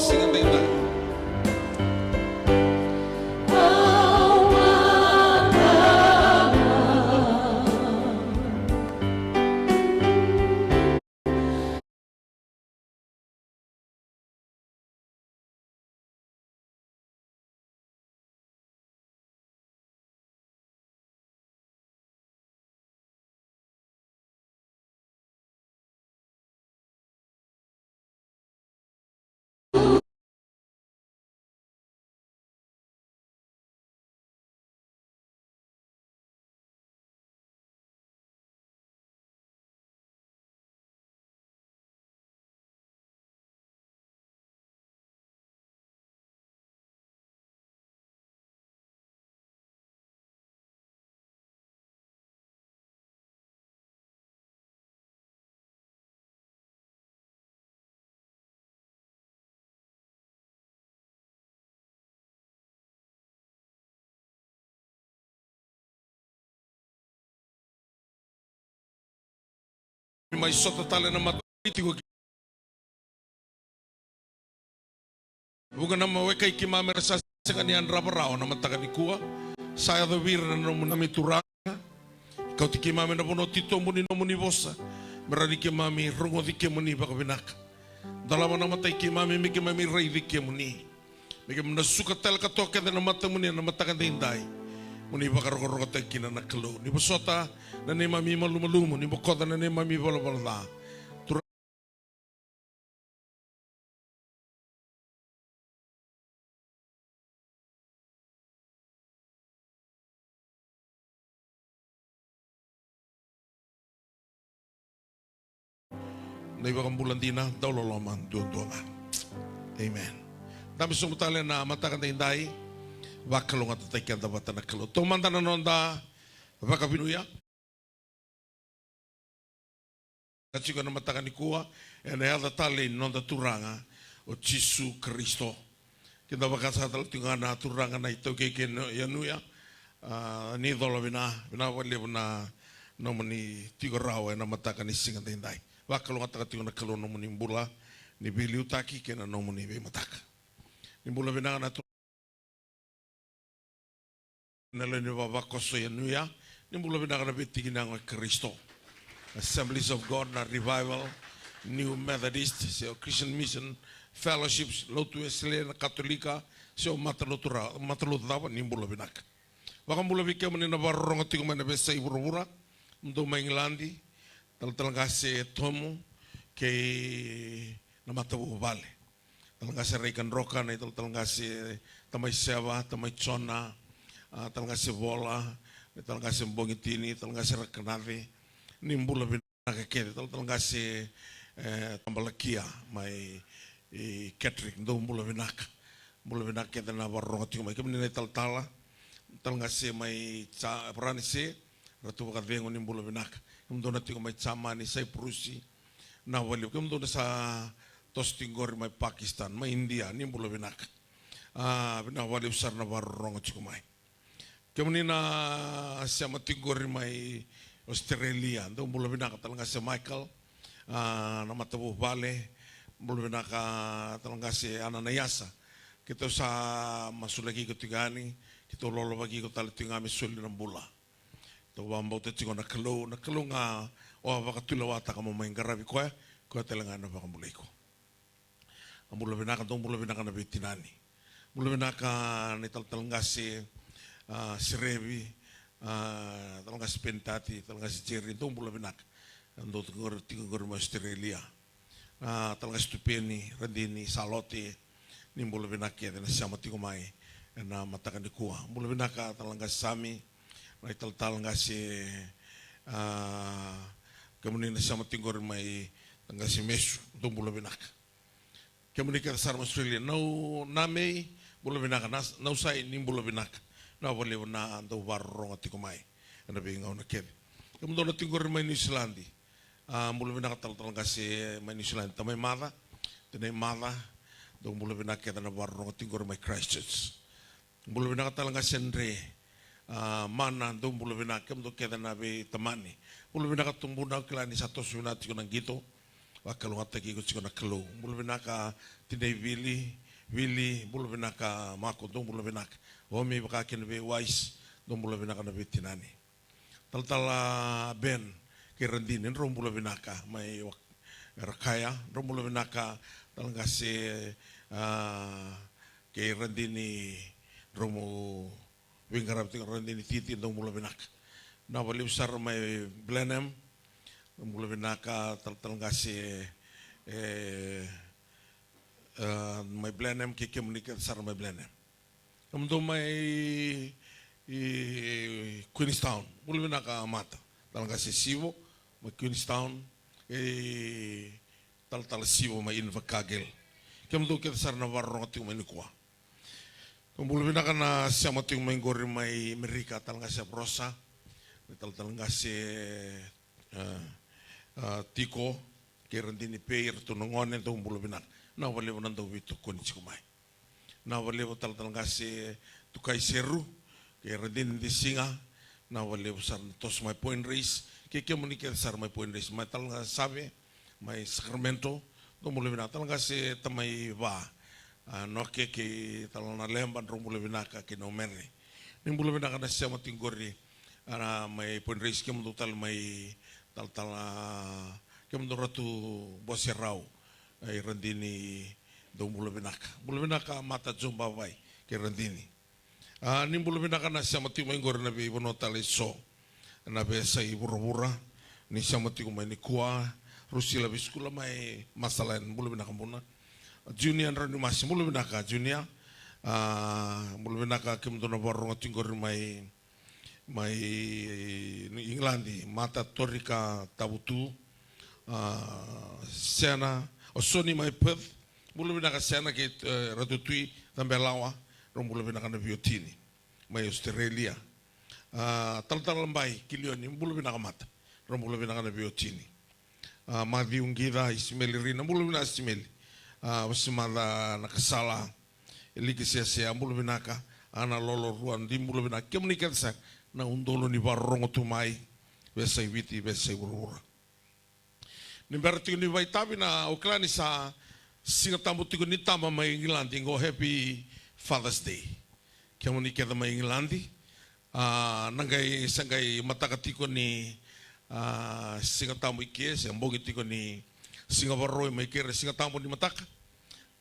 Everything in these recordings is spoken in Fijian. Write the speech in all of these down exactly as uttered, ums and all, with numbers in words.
Siga daidai. Mai sota tale na mata tiko ki vuqa na ma wekai keimami era sa sega ni yadrava rawa na mataka nikua. Sa yaco vei ira na nomuni Turaga. Kauti keimami na vanua titobu ni nomuni vosa, me rawa ni keimami rogoci kemuni vakavinaka. Dolava na matai keimami me keimami raici kemuni. Me keimami na suka tale ka toka kece na matamuni ena mataka daidai. Mo ni vakarokorokotaki kina na Kalou. Ni vosota na neimami malumalumu, ni bokoca na neimami valavala ca. Turaga na iVakabula dina, dauloloma duadua ga. Amen. Dabe sobu tale na mataka daidai. Vakalougatataki keda vata na Kalou. Taumada na noda vakavinavinaka tiko ena mataka nikua, ena yaca talei ni noda Turaga o Jisu Karisito. Keda vakasaka tale tiko ga na Turaga na iTaukei kei na Yanuya. A, ni cola vina, vinaka vakalevu na nomuni tiko rawa ena mataka ni siga daidai. Vakalougatataka tiko na Kalou na nomuni bula ni veiliutaki kei na nomuni veimataka. Ni bula vinaka na tu- na lewe ni vavakoso Yanuya. Ni bula vinaka na veitiki ni yago i Karisito. Assemblies of God, na Revival, New Methodist, se o Christian Mission, Fellowships, Lotu Wesele, na Katolika, se o matalotu ra-, matalotu cava, ni bula vinaka. Vakabula vei kemuni na vakarorogo tiko mai na veiyasai vuravura, dou mai Igiladi, talatala qase Tomu, kei na matavuvale. Talatala qase Raika Droka, na talatala qase Tamai Seva, Tamai Jona, a, talatala qase Vola, na talatala qase Bogitini, talatala qase Rakanace, ni bula vinaka kece, talatala qase, e, Tabalakia, mai, e, Catholic, dou bula vinaka. Bula vinaka kece na vakarorogo tiko mai. Kemuni na italatala, talatala qase mai Ja-, Varanise, Ratu Vakacegu ni bula vinaka. Kemudou na tiko mai Jamani, Saipurusi, na valiu. Kemudou na sa toso tiko qori mai Pakistan, mai India, ni bula vinaka. A, vinaka valiu sara na vakarorogo tiko mai. Kemuni na sema tiko qori mai Australia, dou bula vinaka, talatala qase Michael, a, na matavuvale, bula vinaka, talatala qase Ananaiasa. Keitou sa masulaki iko tiko yani, keitou lolovaki iko tale tiko ga me soli na bula. Tou vakabauta tiko na Kalou, na Kalou ga o a vakatulewataka mo mai qaravi koya, koya tale ga ena vakabulai iko. A bula vinaka, dou bula vinaka na veitinani. Bula vinaka na italatala qase, a, Serevi, a, talatala qase Penitati, talatala qase Jeri, dou bula vinaka. Dou tiko qori, tiko qori mai Australia. A, talatala qase Tupeni, Radini, Salote, ni bula vinaka kece na sema tiko mai ena mataka nikua. Bula vinaka talatala qase Sami, na italatala qase, a, kemuni na sema tiko qori mai, talatala qase Mesu, dou bula vinaka. Kemuni kece sara mai Australia, nau, na mei, bula vinaka, na, nau sai, ni bula vinaka. Vinaka vakalevu na dau vakarorogo tiko mai ena veigauna kece. Kemudou na tiko qori mai Niusiladi, a, bula vinaka talatala qase mai Niusiladi, Tamai Maca, Tinai Maca, dou bula vinaka kece na vakarorogo tiko qori mai Christchurch. Bula vinaka talatala qase Dre, a, Mana, dou bula vinaka, kemudou kece na veitamani. Bula vinaka tubuna, au kila ni sa toso vinaka tiko na qito. Vakalougatataki iko tiko na Kalou. Bula vinaka tinai Vili, Vili, bula vinaka Mako, dou bula vinaka. Omi vaka kina vei Wise, dou bula vinaka na veitinani. Talatala Ben kei Radini, drau bula vinaka mai Wak-, Rakaya, drau bula vinaka Talaqase, a, kei Radini, drau veiqaravi tiko Radini Titi, dou bula vinaka. Vinaka vakalevu sara mai Blenheim, dou bula vinaka Talaqase, e, e, mai Blenheim, kei kemuni kece sara mai Blenheim. Kemudou mai i Queenstown, bula vinaka Mata. Talaqase Sivo mai Queenstown, e, Talatala Sivo mai Invercargill. Kemudou kece sara na vakarorogo tiko mai nikua. Dou bula vinaka na sema tiko mai qori mai Merika, Talaqase Aprosa, mai Talatala Qase, e, e, Tiko, kei Radini Pei, ratou na gone, dou bula vinaka. Vinaka vakalevu na dau veitokoni tiko mai. Vinaka vakalevu Talatala Qase Tukai Seru, kei Radini Disiga, vinaka vakalevu sara na toso mai Point Reyes, kei kemuni kece sara mai Point Reyes, mai Talaqase Save, mai Sacramento, dou bula vinaka Talaqase Tamai Va, a, Noke kei Talatala Leba, drau bula vinaka kei Naumere. Ni bula vinaka na sema tiko qori, a, mai Point Reyes, kemudou tale mai Talatala, kemudou Ratu Bose Rau, e, Radini, dou bula vinaka. Bula vinaka Mata Joe Bavai kei Radini. A, ni bula vinaka na sema tiko mai qori na veivanua tale eso na veiyasai vuravura, ni sema tiko mai nikua. Rusila Visikula mai Marshall Islands, bula vinaka Buna. Junior Drau ni Masi, bula vinaka Junior. A, bula vinaka kemudou na vakarorogo tiko qori mai, mai Igiladi, Mata Torika Tavutu, a, Sena, o Soni mai Perth, bula vinaka Sena kei, e, Ratu Tui Tabelawa, drau bula vinaka na veiwatini mai Australia. A, Talatala Labai Kilioni, bula vinaka Mata, drau bula vinaka na veiwatini. A, Maciu Qica, Isimeli Rina, bula vinaka Isimeli. A, Vasimaca Nakasala, Eliki Siasia, bula vinaka. Ana Lolo Ruadi, bula vinaka kemuni kece sara na udolu ni vakarorogo tu mai veiyasai Viti, veiyasai vuravura. Ni bera tiko ni vakaitavi, na, au kila ni sa Siga Tabu tiko ni tama mai Igiladi qo, happy Father's Day. Kemuni kece mai Igiladi, a, na qai, sa qai mataka tiko ni, a, Siga Tabu i ke, se bogi tiko ni Siga Vakarauwai mai ke, ra Siga Tabu ni mataka.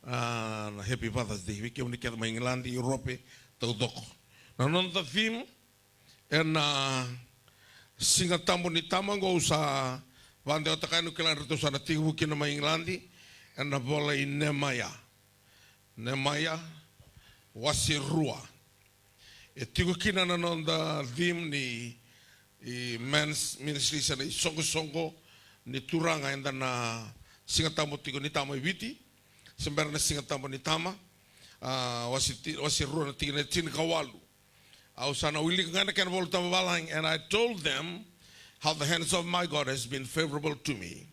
A, na happy Father's Day vei kemuni kece mai Igiladi, Europe taucoko. Na noda theme ena Siga Tabu ni tama qo, au sa vakadewataka yani, au kila ni ratou sa na tekivu kina mai Igiladi, ena vola i Nemaia. Nemaia wase rua. E tiko kina na noda theme ni, i, men's ministry, se na isoqosoqo ni turaga eda na Siga Tabu tiko ni tama i Viti, se bera na Siga Tabu ni tama, a, wase ti-, wase rua na tikina e tinikawalu. Au sa na wilika ga na kena iVolatabu vavalagi, and I told them how the hands of my God has been favorable to me,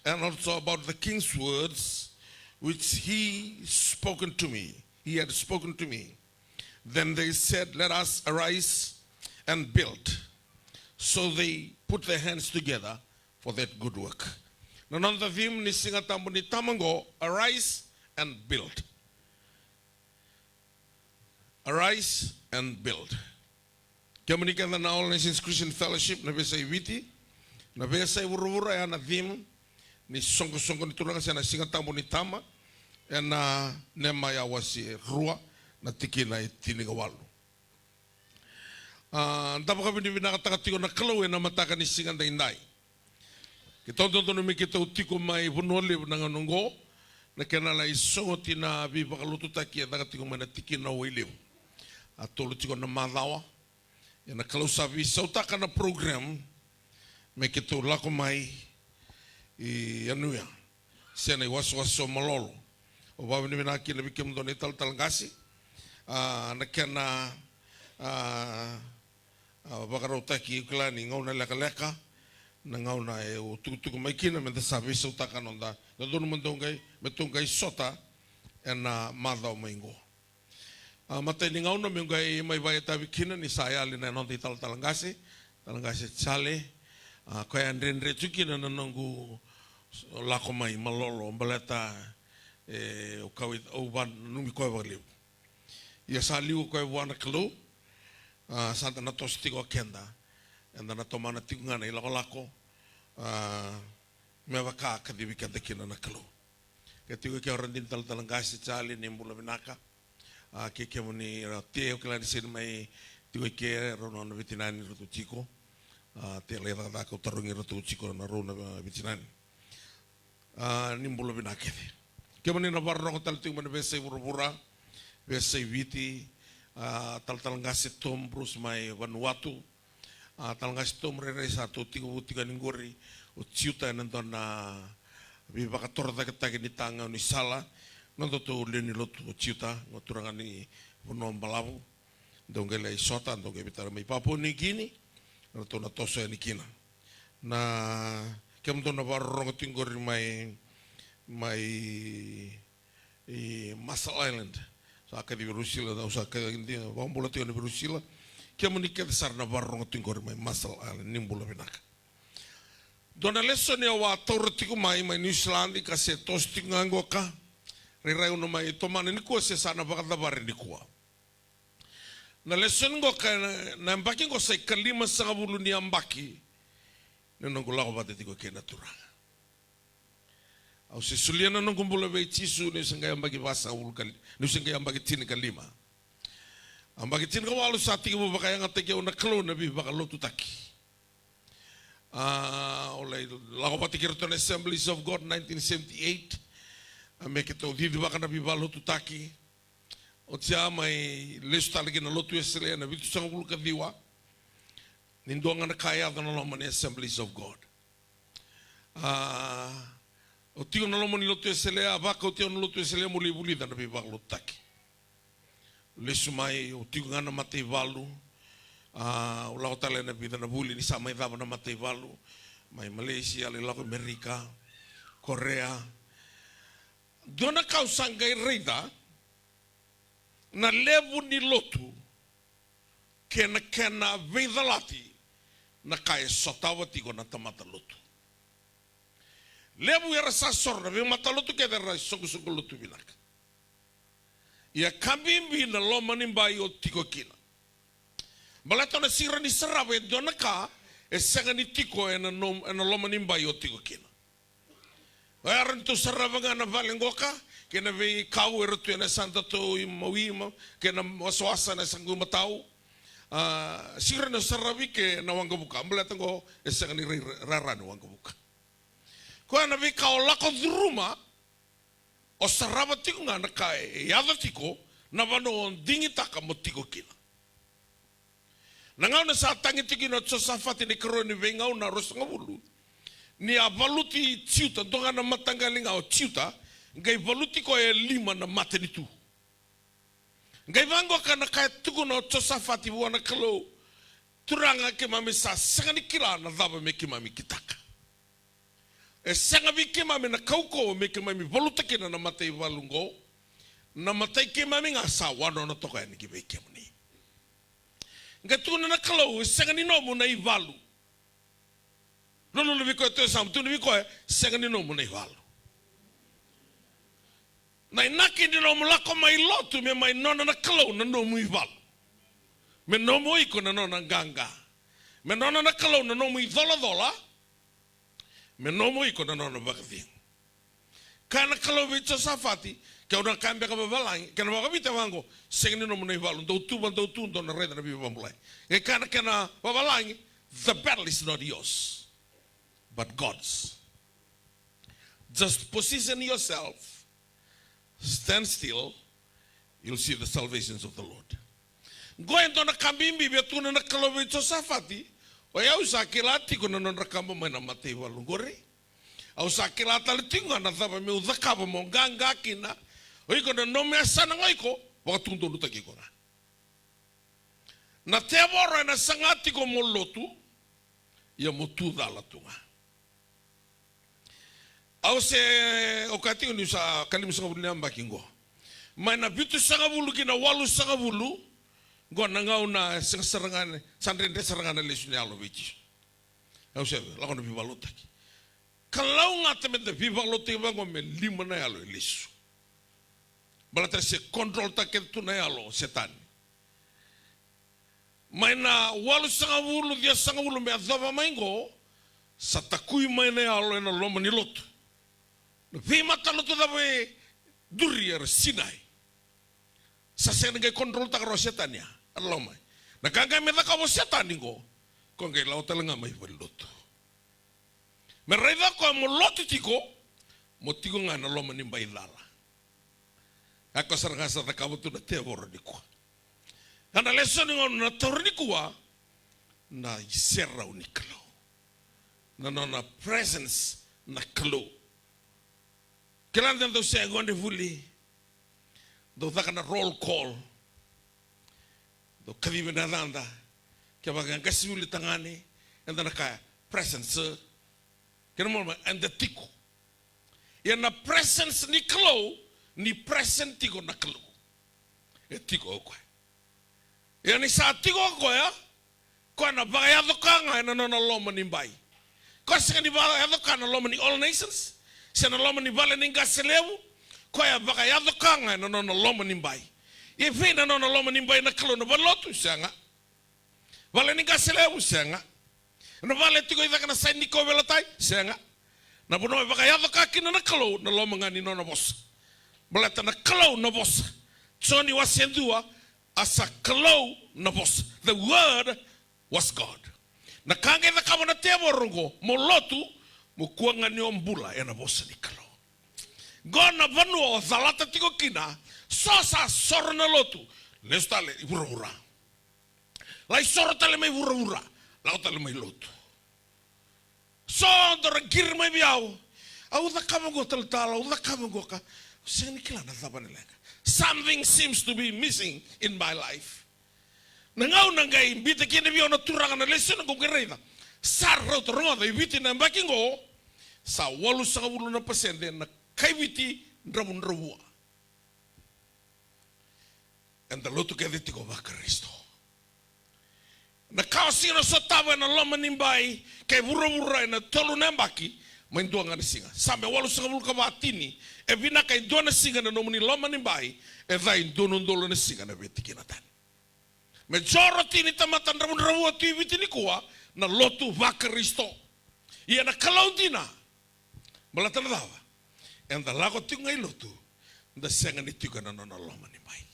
and also about the king's words which he spoken to me, he had spoken to me. Then they said, "Let us arise and build." So they put their hands together for that good work. Na noda theme ni Siga Tabu ni tama qo, arise and build. Arise and build. Kemuni kece na All Nations Christian Fellowship, na veiyasai Viti, na veiyasai vuravura, ya na theme ni soqosoqo ni turaga se na Siga Tabu ni tama, ena Nemaia wase rua na tikina e tinikawalu. A, da vakavinavinakataka tiko na Kalou ena mataka ni siga daidai. Keitou dodonu me keitou tiko mai Vanua Levu na gauna oqo, na kena lai sogoti na veivakalotutaki e caka tiko mai na tikina o Wailevu. A tolu tiko na macawa, ia na Kalou sa veisautaka na program me keitou lako mai i Yanuya, se na iwasewase o Malolo. Au vakavinavinaka kina vei kemudou na italatala qase, a, na kena, a, a, vakarautaki, au kila ni gauna lekaleka na gauna e au tukutuku mai kina, me da sa veisautaka na noda, dodonu me dou qai, me tou qai sota ena macawa mai qo. A, matai ni gauna meu qai mai vakaitavi kina ni sa yali na noda italatala qase, talatala qase Jale, a, koya e dredre tu kina na noqu lako mai malolo baleta e, au kauwaitaka, au vananumi koya vakalevu. Ia sa liu koya vua na Kalou, a, sa da na toso tiko o keda. Eda na tomana tiko ga na ilakolako, a, me vaka kacivi keda kina na Kalou. Ke tiko ke o radini talatala qase Charlie, ni bula vinaka. A, ke kemuni ra te, au kila ni sega ni mai tiko i ke, rau na nona veitinani ratou tiko. A, te lai cakacaka, au tarogi ratou tiko na rau na veitinani. A, ni bula vinaka kece. Kemuni na vakarorogo tale tiko mai na veiyasai vuravura, veiyasai Viti, a, talatala qase Tom Bruce mai Vanuatu, a, talatala qase Tom, rairai sa tou tiko vu tiko yani qori o Jiuta ena dua na veivakatorocaketaki ni tagau ni sala, na nodatou lewe ni lotu o Jiuta, na turaga ni Vanua Balavu. Dou qai lai sota, dou qai veitara mai Papua Niukini, ratou na toso yani kina. Na, kemudou na vakarorogo tiko qori mai, mai, i Marshall Island. Sa kaci Veirusila, au sa kaci, vakabula tiko na Veirusila. Kemuni kece sara na vakarorogo tiko qori mai Marshall Island, ni bula vinaka. Dua na lesoni au a taura tiko mai, mai New Zealand, ka se toso tiko ga qoka. Rairai au na mai tomana nikua se sa na vakacavari nikua. Na lesoni qo ka na, na yabaki qo sa ikalimasagavulu ni yabaki ni noqu lako vata tiko kei na Turaga. Au se solia na noqu bula vei Jisu niu se qai yabaki vasagavulu ka li-, niu se qai yabaki tinikalima. Yabaki tinikawalu sa tekivu vakayagataki au na Kalou na veivakalotutaki. A, au lai lako vata kei iratou na Assemblies of God nineteen seventy-eight. A, me keitou cicivaka na veivakalotutaki. Oti ya mai lesu tale ki na Lotu Wesele ena vitusagavulu ka ciwa. Ni dua ga na ka e yaco na loma ni Assemblies of God. A, au tiko na loma ni Lotu Wesele, a vakauti au na Lotu Wesele meu lai vulica na veivakalotutaki. Lesu mai, au tiko ga na mataivalu. A, au lako tale ena vica na vuli ni sa mai cava na mataivalu. Mai Malaysia, lai lako Amerika, Korea. Dua na ka au sa qai raica, na levu ni lotu kei na kena veicalati na ka e sotava tiko na tamata lotu. Levu era sa soro, na veimatalotu kece era isoqosoqo lotu vinaka. Ia ka bibi na loma ni bai o tiko kina. Baleta o na sega ni rawa ni sarava e dua na ka e sega ni tiko ena nom-, ena loma ni bai o tiko kina. Oya rawa ni tou sarava ga na vale qoka kei na veikau era tu ena yasadatou imawi, kei na wasawasa ena yasaqu imatau. A, sega ni rawa ni saravi kei na waqavuka, baleta qo e sega ni rai-, rara ni waqavuka. Koya na veika o lako curuma, o sarava tiko ga na ka e yaco tiko na vanua o digitaka mo tiko kina. Na gauna sa tagi tiko kina o Josafati na ikarua ni veigauna ruasagavulu, ni a valuti Jiuta, dua ga na mataqali ga o Jiuta, qai valuti koya e lima na matanitu. Qai vaqo ka na ka e tukuna o Josafati vua na Kalou, Turaga, keimami sa sega ni kila na cava me keimami kitaka. E sega vei keimami na kaukauwa me keimami valuta kina na mataivalu qo. Na matai keimami ga sa wanona toka yani ki vei kemuni. Qai tukuna na Kalou, e sega ni nomu na ivalu. Lululu vei koya tu e yasamu, tukuna vei koya, sega ni nomu na ivalu. Na inaki ni nomu lako mai lotu me mai nona na Kalou na nomu ivalu. Me nomu o iko na nona qaqa. Me nona na Kalou na nomu icolacola. Me nomu o iko na nona vakacegu. Kaya na Kalou vei Josafati, ke o na kaya beka vavalagi, kena vakaviti vaqo, sega ni nomu na ivalu, dou tuva, dou tu, dou na raica na veivakabulai. Qai kaya na kena vavalagi, the battle is not yours, but God's. Just position yourself, stand still, you'll see the salvations of the Lord. Qo e dua na ka bibi via tukuna na Kalou vei Josafati, o yau sa kila tiko na nodra kaba mai na mataivalu qori. Au sa kila tale tiko ga na cava meu cakava mo qaqa kina. O iko na nomu yasana ga o iko, vakatudonutaki iko ga. Na tevoro ena saga tiko mo lotu, ia mo tu cala tu ga. Au se, au kaya tiko niu sa kalimasagavulu na yabaki qo. Mai na vitusagavulu ki na walusagavulu, qo na gauna e sega sara ga, sa dredre sara ga na lesu ni yalo vei Jisu. Au se lako na veivakalotutaki. Kalougata me da veivakalotutaki vaqo me lima na yalo e lesu. Baleta se control-taka kece tu na yalo o Setani. Mai na walusagavulu, ciwasagavulu me yacova mai qo, sa takui mai na yalo ena loma ni lotu. Na veimatalotu cava e duri era sinai. Sa sega ni qai control-taka rawa o Setani ya. A loma. Na ka qai me cakava o Setani qo, ko qai lako tale ga mai valenilotu. Me raica o koya mo lotu tiko, mo tiko ga ena loma ni bai cala. Ia ko sara ga sa cakava tu na tevoro nikua. Ia na lesoni gona na taura nikua, na iserau ni Kalou. Na nona presence na Kalou. Kila ni dau sega ni vuli. Dau caka na roll call. Dau kacivi na yacada. Kevaka e qasenivuli tagane, eda na kaya presence. Kena ibalebale eda tiko. Ia na presence ni Kalou, ni present tiko na Kalou. E tiko o koya. Ia ni sa tiko o koya, koya na vakayaco ka ga ena nona loma ni bai. Koya sega ni vakayaco ka na loma ni All Nations, se na loma ni vale ni qase levu, koya vakayaco ka ga ena nona loma ni bai. E vei na nona loma ni bai na Kalou, na valenilotu? Sega. Vale ni qase levu? Sega. Na vale tiko i cake na saini ni kauveilatai? Sega. Na vanua e vakayaco ka kina na Kalou, na loma ga ni nona vosa. Baleta na Kalou na vosa. Joni wase dua, a sa Kalou na vosa. The word was God. Na ka qai cakava na tevoro qo, mo lotu, mo kua ga ni o bula ena vosa ni Kalou. Qo na vanua o calata tiko kina, so sa soro na lotu, lesu tale i vuravura. Lai soro tale mai vuravura, lako tale mai lotu. So dou ra qiri mai vei au. Au cakava qo talatala, au cakava qo ka. Au sega ni kila na cava na leqa. Something seems to be missing in my life. Na gauna qai biuta kina vei au na Turaga na lesoni qo, qai raica. Sa rauta, rogoca, e Viti na yabaki qo, sa walusagavulu na pasede na kai Viti dravudravua. Eda lotu kece tiko vaKarisito. Na ka o sega ni sotava ena loma ni bai kei vuravura ena tolu na yabaki, mai dua ga na siga. Same walusagavulu ka va, tini. E vinaka e dua na siga na nomuni loma ni bai, e ca e dua na udolu na siga na veitikina tani. Me joro tini tamata dravudravua tu i Viti nikua na lotu vaKarisito. Ia na Kalou dina. Baleta na cava? Eda lako tiko ga i lotu, da sega ni tiko ena nona loma ni bai.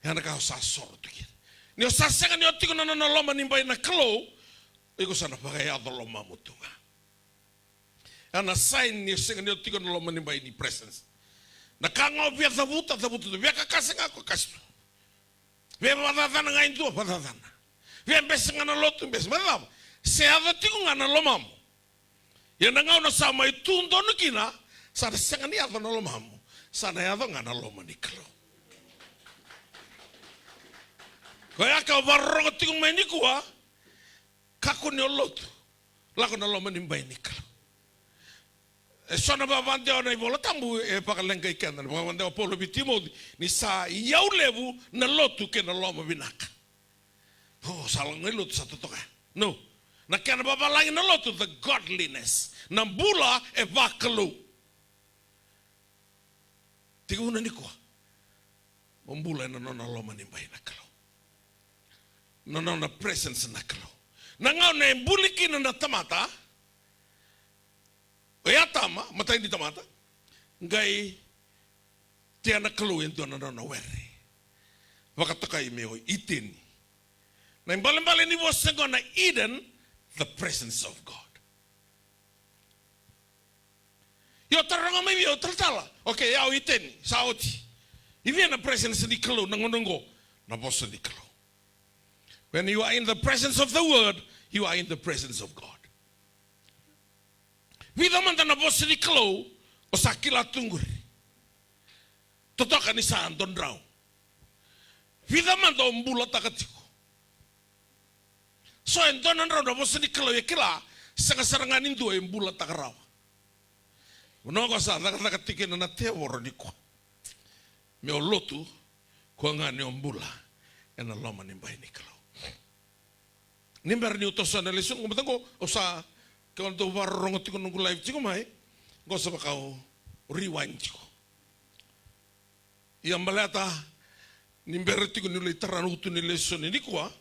Ia na ka o sa soro tu kina. Ni o sa sega ni o tiko na nona loma ni bai na Kalou, iko sa na vakayaco lomamu tu ga. Ia na sign ni o sega ni o tiko na loma ni bai ni presence. Na ka ga o via cavuta, cavuta tu. Via kakase ga ko kase tu. Via vakacacana ga e dua, vakacacana. Via bese ga na lotu, bese. Baleta na cava? Se yaco tiko ga na lomamu. Ia na gauna sa mai tu donu kina, sa na sega ni yaco na lomamu. Sa na yaco ga na loma ni Kalou. Koya ka o vakarorogo tiko mai nikua, kakua ni o lotu. Lako na loma ni bai ni Kalou. E so na vakadewa na iVola Tabu e vakaleqai keda, na vakadewa o Paula vei Timoci, ni sa iyau levu na lotu kei na loma vinaka. O, sa lako ga i lotu sa totoka. No. Na kena vavalagi na lotu, the godliness. Na bula e vakalou. Tekivuna nikua. Mo bula ena nona loma ni bai na Kalou. Na nona presence na Kalou. Na gauna e buli kina na tamata, o Atama, matai ni tamata, qai tea na Kalou e dua na nona were. Vakatokai me o Iteni. Na ibalebale ni vosa qo na Eden, the presence of God. Io, taroga mai vei au, talatala. Okay, au Iteni, sa oti. I vei na presence ni Kalou na gauna qo? Na vosa ni Kalou. When you are in the presence of the word, you are in the presence of God. Vica mada na vosa ni Kalou o sa kila tu qori. Totoka ni sa dodrau. Vica mada o bulataka tiko. So e dua na drau na vosa ni Kalou e kila, sega sara ga ni dua e bulataka rawa. Vanua ko sa cakacaka tiko kina na tevoro nikua. Me o lotu, kua ga ni o bula ena loma ni bai ni Kalou. Ni bera niu toso na lesoni qo, mataqu au sa Ke o dau vakarorogo tiko noqu live tiko mai, qo sa vaka o rewind tiko. Ia baleta ni bera tiko niu lai tara na utu ni lesoni nikua,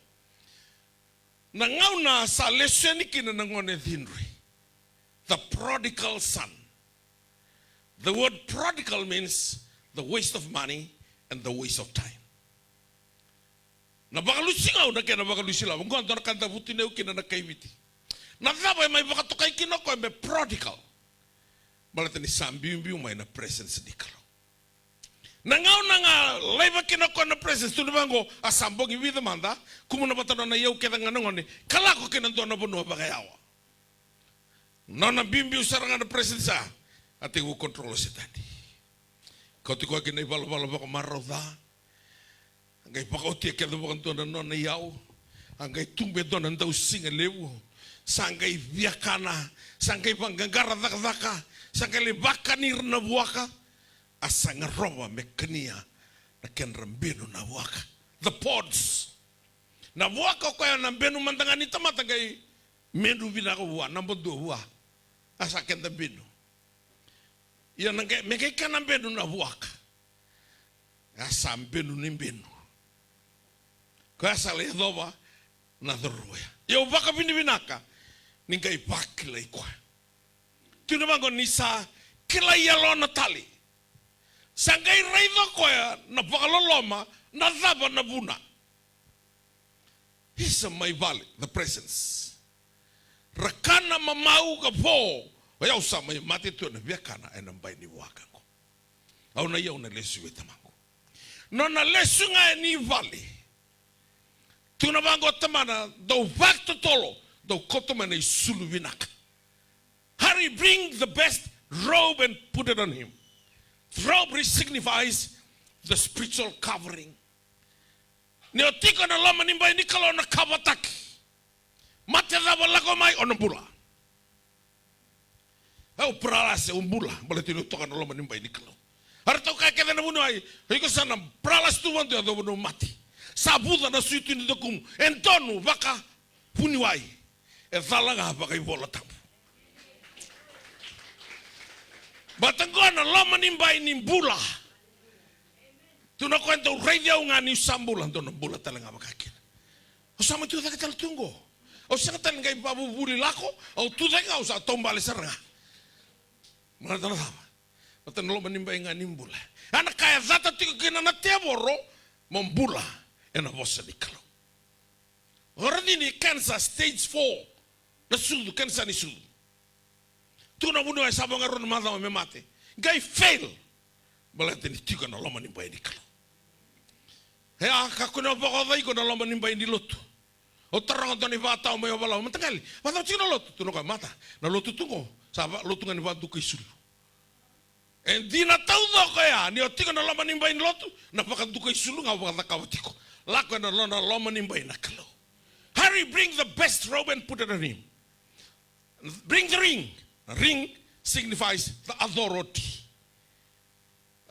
na gauna sa lesu yani kina na gone cidre. The prodigal son. The word prodigal means the waste of money and the waste of time. Na vakalusi gau na kena vakalusi lavo. Qo dua na ka da vutuniyau kina na kai Viti. Na cava e mai vakatokai kina o koya me prodigal? Baleta ni sa biubiu mai na presence ni Kalou. Na gauna ga laiva kina o koya na presence, tukuna vaqo, a sa bogi vica mada, kumuna vata nona iyau kece ga na gone, ka lako ki na dua na vanua vakayawa. Nona biubiu sara ga na presence, a tekivu control o Setani. Kauti koya ki na ivalavala vakamarau ca. A qai vakaotia kece vakadua na nona iyau. A qai tubu e dua na dausiga levu. Sa qai viakana. Sa qai vaqaqara cakacaka. Sa qai lai vakani ira na vuaka. A sa garova me kania na kedra benu na vuaka. The pods. Na vuaka o koya na benu mada ga ni tamata qai medu vinaka vua, naba dua vua. A sa keda benu. Ia na qai, me qai kena benu na vuaka. A sa benu ni benu. Koya sa lai yacova na cauravou ya. Ia au vakavinavinaka ni qai vakilai koya. Tukuna vaqo ni sa kilai yalona tale. Sa qai raica o koya na vakaloloma, na cava na vuna. Isa mai vale, the presence. Ra kana mamau ka vo, o yau sa mai mate tu ena viakana ena bai ni vuaka qo. Au na, au na lesu vei tamaqu. Nona lesu ga yani i vale. Tukuna vaqo o tamana, dau vakatotolo, dau kauta mai na isulu vinaka. Hurry, bring the best robe and put it on him. The robe signifies the spiritual covering. Ni o tiko ena loma ni bai ni Kalou na kavataki. Mate cava lako mai o na bula. Au paralasi au bula, baleta niu toka na loma ni bai ni Kalou. Eratou kaya kece na vuniwai, o iko sa na paralasi tu vakadua, yacova na nomu mate. Sa vuca na suitu ni dakumu, e donu vakavuniwai. E cala ga vakaivola tabu. Baleta qo na loma ni bai ni bula. Tukuna o koya, dou raici au ga niu sa bula, dou na bula tale ga vakakina. Au sa mai tu cake tale tu qo. Au sega tale ni qai vakavuvuli lako, au tu cake ga, au sa taubale sara ga. Baleta na cava? Baleta na loma ni bai ga ni bula. A na ka e cata tiko kina na tevoro, mo bula ena vosa ni Kalou. O raici ni cancer stage four. Na sucu, cancer ni sucu. Tukuna vuniwai sa vo ga e rua na macawa me mate. Qai fail. Baleta ni tiko ena loma ni bai ni Kalou. E a, kakua ni o vakaoca iko na loma ni bai ni lotu. O taroga dua na ivakatawa mai Ovalau, mataqali, vakacava tiko na lotu? Tukuna o koya, mata, na lotu tu qo, sa va, lotu ga ni vakaduka isulu. E dina taucoko ya, ni o tiko na loma ni bai ni lotu, na vakaduka isulu ga o vakacakava tiko. Lako ena lo-, na loma ni bai na Kalou. Hurry, bring the best robe and put it on him. Bring the ring. Ring signifies the authority.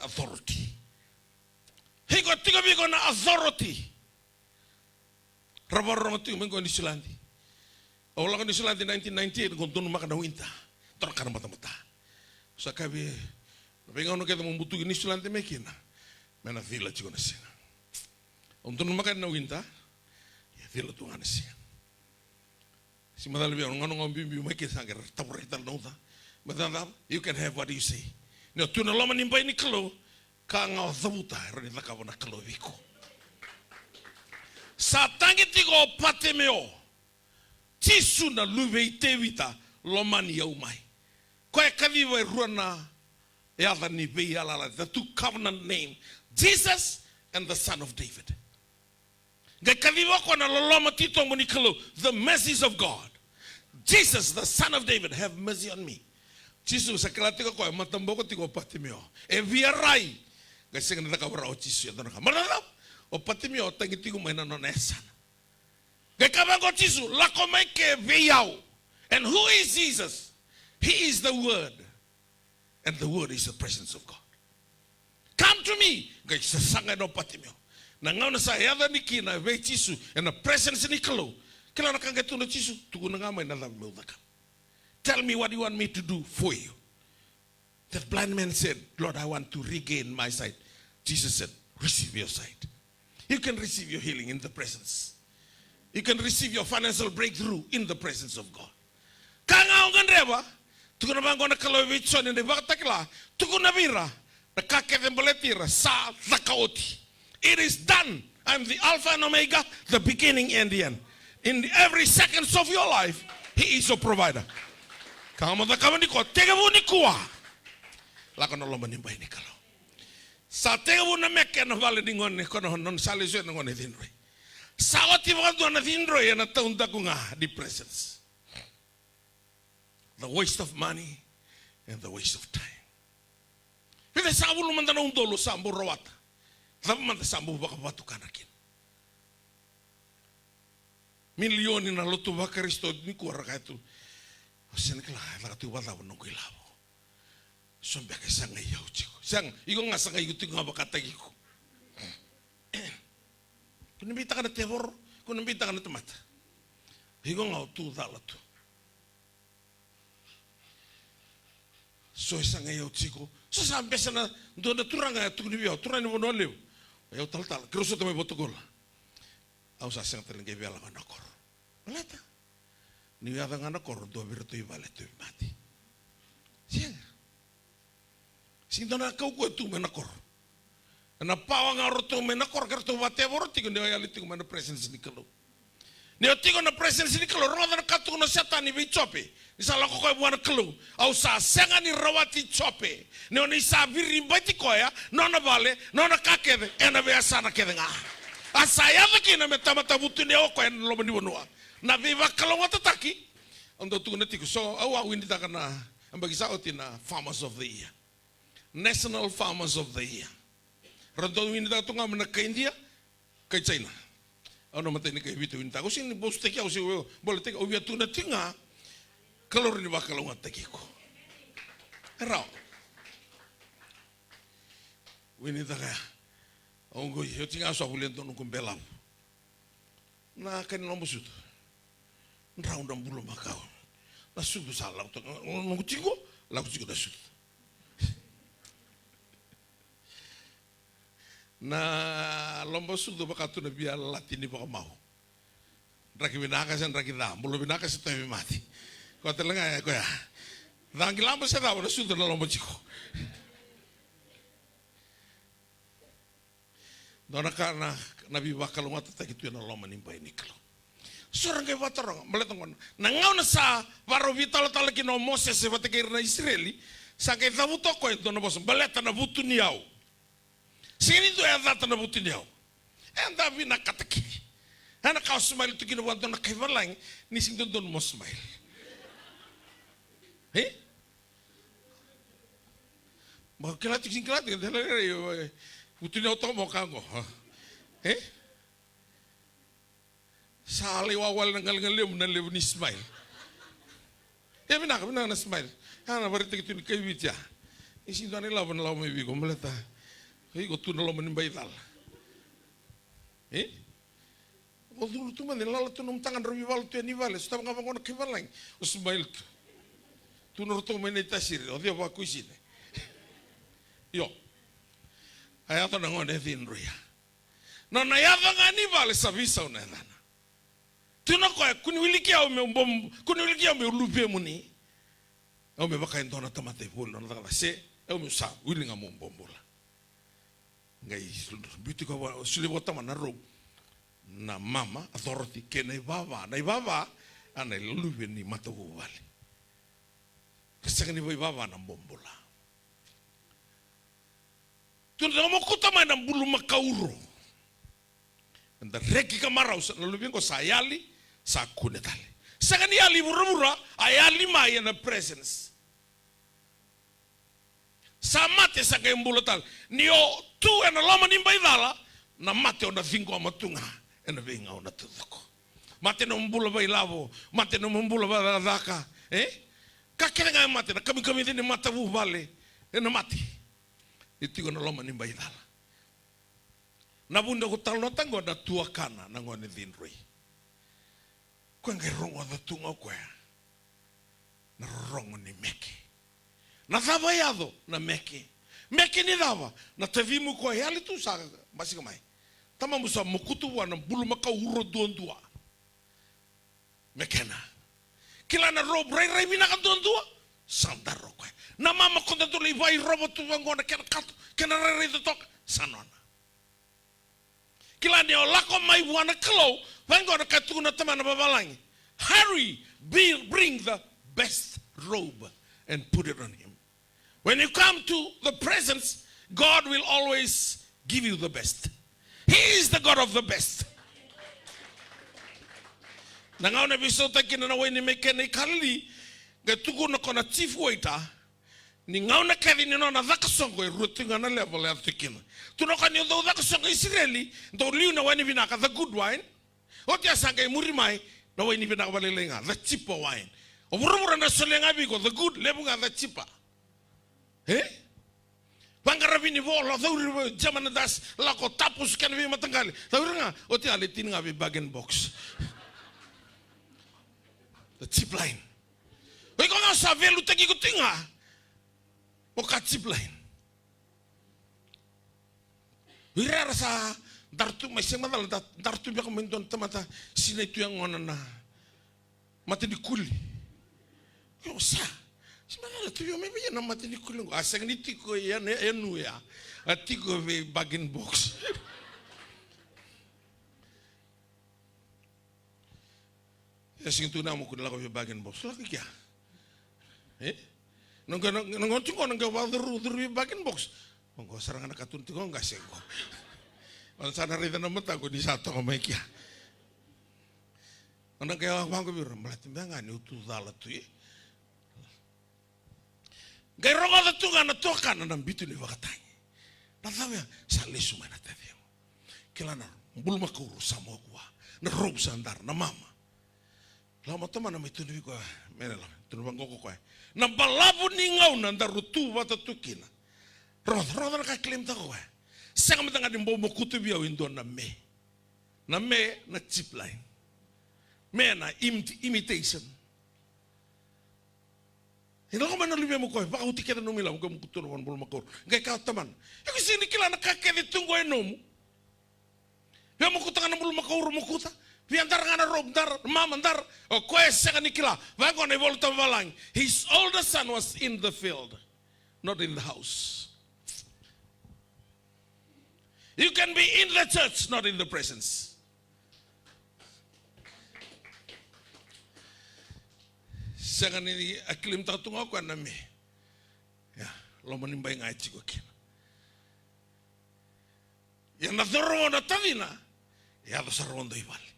Authority. Iko tiko vei iko na authority. Ra vakarorogo tiko mai qo Niusiladi. Au lako Niusiladi nineteen ninety-eight, qo donumaka na winter. Toro ka na matamata. Sa kaya vei, na veigauna kece mo butuki Niusiladi mai kina, me na cila tiko na siga. Au donumaka na winter, ia cila tu ga na siga. Si macala vei au, na gauna ga au biubiu mai kina sa qai ra tavuraki tale na uca. Baleta na cava? You can have what you say. Ni o tu na loma ni bai ni Kalou, ka ga o cavuta, e rawa ni cakava na Kalou vei iko. Sa tagi tiko o Patimeo. Jisu na luve i Tevita, lomani au mai. Koya e kaciva e rua na yaca ni veiyalayalati, the two covenant name, Jesus and the Son of David. Qai kaciva o koya na loloma titobu ni Kalou, the mercies of God. Jesus, the Son of David, have mercy on me. Jisu sa kila tiko o koya, mataboko tiko o Patimeo. E via rai. Qai sega ni cakava rawa o Jisu e dua na ka. Baleta na cava? O Patimeo tagi tiko mai na nona yasana. Qai kaya vaqo o Jisu, lako mai ke vei au. And who is Jesus? He is the Word. And the Word is the presence of God. Come to me. Qai sasaga yani o Patimeo. Na gauna sa yaco yani kina vei Jisu ena presence ni Kalou. Kila na ka qai tukuna o Jisu, tukuna ga mai na cava meu cakava. Tell me what you want me to do for you." That blind man said, "Lord, I want to regain my sight." Jesus said, "Receive your sight." You can receive your healing in the presence. You can receive your financial breakthrough in the presence of God. Ka ga o gadreva, tukuna vaqo na Kalou vei Joni na iVakatakila, tukuna vei ira, na ka kece baleti ira, sa caka oti. It is done. I'm the Alpha and Omega, the beginning and the end. In every seconds of your life, He is your provider. Ka mo cakava nikua, tekivu nikua. Lako na loma ni bai ni Kalou. Sa tekivu na meke na vale ni gone, ko na nona sa lesu na gone cidroi. Sa oti vakadua na cidroi ena taudaku ga ni presence. The waste of money and the waste of time. Vica sagavulu mada na udolu sa bau rawata. Cava mada sa bau vakavatukana kina. Milioni na lotu vaKarisito nikua ra kaya tu. Au sega ni kila, e caka tu vakacava noqu ilavo. So beka e sagai au tiko. Sega, iko ga sagai iko tiko ga vakataki iko. Ko ni beitaka na tevoro, ko ni beitaka na tamata. Iko ga o tu cala tu. So e sagai au tiko. So sa bese na dua na turaga e tukuni vei au, turaga ni Vanua Levu. Au talatala, keirau sota mai Vatukoula. Au sa sega tale qai via lako na koro. Baleta niu yaco ga na koro, dua vei iratou i vale, tou mate. Sega. Sega ni dua na kaukauwa tu mai na koro. Ena pawa ga o ratou mai na koro, ke ratou vatevoro tiko, ni o yali tiko mai na presence ni Kalou. Ni o tiko na presence ni Kalou, rogoca na ka tukuna o Setani vei Jope. Ni sa lako koya vua na Kalou. Au sa sega ni rawati Jope. Ni o ni sa viribati koya, nona vale, nona ka kece, ena veiyasana kece ga. A sa yaco kina me tamata vutuniyau o koya ena loma ni vanua. Na veivakalougatataki. Au dau tukuna tiko, so au a winitaka na, yabaki sa oti na Farmers of the Year. National Farmers of the Year. Ra dau winitaka tu ga mai na kai Idia, kai China. Au na matai ni kai Viti winitaka. Au sega ni boastaki, au sega ni boastaki, au via tukuna tiko ga, Kalou ni vakalougatataki iko. E rawa. Winitaka ya. Au qoi, oti ga au sa volia dua noqu belavu. Na ka ni lobo sucu. Drau na bulumakau. Na sucu sa lako tu, noqu tiko, lako tiko na sucu. Na lobo sucu vaka tu na via lati ni vakamau. Draki vinaka se draki ca, bula vinaka se tauvimate. Koya tale ga e koya. Cagi laba se cava na sucu na lobo tiko. Dua na ka na, na veivakalougatataki tu ena loma ni bai ni Kalou. So ra qai vakataroga, baleta gona. Na gauna sa varau veitalatala kina o Mosese vata kei ira na Isireli, sa qai cavuta o koya e dua na vosa, baleta na vutuniyau. Sega ni dua e cata na vutuniyau. Eda vinakata kece. Ena ka o smile tu kina vua dua na kai valagi, ni sega ni dodonu mo smile. E? Mo kila tiko, sega ni kila tiko, dela rere, vutuniyau toka mo ka qo. E? Sa lai wawale na galegale levu na levu ni smile. E vinaka, vinaka na smile. A na vakaraitaki tu ni kai Viti ya. Ni sega ni dua na ilavo na lako mai vei iko, baleta iko tu na loma ni bai cala. E? O curu tu mada, lala tu nomu taga, drau veivala tu yani vale, sotava ga vaqo na kai valagi. O smile tu. Tu na ratou mai na itasiri, o cei o vakakuisini. Io. A yaco na gone e cidroi ya. Nona yaco ga ni vale sa veisau na yacana. Tukuna o koya, kua ni wiliki au meu bom, kua ni wiliki au meu luvemuni. Au me vaka e dua na tamata e voli nona cakacaka se, au meu sa wili ga meu bobula. Qai biuti koya vua, solia vua tamana na rou. Na mama, authority, kei na ivava, na ivava, a na iluve ni matavuvale. Ka sega ni vaivava na bobula. Tukuna, mokuta mai na bulumakau ro. Eda reki ka marau, sa na luve qo sa yali, sa kune tale. Sega ni yali i vuravura, a yali mai ena presence. Sa mate, sa qai bula tale. Ni o tu ena loma ni bai cala, na mate o na ciqoma tu ga ena veigauna taucoko. Mate na nomu bula vakailavo, mate na nomu bula vakacakacaka, e? Ka kece ga e mate, na kamikamica ni matavuvale, ena mate. Ni tiko ena loma ni bai cala. Na vuna ko talanoataka qo na tuakana, na gone cidroi. Koya qai rogoca tu ga o koya. Na rorogo ni meke. Na cava e yaco? Na meke. Meke ni cava? Na tacimu ko e yali tu sa basika mai. Tamamu sa mokutu vua na bulumakau uro duadua. Meke na. Kila na robe rairai vinaka duadua. Sa daro koya. Na mama ko da dau lai vairovo tu vaqo na kena kato, kena rairai totoka. Sa nona. Kila ni o lako mai vua na Kalou, vaqo na ka e tukuna na Tamana vavalagi. Hurry, be, bring the best robe and put it on him. When you come to the presence, God will always give you the best. He is the God of the best. Na gauna e veisautaki kina na waini mai kena i Kalili, qai tukuna ko na chief waiter, ni gauna kece ni nona caka soqo e rua tu ga na level e yaco tu kina. Tukuna ko ni dau caka soqo i Isireli, dau liu na waini vinaka, the good wine. Oti a sa qai muri mai na waini vinaka vakalailai ga, the cheaper wine. O vuravura na solia ga vei iko, the good, levu ga the cheaper. E? Vaqaravi ni vola, cauri vei German das, lako tapusu kena veimataqali. Cauri ga, oti a lai tini ga vei bargain box. The cheap line. O iko ga sa valuetaki iko tu ga. O ka cheap line. O ira era sa dara tu mai, sega macala, da-, dara tu beka mai dua na tamata sinai tu yagona na matanikuli. Io sa. Sega macala tu vei au mai vei na matanikuli qo. A sega ni tiko e ya, e ya nu ya. A tiko vei bargain box. E sega tu na moku ni lako vei bargain box. Lako i kea. E? Na qo, na, na qo tiko na qo vakacurucuru vei bargain box. Qo sara ga na katuni tiko qo se qo. Ona sa na raica na mataqu ni sa toka mai kea. Ona qai vaqo vei ira, baleta beka ga niu tu cala tu e. Qai rogoca tu ga na tuakana na bitu ni vakatagi. Na cava ya? Sa lesu mai na tacimu. Kila na bulumakau sa moku vua. Na robe sa dara, na mama. Lako mai tamana mai tukuna vei koya, me lako, tukuna vaqo ko koya. Na balavu ni gauna daru tu vata tu kina. Rogoca, rogoca na ka e claim-taka ko koya. Sega mada ga ni bau mokutu vei au e dua na me. Na me na cheap line. Me na imit-, imitation. E lako mai na luvemu koya, vakaoti kece na nomu ilavo, qai mokutu na vanua bulumakau. Qai kaya o tamana, iko sega ni kila na ka kece tu qo e nomu. Via mokuta ga na bulumakau, mokuta. Via dara ga na robe, dara, mama, dara. O koya e sega ni kila. Vaqo na iVolatabu vavalagi. His older son was in the field, not in the house. You can be in the church, not in the presence. Sega ni a claim-taka tu ga o koya na me. Ia, loma ni bai ga e tiko kina. Ia na cauravou na tacina, e yaco sara vakadua i vale.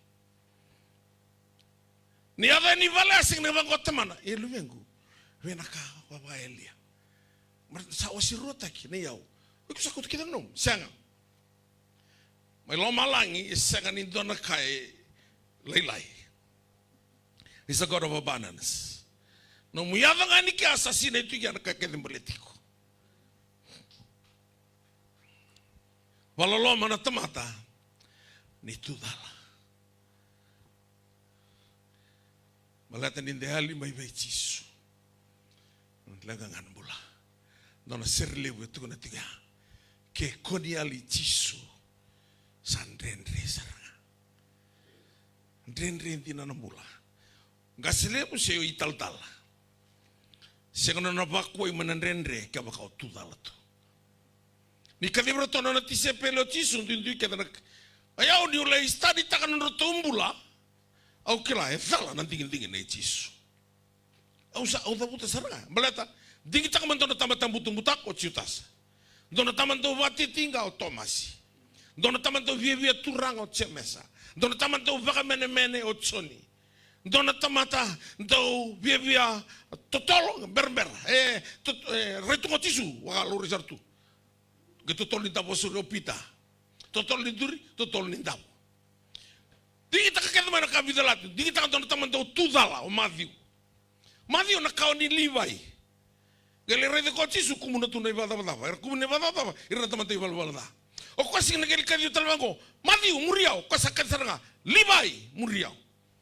Ni yaco yani i vale, a sega ni vaqo o tamana, e luvequ, vei na ka vakayalia. Mara sa wasiruataki na iyau. Iko sa kauta kece na nomu, sega. Mai lomalagi e sega ni dua na ka e lailai. He's a God of abundance. Nomu yaco ga ni kea sa sinai tu kea na ka kece baleti iko. Vakaloloma na tamata ni tu cala. Baleta ni da yali mai vei Jisu, leqa ga na bula. Dua na sere levu e tukuna tiko ya, ke ko ni yali Jisu, sa dredre sara ga. Dredre dina na bula. Qase levu se o italatala. Sega nona vakuai mai na dredre kevaka o tu cala tu. Ni kacivi iratou na nona tisaipeli o Jisu, duidui kece na, o yau niu lai study-taka na nodratou bula, au kila e cala na digidigi nei Jisu. Au sa, au cavuta sara ga. Baleta, digitaka me dua na tamata butubutaka o Jutasa. Dua na tamata dau vakatitiqa o Tomasi. Dua na tamata dau viavia turaga o Jemesa. Dua na tamata dau vakamenemene o Joni. Dua na tamata dau viavia totolo, berabera. E, tot-, e, rai tu ga o Jisu, vakalaurai sara tu. Qai totolo ni davo, sori, o Pita. Totolo ni duri, totolo ni davo. Digitaka kece mai na ka vica latu. Digitaka dua na tamata dau tu cala, o Maciu. Maciu na kawa ni Livai. Qai lai raica ko Jisu, kumuna tu na ivakacavacava. Era kumuna na ivakacavacava, ira na tamata ivalavala ca. O koya sega ni qai lai kacivi tale vaqo, Maciu, muri au, o koya sa kaci sara ga, Livai, muri au.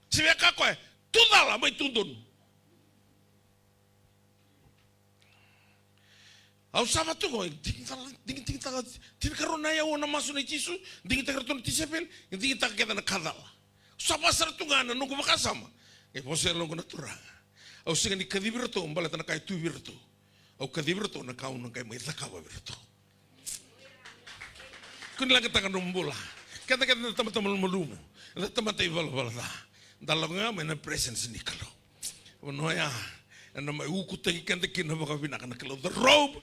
Se via kaya o koya, tu cala, mai tu donu. Au sava tu qo, e digitaka, digitaka tinikarua na yaua na masu nei Jisu, digitaki ratou na tisaipeli, digitaka kece na ka cala. Au sava sara tu ga na noqu vakasama. Qai vosa yaloqu na Turaga. Au sega ni kacivi iratou baleta na ka e tu vei iratou. Au kacivi iratou na ka au na qai mai cakava vei iratou. Kua ni laqataka nomu bula. Keda keda na tamata malumalumu. Na tamata ivalavala ca. Da lako ga mai na presence ni Kalou. Vanua ya ena mai ukutaki keda kina vakavinaka na Kalou. The robe,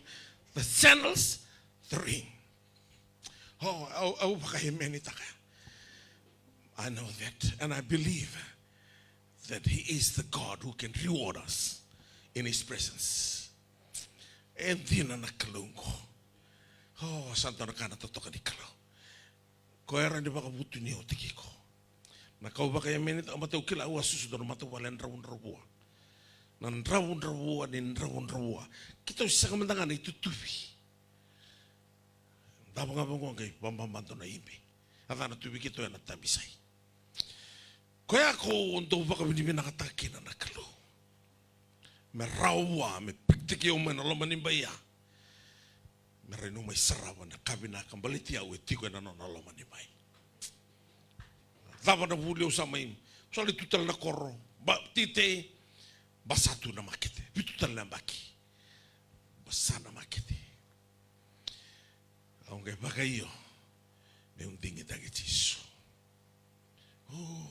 the sandals, the ring. Oh, au, au vakaemenitaka. I know that and I believe that he is the God who can reward us in his presence. E dina na Kalou qo. Oh, sa dua na ka na totoka ni Kalou. Ko era ni vakavutuni oti kiko. Na kau vakaemenitaka, au matau kila, au a susu dua na matavuvale dravudravua. Na dravudravua ni dravudravua. Keitou sega mada ga na itutuvi. Davo ga vaqo qai vababa dua na ibe. A ca na tuvi keitou ena tabisai. Koya ko dau vakavinavinakataka kina na Kalou. Me rawa vua me pikitaki au mai na loma ni bai ya. Me rawa niu mai sarava na ka vinaka baleti au e tiko ena nona loma ni bai. Cava na vuli au sa mai, au sa lai tu tale na koro, ba tite, basa tu na makete, vitu tale na yabaki. Basa na makete. Au qai vakaio meu digitaki Jisu. O,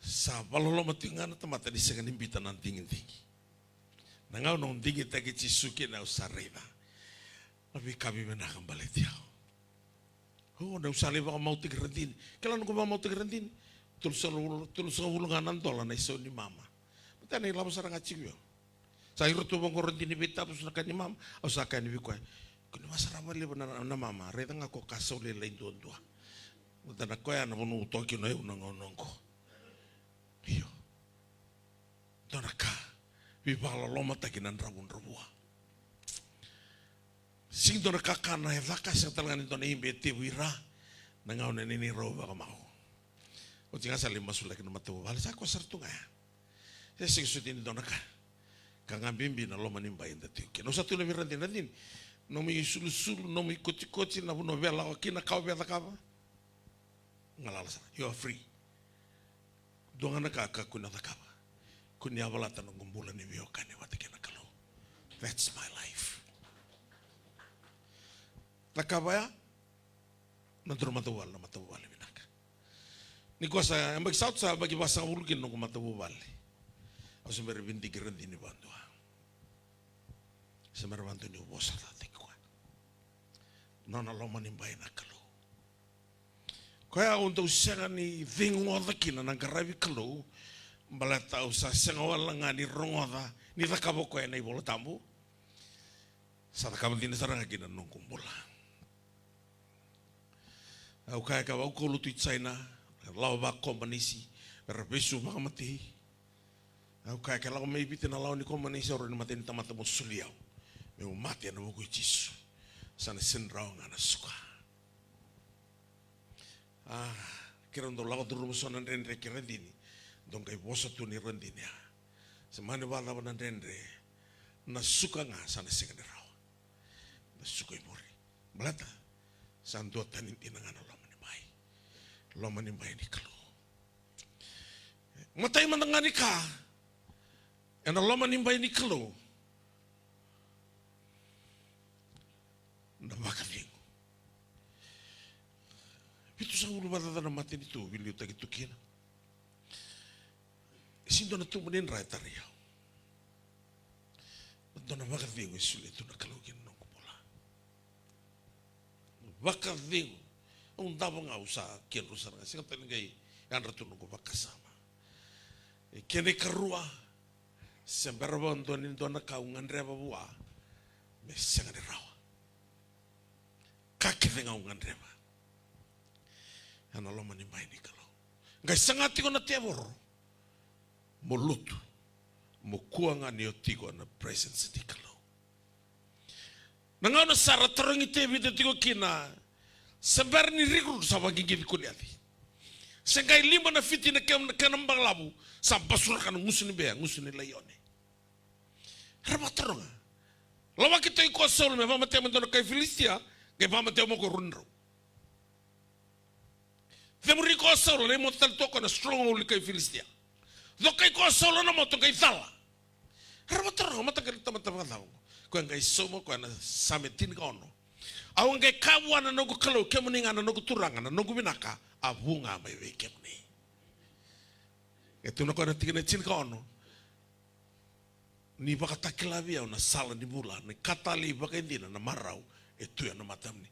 sa vakaloloma tiko ga na tamata ni sega ni biuta na digidigi. Na gauna au digitaki Jisu kina au sa raica na veika vivinaka baleti au. O, na au sa lai vakamautaki radini. Kila noqu vakamautaki radini. Tolusagavulu, tolusagavulu ga na dola na isau ni mama. Matana ilavo sara ga tiko. Sa iratou vaqo radini veitavusu na ka ni mama. Au sa kaya ni vei koya, ko ni vasara vakalevu na, na mama. Raica ga ko ka sau lailai duadua. Matana koya na vanua au toka kina o yau na gauna oqo. Io. Dua na ka veivakalolomataki na dravudravua. Sega ni dua na kakana e caka, sega tale ga ni dua na ibe e tevu i ra. Na gauna e neirau vakamau. Oti ga sa lai masulaki na matavuvale, sa koya sara tu ga ya. E sega soti ni dua na ka. Ka ga bibi na loma ni bai eda tiko kina. Au sa tukuna vei radini, radini, nomu isulusulu, nomu ikotikoti, na vanua o via lako kina, ka o via cakava, galala sara. You are free. Dua ga na ka, ka kua ni cakava. Kua ni yavalata noqu bula ni veiwekani vata kei na Kalou. That's my life. Cakava ya na dua na matavuvale, na matavuvale vinaka. Ni koya sa yabaki sa oti, sa yabaki vasagavulu kina noqu matavuvale. Au se bera ni vidiki radini vadua. Se bera vadua niu vosataki koya. Nona loma ni bai na Kalou. Koya au dau sega ni ceguoca kina na qaravi Kalou, baleta au sa sega wale ga ni rogoca ni cakava o koya na iVola Tabu. Sa cakava dina sara ga kina na noqu bula. Au kaya ke vakaukaulotu i China, lawa vakakomanisi, era vesu vakamatei. Au kaya ke lako mai Viti na lawa ni komanisi, au rawa ni matai ni tamata mo soli au. Meu mate ena vuku i Jisu. Sa na sega ni rawa ga na suka. A, keirau dau lako curuma so na dredre kei radini. Dau qai vosa tu ni radini ya. Se mani vakacava na dredre, na suka ga sa na sega ni rawa. Na suka i muri. Baleta sa duatani dina ga na loma ni bai. Loma ni bai ni Kalou. Matai mada ga ni ka ena loma ni bai ni Kalou, na vakacegu. Vitusagavulu vakacaca na matanitu veiliutaki tu kina. E sega ni dua na tubu ni dra e tarai au. Na dua na vakacegu e solia tu na Kalou ki na noqu bula. Vakacegu. Au davo ga, au sa kedru sara ga, sega tale ni qai yadra tu noqu vakasama. E kena ikarua, se bera vakadua ni dua na ka au gadreva vua me sega ni rawa. Ka kece ga au gadreva ena loma ni bai ni Kalou. Qai saga tiko na tevoro mo lutu, mo kua ga ni o tiko ena presence ni Kalou. Na gauna sa ra tarogi Tevita tiko kina, se bera ni rikrutu sa vaqiqici Koliaci. Se qai lima na fiti na ke-, na kena balavu, sa basuraka na gusu ni bea, gusu ni laione. Era vakataroga. Lawaki toka o Saula me vakamatea mai e dua na kai Filisitia, qai vakamatea mai o koya rua na drau. Cemuri koya o Saula, lai moce tale tu o koya na stronghold ni kai Filisitia. Cokai koya o Saula na moto qai cala. Era vakataroga, mataqali tamata vakacava oqo? Koya qai sauma o koya na Same tinikaono. Au qai kaya vua na noqu Kalou, kemuni ga na noqu Turaga, na noqu vinaka, a vu ga mai vei kemuni. E tukuna o koya na tikina e tinikaono. Ni vakatakila vei au na sala ni bula, ni ka talei vakaidina na marau e tu ena matamuni.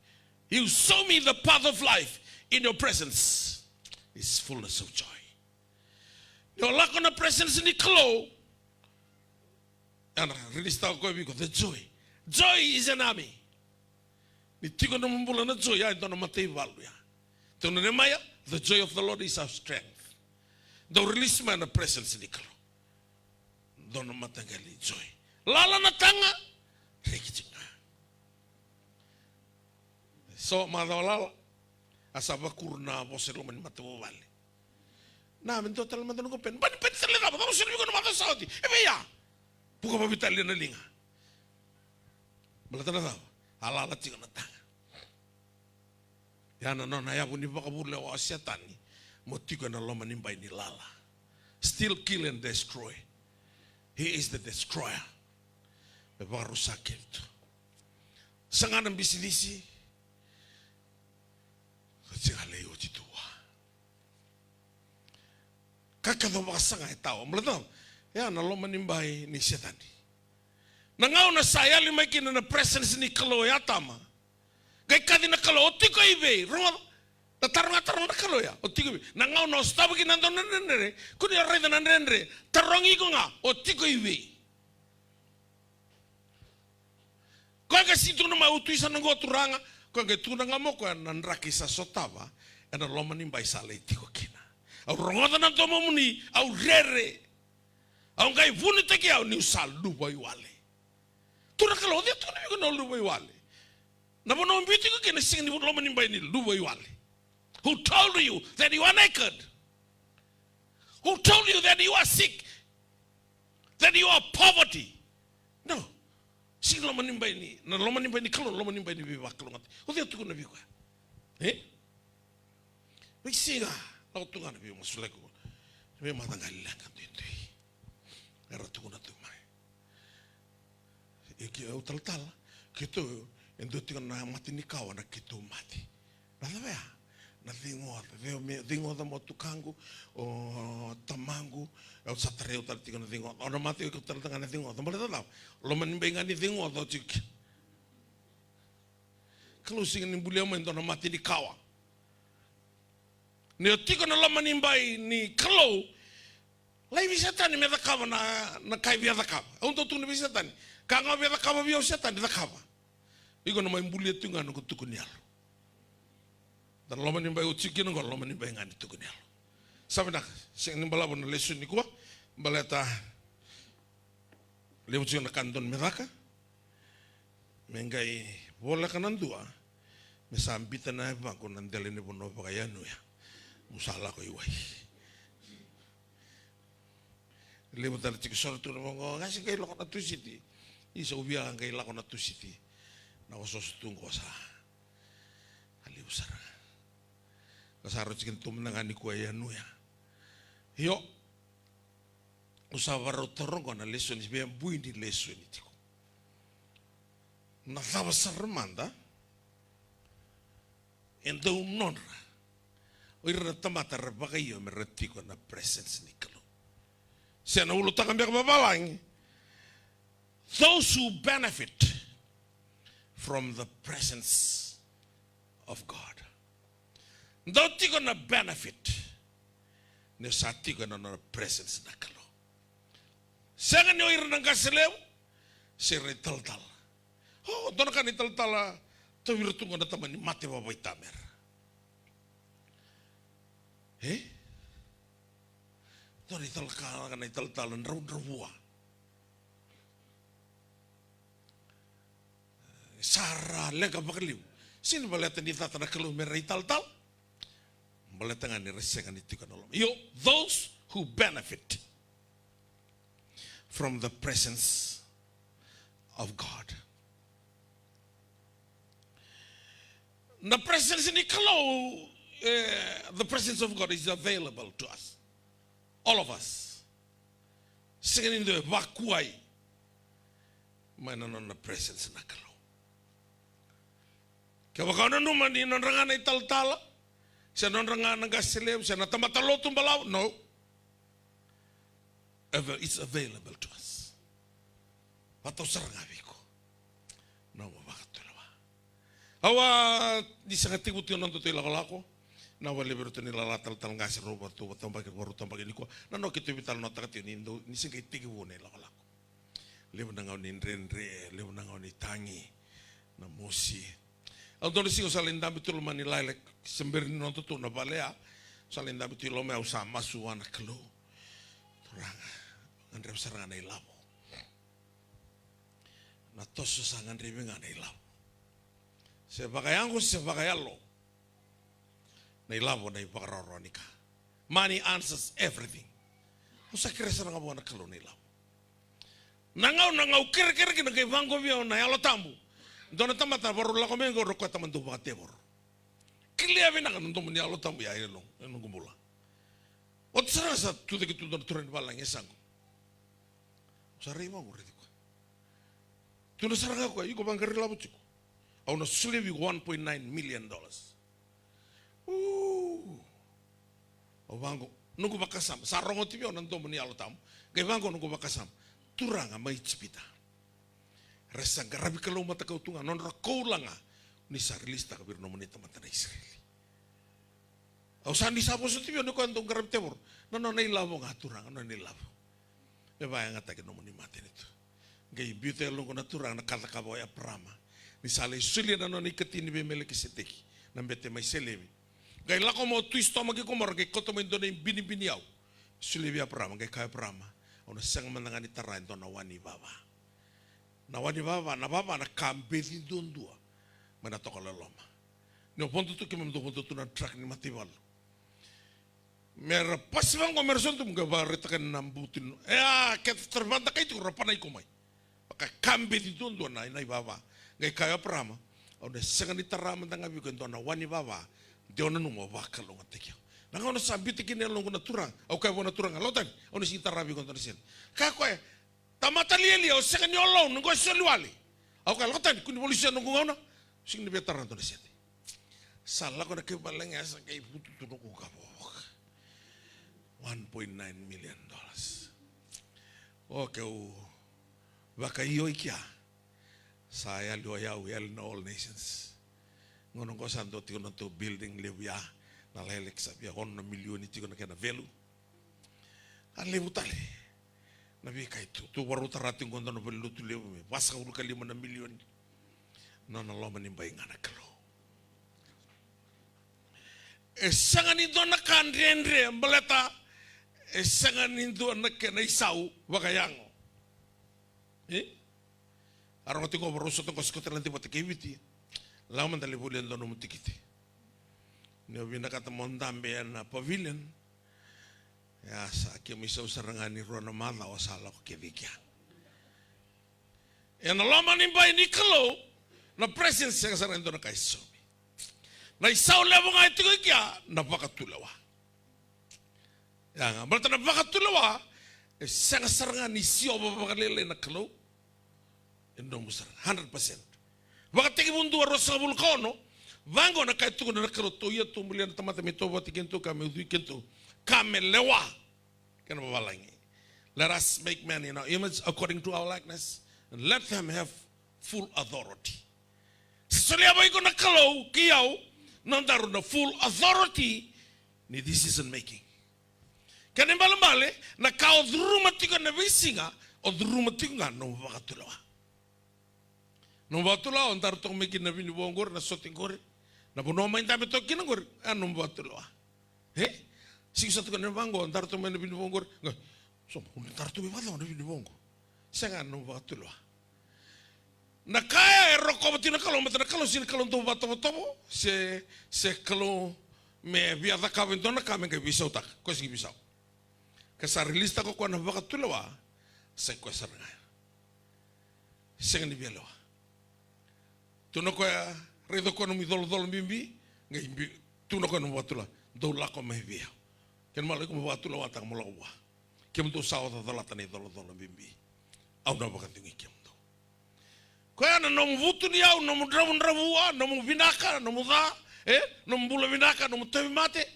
You show me the path of life, in your presence is fullness of joy. Ni o lako na presence ni Kalou, ena release-taka o koya vei iko the joy. Joy is an army. Ni tiko ena nomu bula na joy, ya e dua na mataivalu ya. Tukuna o Nemaia, the joy of the Lord is our strength. Dau release mai na presence ni Kalou. Dua na mataqali joy. Lala na taga, reki tiko ga. So, macawa lala, a sa vakuru na vosa e loma ni matavuvale. Na, me dua tale mada noqu peni. Bani peni tale cava, cava soli vei iko na macawa sa oti. E vei ya? Vuka vakaveitalia na liga. Baleta na cava? A lala tiko na taga. Ya na nona yavu ni vakavulewa o Setani, mo tiko ena loma ni bai ni lala. Steal, kill and destroy. He is the destroyer. Me vakarusa keitou. Saga na bisinisi. Ka sega lai oti tu vua. Ka kece o vakasaga e tawa. Baleta na cava? Ya na loma ni bai ni Setani. Na gauna sa yali mai kina na presence ni Kalou e Atama. Qai kaci na Kalou, o tiko i vei? Rogoca. Na taro ga taroga na Kalou ya, o tiko i vei? Na gauna o sotava kina e dua na dredre, kua ni o raica na dredre. Tarogi iko ga, o tiko i vei? Koya qai sega ni tukuna mai, au tu i sa noqu Turaga. Koya qai tukuna ga mai o koya na draki sa sotava ena loma ni bai sa lai tiko kina. Au rogoca na domomuni, au rere. Au qai vunitaki au niu sa luvaiwale. Tukuna na Kalou, o cei tukuna vei iko na luvaiwale? Na vanua o biuti iko kina sega ni loma ni bai ni luvaiwale. Who told you that you are naked? Who told you that you are sick? That you are poverty? No. Sega ni loma ni bai ni, na loma ni bai ni Kalou, loma ni bai ni veivakalougatataki. O cei tukuna vei iko ya? E? Veisiga, lako tu ga na veimasulaki, veimataqali leqa duidui. Era tukuna tu mai. E ke, au talatala, keitou, e dua tiko na mate ni kawa na keitou mate. Na cava ya? Na cigoca, cei me, cigoca mo tukaqu, o tamaqu, au sa tarai au tale tiko na cigoca. O na mate, o iko tale ga na cigoca. Baleta na cava? Loma ni bai ga ni cigoca o tiko kina. Kalou sega ni bulia mai e dua na mate ni kawa. Ni o tiko na loma ni bai ni Kalou, lai vei Setani me cakava na, na ka e via cakava. Au dau tukuna vei Setani, ka ga o via cakava vei au Setani, cakava. Iko na mai bulia tu ga noqu tuku ni yalo. Da loma ni bai o tiko kina oqo, loma ni bai ga ni tuku ni yalo. Sa vinaka, sega ni balavu na lesoni nikua, baleta levu tiko na ka dodonu me caka. Me qai voleka na dua, me sa biuta na yavaqu na dela ni vanua vakayanuyanu. Mo sa lako i wai. Levu tale tiko soro tu na vaqo, ga se qai lako na Tusiti. Isa, au via qai lako na Tusiti. Na osooso tu qo sa. A levu sara. Ka sa rauti kina tu mada ga nikua i yanuyanu. Io. Au sa vakarau taroga na lesoni, via bui ni lesoni tiko. Na cava sara mada e dau nodra o ira na tamata era vakaio me ra tiko na presence ni Kalou? Se na ulutaga beka vavalagi, those who benefit from the presence of God. Dau tiko na benefit ni o sa tiko ena nona presence na Kalou. Sega ni o ira na qase levu se ira na italatala. O, dua na ka na italatala, tauvi ira tu qo na tama ni mate vavaitamera. E? Dua na italatala, na italatala dravudravua. Sa ra leqa vakalevu. Sega ni baleta ni cata na Kalou me ra italatala. Baleta ga ni ra sega ni tiko na loma. Io, those who benefit from the presence of God. Na presence ni Kalou, eh, the presence of God is available to us. All of us. Sega ni dua e vakuai mai na nona presence na Kalou. Kevaka o nanuma ni nodra ga na italatala, se nodra ga na qase levu, se na tamata lotu balavu, no. Ava-, it's available to us. Vakatau sara ga vei iko. Na nomu vakatulewa. Au a, ni sega tekivu tiko na nodatou ilakolako. Na vakalevu vei iratou na ilala talatala qase, rau vakatabakidua, rau tabaki nikua. Na noqu keitou veitalanoataka tiko ni dau, ni se qai tekivu na ilakolako. Levu na gauna ni dredre, levu na gauna ni tagi, na mosi. Au dua na siga au sa lai dabe tu loma ni lilac, se bera ni nodatou na vale ya. Au sa lai dabe tu i loma ya, au sa masu vua na Kalou. Turaga, gadreva sara ga na ilavo. Na toso sa gadrevi ga na ilavo. Se vakayago, se vakayalo. Na ilavo na ivakaraurau ni ka. Money answers everything. Au sa kerea sara ga vua na Kalou na ilavo. Na gauna ga au kerekere kina qai vaqo vei au na Yalo Tabu. Dua na tamata vakarau lako mai qo, rau kaya tamata dau vakatevoro. Kerea vinaka na domo ni Yalo Tabu ya e noqu, e noqu bula. Oti sara ga sa tucake tu dua na turaga ni valagi e saqu. Au sa rai vaqo, raici koya. Tukuna sara ga o koya, iko vaqara ilavo tiko. Au na solia vei iko one point nine million dollars. Uu. Au vaqo, noqu vakasama. Sa rogo tiko vei au na domo ni Yalo Tabu. Qai vaqo noqu vakasama. Turaga mai Ijipita. Ra sa qaravi kalou matakau tu ga, nodra koula ga. Ni sa rilisitaka vei ira nomuni tamata na Isireli. Au sa, ni sa vosoti vei au ni koya dau qaravi tevoro. Na nona ilavo ga Turaga, na nona ilavo. Me vakayagataki nomuni matanitu. Qai biuta e yaloqu na Turaga na ka cakava o Eparama. Ni sa lai solia na nona ikatini vei Melekiseteki. Na bete mai Selevi. Qai lako mai o Tui Sotoma kei Komora, qai kauta mai dua na ibinibini yau. Solia vei Eparama, qai kaya o Eparama. Au na sega mada ga ni tara e dua na wa ni vava. Na wa ni vava, na vava na ka beci duadua. Mai na toka loloma. Ni o vodo tu, keimami dau vodo tu na truck ni mataivalu. Me ra pasi vaqo, me ra sodo, me qai vakaraitaka na butu. E a, ke tara vadakai tiko, ra pana iko mai. Vaka ka beci duadua na, na ivava. Qai kaya o Eparama, au na sega ni tara mada ga vei iko e dua na wa ni vava. De o nanuma o vakalougatataki au. Na gauna sa biuta kina e yaloqu na Turaga, au kaya vua na Turaga, Lako tani, au na sega ni tara vei iko e dua na sede. Kaya o koya, tamata lialia, o sega ni o loan, qo e soli wale. Au kaya, lako tani, kua ni valusia noqu gauna. Sega ni via tara e dua na sede. Sa lako na kaivalagi, sa qai vutu tu noqu kavo. One point nine million dollars. Okay, au vakaio i kea. Sa yali o yau, yali na All Nations. Gauna qo sa dua tiko na nodatou building levu ya. Na lilac sa via ono na milioni tiko na kena value. A levu tale na veika e tu. Tou vakarau tara tiko qo dua na valenilotu levu me vasagavulu ka lima na milioni. Na nona loma ni bai ga na Kalou. E sega ni dua na ka dredre, baleta e sega ni dua na kena isau vakayago. E? A rogo tiko, vakarau sota qo Scotland vata kei Viti. Lako mada lai volia e dua nomu tikiti. Ni o vinakata mo dabe ena pavilion. Ia sa keimami sau sara ga ni rua na macawa sa lako kece i kea. Ena loma ni bai ni Kalou, na presence sega sara ga ni dua na ka e saumi. Na isau levu ga e tiko i kea, na vakatulewa. Ia ga, baleta na vakatulewa, e sega sara ga ni Jiova vakalailai na Kalou. E nomu sara, hundred percent. Vakatekivu dua ruasagavulu ka ono, vaqo na ka e tukuna na Kalou, tou ia tou bulia na tamata me tou vata kei kedatou, ka me ucui kedatou, ka me lewa. Kena vavalagi. Let us make man in our image, according to our likeness, and let them have full authority. Sa solia vei iko na Kalou kei au, nodaru na full authority ni decision making. Kena ibalebale, na ka o curuma tiko ena veisiga, o curuma tiko ga na nomu vakatulewa. Nomu vakatulewa, o daru toka mai kina na vinivo qori, na sote qori. Na vanua mai dabe toka kina qori, a nomu vakatulewa. E? Sega ni sa tukuna vaqo, o daru toka mai na vinivo qori. Qo, so, o daru toka mai vakacava na vinivo qo? Sega, a nomu vakatulewa. Na ka ya e rokova tiko na Kalou, baleta na Kalou sega ni Kalou dau vakatovotovo, se, se Kalou me via cakava e dua na ka me qai veisautaka, koya sega ni veisau. Ka sa rilisitaka o koya na vakatulewa, sa i koya sara ga. Sega ni via lewa. Tukuna o koya, Raica o koya nomu icolacola bibi, qai bi-, tukuna o koya nomu vakatulewa, dou lako mai vei au. Kena ibalebale iko mo vakatulewataka mo lako vua. Kemudou sa oca colata na icolacola bibi. Au na vakacegui kemudou. Koya na nomu vutuniyau, nomu dravudravua, nomu vinaka, nomu ca, e? Nomu bula vinaka, nomu tauvimate.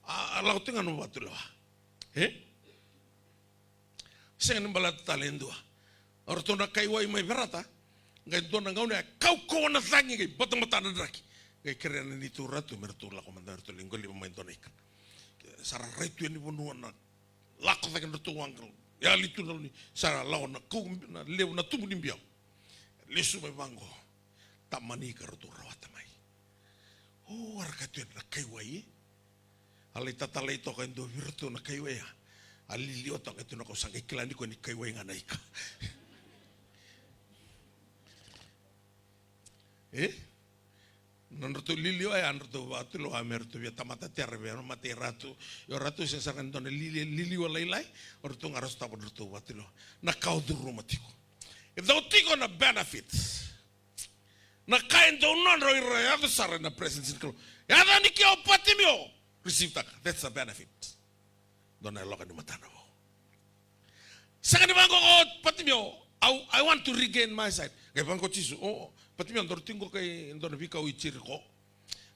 A, a lako tiko ga nomu vakatulewa. E? Sega ni baleta tale e dua. O ratou na kaiwai mai Verata, qai dua na gauna e kaukauwa na cagi qai batabata na draki. Qai kerea na neitou ratu me ratou lako mada me ratou lai qoliva mai dua na ika. Sa ra rai tu yani vanua na lako cake na ratou waqa. Yali tu na loni, sa ra lako na kau, na levu na tubu ni biau. Lesu mai vaqo. Tamani ka ratou rawata mai. O, a ra kaya tu yani na kaiwai, e? A lai tatalai toka e dua vei iratou na kaiwai ya. A liliwa toka e tu na kau sa qai kila ni koya ni kaiwai ga na ika. E? Na nodratou liliwa ya, nodratou vakatulewa me ratou via tamata tera vei na matei ratu. Io, ratou sega sara ga ni dua na lili-, liliwa lailai, o ratou ga ra sotava nodratou vakatulewa. Na ka o curuma tiko. E dau tiko na benefits. Na ka e dau nodra o ira e yaco sara ena presence ni Kalou. Yaco yani ke o Patimio, receive-taka. That's a benefit. Dua na yaloka ni matana vou. Sega ni vaqo o Patimio, I, I want to regain my sight. Qai vaqo o Jisu, o, o, Patimio, daru tiko qo e dua na veikau i Jeriko.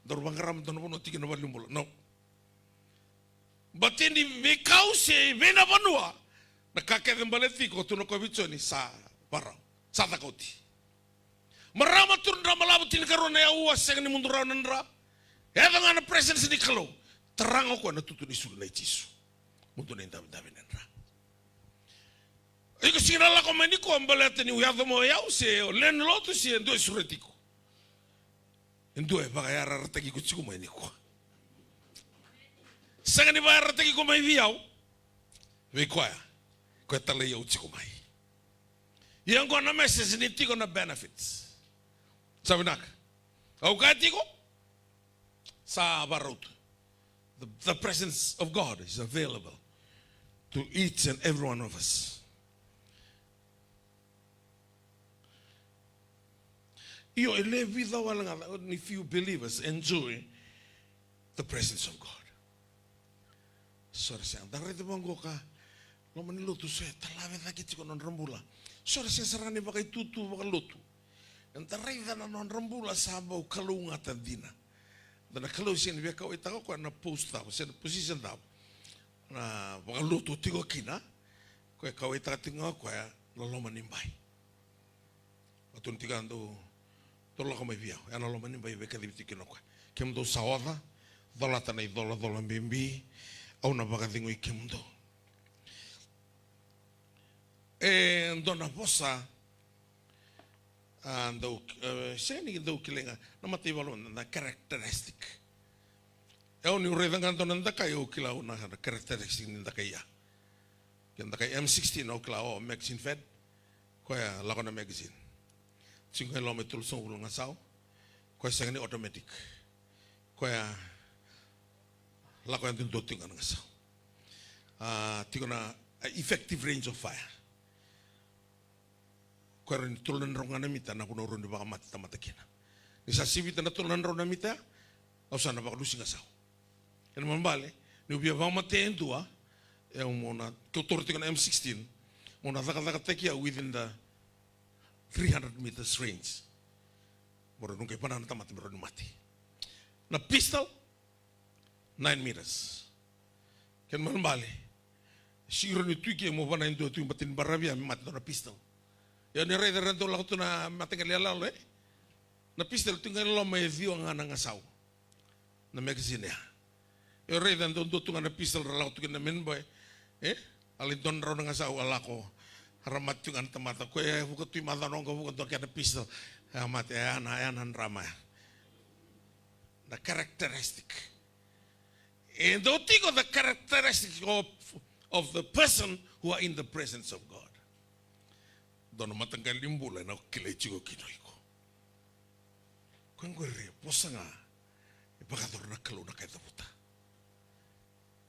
Daru vaqara mada na vanua tiko na valenibula. No. Baleta ni veikau se vei na vanua, na ka kece baleti iko, tukuna o koya vei Joni, sa varau, sa caka oti. Marama, turaga, drama lavo, tinikarua na aua, sega ni mudu rawa na dra. Yaco ga na presence ni Kalou. Tara ga o koya na tutu ni sulu nei Jisu. Mudu na idavidavi ni dra. Iko sega ni lako mai nikua baleta niu yaco mai o yau se o lewe ni lotu se dua e sureti iko. E dua e vakayarayarataki iko tiko mai nikua. Sega ni vakayarayarataki iko mai vei au. Vei koya. Koya talai au tiko mai. Ia oqo na message ni tiko na benefits. Sa vinaka. Au kaya tiko. Sa varau tu. The, the presence of God is available to each and every one of us. Io, e le vica wale ga, only few believers enjoy the presence of God. So ra sega, da raica vaqo ka, loma ni lotu, so e talave cake tiko na nodra bula. So ra sega sara ga ni vakaitutu vakalotu. Eda raica na nodra bula sa bau kalougata dina. Da na Kalou sega ni via kauwaitaka o koya na post cava, se na position cava. Na vakalotu o tiko kina, koya e kauwaitaka tiko ga o koya na loma ni bai. Vatu ni tiko ya dou, dou lako mai vei au, ya na loma ni bai e veikacivi tiko kina o koya. Kemudou sa oca, colata na icolacola bibi, au na vakacegui kemudou. E dua na vosa, a, dau, e, sega ni dau kilai ga, na mataivalu na characteristic. E, au niu raica ga dua na dakai au kila au na, na characteristic ni dakai ya. Ke dakai M sixteen au kila, o, magazine fed, koya lako na magazine. Tiko ga e loma e tolusagavulu na gasau, koya sega ni automatic. Koya lako yadudua tiko ga na gasau. A, tiko na, a, effective range of fire. Koya rawa ni tolu na drau ga na mita, na vanua rawa ni vakamate tamata kina. Ni sa sivita na tolu na drau na mita, au sa na vakalusi gasau. Kena ibalebale, niu via vakamatea e dua, e au mo na, keu taura tiko na M sixteen, mo na cakacakataki au within the three hundred meters range. Mo rawa ni qai vana na tamata me rawa ni mate. Na pistol, nine meters. Kena ibalebale, sega ni rawa ni tu i ke mo vana e dua tu, baleta ni baravi ya me mate dua na pistol. Ia ni raica era dau lako tu na mataqali iyaloyalo, e? Na pistol tu ga e loma e ciwa ga na gasau. Na magazine ya. Io, raica e dua tu ga na pistol ra lako tu kina na main boy. E? A lai dua na drau na gasau a lako. Ra mate tu ga na tamata. Koya e vuka tu i macawa na oqo, vuka dua kena pistol. E a mate, e a na, e a na drama ya. Na characteristic. E dau tiko the characteristic of, of the person who are in the presence of God. Dua na mataqali bula ena kilai tiko kina o iko. Koya qori e vosa ga e vakayacora na Kalou na ka e cavuta.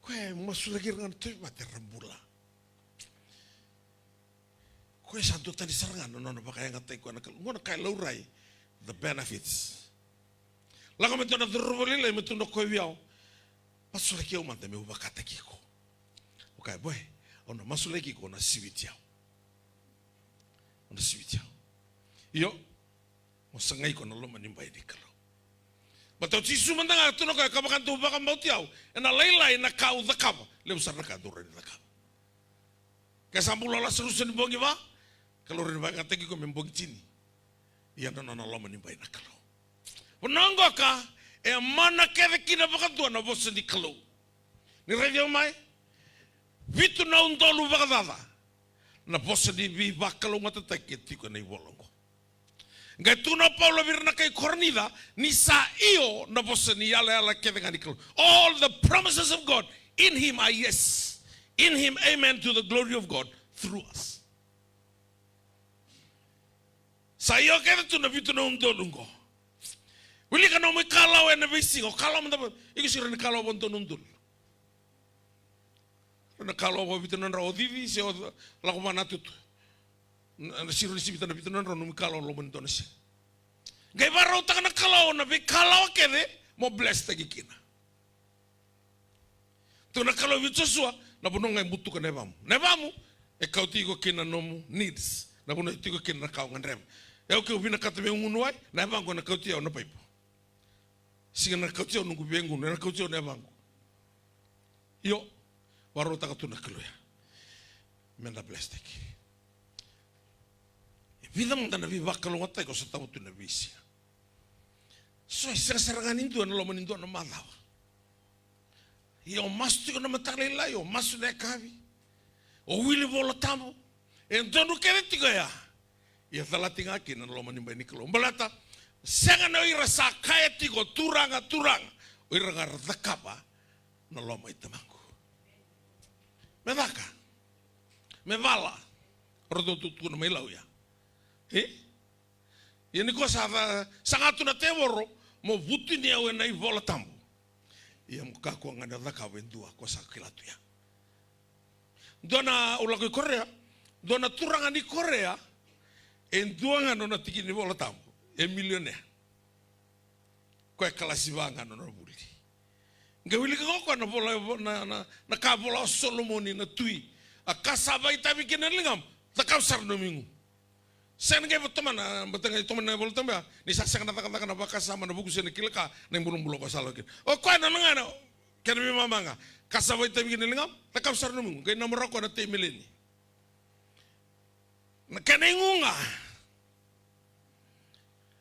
Koya e masulaki ira ga na tauvimate era bula. Koya sa duatani sara ga na nona vakayagataki koya na Kalou. Qo na ka e laurai, the benefits. Lako mai dua na cauravou lailai me tukuna o koya vei au, masulaki au mada meu vakataki iko. Au kaya, boy, au na masulaki iko, au na siviti au. Au na siviti au. Io, mo sagai iko na loma ni bai ni Kalou. Baleta o Jisu mada ga e tukuna o koya, kevaka dou vakabauti au ena lailai na ka au cakava, levu sara na ka dou rawa ni cakava. Ke sa bula o Lasarusa ni bogi va, Kalou rawa ni vakayagataki iko me bogi tini. Ia na nona loma ni bai na Kalou. Vanua qoka e mana kece kina vakadua na vosa ni Kalou. Ni raici au mai, vitu na udolu vakacaca na vosa ni veivakalougatataki e tiko ena ivola oqo. Qai tukuna o Paula vei ira na kai Korinica, ni sa io na vosa ni yalayala kece ga ni Kalou. All the promises of God in him are yes. In him, amen, to the glory of God through us. Sa io kece tu na vitu na udolu oqo. Wilika nomu ikalawa ena veisiga, o kalawa mada, iko siro ni kalawa vakadua na udolu. Na kalawa vakavitu na drau, o cici se o lako vanatutu. Na, na siro ni sivita na vitu na drau, nomu ikalawa loma ni dua na siga. Qai vakarautaka na Kalou na veikalawa kece mo blesstaki kina. Tukuna na Kalou vei Josua, na vanua ga e butuka na yavamu. Na yavamu e kauti iko kina na nomu needs. Na vanua e tiko kina na ka o gadreva. Au ke vinakata meu gunu wai, na yavaqu ena kauti au na paipo. Sega ni na kauti au noqu veigunu, ena kauti au na yavaqu. Io, vakarautaka tu na Kalou ya. Meda blesstaki. E vica mada na veivakalougatataki o sotava tu ena veisiga. So e sega sara ga ni dua ena loma ni dua na macawa. Ia o masu tiko na mataka lailai, o masu na yakavi. O wili Vola Tabu. E donu kece tiko ya. Ia calati ga kina na loma ni bai ni Kalou. Baleta, sega na o ira sa kaya tiko, Turaga, Turaga. O ira ga era cakava na loma i Tamaqu. Me caka. Me vala. O ratou tukuna mai Lau ya. E? Ia ni ko sa ca-, saga tu na tevoro, mo vutuniyau ena iVola Tabu. Ia mo kakua ga ni o cakava e dua ko sa kila tu ya. Dua na, au lako i Korea, dua na turaga ni Korea, e dua ga nona tiki ni Vola Tabu, e milionea. Koya e kalasi va ga nona vuli. Qai wilika ga o koya na vola, na, na, na ka vola o Solomoni na tui. A ka sa vakaitavi kina na ligamu, cakava sara na nomu igu. Sega ni qai tomana, baleta qai tomana na iVola Tabu ya, ni sa sega na cakacaka, na vakasama, na vuku se na kila ka, na ibulubulu ko sa lako kina. O koya na nona ga na, kena veimama ga, ka sa vakaitavi kina na ligamu, cakava sara na nomu igu, qai namora o koya na tei meleni. Na kena igu ga.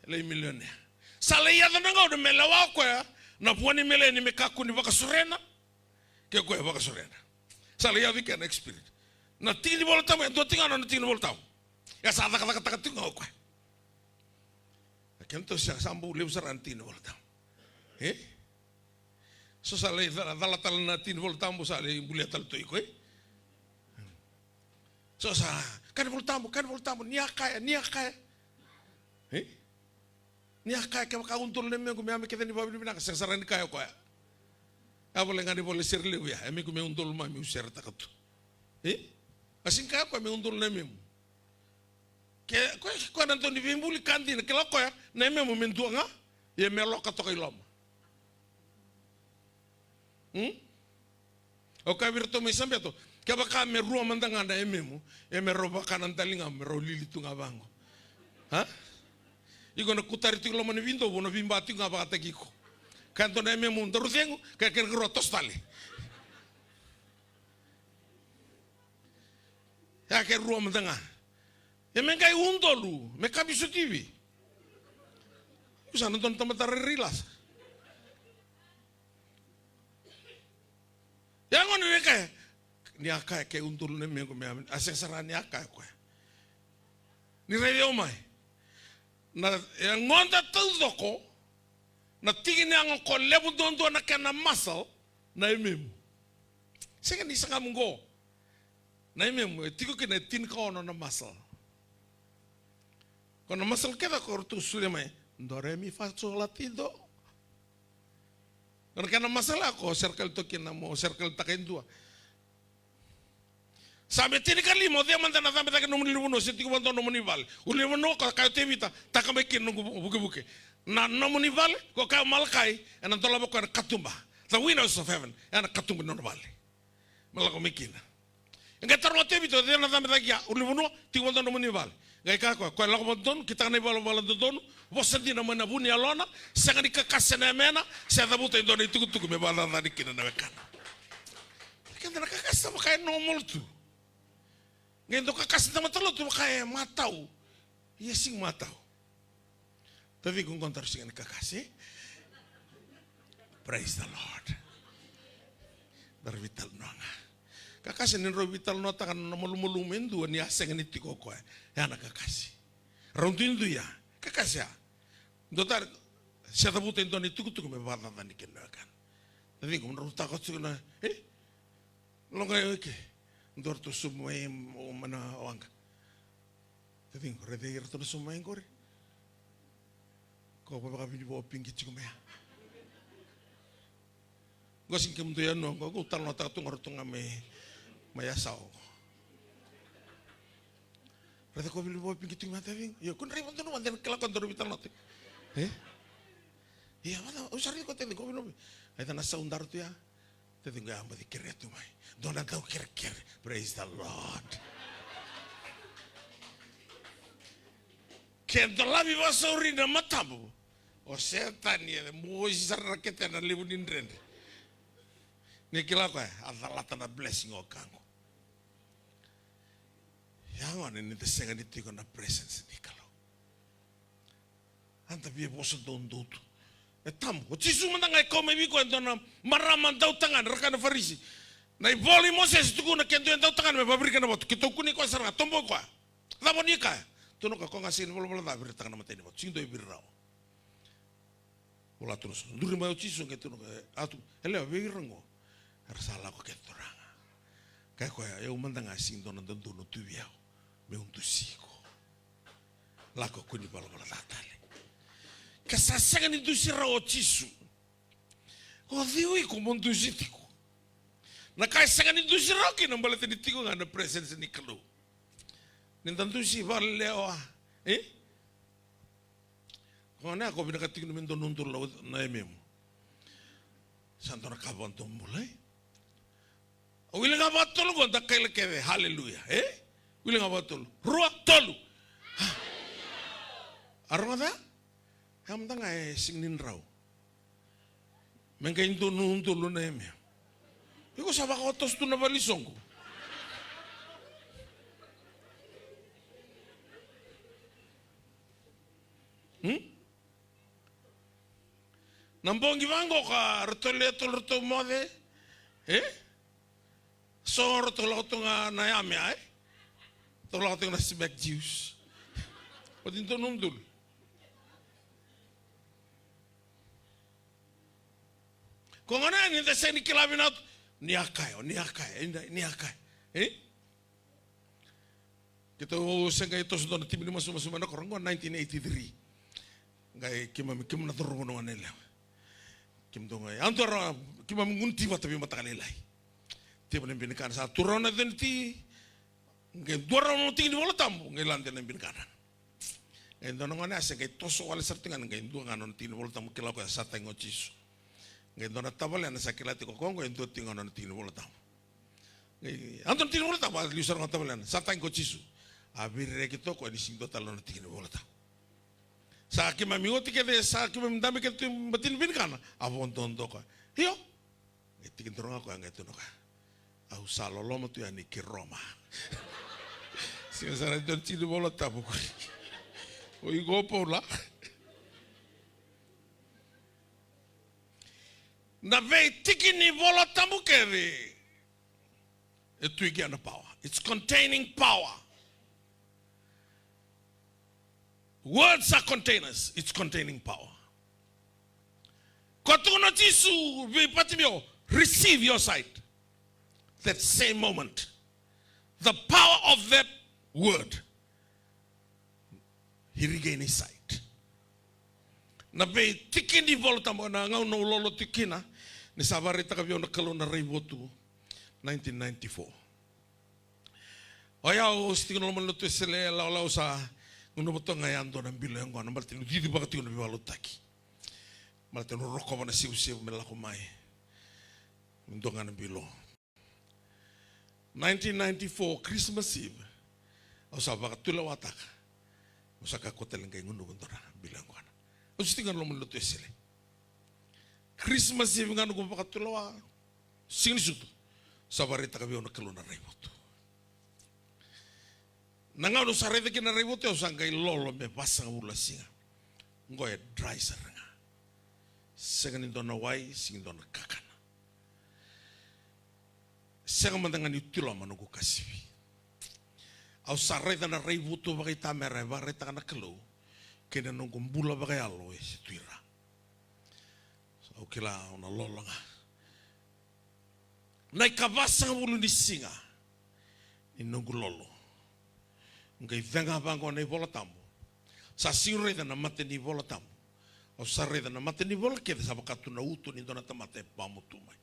E lai milionea. Sa lai yaco na gauna me lewa o koya na vua ni meleni me kakua ni vakasurena. Ke o koya vakasurena. Sa lai yaco i kena experience. Na tiki ni Vola Tabu, e dua tiko ga na tiki ni Vola Tabu. Ia sa cakacakataka tiko ga o koya. Na kena tou sa, sa bau levu sara na tiki ni Vola Tabu. E? So sa lai cala, cala tale na tiki ni Vola Tabu, sa lai bulia tale tu o iko, e? So sa, kaya na Vola Tabu, kaya na Vola Tabu, ni a kaya, ni a kaya. E? Ni a kaya, kevaka udolu na mequ, me yame kece ni vakavinavinaka, sega sara ni kaya o koya. A volai ga ni vola sere levu ya, yame iko me udolu mai meu seretaka tu. E? A sega ni kaya o koya me udolu na yamemu. Ke, koya, koya na dau ni veibuli ka dina, kila o koya, na yamemu me dua ga, ia me loka toka i loma. Hmm? Au kaya vei iratou mai Sabeto, kevaka me rua mada ga na yamemu, ia me rau vaka na daligamu, me rau lili tu ga vaqo. Ha? Iko na kutari tiko i loma ni vidovu, na viba tiko ga vakataki iko. Kaya dua na yamemu, daru cegu, kaya kena ikarua, toso tale. Ya ke rua mada ga. Ia me qai udolu, me kabi sotivi. Iko sa na dua na tamata rairai lasa. Ia gona ni kaya, ni a kaya ke udolu na mequ me, a sega sara ni a kaya o koya. Ni raici au mai. Na, e yagoda taucoko, na tiki ni yago ko levu duadua na kena muscle, na yamemu. Sega ni sagamu qo. Na yamemu, e tiko kina e tinikaono na muscle. Ko na muscle kece ko ratou solia mai, do re mi fa so la ti do. Ko na kena muscle ya ko serekali toka kina mo serekalitaka e dua. Sa me tinikalima, o cei mada na cabe cake nomuni ulunivanua se tiko vakadua nomuni vale. Ulunivanua ko kaya o Tevita, taka mai kina noqu vukevuke. Na nomuni vale, ko kaya o Malakai, ena dolava o koya na katuba. The windows of heaven, ena katuba ni nona vale. Me lako mai kina. E qai taroga o Tevita, o cei na cabe cake ya, ulunivanua, tiko vakadodonu nomuni vale. Qai kaya o koya, koya lako vakadodonu, kitaka na ivalavala dodonu, vosa dina mai na vu ni yalona, sega ni kakase na yamena, se cavuta e dua na itukutuku me vakacacani kina na wekana. Keda na kakase sa vaka e normal tu. Qai dau kakase na matalotu vaka e matau. Ia sega ni matau. Taciqu, qo daru sega ni kakase. Praise the Lord. Daru veitalanoa ga. Kakase ni drau veitalanoataka na malumalumu e dua ni a sega ni tiko o koya. Ya na kakase. Rau duidui ya. Kakase ya. Dua tale, se cavuta e dua na itukutuku me vakacacani kina na wekana. Taciqu, mo drau taka tiko na, e? Loga e ke. Dua ratou sobu mai, o mana waqa. Taciqu, raica iratou na sobu mai qori. Ko vakavinivo pigi tiko mai ya. Qo sega ni kemudou yanua qo, qo talanoataka tu ga ratou ga mai, mai Yasawa qo. Raica ko vinivo pigi tiko mai ya, taciqu. Io, ko draiva donu mada ena kila ko donu veitalanoa tiko. E? Ia, mada, au sa raica ko taciqu, ko vinivo. Raica na sau daru tu ya. Taciqu ya baci kerea tu mai. Dua na dau kerekere. Praise the Lord. Ke dolavi vakasauri na matamu. O Setani e mosi sara na ketena levu ni dredre. Ni kila o koya, a calata na blessing o kaqu. Ya gona ni da sega ni tiko na presence ni Kalou. A da via vosa doudou tu. E tabu. O Jisu mada ga e kau mai vei koya e dua na marama dautagane, ra kaya na Farisi. Na ivola i Mosese tukuna ke dua e dautagane me vavirika na vatu. Keitou kunei koya sara ga, toboki koya. Cava o ni kaya? Tukuna o koya, ko ga sega ni valavala ca viritaka na matai ni vatu. Sega ni dua e viri rawa. Vola tu na so. Duri mai o Jisu qai tukuna o koya, e, a tu, yalewa, vei ira qo? Era sa lako kece turaga. Kaya o koya, o yau mada ga sega ni dua na dodonu tu vei au meu dusi iko. Lako kua ni valavala ca tale. Ke sa sega ni dusi rawa o Jisu, o cei o iko mo dusi tiko? Na ka e sega ni dusi rawa kina baleta ni tiko ga na presence ni Kalou. Ni da dusi vakalewa, e? Ko gona ya ko vinakata tiko ni me dua na udolu na, na yamemu. Sa dua na ka vakadomobula, e? Au wili ga vakatolu qo, da kaila kece, haleluya, e? Wili ga vakatolu. Rua, tolu. A rogoca? Ya mada ga e sega ni drau. Me qai dua na udolu na yamemu. Iko sa vakaotoso tu na vale ni soqo. Hmm? Na bogi vaqo ka ratou lewe tolu ratou moce. E? So ratou lako tu ga na yame, e? Ratou lako tu ga na smack juice. Oti dua na udolu. Ko gona ni da sega ni kila vinaka tu. Ni a kaya, ni a kaya, ni a kaya. E? Keitou se qai toso dua na timi ni masumasu mai na koro qo nineteen eighty-three. Qai keimami, keimami na cauravou na goneyalewa. Keimami dau qai, a dua rawa, keimami gunu ti vata veimataka lailai. Tevu na binikana sa tu rawa na cena ti. Qai dua rawa na tiki ni Vola Tabu, qai lade na binikana. Qai dua na gone a se qai toso wale sara tiko ga, qai dua ga na tiki ni Vola Tabu kila o koya sa tagi o Jisu. Qai dua na tavalena sa kila tiko o koya qo e dua tiko ga na tiki ni Vola Tabu. Qai, a dua na tiki ni Vola Tabu, a liu sara ga o tavalena, sa tagi ko Jisu. A veirereki toka o koya ni sega ni dua tale na tiki ni Vola Tabu. Sa keimami oti kece, sa keimami dabe kece tu e bati ni vinikana, a vododoka. Io. Qai tiki doro ga o koya, qai tukuna o koya, au sa loloma tu yani ki Roma. Sega sara e dua na tiki ni Vola Tabu qori. O iko Paula. Na veitiki ni Vola Tabu kece e tu i kea na power. It's containing power. Words are containers. It's containing power. Ko tukuna o Jisu vei Patimeo, receive your sight. That same moment, the power of that word, he regained his sight. Na veitiki ni Vola Tabu, na gauna au lolo tiko kina, ni sa vakaraitaka vei au na Kalou na raivotu, nineteen ninety-four. O yau au se tiko na loma ni lotu Wesele, lawalawa, au sa gunuva toka ga e dua na bilo yaqona, baleta niu cicivaka tiko na veivakalotutaki. Baleta niu rokova na sevusevu me lako mai, me dua ga na bilo. Nineteen ninety-four Christmas Eve, au sa vakatulewataka. Au sa kakua tale qai gunuva dua na bilo yaqona. Au sa tiko ga na loma ni lotu Wesele. Christmas Eve ga noqu vakatulewa, siga ni sutu, sa vakaraitaka vei au na Kalou na raivotu. Na gauna au sa raica kina na raivotu, au sa qai lolo me vasagavulu na siga. Qo e dry sara ga. Sega ni dua na wai, sega ni dua na kakana. Sega mada ga niu tiloma noqu kasivi. Au sa raica na raivotu vakaitamera e vakaraitaka na Kalou kei na noqu bula vakayalo e se tu i ra. Au kila au na lolo ga. Na ikavasagavulu ni siga ni noqu lolo, qai cega vaqo na iVola Tabu. Sa sega ni raica na mata ni iVola Tabu. Au sa raica na mata ni vola kece sa vaka tu na uto ni dua na tamata e vamutu mai.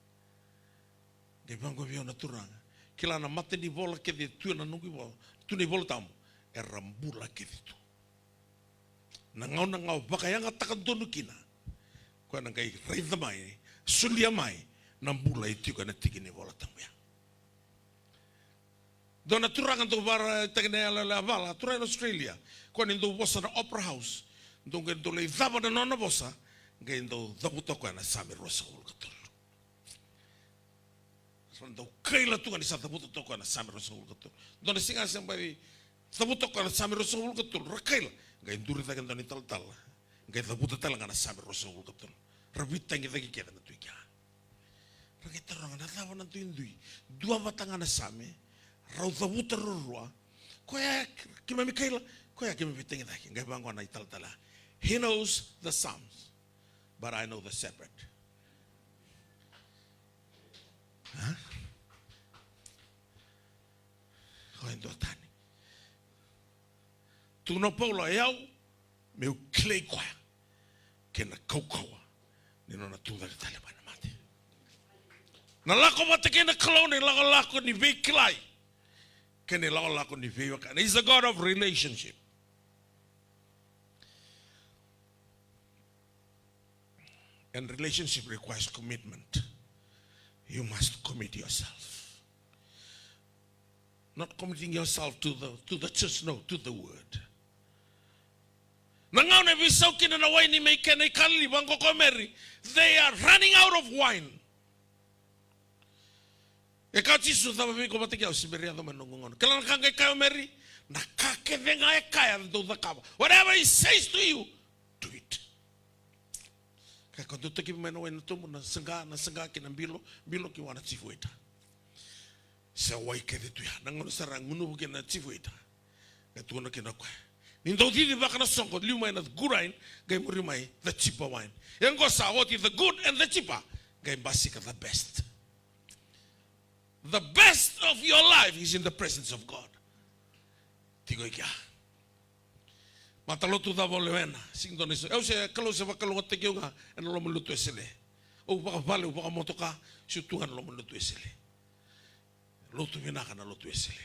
Qai vaqo vei au na Turaga. Kila na mata ni vola kece e tu ena noqu ivola, tu na iVola Tabu, era bula kece tu. Na gauna ga au vakayagataka donu kina, koya na qai raica mai, solia mai na bula e tiko ena tiki ni iVola Tabu ya. Dua na turaga dau vakaraitaki na iyaloyalo yavala, turaga ena Australia. Koya ni dau vosa na Opera House. Dau qai dau lai cava na nona vosa, qai dau cavuta koya na Same ruasagavulu ka tolu. Sa dau kaila tu ga ni sa cavuta toka na Same ruasagavulu ka tolu. Dua na siga se bai cavuta toka na Same ruasagavulu ka tolu, ra kaila. Qai duri cake dua na italatala, qai cavuta tale ga na Same ruasagavulu ka tolu. Ra veitagicaki kece na tu i kea. Ra qai taroga na cava na duidui. Dua vata ga na Same, rau cavuta ruarua. Koya keimami kaila, koya keimami veitagicaki. Qai vaqo na italatala. He knows the Psalms, but I know the shepherd. A? Koya e dua tani. Tukuna o Paula, o yau meu kilai koya kei na kaukauwa ni nona tucake tale mai na mate. Na lako vata kei na Kalou na ilakolako ni veikilai kei na ilakolako ni veiwekani. He's a God of relationship. And relationship requires commitment. You must commit yourself. Not committing yourself to the, to the church, no, to the word. Na gauna e veisau kina na waini mai kena i Kalili, vaqo ko Meri, they are running out of wine. E kaya o Jisu, cava vei iko vata kei au, se bera ni yaco mai na noqu gauna. Kila na ka qai kaya o Meri, na ka kece ga e kaya dou cakava. Whatever he says to you, do it. Ka ka dou takivi mai na wai na tobu, na saqa, na saqa kei na bilo, bilo ki vua na chief waiter. Se wai kece tu ya, na gauna sara gunuva kina na chief waiter. Qai tukuna kina o koya, ni dau cicivaka na soqo, liu mai na good wine, qai muri mai the cheaper wine. Ia qo sa oti the good and the cheaper, qai basika the best. The best of your life is in the presence of God. Tiko i kea. Matalotu cava o lewena, sega ni dua na iso. Au se, Kalou se vakalougatataki au ga ena loma ni lotu Wesele. Au vakavale, au vakamotoka, se tu ga na loma ni lotu Wesele. Lotu vinaka na lotu Wesele.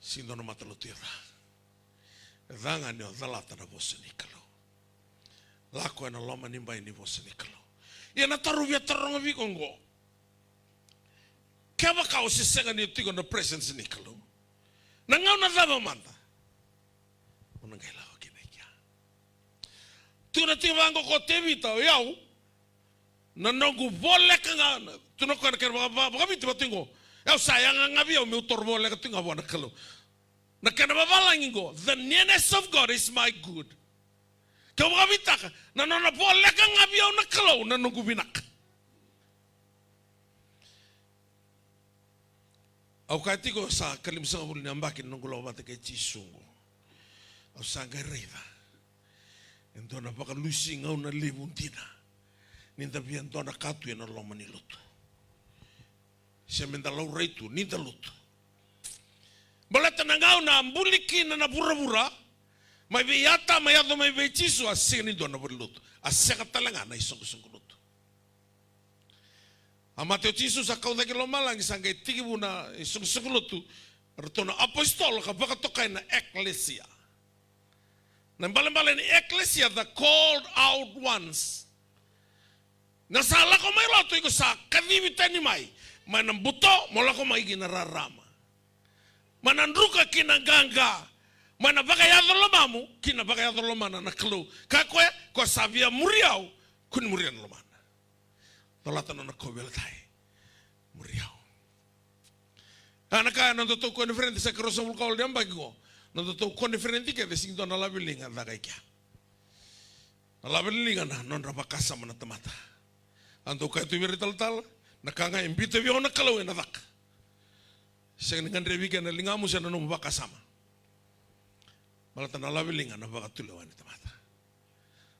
Sega ni dua na matalotu e ca. E ca ga ni o calata na vosa ni Kalou. Lako ena loma ni bai ni vosa ni Kalou. Ia na taro au via taroga vei iko oqo. Kevaka o se sega ni tiko na presence ni Kalou, na gauna cava mada o na qai lako kina i kea? Tukuna tiko vaqo ko Tevita, o yau, na noqu voleka ga, na, tukuna koya na kena vaka, vaka, vakaViti vata oqo. Au sa yaga ga vei au meu toro voleka tiko ga vua na Kalou. Na kena vavalagi oqo, the nearness of God is my good. Keu vakavitaka, na nona voleka ga vei au na Kalou na noqu vinaka. Au kaya tiko sa ka limasagavulu ni yabaki na noqu lako vata kei Jisu oqo. Au sa qai raica e dua na vakalusi gauna levu dina ni da via dua na ka tu ena loma ni lotu. Se me da laurai tu ni da lotu. Baleta na gauna a buli kina na vuravura mai vei Atama yaco mai vei Jisu, a sega ni dua na valenilotu. A sega tale ga na isoqosoqo lotu. A mate o Jisu, sa kau cake i lomalagi, sa qai tekivu na isoqosoqo lotu. Ratou na apositolo ka vakatokai na eklesia. Na ibalebale ni ekelesia, the called out ones. Na sa lako mai lotu, iko sa kacivi tani mai. Mai na buto mo lako mai ki na rarama. Mai na druka ki na qaqa. Mai na vakayaco lomamu ki na vakayaco lomana na Kalou. Ka koya, ko sa via muri au, ko ni muria na lomana. Colata nona kauveilatai. Muri au. A na ka, na nodatou koniferedi, sa ka ruasagavulu ka walu ni yabaki qo. Na nodatou koniferedi kece sega ni dua na laveliga caka i kea. Na laveliga na nodra vakasama na tamata. A dau kaya tu vei ira italatala, na ka ga e biuta vei au na Kalou ena caka. Sega ni gadrevi kina na ligamu se na nomu vakasama. Baleta na laveliga na vakatulewa ni tamata.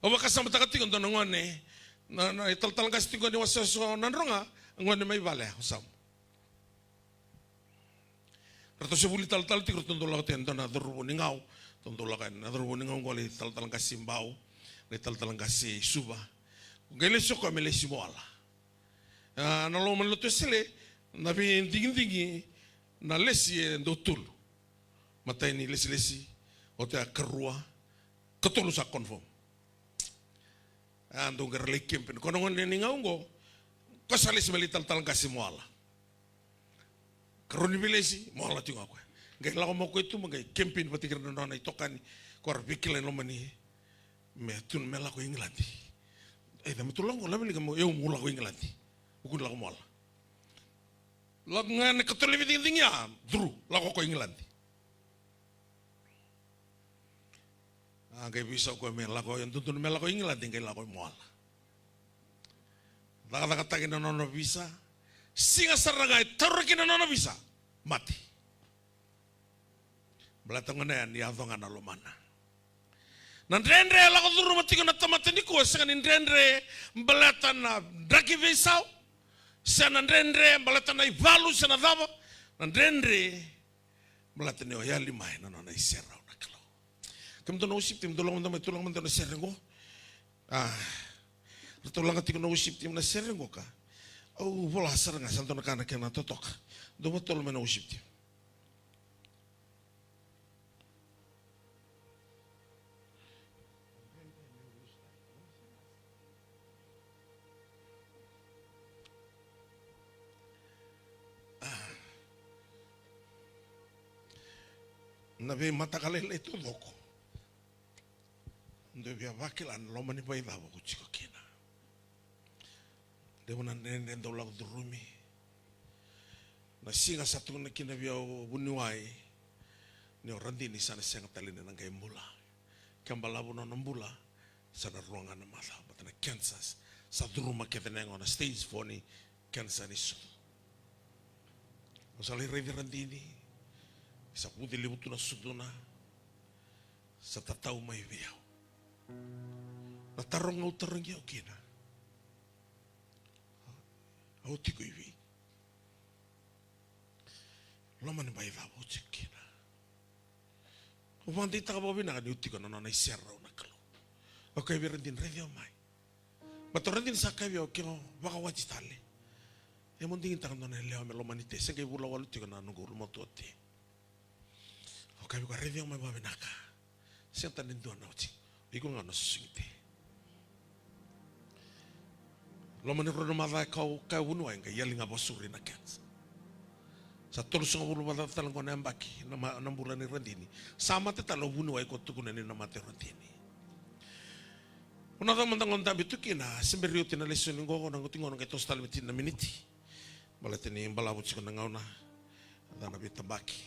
Au vakasamataka tiko dua na gone, na, na italatala qase tiko ni wasewase o Nadroga, gone mai vale o Samu. Ratou se vuli talatala tiko, ratou dau lako tiko e dua na cauravou ni gau. Ratou dau lako yani na cauravou ni gau qo, lai talatala qase i Bau, lai talatala qase i Suva. Qai lesi o koya me lesi Moala. A, na loma ni lotu Wesele, na veidigidigi, na lesi e dua tolu. Matai ni lesilesi, oti a karua, katolu sa confirm. A dau qai ra lai kempeni. Ko na gone ni gau qo, ko sa lesi me lai talatala qase Moala. Karua ni veilesi, Moala tiko ga o koya. Qai lako mai o koya tu, ma qai kempeni vata kei ira na nona itokani, ko ra veikilai lomani, me tu me lako i Igiladi. E, da me tu lako, laveliga mo, eu mo lako i Igiladi. Mo kua ni lako Moala. Lako ga na katolu ni veidigidigi ya, curu, lako o koya i Igiladi. A qai veisau o koya me lako, e dodonu me lako i Igiladi, qai lako i Moala. Cakacakataki na nona visa. Siga sara ga e taura kina na nona visa, mate. Baleta gona ya ni yaco ga na lomana. Na dredre e lako curuma tiko na tamata nikua, sega ni dredre baleta na draki veisau, se na dredre baleta na ivalu, se na cava. Na dredre baleta ni o yali mai na nona iserau na Kalou. Kemudou na worship team, dou lako mada mai, tou lako mada na sere qo. A, ratou laga tiko na worship team na sere qo ka. Au vola sara ga, sa dua na ka na kena totoka. Dou vatolo mai na worship team. Na veimataka lailai taucoko. Dou via vakila na loma ni vale cava o tiko kina. Levu na dredre dau lako curumi. Na siga sa tukuna kina vei au o vuniwai ni o Radini sa na sega tale ni na qai bula. Ke balavu na nona bula, sa na rua ga na macawa, baleta na cancer sa curuma kece na yagona, stage four ni cancer ni sucu. Au sa lai raici Radini, sa vuce levu tu na sucuna, sa tatau mai vei au. Na taro ga au tarogi au kina, au tiko i vei? Loma ni bai cava au tiko kina? Au vakadeitaka vakavinaka niu tiko na nona iserau na Kalou. Au kaya vei Radini, raici au mai. Baleta o Radini sa kaya vei au, ke o vakawati tale, e mo digitaka dua na yalewa me lomani Te. Se qai vula walu tiko na noqu ulumatua o Te. Au kaya vei koya, raici au mai vakavinaka. Sega tale ni dua na oti. O iko ga na susugi Te. Loma ni rua na macawa e kau, kaya o vuniwai, qai yali ga vakasuri na cancer. Sa tolusagavulu vakacaca tale qo na yabaki na, na bula nei Radini. Sa mate tale o vuniwai ko tukuna ni na mate o Radini. Au na caka mada ga dabe tu kina, se bera ni oti na lesoni qo, na oti qo na qai toso tale me tini na miniti. Baleta ni balavu tiko na gauna, ca na veitabaki.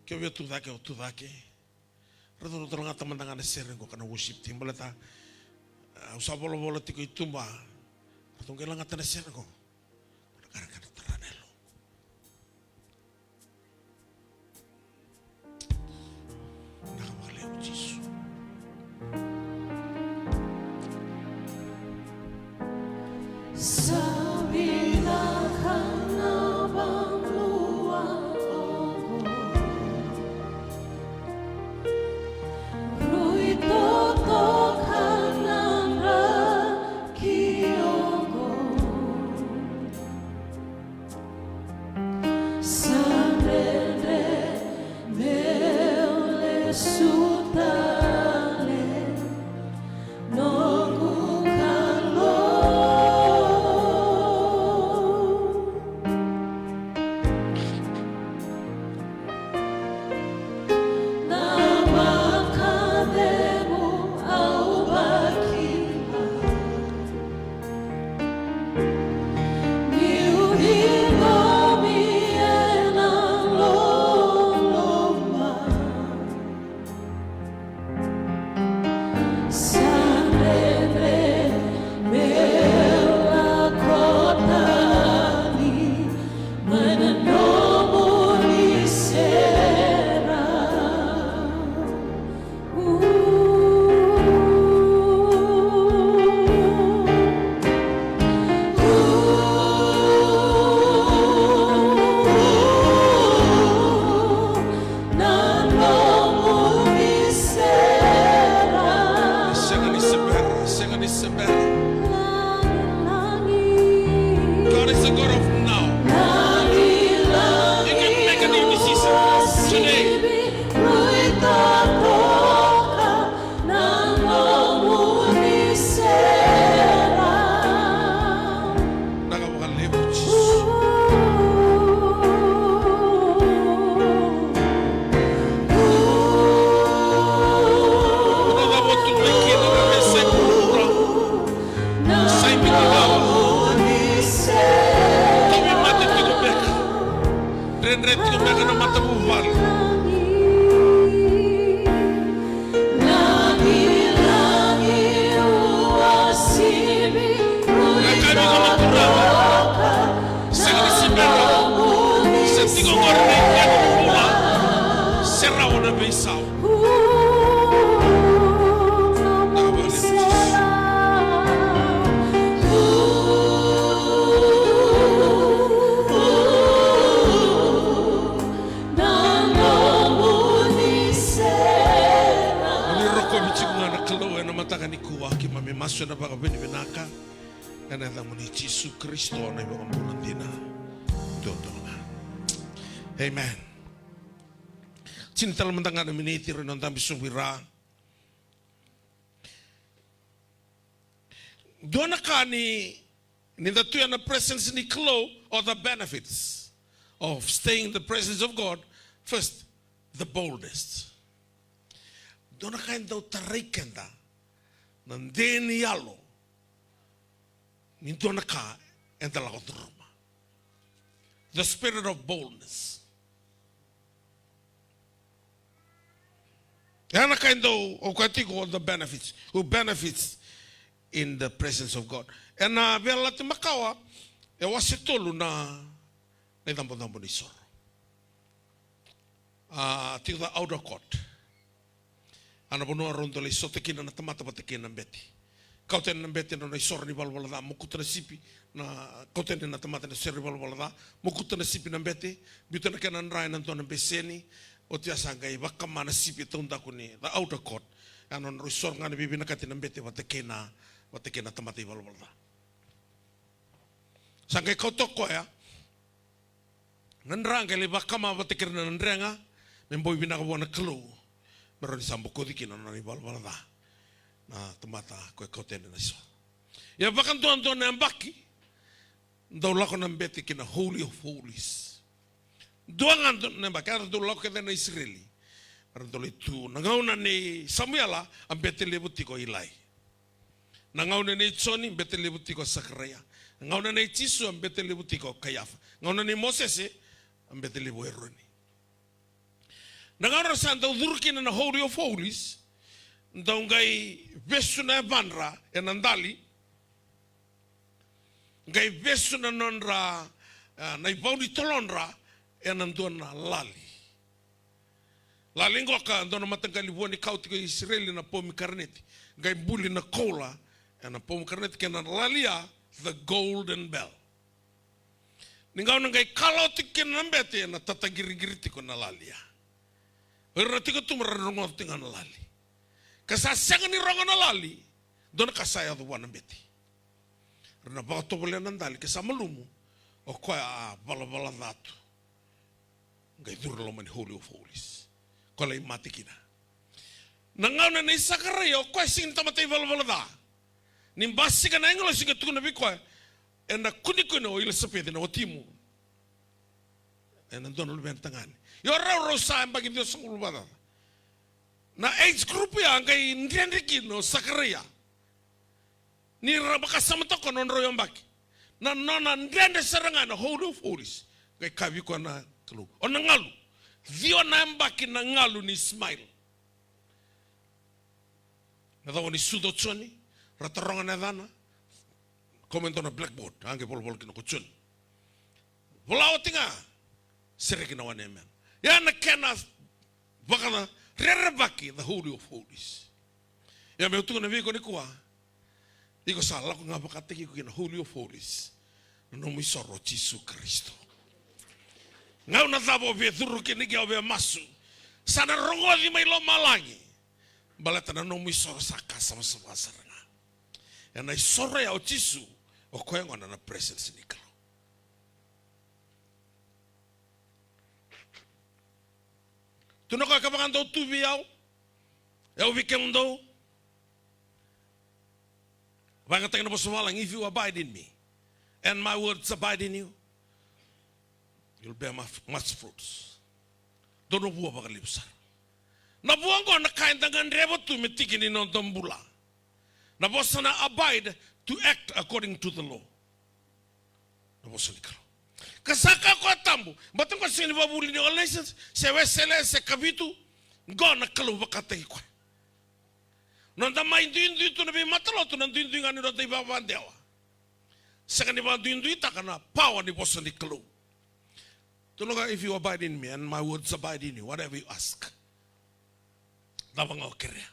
Ke o via tu cake, o tu cake. Ratou na lagata mada ga na sere qo ka na worship team, baleta, a, au sa volavola tiko i tuba. Ratou qai lagata na sere qo. Ko na ka ra qai tara na yaloqu. Vinaka vakalevu Jisu. Sa vinaka na vanua oqo. Rui totoka na draki oqo. Sa dredre meu lesu tale. Kalou, ena mataka nikua keimami masu ena vakavinavinaka ena yacamuni Jisu Karisito na iVakabula dina duadua ga. Amen. Tini tale mada ga na miniti, ira na dabe sobu i ra. Dua na ka ni, ni da tu ena presence ni Kalou, or the benefits of staying in the presence of God. First, the boldness. Dua na ka e dau tarai keda na de ni yalo ni dua na ka eda lako curuma. The spirit of boldness. E na ka e dau, au kaya tiko, the benefits. Who benefits in the presence of God? Ena Veiyalayalati Makawa, e wase tolu na, na icabocabo ni soro. A, tiko the outer court. A na vanua rau dau lai sota kina na tamata vata kei na bete. Kauta yani na bete na nona isoro ni valavala ca, mokuta na sipi, na, kauta yani na tamata na isoro ni valavala ca, mokuta na sipi na bete, biuta na kena dra ena dua na beseni, oti ya sa qai vakama na sipi e taudaku ni the outer court. A na nona isoro ga na veivinakati na bete vata kei na, vata kei na tamata ivalavala ca. Sa qai kauta o koya na dra, qai lai vakama vata kei ira na drega, me boi vinaka vua na Kalou, me rawa ni sa bokoci kina na nona ivalavala ca na tamata ko e kauta yani na isoro. Ia vakaduadua na yabaki dau lako na bete ki na Holy of Holies. Dua ga dua na yabaki era dau lako kece na Isireli, era dau lai tu. Na gauna nei Samuela, a bete levu tiko o Ilai. Na gauna nei Joni, bete levu tiko o Sakaraia. Na gauna nei Jisu, a bete levu tiko o Kaiafa. Gauna nei Mosese, a bete levu o Eroni. Na gauna sa dau curu kina na Holy of Holies, dau qai vesu na yavadra ena dali, qai vesu na nodra, a, na ivau ni tolodra ena dua na lali. Lali qoka, dua na mataqali vua ni kau tiko i Isireli na pomikaraneti. Qai buli na koula ena pomikaraneti kei na lali ya, the golden bell. Ni gauna qai kalawa tiko kina na bete, ena tataqiriqiri tiko na lali ya. O ira na tiko tu me ra rogoca tiko ga na lali. Ka sa sega ni rogo na lali, dua na ka sa yaco vua na bete. Ra na vakatovolea na dali, ke sa malumu, o koya a valavala ca tu. Qai curu loma ni Holy of Holies. Ko lai mate kina. Na gauna nei Sakaraia, o koya sega ni tamata ivalavala ca. Ni basika na agilosi qai tukuna vei koya, ena kunekune o Ilisapeci na watimu. Ena dua na luvena tagane. Ia o rau, rau sa yabaki ciwasagavulu vakacaca. Na age group ya qai dredre kina o Sakaraia. Ni ra vakasamataka na nodrau yabaki. Na nona dredre sara ga na Holy of Holies. Qai kaya vei koya na Kalou, o na galu. Ciwa na yabaki na galu ni smile. Na cava ni sucu o Joni, ra taroga na yacana. Kau mai dua na blackboard, a qai volavola kina ko Joni. Vola oti ga, sereki na wane yamena. Ia na kena vakarerevaki, the Holy of Holies. Ia meu tukuna vei iko nikua, iko sa lako ga vakataki iko ki na Holy of Holies. Na nomu isoro o Jisu Karisito. Gauna cava o via curu kina ke o via masu, sa na rogoci mai lomalagi. Baleta na nomu isoro sa ka savasava sara ga. Ena isoro ya o Jisu, o koya gona na presence ni Kalou. Tukuna o koya, kevaka dou tu vei au, au vei kemudou. Vakayagataki na vosa vavalagi, if you abide in me, and my words abide in you, you'll bear much, much fruits. Dou na vua vakalevu sara. Na vua oqo na ka eda gadreva tu me tiki ni noda bula. Na vosa na abide, to act according to the law. Na vosa ni Kalou. Ka sa ka koya tabu, baleta oqo sega ni vavuli ni All Nations, se Wesele, se Kavitu, oqo na Kalou vakataki koya. Noda mai duidui tu na veimatalotu, na duidui ga ni noda ivavadewa. Sega ni vakaduiduitaka na power ni vosa ni Kalou. Tukuna o koya, if you abide in me and my words abide in you, whatever you ask. Cava ga o kerea.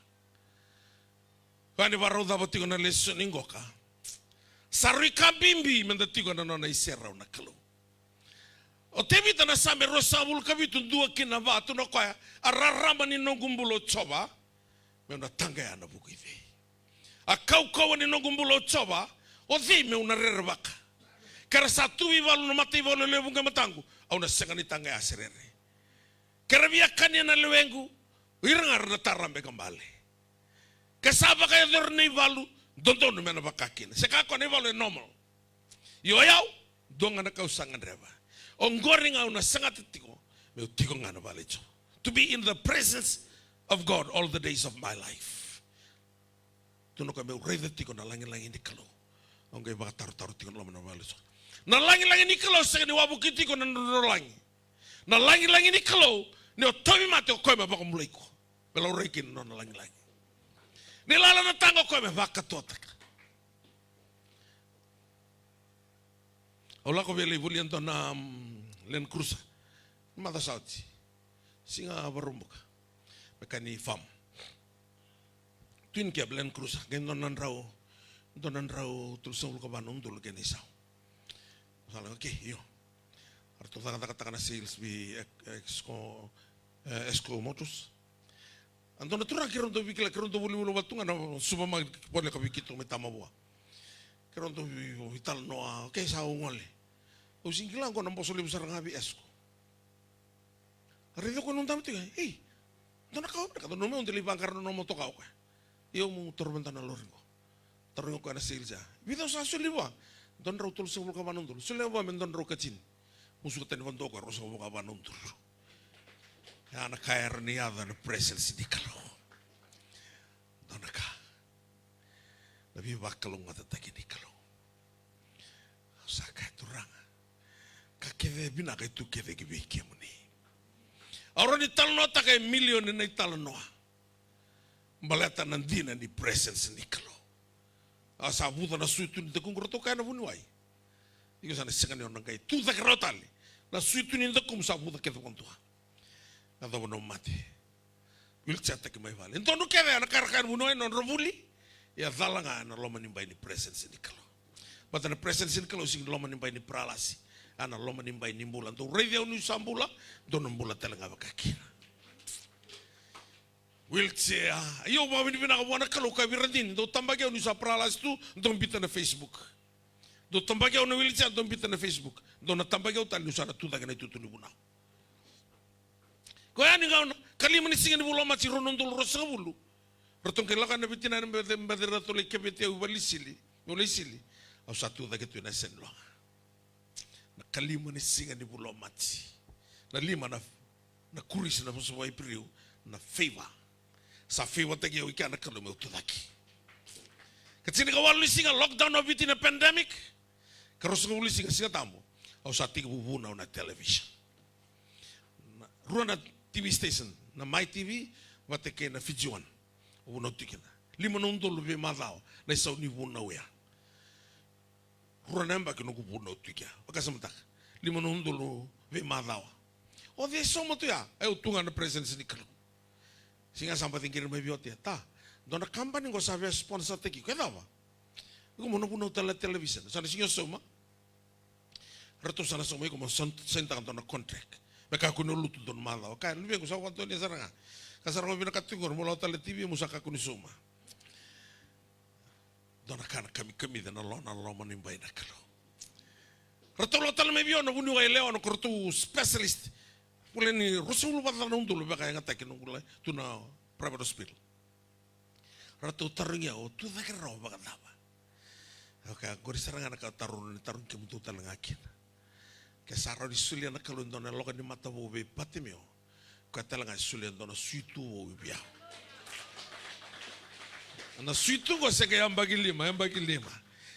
Koya ni vakarau cava tiko na lesoni qoka. Sa rui ka bibi meda tiko ena nona iserau na Kalou. O Tevita na Same ruasagavulu ka vitu, dua ki na va, tukuna o koya, a rarama ni noqu bula o Jiova, Meu na taqaya ena vuku i cei? A kaukauwa ni noqu bula o Jiova, o cei meu na rerevaka? Ke ra sa tu i valu na mataivalu e lewe vuqa e mataqu, au na sega ni taqaya se rere. Ke ra via kania na lewequ, o ira ga era na tarabe ka bale. Ke sa vakayacori na ivalu, dodonu me na vaka kina. Se kaya o koya na ivalu e normal. Io, o yau, dua ga na ka au sa gadreva. Oqori ga au na sagata tiko, meu tiko ga ena vale i Jiova. To be in the presence of God all the days of my life. Tukuna o koya meu raica tiko na lagilagi ni Kalou. Au qai vakatarotaro tiko ena loma ni vale i Jiova. Na lagilagi ni Kalou sega ni wavoki tiko na nodra lagi. Na lagilagi ni Kalou, ni o tauvimate o koya me vakabulai iko. Me laurai kina na nona lagilagi. Ni lala na taqa o koya me vakatuataka. Au lako vei lai volia dua na, mm, Land Cruiser. Maca sa oti. Siga Vakaraubuka. Me ka ni farm. Twin cab Land Cruiser. Qai dua na drau, dua na drau tolusagavulu ka va na udolu kei na isau. Sa lako, okay, io. Ratou cakacakataka na sales vei Ex-, Exco, eh, Exco Motors. A dua na turaga keirau dau veikilai, keirau dau volivoli vata tu ga na supermarket voleka vei keitou mai Tamavua. Keirau dau vei, veitalanoa, okay, sa au gole. Au sega ni kila qo na boso levu sara ga vei Exco. A raica o koya na noqu davo tiko, ei, dua na ka vinaka, dua na nomu, au dau lai vaqara na nomu motoka o koya. Io, meu taura mada na lori qo. Tarogi o koya na sales ya. Vica au sa solia vua? Dua na drau tolusagavulu ka va na udolu. Solia vua me dua na drau ka tini. Musuka tani vadua o koya, ruasagavulu ka va na udolu. Ya na ka era na yaco ena presence ni Kalou. Dua na ka. Na veivakalougatataki ni Kalou. Au sa kaya, Turaga, ka kece e vinaka e tu kece ki vei kemuni. Au rawa ni talanoataka e milioni na italanoa. Baleta na dina ni presence ni Kalou. A sa vuca na suitu ni dakuqu, ratou kaya na vuniwai. Iko sa na sega ni o na qai tu cake rawa tale. Na suitu ni dakumu sa vuca kece vakadua. Yacova na mate. Wheelchair taki mai vale. E donu kece na ka era kaya na vuniwai, nodra vuli. Ia cala ga ena loma ni bai ni presence ni Kalou. Baleta na presence ni Kalou sega ni loma ni bai ni paralasi. Ena loma ni bai ni bula. Dou raici au niu sa bula, dou na bula tale ga vaka kina. Wheelchair. Io, vakavinavinaka vua na Kalou, kaya vei ira dina, dou tabaki au niu sa paralasi tu, dou biuta na Facebook. Dou tabaki au na wheelchair, dou biuta na Facebook. Dou na tabaki au tale niu sa na tu cake na itutu ni vunau. Koya ni gauna, kalima ni siga ni vula o Maji rua na udolu ruasagavulu. Ratou qai lako na veitinaina, me, me ratou lai keveti au i vale ni sili. Meu lai sili. Au sa tu cake tu ena yasa ni loga. Na kalima ni siga ni vula o Maji. Na lima na, na kurisi na vosa vakaIperiu, na favor. Sa favour-taki au i kea na Kalou meu tu cake. Ka tinikawalu ni siga, lockdown o Viti na pandemic. Ka ruasagavulu ni siga, Siga Tabu. Au sa tekivu vunau na television. Na, rua na TV station, na Mai TV, vata kei na Fiji One. Au vunau tiko kina. Lima na udolu veimacawa, na isau ni vunau ya. Rua na yabaki noqu vunau tu i kea. Vakasamataka. Lima na udolu veimacawa. O cei e sauma tu ya? E, au tu ga na presence ni Kalou. Siga sa baci qiri mai vei oti, e, ta. Dua na kabani qo sa via sponsor-taki iko, e cava? Iko mo na vunau tale na television. Sa na sega ni o sauma. Ratou sa na sauma iko mo sain-, sainitaka dua na contract. Me kakua ni o lutu dua na macawa. Kaya, luvequ, sa vakadonuya sara ga. Ka sara ga vinakata tiko qori mo lako tale na TV, mo sa kakua ni sauma. Dua na ka na kamikamica na lo-, na loma ni bai na Kalou. Ratou lako tale mai vei au na vuniwai yalewa, na ko ratou specialist. Vula ni ruasagavulu vakacaca na udolu beka e gataki noqu lai tu na private hospital. Ratou tarogi au, o tu cake rawa vakacava? Au kaya, qori sara ga na ka au taroga, ni tarogi kemudou tale ga kina. Ke sa rawa ni solia na Kalou e dua na yaloka ni mata vou vei Patimeo, koya tale ga e solia e dua na suitu vou vei au. Na suitu qo se qai yabaki lima, yabaki lima.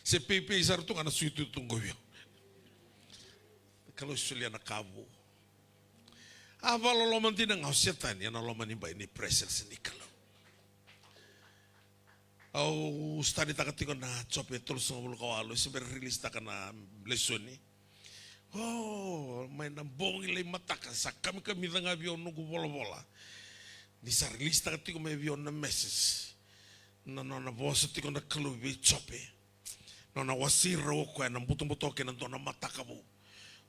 Se peipei sara tu ga na suitu tu qo vei au. Kalou e solia na ka vou. A vakaloloma dina ga o Setani ena loma ni bai ni presence ni Kalou. Au study-taka tiko na Jope tolusagavulu ka walu, se bera release-taka na lesoni. O, mai na bogi lai mataka, sa kamikamica ga vei au noqu volavola. Ni sa release-taka tiko mai vei au na message. Na nona vosa tiko na Kalou vei Jope. Nona wasei rau o koya na butobuto kei na dua na mataka vou.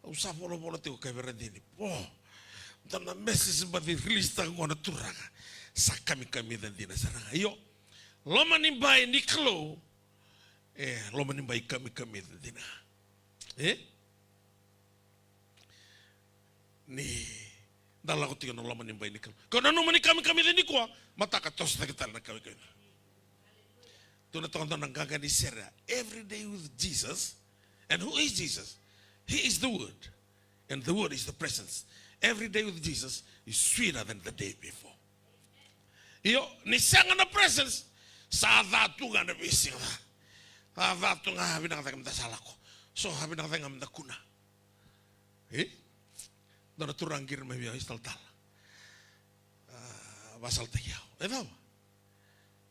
Au sa volavola tiko, kaya vei ira dina, o, dua na message baci release-taka qo na Turaga. Sa kamikamica dina sara ga. Io, loma ni bai ni Kalou, e, loma ni bai kamikamica dina. E? Ni da lako tiko na loma ni bai ni Kalou. Ko nanuma ni kamikamica nikua, mataka toso cake tale na kamikamica. Tu na toka dua na qaqa ni sere, Every Day with Jesus. And who is Jesus? He is the Word. And the Word is the presence. Every day with Jesus is sweeter than the day before. Io, ni sega na presence, sa ca tu ga na veisiga. Sa ca tu ga, vinaka cake meda sa lako. So, vinaka cake ga meda kuna. E? Dua na turaga qiri mai vei au, istalatala. A, vasalataki au. E cava?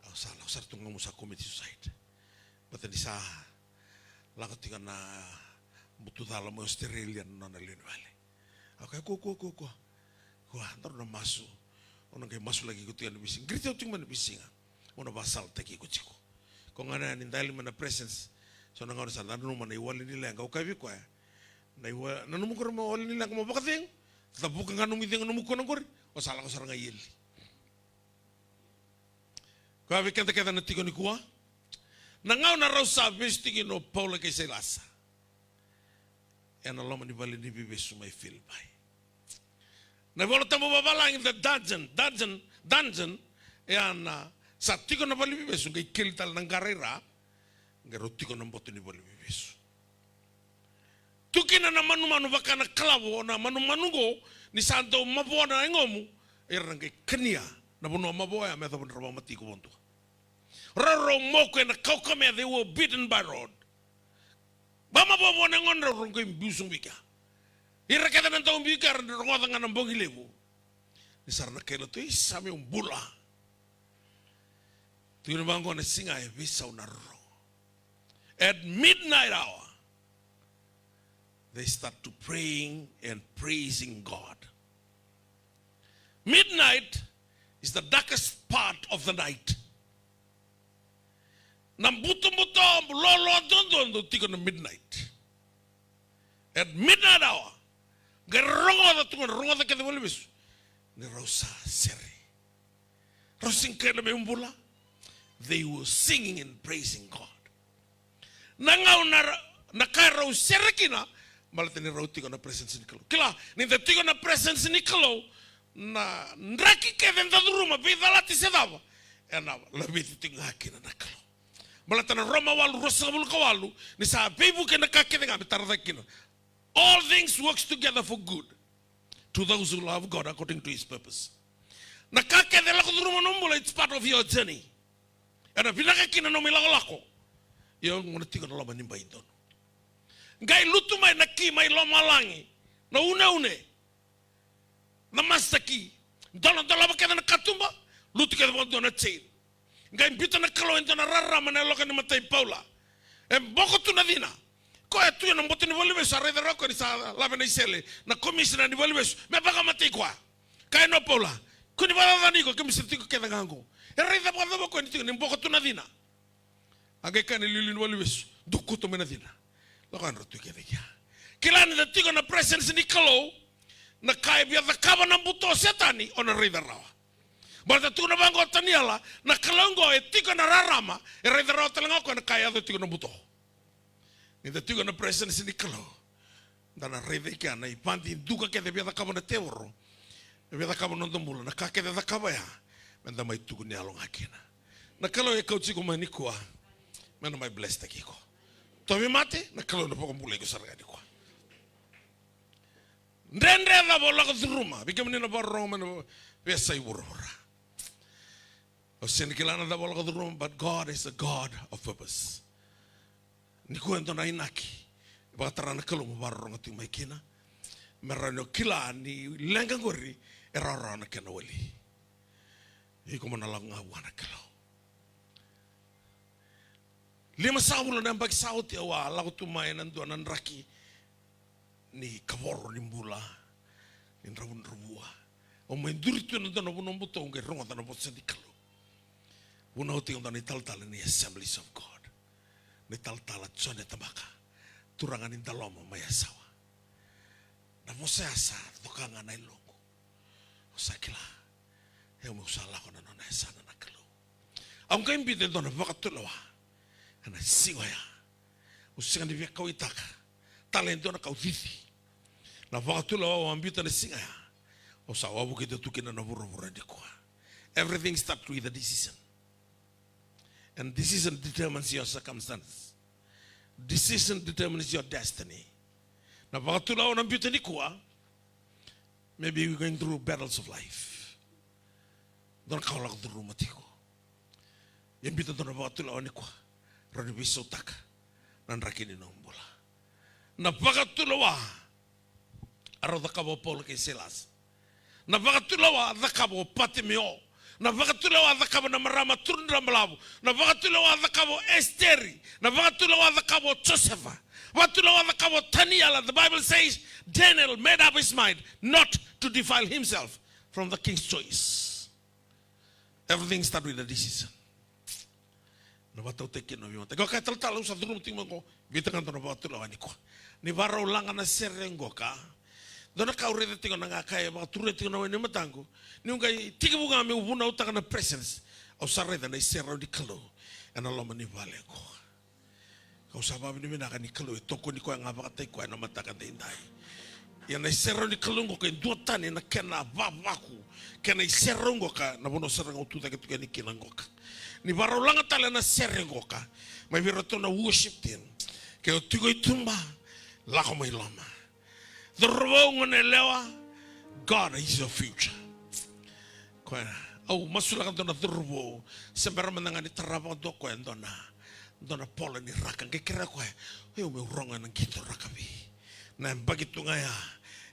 Au sa lako sara tu ga, au sa commit suicide. Baleta ni sa lako tiko na butucala mai Australia na nona lewe ni vale. Au kaya, kua, kua, kua, kua. Kua, daru na masu. Au na qai masulaki iko tiko ena veisiga. Qiriti au tiko mai na veisiga. Au na vasalataki iko tiko. Ko ga na ni da yali mai na presence. So na gauna sa nanuma na iwali ni leqa. Au kaya vei koya, na iwa, nanuma qori mo wali ni leqa mo vakacegu. Cavuka ga nomu icegu, nomu kua na qori. O sa lako sara ga i eli. Koya vei keda kece na tiko nikua. Na gauna rau sa vesu tiko kina o Paula kei Sailasa ena loma ni vale ni veivesu mai Filipai. Na iVola Tabu vavalagi, the dungeon, dungeon, dungeon, e a na sa tiko na vale ni veivesu, qai keli tale na qara i ra, qai rau tiko na boto ni vale ni veivesu. Tu kina na manumanu vaka na kalavo, na manumanu qo, ni sa dau mavoa na yagomu, era na qai kania na vanua mavoa ya me yacova ni ra vakamatei iko vakadua. Rau rau moku ena kaukamea, they were beaten by rod. Vakamavoa na yagodrau, rau qai biu sobu i kea. Ira kece na dau biu i kea, ra rogoca ga na bogi levu. Ni sa ra na kaila tu, isa meu bula. Tukuni vaqo na siga e veisau na rorogo. At midnight hour, they start to praying and praising God. Midnight is the darkest part of the night. Na butobuto, loaloa dododo tiko na midnight. At midnight hour, qai rogoca tu ga, rogoca kece valevesu ni rau sa sere. Rau sega ni kaila meu bula. They were singing and praising God. Na gauna ra, na ka e rau sere kina, baleta ni rau tiko na presence ni Kalou. Kila, ni da tiko na presence ni Kalou, na draki kece da curuma, veicalati se cava, ena laveti tiko ga kina na Kalou. Baleta na Roma walu, ruasagavulu ka walu, ni sa veivuke na ka kece ga me tara cake kina. All things works together for good to those who love God according to his purpose. Na ka kece lako curuma nomu bula, it's part of your journey. Ena vinaka kina nomu ilakolako. Io, mo na tiko na loma ni bai donu. Qai lutu mai na ki mai lomalagi, na uneune, na master key. Dola, dolava kece na katuba, lutu kece vakadua na chain. Qai biuta na Kalou e dua na rarama ena yaloka ni mata i Paula. E boko tu na cina. Koya tu ena boto ni valevesu, a raica rawa koya ni sa lave na isele, na komisina ni valevesu me vakamatei koya. Kaya o Paula, kua ni vakacacani iko, keimami sa tiko kece ga qo. E raica vakacava o koya ni tiko ni boko tu na cina? A qai kaya na iliuliu ni valevesu, dou kauta mai na cina. Lako yani, rau tu kece i kea. Kila ni da tiko na presence ni Kalou, na ka e via cakava na buto o Setani, o na raica rawa. Baleta tukuna vaqo o Taniela, na Kalou qo e tiko ena rarama, e raica rawa tale ga o koya na ka e yaco tiko na buto. Ni da tiko na presence ni Kalou, da na raica i kea na ivadi duka kece e via cakava na tevoro, e via cakava na noda bula, na ka kece e cakava ya, me da mai tukuni yalo ga kina. Na Kalou e kauti iko mai nikua, me na mai bless-taki iko. Tauvimate, na Kalou na vakabulai iko sara ga nikua. Dredre cava o lako curuma, vei kemuni na vakarorogo mai na veiyasai vuravura. Au sega ni kila na cava o lako curuma, but God is a God of purpose. Nikua e dua na inaki e vakatara na Kalou mo vakarorogo tiko mai kina, me rawa ni o kila ni leqa qori e rawarawa na kena wali. Iko mo na lako ga vua na Kalou. Lima sagavulu na yabaki sa oti au a lako tu mai ena dua na draki ni kavoro ni bula, ni dravudravua. Au mai duri tu ena dua na vanua buto, au qai rogoca na vosa ni Kalou. Vunau tiko e dua na italatala ni Assemblies of God, na italatala Jone Tabaka, turaga ni Daloma mai Yasawa. Na vosa ya sa coka ga na yaloqu. Au sa kila E, au sa lako na nona yasana na Kalou. Au qai biuta e dua na vakatulewa ena siga oya. Au sega ni via kauwaitaka tale e dua na ka au cici. Na vakatulewa au a biuta na siga ya, au sa wavokita tu kina na vuravura nikua. Everything starts with a decision. And decision determines your circumstance. Decision determines your destiny. Na vakatulewa au na biuta nikua, maybe we're going through battles of life. Dua na ka o lako curuma tiko. Ia biuta dua na vakatulewa nikua, rawa ni veisautaka na draki ni nomu bula. Na vakatulewa a rau cakava o Paula kei Sailasa. Na vakatulewa a cakava o Patimeo. Na vakatulewa a cakava na marama turudrabalavu. Na vakatulewa a cakava o Esiteri. Na vakatulewa a cakava o Josefa. Vakatulewa a cakava o Taniela. The Bible says Daniel made up his mind not to defile himself from the king's choice. Everything start with a decision. Na vakatautaki kina na veimataqali. Qo kaya talatala, au sa curuma tiko mai qo, biuta ga dua na vakatulewa nikua. Ni vakarau laga na sere qo ka, dua na ka au raica tiko na qai kaya, vakaturia tiko na wai ni mataqu. Niu qai tekivu ga meu vunautaka na presence, au sa raica na iserau ni Kalou ena loma ni vale qo. Kau sa vakavinavinaka ni Kalou e tokoni koya ga vakataki koya ena mataka daidai. Ia na iserau ni Kalou qoka e duatani na kena vavaku kei na iserau qoka na vanua sara ga au tu cake tu yani kina qoka. Ni vakarau laga tale na sere qoka mai vei iratou na worship team. Ke o tiko i tuba, lako mai loma. Cauravou, gone yalewa, God is your future. Koya, au masulaka dua na cauravou, se bera mada ga ni tarava dua koya dua na, dua na pola ni raka, qai kerea koya, oi, au meu rogo ena qito rakavi. Na yabaki tu ga ya,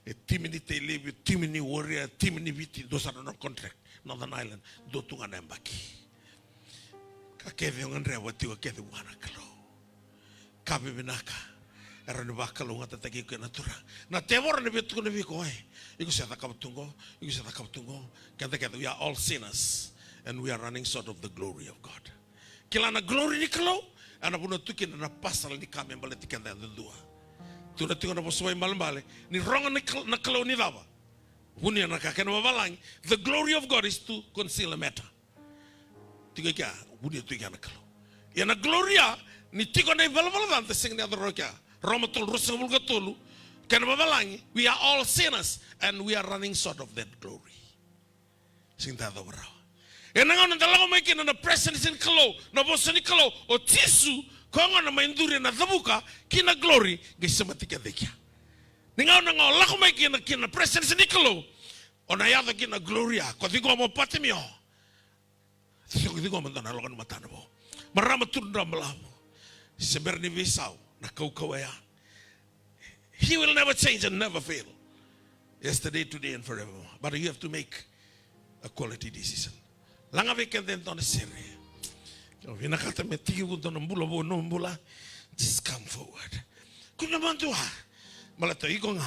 e timi ni Tailevu, timi ni Warrior, timi ni Viti, dua sara na contract, Northern Ireland, dua tu ga na yabaki. Ka kece o gadreva tiko kece vua na Kalou. Ka vivinaka. E rawa ni vakalougatataki iko na Turaga. Na tevoro na via tukuna vei iko, e, iko se cakava tu qo, iko se cakava tu qo. Keda kece, we are all sinners and we are running short of the glory of God. Kila na glory ni Kalou, ena vanua tu kina na pasala ni ka me baleti keda yadudua. Tukuna tiko na vosa vakaibalebale, ni rogo na Kal-, na Kalou ni cava? Vunia na ka kena vavalagi. The glory of God is to conceal a matter. Tiko i kea, vunia tu i kea na Kalou. Ia na gloria, ni tiko na ivalavala ca, da sega ni yaco rawa i kea. Roma tolu, ruasagavulu ka tolu, kena vavalagi, we are all sinners and we are running short of that glory. Sega ni da yacova rawa. Ena gauna da lako mai kina na presence ni Kalou, na vosa ni Kalou, o Jisu, koya gona mai duri ena cavuka, kina glory, qai semati kece i kea. Ni gauna ga o lako mai kina, kina presence ni Kalou, o na yaco kina gloria, ko ciqoma o Patimeo. Ciqoma dua na lako ni matana vou. Marama turudrabalavu. Se bera ni veisau na kaukauwa ya. He will never change and never fail. Yesterday, today, and forevermore. But you have to make a quality decision. Laga vei keda e dua na sere. Ke o vinakata me tekivu dua na bula vou, nomu bula, just come forward. Kua ni madua. Baleta o iko ga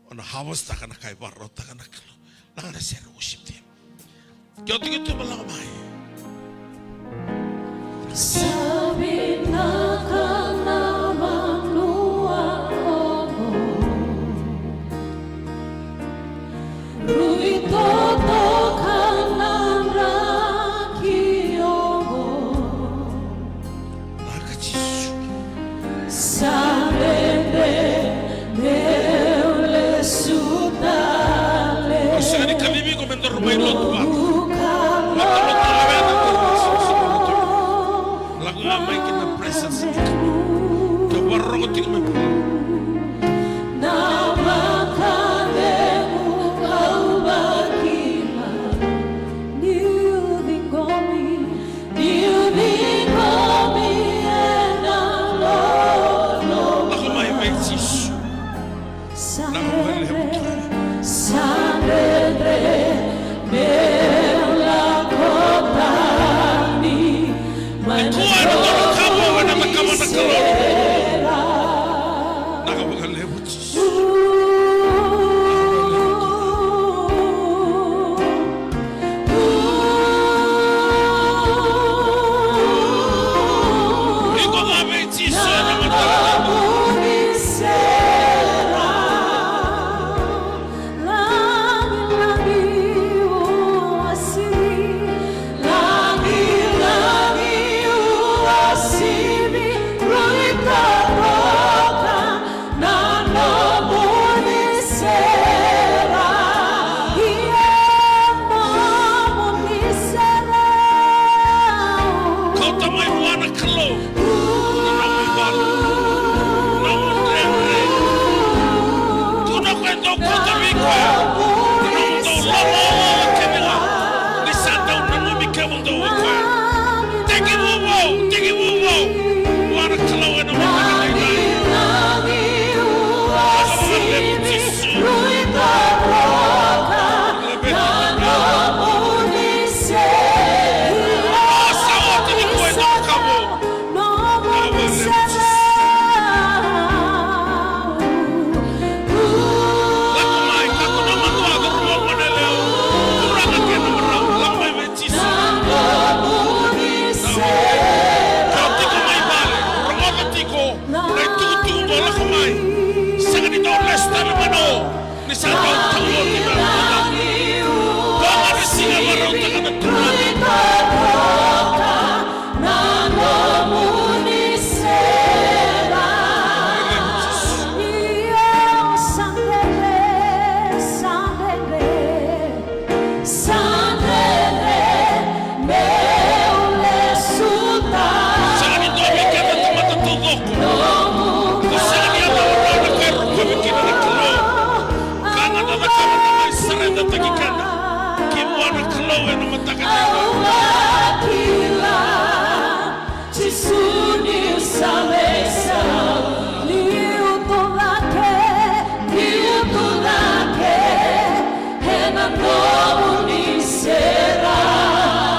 o na harvest-taka na ka e vakarautaka na Kalou. Laga na sere, worship team. Ke o tiko i tuba, lako mai. Sa vinaka na vanua oqo. Rui totoka na draki oqo. Vinaka Jisu. Sa dredre meu lesu tale. Au sega ni kacivi iko me daru mai lotu vata. Vata lotu lawena. Lako Kalou na nomu ivalu, nomu dredre. Tukuna o koya e dau kauta vei koya na nomudou lololo kece ga. Ni sa dau nanumi kemudou o koya. Tekivu vou, tekivu vou vua na Kalou ena mataka edaidai. Vinaka vakalevu Jisu. Vinaka vakalevu. Sa oti nikua e dua na ka vou. Lako mai, kakua ni o madua, curu vou gone yalewa. Turaga kei na marama, lako mai vei Jisu. Ke o tiko mai vale, rogoca tiko na itukutuku qo, lako mai. Sega ni dau lesu tale mai na o. Ni sa dau tau oti na noda. Dua ga na siga e vakarautaka na Turaga. Sega ni dua vei keda tamata taucoko. Ko sega ni yaco rawa na ka e rokovi kina na Kalou. Ka ga da cakava da mai saredataki keda ki vua na Kalou ena mataka ni. Jisu niu sa veisau, niu tu cake, niu tu cake ena nomuni sere.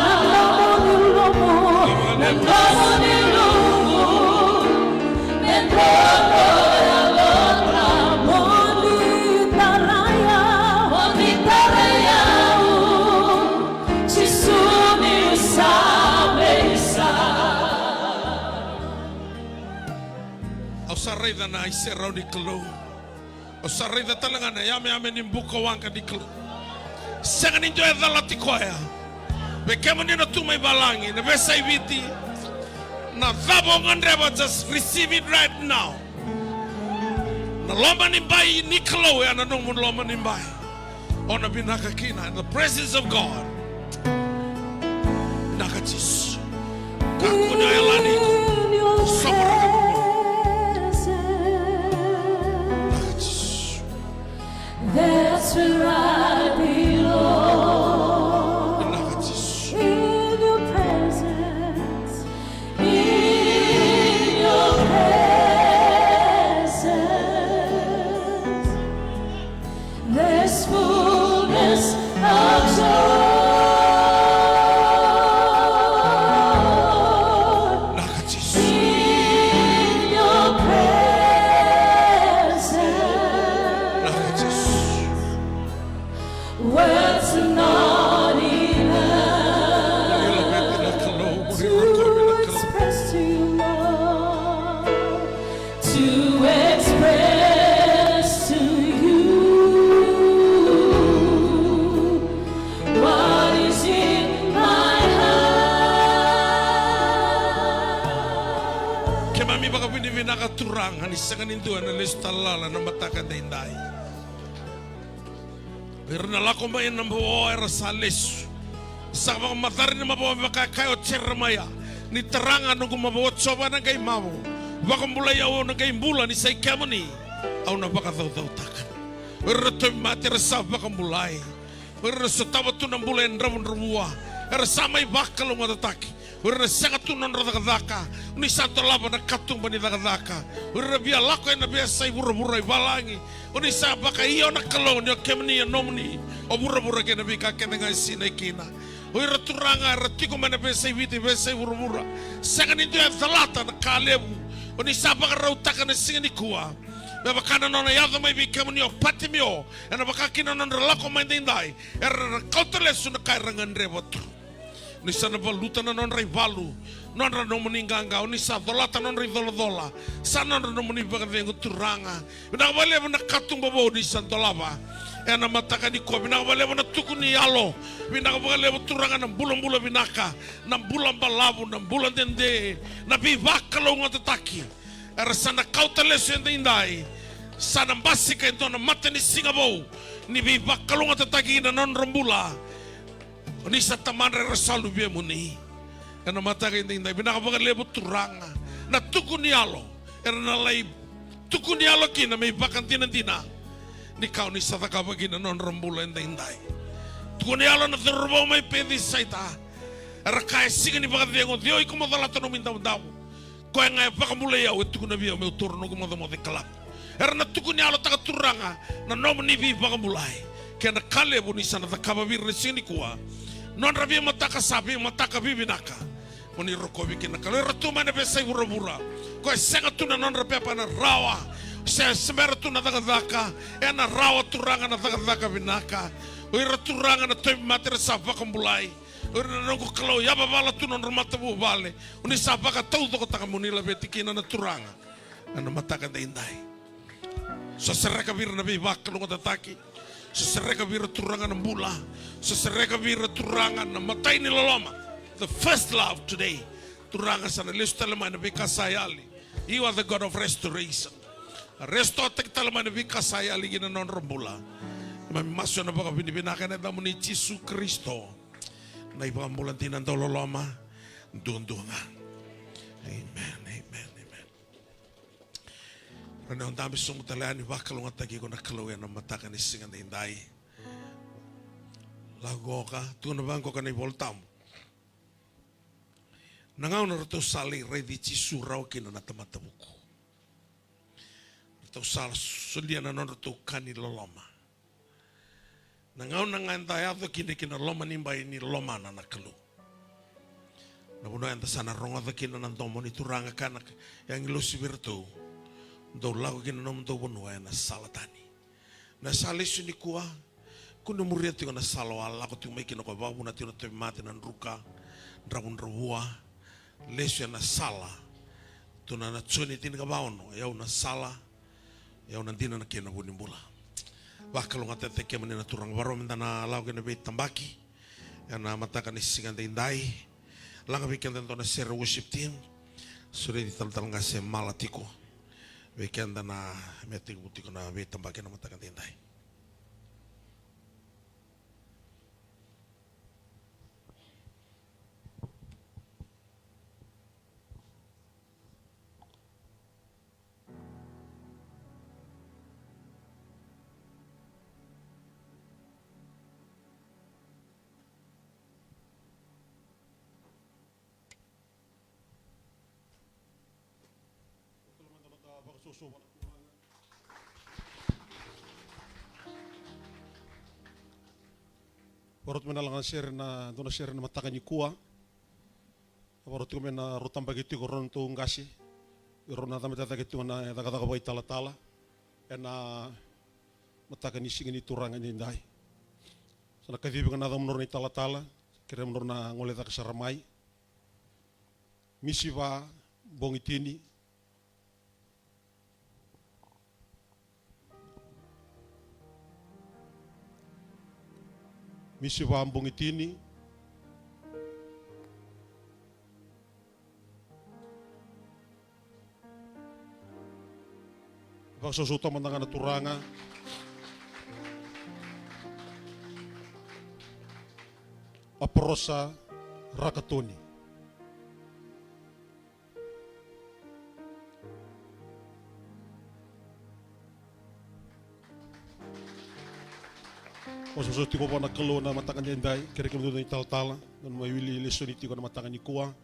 Na nomuni luvemu, na nomuni luvemu, me drodro yalodra, mo ni tarai au, mo ni tarai au. Jisu niu sa veisau. Au sa raica na iserau ni Kalou. Au sa raica tale ga na yameyame ni buka waqa ni Kalou. Sega ni dua e calati koya. Vei kemuni na tu mai valagi, na veiyasai Viti, na cava o gadreva, just receive it right now. Na loma ni bai ni Kalou, ya na nomu loma ni bai. O na vinaka kina in the presence of God. Vinaka Jisu. Kakua ni o yalani iko. Sovaraka na nomu. Vinaka Jisu. That's where I belong. Vinaka Jisu. In your presence. In your presence, there's fullness of joy. Vinaka Jisu. In your presence. Vinaka Jisu. Words are not enough to express to you, Lord, to express to you what is in my heart. Keimami vakavinavinaka Turaga ni sega ni dua ena lesu tale na mataka edaidai. Ira na lako mai ena bogi era sa lesu. Sa vakamacala ni mavoa me vaka e kaya o Jeremaia, ni tara ga noqu mavoa Jiova ena qai mavoa. Vakabulai au, au na qai bula, ni sa i kemuni au na vakacaucautaka. O ira na tauvimate era sa vakabulai. O ira na sotava tu na bula e dravudravua era sa mai vakalougatataki. O ira na sega tu na nodra cakacaka, o ni sa dolava na katuba ni cakacaka. O ira na via lako ena veiyasai vuravura i valagi, o ni sa vakaio na Kalou ni o kemuni e nomuni o vuravura kei na veika kece ga e sinai kina. O ira Turaga era tiko mai na veiyasai Viti, veiyasai vuravura, sega ni dua e calata na ka levu o ni sa vakarautaka na siga nikua. Me vaka na nona yaco mai vei kemuni o Patimio, ena vaka kina na nodra lako mai daidai, era na kauta lesu na ka era gadreva tu. Ni sa na valuta na nodra ivalu, nodra nomuni qaqa, o ni sa colata nodra icolacola, sa nodra nomuni vakacegu Turaga. Vinaka vakalevu na katuba vou ni sa dolava ena mataka nikua. Vinaka vakalevu na tuku ni yalo. Vinaka vakalevu Turaga na bulabula vinaka, na bula balavu, na bula dede, na veivakalougatataki. Era sa na kauta lesu edaidai. Sa na basika e dua na matanisiga vou ni veivakalougatataki ina nodra bula. O ni sa tamadra, era sa luvemuni. Ena mataka edaidai, vinaka vakalevu Turaga. Na tuku ni yalo era na lai tuku ni yalo kina me ivakadinadina ni ka o ni sa cakava kina na nodra bula edaidai. Tuku ni yalo na cauravou mai Pecisaita. Era kaya e sega ni vakacegu, cioi ko mo calata nomu idavodavo. Koya ga e vakabulai au, e tukuna vei au meu taura noqu mocemoce ka lako. Era na tuku ni yalotaka Turaga na nomuni veivakabulai. Kena ka levu ni sa na cakava vei ira na siga nikua. Nodra veimataka sa veimataka vivinaka. Mo ni rokovi kina na Kalou, era tu mai na veiyasai vuravura. Ko e sega tu na nodra pepa ena rawa. Se sebera tu na cakacaka, ena rawa Turaga na cakacaka vinaka. O ira Turaga na tauvimate era sa vakabulai. O ira na noqu Kalou, yavavala tu na nodra matavuvale. O ni sa vakataucokotaka mo ni laveti kina na Turaga. Ena mataka edaidai. Sa sereka vei ira na veivakalougatataki. Sa sereka vei ira Turaga na bula. Sa sereka vei ira Turaga na imatai ni loloma. The first love today. Turaga sa na lesu tale mai na veika sa yali. You are the God of restoration. Restore-taki tale mai na veika sa yali kina na nodra bula. Keimami masu ena vakavinavinaka ena yacamuni Jisu Karisito. Na iVakabula dina dau loloma duadua ga. Amen, amen, amen. Rau na dabe sobu tale yani, vakalougatataki iko na Kalou ena mataka ni siga edaidai. Lako qoka, tukuna vaqoka na iVolatabu. Na gauna ratou sa lai raici Jisu rawa kina na tamata vuku. Ratou sa solia na nodratou ka ni loloma. Na gauna ga eda yaco kina ki na loma ni bai ni lomana na Kalou. Na vanua eda sa na rogoca kina na domo ni Turaga kaya na agilosi vei iratou. Dou lako ki na nomudou vanua ena sala tani. Na sa lesu nikua, kua ni muria tiko na sala o a lako tiko mai kina ko vakavuna tiko na tauvimate, na druka, dravudravua. Lesu ena sala. Tukuna na Joni tinikava ono, o yau na sala, o yau na dina kei na vu ni bula. Vakalougatataki kemuni na Turaga, varau meda na lako ki na veitabaki. Ena mataka ni siga edaidai. Laga vei keda e dua na sere worship team. Sureti talatala qase Mala tiko vei keda na me tekivu tiko na veitabaki ena mataka edaidai. Varau tiko mai na laga sere na, dua na sere na mataka nikua. Varau tiko mai na rau tabaki tiko rau na tou qase. Rau na cabe cake tiko na cakacaka vakaitalatala ena mataka ni siga ni Turaga edaidai. Sa na kacivi ga na yacamuna rau na italatala, kerea mo rau na gole cake sara mai. Misiva Bogitini. Misiva Bogitini. Vakasausau taumada ga na Turaga. Aparosa Rakatoni. Vakasausau tiko vua na Kalou na mataka edaidai, kerei kemudou na italatala, na mai wili lesoni tiko na mataka nikua.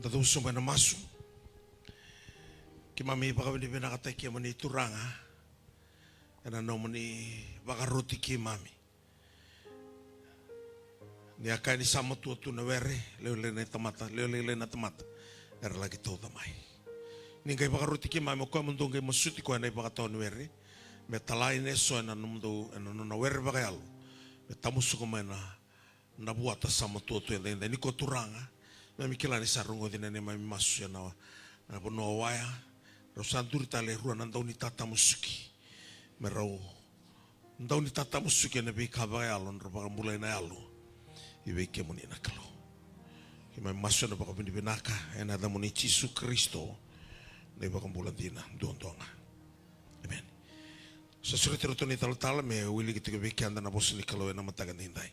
Da cau sobu ena masu. Keimami vakavinavinakataki kemuni Turaga ena nomuni vakaroti keimami. Ni a kaya ni sa matua tu na were, lewe lailai na tamata, lewe lailai na tamata era laki tauca mai. Ni qai vakaroti keimami, o koya mo dou qai masuti koya na ivakatawa ni were, me talai na eso ena nomudou, ena nona were vakayalo, me tamusuka mai na na vuata sa matua tu edaidai. Ni ko Turaga, keimami kila ni sa rogoci na neimami masu ena, na vanua o Waya. Rau sa duri tale e rua na dau ni tatamusuki, me rau dau ni tatamusuki ena veika vakayalo, na rau vakabulai na yalo i vei kemuni na Kalou. Keimami masu ena vakavinavinaka ena yacamuni Jisu Karisito, na iVakabula dina duadua ga. Emeni. Sa sureti iratou na italatala me wiliki tiko vei keda na vosa ni Kalou ena mataka edaidai.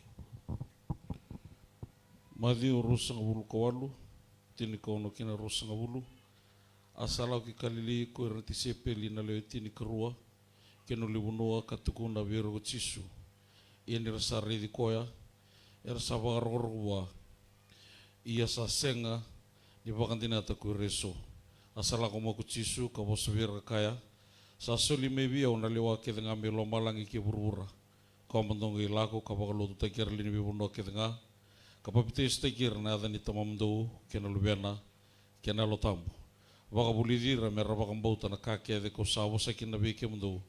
Maciu ruasagavulu ka walu, tinikaono ki na ruasagavulu. A sa lako ki Kalili ko ira na tisaipeli na lewe tinikarua, kei na ulunivanua, ka tukuna vei ira ko Jisu. Ia ni ra sa raici koya, era sa vakarokoroko vua. Ia sa sega ni vakadinata ko ira eso. A sa lako mai ko Jisu ka vosa vei ira ka kaya, sa soli mai vei au na lewa kece ga mai lomalagi kei vuravura. Koya mo dou qai lako ka vakalotutaki ira na lewe ni veivanua kece ga, ka papitaisotaki ira na yaca ni Tamamudou kei na Luvena kei na Yalo Tabu. Vakavulici ira me ra vakabauta na ka kece kau sa vosa kina vei kemudou,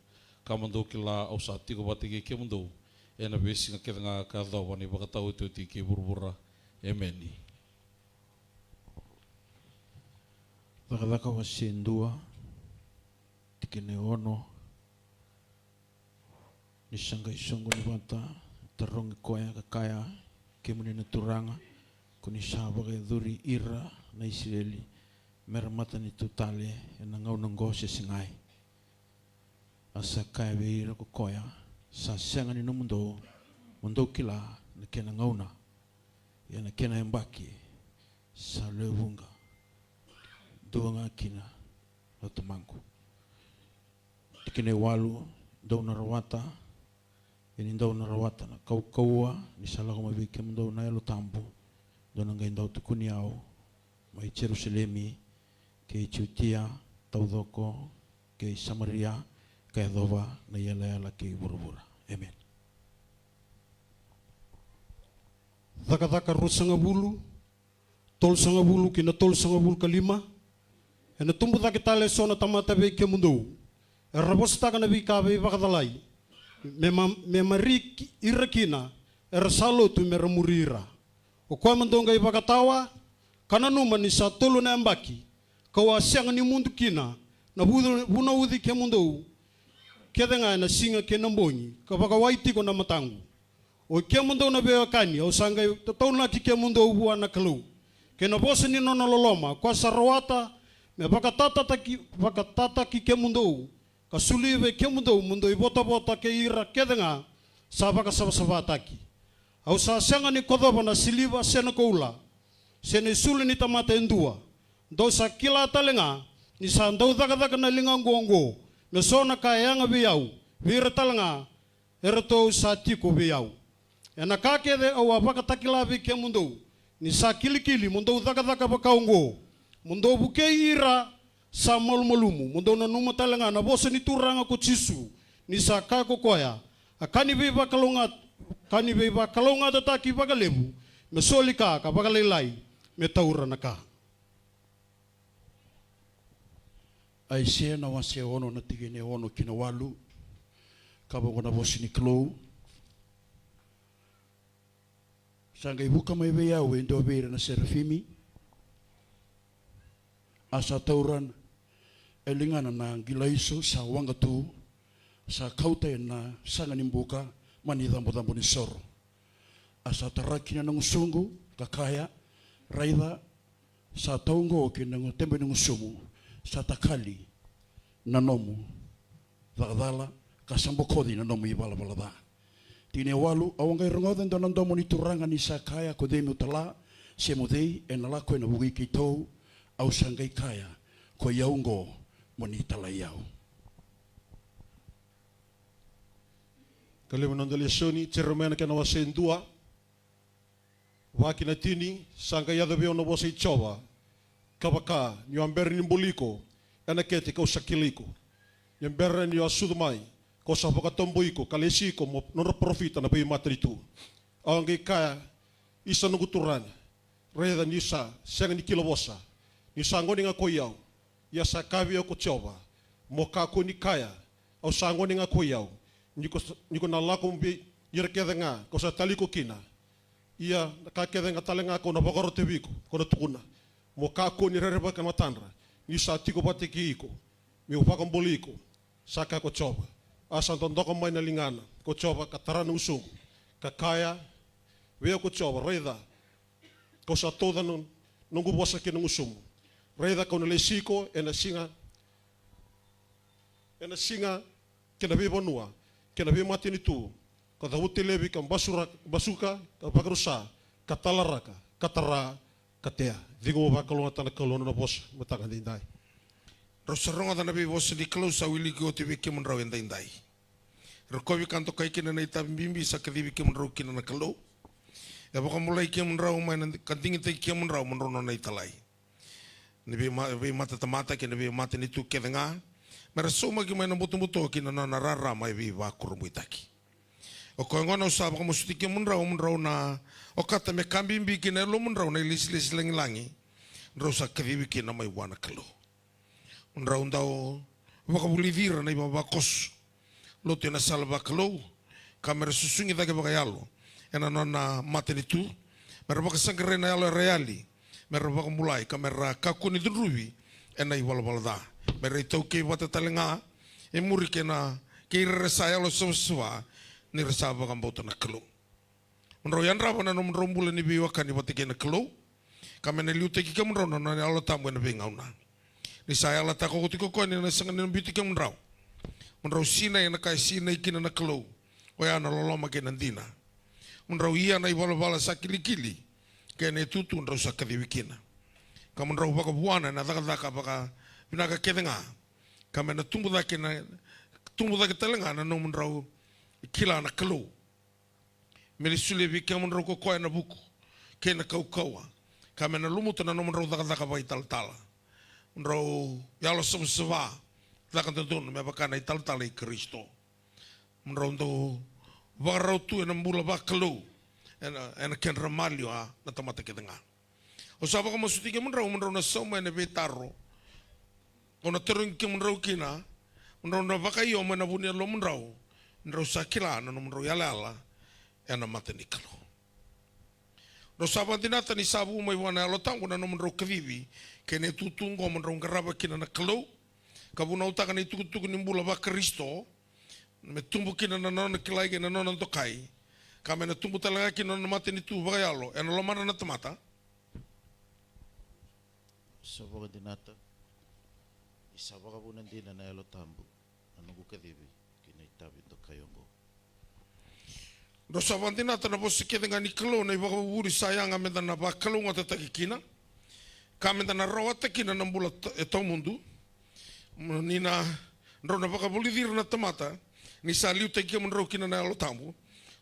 ka mo dou kila au sa tiko vata kei kemudou ena veisiga kece ga ka yacova na ivakataotioti kei vuravura. Emeni. Cakacaka wase dua, tikina e ono. Ni sa qai soqoni vata, tarogi koya ka kaya, kemuni na Turaga, ko ni sa vakayacori ira na Isireli me ra matanitu tale ena gauna oqo se segai? A sa kaya vei ira ko koya, sa sega ni nomudou mo dou kila na kena gauna, ia na kena yabaki sa lewe vuqa, dua ga kina na Tamaqu. Tikina e walu, dou na rawata, ia ni dou na rawata na kaukauwa ni sa lako mai vei kemudou na Yalo Tabu, dou na qai dau tukuni au mai Jerusalemi, kei Jutia taucoko, kei Samaria, ka yacova na iyalayala kei vuravura. Emeni. Cakacaka ruasagavulu, tolusagavulu ki na tolusagavulu ka lima. Ena tubu cake tale eso na tamata vei kemudou, era vosataka na veika veivakacalai, me ma-, me mari ki-, ira kina era sa lotu me ra muri ira. O koya mo dou qai vakatawa, ka nanuma ni sa tolu na yabaki kau a sega ni mudu kina na vu-, vunauci kemudou kece ga ena siga kei na bogi, ka vakawai tiko na mataqu. O kemudou na veiwekani, au sa qai tataunaki kemudou vua na Kalou, kei na vosa ni nona loloma, koya sa rawata me vakatataki, vakatataki kemudou, ka soli vei kemudou mo dou ivotavota kei ira kece ga sa vakasavasavataki. Au sa sega ni kocova na siliva se na koula, se na isulu ni tamata e dua. Dou sa kila tale ga ni sa dau cakacaka na ligaqu oqo me so na ka e yaga vei au, vei ira tale ga eratou sa tiko vei au. Ena ka kece au a vakatakila vei kemudou ni sa kilikili mo dou cakacaka vakaoqo, mo dou vukei ira sa malumalumu, mo dou nanuma tale ga na vosa ni Turaga ko Jisu, ni sa kaya ko koya, a ka ni veivakalouga-, ka ni veivakalougatataki vakalevu me soli ka, ka vakalailai me taura na ka. Aisea na wase ono na tikina e ono ki na walu. Ka vaqo na vosa ni Kalou. Sa qai vuka mai vei au e dua vei ira na serafimi, a sa taura e ligana na qilaiso sa waqa tu, sa kauta ena saqa ni buka mai na icabocabo ni soro. A sa tara kina na gusuqu ka kaya, raica, sa tau oqo ki na tebe ni gusumu, sa takali na nomu cakacala, ka sa bokoci na nomu ivalavala ca. Tikina e walu, au a qai rogoca e dua na domo ni Turaga ni sa kaya, ko cei meu tala, se mo cei ena lako ena vukui keitou? Au sa qai kaya, koi au oqo, mo ni talai au. Ka levu na noda lesoni, Jeremaia na kena wase dua. Va ki na tini, sa qai yaco vei au na vosa i Jiova, ka vaka, niu a bera ni buli iko, ena kete ka'u sa kilai iko. Ia bera ni'u a sucu mai, ka'u sa vakatabui iko ka lesi iko mo nodra parofita na veimatanitu. Au a qai kaya, Isa noqu turaga, raica ni'u sa sega ni kila vosa, ni'u sa gone ga ko i au. Ia sa kaya vei au ko Jiova, mo kakua ni kaya, au sa gone ga ko i au. Ni ko, ni ko na lako vei ira kece ga ka'u sa tali iko kina. Ia na ka kece ga tale ga ka'u na vakarota vei iko, ko na tukuna, mo kakua ni rerevaka na matadra, ni'u sa tiko vata kei iko, me'u vakabulai iko, sa kaya ko Jiova. A sa dodoka mai na ligana ko Jiova ka tara na gusuqu, ka kaya vei au ko Jiova, raica, ka'u sa tauca na noqu vosa ki na gusumu. Raica, ka'u na lesi iko ena siga, ena siga kei na veivanua kei na veimatanitu, ka cavuti laivi ka basura, basuka ka vakarusa, ka talaraka ka tara ka tea. Ciqoma vakalougatataka na Kalou na nona vosa mataka daidai. Drau sa rogoca na veivosa ni Kalou sa wiliki oti vei kemudrau e daidai. Rokovi ka dokai kina na itavi bibi sa kacivi kemudrau kina na Kalou. E vakabulai kemudrau mai na, ka digitaki kemudrau mo drau nona italai. Ni veima-, veimatatamata kei na veimatanitu kece ga, me ra saumaki mai na butobuto ki na nona rarama e veivakurabuitaki. O koya gona au sa vakamasuti kemudrau, mo drau na okata me ka bibi ki na yalomudrau na ilesilesi lagilagi drau sa kacivi kina mai vua na Kalou. Mo drau dau vakavulici ira na ivavakoso lotu ena sala vakalou, ka me ra susugi cake vakayalo ena nona matanitu, me ra vakasaqarai na yalo era yali, me ra vakabulai, ka me ra kakua ni cudruvi ena ivalavala ca, me ra itaukei vata tale ga e muri kei na, kei ira era sa yalosavasava ni ra sa vakabauta na Kalou. Mo drau yadrava na nomudrau bula ni veiwekani vata kei na Kalou, ka me na liutaki kemudrau na nona Yalo Tabu ena veigauna. Ni sa yalataka oti ko koya ni na sega ni na biuti kemudrau, mo drau sinai ena ka e sinai kina na Kalou, oya na loloma kei na dina. Mo drau ia na ivalavala sa kilikili kei na itutu drau sa kacivi kina, ka mo drau vakavuana ena cakacaka vakavinaka kece ga, ka me na tubu cake na, tubu cake tale ga na nomudrau kila na Kalou. Me na solia vei kemudrau ko koya na vuku kei na kaukauwa, ka me na lumuta na nomudrau cakacaka vakaitalatala. Mo drau yalosavasava, caka dodonu me vaka na italatala i Karisito. Mo drau dau vakarau tu ena bula vakalou ena, ena kedra maliwa na tamata kece ga. Au sa vakamasuti kemudrau mo drau na sauma ena veitaro au na tarogi kemudrau kina, mo drau na vakaio mai na vu ni yalomudrau, drau sa kila na nomudrau yalayala ena mata ni Kalou. Drau sa vakadinata ni sa vu mai vua na Yalo Tabu na nomudrau kacivi kei na itutu oqo mo drau qarava kina na Kalou, ka vunautaka na itukutuku ni bula vaKarisito, me tubu kina na nona kilai kei na nona dokai, ka me na tubu tale ga kina na nona matanitu vakayalo ena lomana na tamata. Sa vakadinata ni sa vakavuna dina na Yalo Tabu na noqu kacivi ki na itavi dokai oqo. Drau sa vakadinata na vosa kece ga ni Kalou, na ivakavuvuli sa yaga meda na vakalougatataki kina, ka meda na rawata kina na bula ta-, e tawamudu. Mo ni na, drau na vakavulici ira na tamata ni sa liutaki kemudrau kina na Yalo Tabu,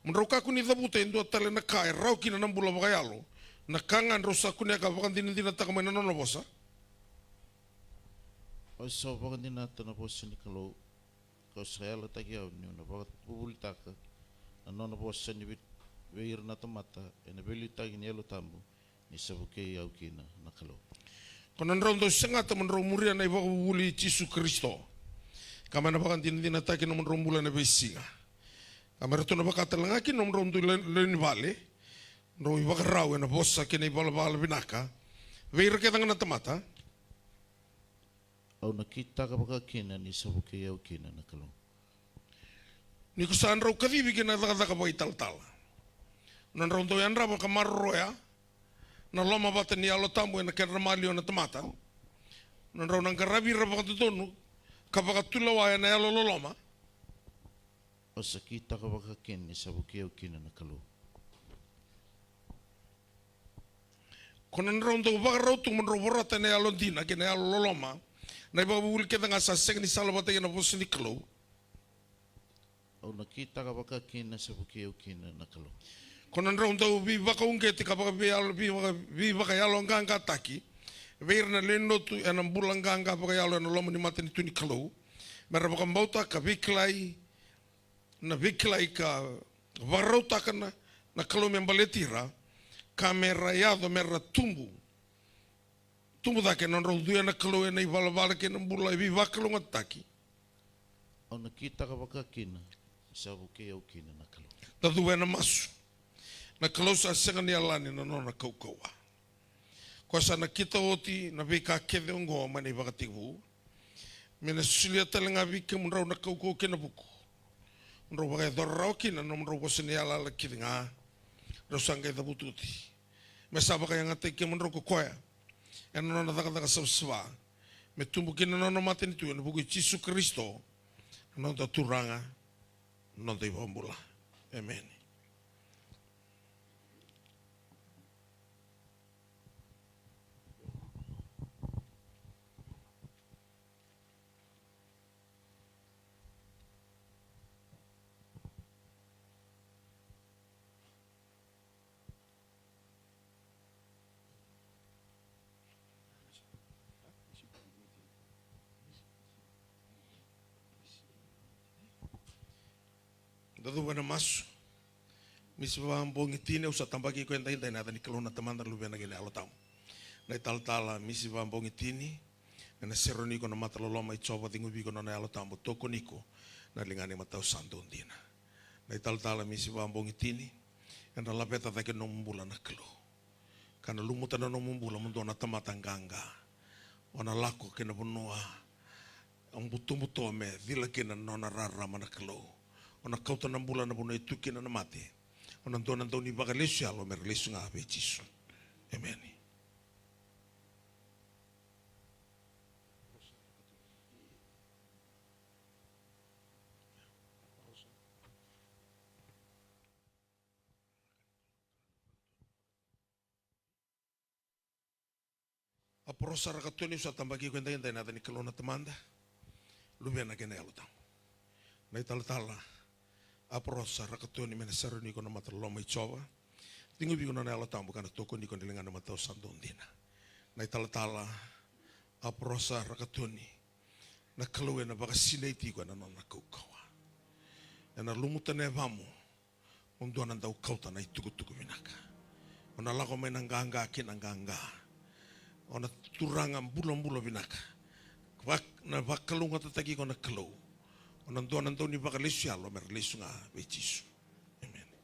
mo drau kakua ni cavuta e dua tale na ka e rawa kina na bula vakayalo, na ka ga drau sa kunea ka vakadinadinataka mai na nona vosa. Au sa vakadinata na vosa ni Kalou, kau sa yalataki au niu na vakavuvulitaka na nona vosa ni vei, vei ira na tamata ena veiliutaki ni Yalo Tabu, ni sa vukei au kina na Kalou. Ko na drau dau segata mo drau muria na ivakavuvuli i Jisu Karisito, ka me na vakadinadinataki na nomudrau bula ena veisiga, ka me ratou na vaka tale ga kina nomudrau dui le-, lewe ni vale, drau ivakarau ena vosa kei na ivalavala vinaka vei ira kece ga na tamata. Au na kitaka vakakina ni sa vukei au kina na Kalou. Ni ko sa drau kacivi ki na cakacaka vakaitalatala, na drau dau yadrava ka maroroya na loma vata ni Yalo Tabu ena kedra maliwa na tamata, na drau na qaravi ira vakadodonu ka vakatulewa ena yalo loloma. Au sa kitaka vakakina ni sa vukei au kina na Kalou. Ko na drau dau vakarau tu mo drau vorata ena yalodina kei na yalololoma na ivakavuvuli kece ga sa sega ni salavata kei na vosa ni Kalou. Au na kitaka vakakina sa vukei au kina na Kalou. Ko na drau dau veivakauqeti ka vakaveiyalo, veivaka, veivakayaloqaqataki vei ira na lewe ni lotu ena bula qaqa vakayalo ena loma ni matanitu ni Kalou, me ra vakabauta ka veikilai, na veikilai ka vakarautaka na, na Kalou me baleti ira, ka me ra yaco me ra tubu, tubu cake na nodrau cuya na Kalou ena ivalavala kei na bula e veivakalougatataki. Au na kitaka vaka kina, sa vukei au kina na Kalou. Da cuva ena masu. Na Kalou sa sega ni yalani na nona kaukauwa. Koya sa nakita oti na veika kece oqo mai na ivakatekivu, me na solia tale ga vei kemudrau na kaukauwa kei na vuku, mo drau vakayacora rawa kina na nomudrau vosa ni yalayala kece ga drau sa qai cavuta oti. Me sa vakayagataki kemudrau ko koya ena nona cakacaka savasava, me tubu kina na nona matanitu, ena vuku i Jisu Karisito, na noda Turaga, na noda iVakabula. Emeni. Da cuva ena masu. Misi vakabogi tini, au sa tabaki iko edaidai ena yaca ni Kalou na Tamada, Luvena kei na Yalo Tabu. Na italatala misi vakabogi tini, ena seroni iko na mata loloma i Jiova, ceguvi iko na nona Yalo Tabu, tokoni iko na ligana imatau sa dodina. Na italatala misi vakabogi tini, ena laveta cake na nomu bula na Kalou, ka na lumuta na nomu bula mo dua na tamata qaqa. O na lako ki na vanua o butobuto me cila kina na nona rarama na Kalou. O na kauta na bula na vanua e tu kina na mate. O na dua na dau ni vakalesu yalo me ra lesu ga vei Jisu. Emeni. Aporosa Rakatoni, au sa tabaki iko edaidai ena yaca ni Kalou na Tamada, Luvena kei na Yalo Tabu. Na italatala Aporosa Rakatoni, me na seroni iko na mata loloma i Jiova, ceguvi iko na nona Yalo Tabu ka na tokoni iko na ligana imatau sa dodina. Na italatala Aporosa Rakatoni, na Kalou ena vakasinaiti iko ena nona kaukauwa. Ena lumuta na yavamu mo dua na dau kauta na itukutuku vinaka. O na lako mai na qaqa ki na qaqa. O na turaga bulabula vinaka. Vak-, na vakalougatataki iko na Kalou. O na dua na dau ni vakalesu yalo me ra lesu ga vei Jisu. Emeni.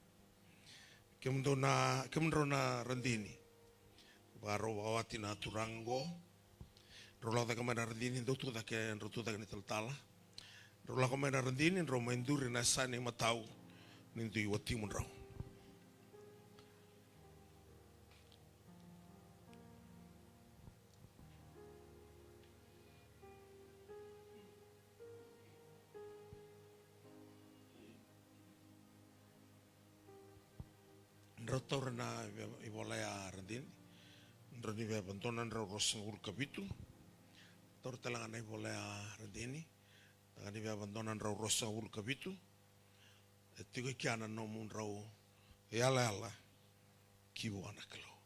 Kemudou na, kemudrau na radini, vakarau vakawati na turaga oqo. Drau lako cake mai na radini, dou tucake, drau tucake na italatala. Drau lako mai na radini, drau mai duri na yasa ni matau ni dui watimudrau. Drau taura na ive-, ivola ya radini. Drau ni veva dua na drau ruasagavulu ka vitu. Taura tale ga na ivola ya radini. Taura ni veva dua na drau ruasagavulu ka vitu. E tiko i kea na nomudrau yalayala ki vua na Kalou.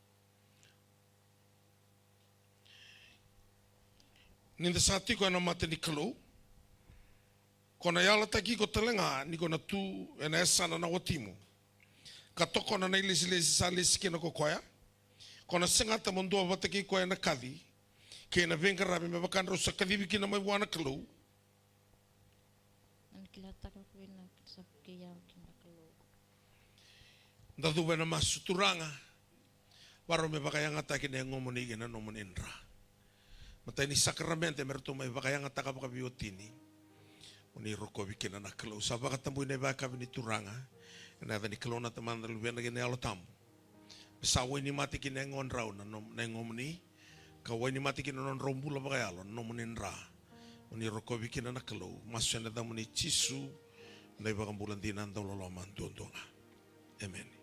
Ni da sa tiko ena mata ni Kalou, ko na yalataki iko tale ga ni ko na tu ena yasana na watimu, ka tokona na ilesilesi sa lesi kina ko koya. Ko na segata mo dua vata kei koya ena kaci kei na veiqaravi me vaka drau sa kacivi kina mai vua na Kalou. Na kilataka ko ina sa vukei au kina na Kalou. Da cuva ena masu. Turaga, varau me vakayagataki na yagomuni kei na nomuni dra. Matai ni sakaramede me ratou mai vakayagataka vakaveiwatini. Mo ni rokovi kina na Kalou. Sa vakatabui na ivakayakavi ni Turaga. Ena yaca ni Kalou na Tamada, Luvena kei na Yalo Tabu. Me sa wainimate ki na yagodrau na nom-, na yagomuni, ka wainimate ki na nodrau bula vakayalo na nomuni dra. Mo ni rokovi kina na Kalou. Masu ena yacamuni Jisu, na iVakabula dina, dauloloma duadua ga. Emeni.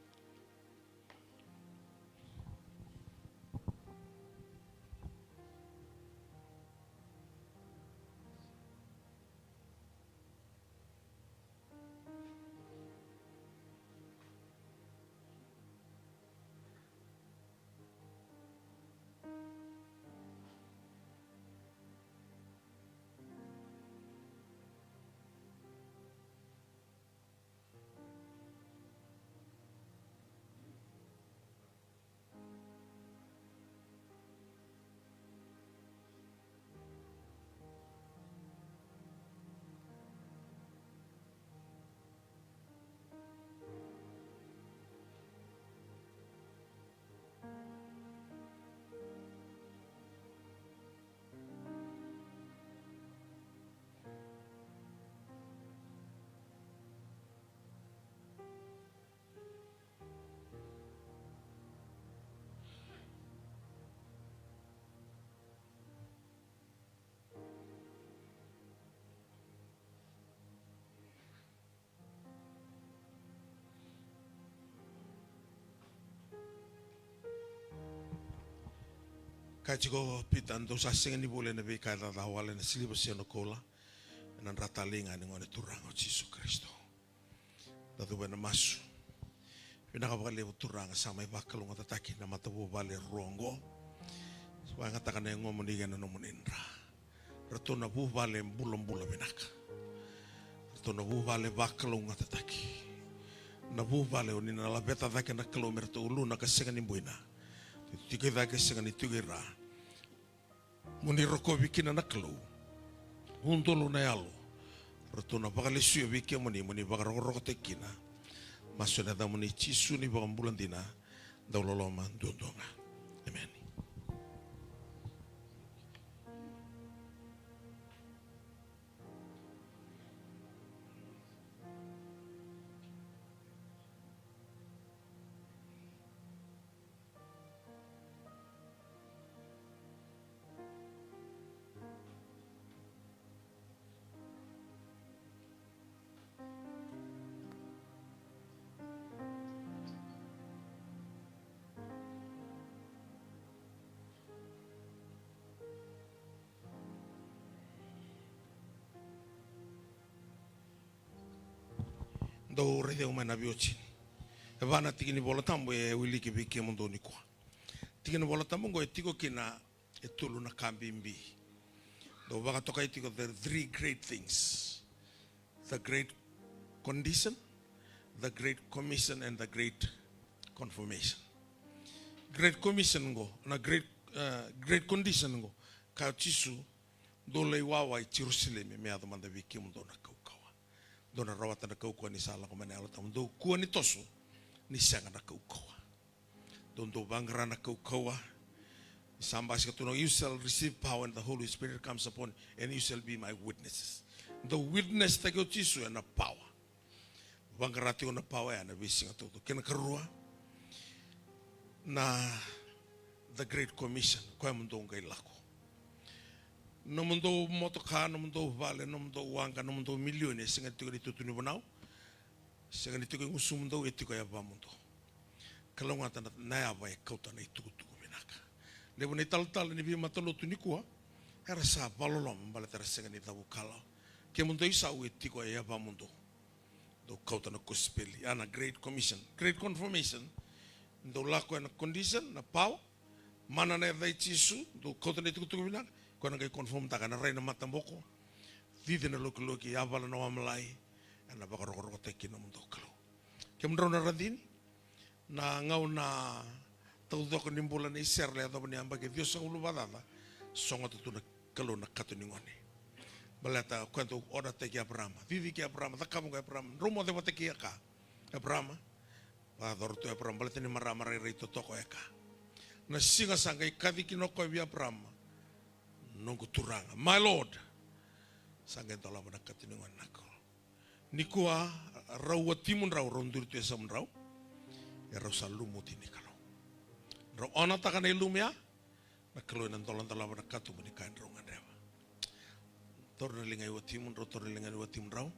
Kaya tiko o Pita, dou sa sega ni voli ena veika e caca wale, na siliva se na koula, ena dra talei ga ni Gone Turaga o Jisu Karisito. Da cuva ena masu. Vinaka vakalevu Turaga, sa mai vakalougatataki na matavuvale rua oqo. Vakayagataka na yagomuni kei na nomuni dra. Ratou na vuvale bulabula vinaka. Ratou na vuvale vakalougatataki. Na vuvale o ni na laveta cake na Kalou me ratou uluna ka sega ni buina. Tiko i cake sega ni tiko i ra. Mo ni rokovi kina na Kalou. Udolu na yalo. Ratou na vakalesuya vei kemuni mo ni vakarokorokotaki kina. Masu ena yacamuni Jisu ni vakabula dina. Dau loloma duadua ga. Emeni. Dou raici au mai na veiwatini. E va na tiki ni Vola Tabu e wiliki vei kemudou nikua. Tiki ni Vola Tabu oqo e tiko kina e tolu na ka bibi. Dou vakatokai tiko the three great things. The great condition, the great commission, and the great confirmation. Great commission oqo, na great, eh, great condition oqo. Kaya o Jisu, dou lai wawa i Jerusalemi me yaco mada vei kemudou na kaukauwa. Dou na rawata na kaukauwa ni sa lako mai na Yalo Tabu. Dou kua ni toso ni sega na kaukauwa. Dou, dou vaqara na kaukauwa. Ni sa basika tu na, you shall receive power when the Holy Spirit comes upon you, and you shall be my witnesses. Dou witness taki o Jisu ena power. Vaqara tiko na power ya na veisiga taucoko. Kena karua, na the Great Commission, koya mo dou qai lako. Nomudou motoka, nomudou vale, nomudou waqa, nomudou milioni, e sega ni tiko ena itutu ni vanua. Sega ni tiko e gusumudou, e tiko e yavamudou. Kalougata na, na yava e kauta na itukutuku vinaka. Levu na italatala ni veimatalotu nikua era sa vakaloloma baleta era sega ni cavu kalawa. Kemudou isau e tiko e yavamudou. Dou kauta na kosipeli, ya na Great Commission, Great Confirmation. Dou lako ena condition, na power, mana na yaca i Jisu, dou kauta na itukutuku vinaka, koya na qai confirm taka na rai na mataboko, cici na lokiloki, yavala na wamalai, ena vakarokorokotaki kina nomudou Kalou. Kemudrau na radini, na gauna taucoko ni bula nei Sera, e yacova ni yabaki ciwasagavulu vakacaca, sogota tu na Kalou na katonigone. Baleta o koya dau odataki Eparama, cici kei Eparama, cakava ko Eparama, drau moce vata kei Aka. Eparama, vakayacora tu o Eparama, baleta ni marama rairai totoka o Aka. Na siga sa qai kaci kina o koya vei Eparama, noqu turaga, my lord. Sa qai dolava na katonigone na Kalou. Nikua, rau watimudrau, rau duri tu e yasamudrau, ia rau sa lumuti ni Kalou. Drau onataka na ilumu ya, na Kalou ena doladolava na katuba ni ka e drau gadreva. Taura na liga i watimu, drau taura na liga i watimudrau.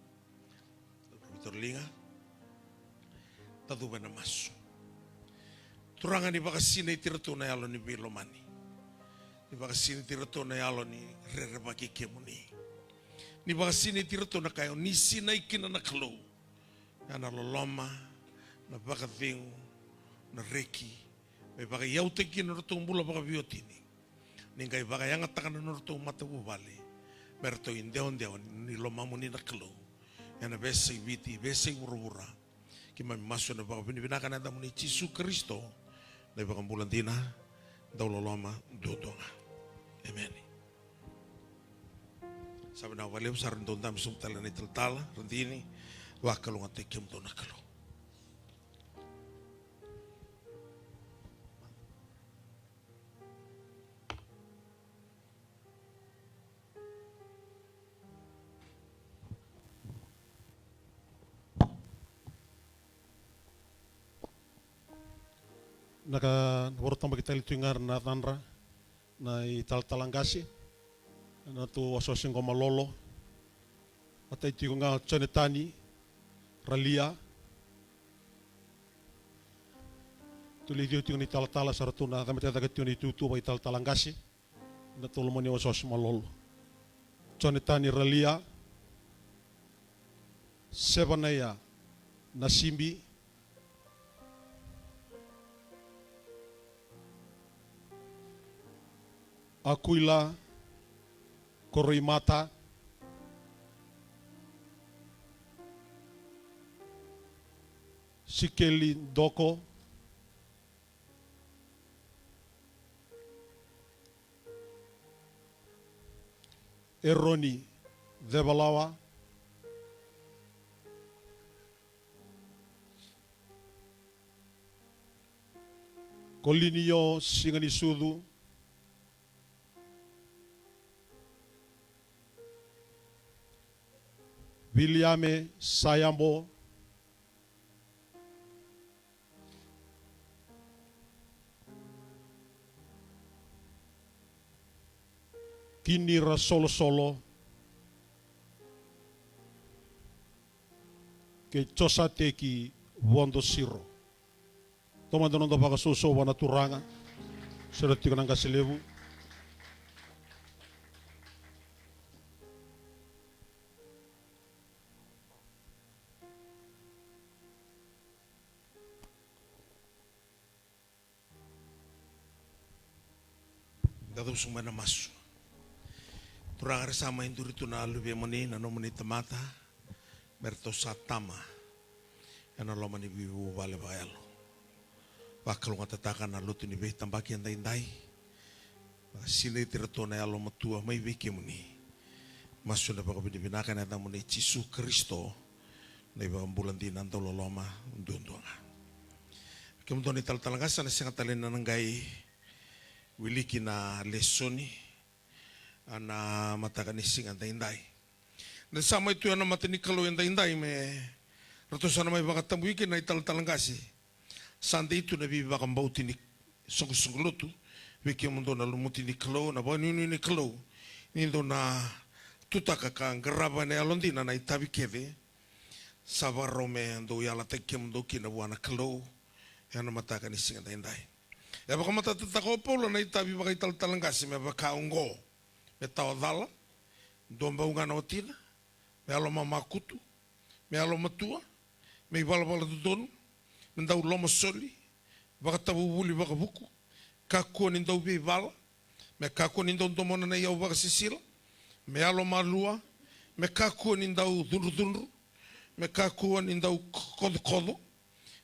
Drau taura na liga. Tacuva ena masu. Turaga, ni vakasinaiti iratou na yalo ni veilomani. Ni vakasinaiti iratou na yalo ni rerevaki kemuni. Ni vakasinaiti iratou na ka o ni sinai kina na Kalou. Ya na loloma, na vakacegu, na reki, me vakaiyautaki kina nodratou bula vakaveiwatini. Ni qai vakayagataka na nodratou matavuvale me ratou idewadewa ni lomamuni na Kalou. Ena veiyasai Viti, veiyasai vuravura. Keimami masu ena vakavinavinaka ena yacamuni Jisu Karisito, na iVakabula dina, dau loloma duadua ga. Emeni. Sa vinaka vakalevu, sa rau ni dau dabe sobu tale na italatala, radini, vakalougatataki kemudou na Kalou. Na ka, na vorotabaki tale tu ga na yacadra na italatala qase, na tu wasewase qo, Malolo. Matai tiko ga o Jonatani Ralia. Tolici oti tiko na italatala, sa ratou na cabeta cake tiko na itutu vakaitalatala qase. Na tolu mani wasewase malolo. Jonatani Ralia, Sevanaia Nasibi, Akuila Koroimata, Sikeli Doko, Eroni Cevalawa, Kolinio Siganisucu, Viliame Sayabo, Kinira Solosolo, kei Josateki Vodo Siro. Taumada noda vakasousou vua na Turaga. Sere tiko na qase levu. Da cuva sobu mai na masu. Turaga, era sa mai duri tu na luvemuni, na nomuni tamata, me ratou sa tama ena loma ni veivuvale vakayalo. Vakalougatataka na lotu ni veitabaki edaidai. Vakasinaiti iratou na yalomatua mai vei kemuni. Masu ena vakavinavinaka ena yacamuni Jisu Karisito, na iVakabula dina dauloloma duadua ga. Kemudou na italatala qase, na sega tale na qai wiliki na lesoni ena mataka ni siga edaidai. Da sa mai tu ena mata ni Kalou edaidai me ratou sa na mai vakatabui kina na italatala qase. Sa dei tu na veivakabauti ni soqosoqo lotu vei kemudou na lumuti ni Kalou, na vakanuinui ni Kalou, ni dou na tutaka ka qarava ena yalodina na itavi kece sa vakarau me dou yalataki kemudou kina vua na Kalou ena mataka ni siga edaidai. E vakamatatataka o Paula na itavi vakaitalatala qase me vaka oqo: me tawa cala, dua bau ga na watina, me yalo mamakutu, me yalo matua, me ivalavala dodonu, me dau lomasoli, vakatavuvuli vakavuku, kakua ni dau veivala, me kakua ni dau domona na iyau vakasisila, me yalo malua, me kakua ni dau cudrucudru, me kakua ni dau kocokoco,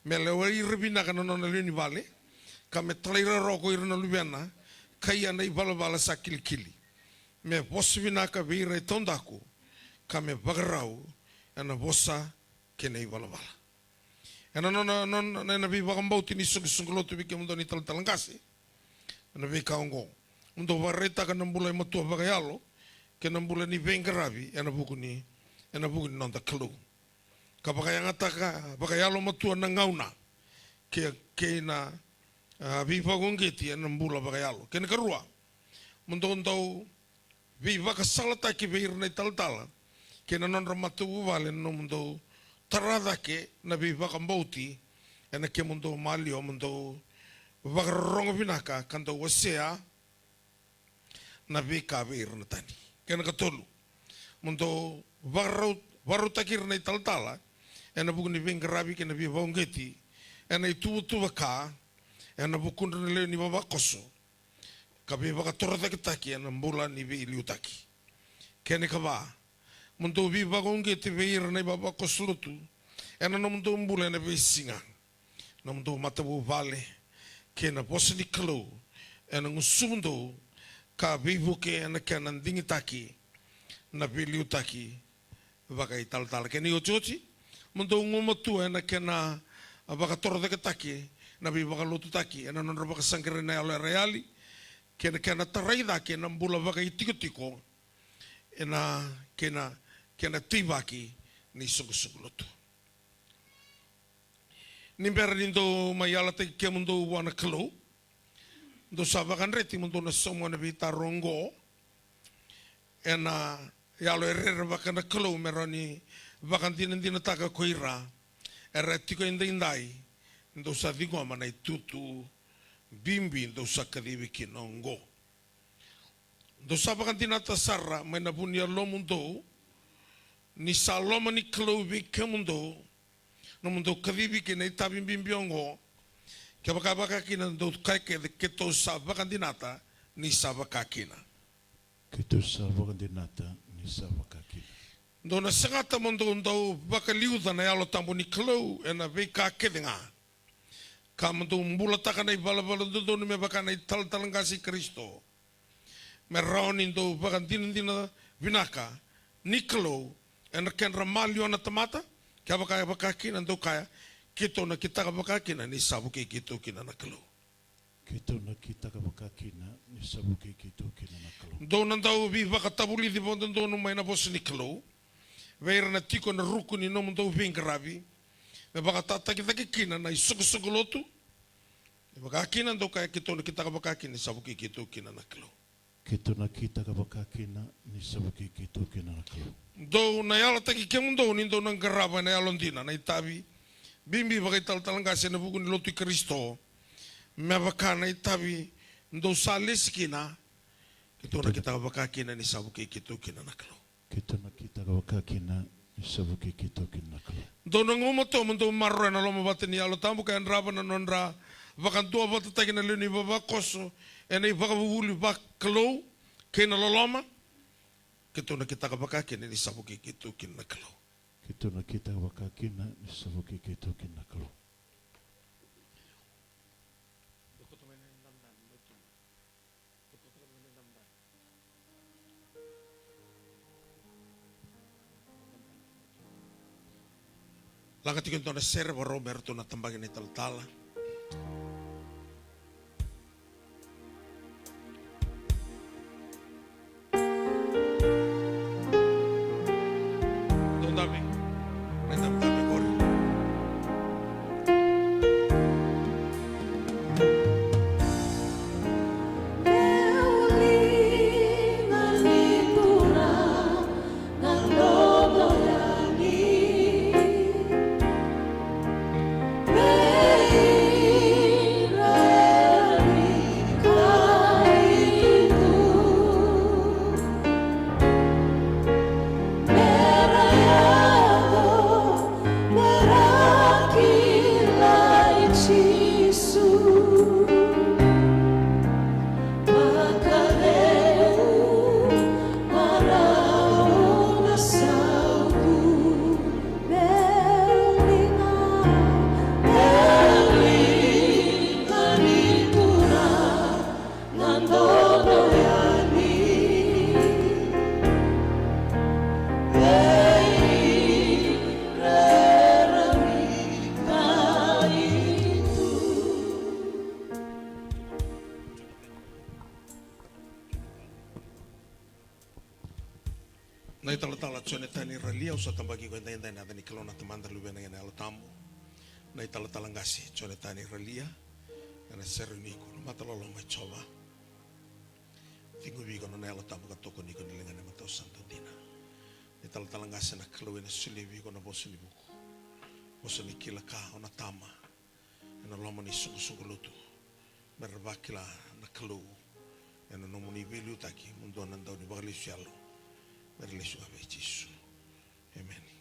me lewai ira vinaka na nona lewe ni vale, ka me talairawarawa ko ira na luvena, ka ia na ivalavala sa kilikili, me vosa vinaka vei ira e taudaku, ka me vakarau ena vosa kei na ivalavala. Ena nona, nona, ena veivakabauti ni soqosoqo lotu vei kemudou na italatala qase, ena veika oqo: mo dou vakaraitaka na bula e matua vakayalo kei na bula ni veiqaravi ena vuku ni, ena vuku ni noda Kalou, ka vakayagataka vakayalomatua na gauna kei, kei na, a, veivakauqeti ena bula vakayalo. Kena ikarua, mo dou dau veivakasalataki vei ira na italatala kei na nodra matavuvale ena nomudou tara cake na veivakabauti ena kemudou maliwa, mo dou vakarorogo vinaka ka dau wasea na veika vei ira na tani. Kena ikatolu, mo dou vakarau, vakarautaki ira na italatala ena vuku ni veiqaravi kei na veivakauqeti ena ituvatuva ka ena vukudra na lewe ni vavakoso, ka veivakatorocaketaki ena bula ni veiliutaki. Kena ikava, mo dou veivakauqeti vei ira na ivavakoso lotu ena nomudou bula ena veisiga, nomudou matavuvale, kei na vosa ni Kalou ena gusumudou, ka veivuke ena kena digitaki na veiliutaki vakaitalatala. Kena iotioti, mo dou gumatua ena kena vakatorocaketaki na veivakalotutaki ena nodra vakasaqarai na yalo era yali, kei na kena tarai cake na bula vakaitikotiko ena kena, kena teivaki ni soqosoqo lotu. Ni bera ni dou mai yalataki kemudou vua na Kalou, dou sa vakadreti mo dou na sauma na veitaro oqo ena yalo e rerevaka na Kalou me rawa ni vakadinadinataka ko ira era tiko edaidai Dou sa ciqoma na itutu bibi dou sa kacivi kina oqo. Dou sa vakadinata sara mai na vu ni yalomudou ni sa loma ni Kalou vei kemudou, nomudou kacivi kina na itavi bibi oqo. Kevaka e vaka kina, dou kaya kece, keitou sa vakadinata ni sa vaka kina. Keitou sa vakadinata ni sa vaka kina. Dou na sagata mo dou dau vakaliuca na Yalo Tabu ni Kalou ena veika kece ga, ka mo dou bulataka na ivalavala dodonu me vaka na italatala qase i Karisito, me rawa ni dou vakadinadina vinaka ni Kalou ena kedra maliwa na tamata. Kevaka e vaka kina, dou kaya, keitou na kitaka vaka kina ni sa vukei keitou kina na Kalou. Keitou na kitaka vaka kina ni sa vukei keitou kina na Kalou. Dou na dau veivakatavulici vakadodonu mai na vosa ni Kalou vei ira na tiko ena ruku ni nomudou veiqaravi, me vakatataki cake kina na isoqosoqo lotu. E vaka kina, dou kaya, keitou na kitaka vaka kina ni sa vukei keitou kina na Kalou. Keitou na kitaka vaka kina ni sa vukei keitou kina na Kalou. Dou na yalataki kemudou ni dou na qarava ena yalodina na itavi bibi vakaitalatala qase ena vuku ni lotu i Karisito, me vaka na itavi dou sa lesi kina. Keitou na kitaka vaka kina ni sa vukei keitou kina na Kalou. Keitou na kitaka vaka kina ni sa vukei keitou kina na Kalou. Dou na gumatua mo dou maroroya na lomavata ni Yalo Tabu ka yadrava na nodra vakaduavatataki na lewe ni vavakoso ena ivakavuvuli vakalou kei na loloma. Keitou na kitaka vaka kina ni sa vukei keitou kina na Kalou. Keitou na kitaka vaka kina ni sa vukei keitou kina na Kalou. Laga tiko e dua na sere, vakarau me ratou na tabaki na italatala. Dou dabe. Mai dabe, dabe qori. Na italatala Jonetani Ralia, au sa tabaki iko edaidai ena yaca ni Kalou na Tamada, Luvena kei na Yalo Tabu. Na italatala qase Jonetani Ralia, ena sere ni iko na mata loloma i Jiova. Ciqovi iko na nona Yalo Tabu ka tokoni iko ena ligana e matau sa dau dina. Na italatala qase, na Kalou ena solia vei iko na vosa ni vuku, vosa ni kila ka, o na tama ena loma ni soqosoqo lotu, me ra vakila na Kalou ena nomuni veiliutaki mo dua na dau ni vakalesu yalo, me ra lesu ga vei Jisu. Emeni.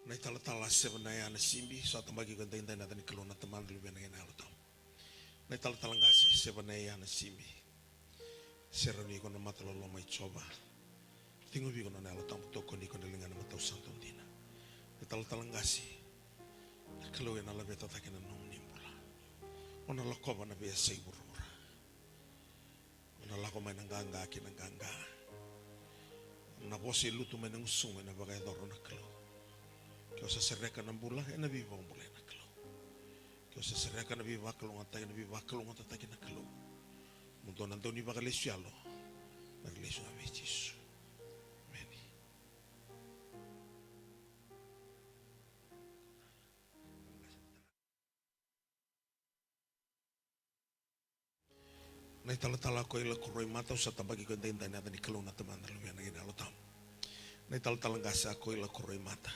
Na italatala Sevanaia Nasibi, sa tabaki iko edaidai ena yaca ni Kalou na Tamada, Luvena kei na Yalo Tabu. Na italatala qase Sevanaia Nasibi, sere ni iko na mata loloma i Jiova. Ciqovi iko na nona Yalo Tabu, tokoni iko ena ligana e matau sa dau dina. Na italatala qase, na Kalou ena laveta cake na nomuni bula. O na lakova na veiyasai vuravura. O na lako mai na qaqa ki na qaqa. Na vosa e lutu mai na gusumu ena vakayacora na Kalou. Ke o sa sereka na bula, ena veivakabulai na Kalou. Ke o sa sereka na veivakalougatataki, ena veivakalougatataki na Kalou. Mo dua na dau ni vakalesu yalo, me ra lesu ga vei Jisu. Emeni. Na italatala a Koila Koroi Mata, au sa tabaki iko edaidai ena yaca ni Kalou na Tamada, Luvena kei na Yalo Tabu. Na italatala qase a Koila Koroi Mata.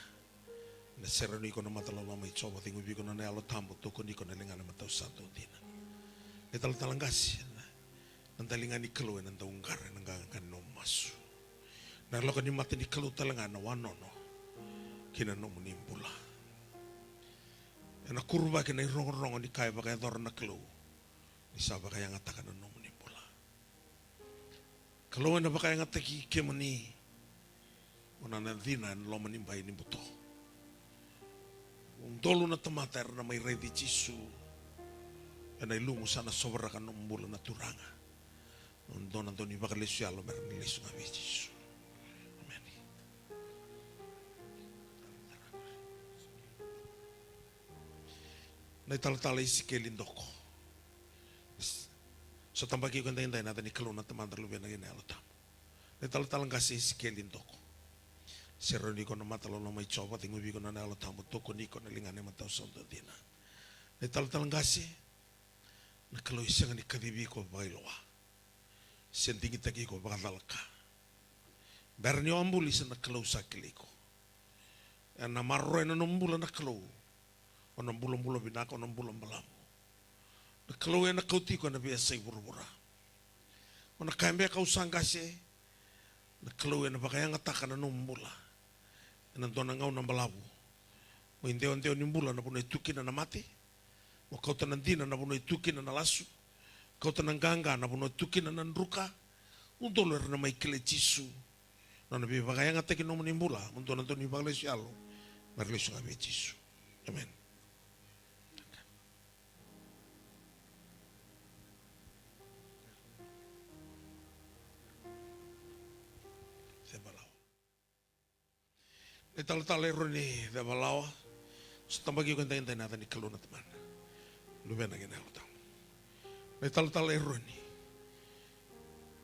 Na sere ni iko na mata loloma i Jiova, cegu vei iko na nona Yalo Tabu, tokoni iko na ligana matau sa dau dina. Na italatala qase, na, na daliga ni Kalou ena dau qara ena qaqa ni nomu masu. Na loka ni mata ni Kalou tale ga ena wanono ki na nomuni bula. Ena kuruvaki na irogorogo ni ka e vakayacora na Kalou ni sa vakayagataka na nomuni bula. Kalou ena vakayagataki kemuni mo na na cina ena loma ni bai ni buto. Udolu na tamata era na mai raici Jisu ena ilumu sa na sovaraka na nomu bula na Turaga. Dua na dau ni vakalesu yalo me ra na lesu ga vei Jisu. Emeni. Na italatala Isikeli Doko. Sa tabaki iko edaidai ena yaca ni Kalou na Tamada, Luvena kei na Yalo Tabu. Na italatala qase Isikeli Doko. Sere ni iko na mata loloma i Jiova, cegu vei iko na nona Yalo Tabu, tokoni iko na ligana matau sa dau dina. Na italatala qase, na Kalou e sega ni kacivi iko vakailoa se digitaki iko vakacalaka. Bera ni o a buli sa na Kalou sa kilai iko. Ena maroroya na nomu bula na Kalou. O na bulabula vinaka, o na bula balavu. Na Kalou ena kauti iko ena veiyasai vuravura. O na kaya beka au sa qase, na Kalou ena vakayagataka na nomu bula ena dua na gauna balavu. Mo idewadewa ni bula na vanua e tu kina na mate. Mo kauta na dina na vanua e tu kina na lasu. Kauta na qaqa na vanua e tu kina na druka. Udolu era na mai kilai Jisu. Na nona veivakayagataki na nomuni bula, mo dua na dau ni vakalesu yalo me ra lesu ga vei Jisu. Emeni. Cevalawa. Na italatala Eroni Cevalawa. Sa tabaki iko edaidai ena yaca ni Kalou na Tamana, Luvena kei na Yalo Tabu. Na italatala Eroni.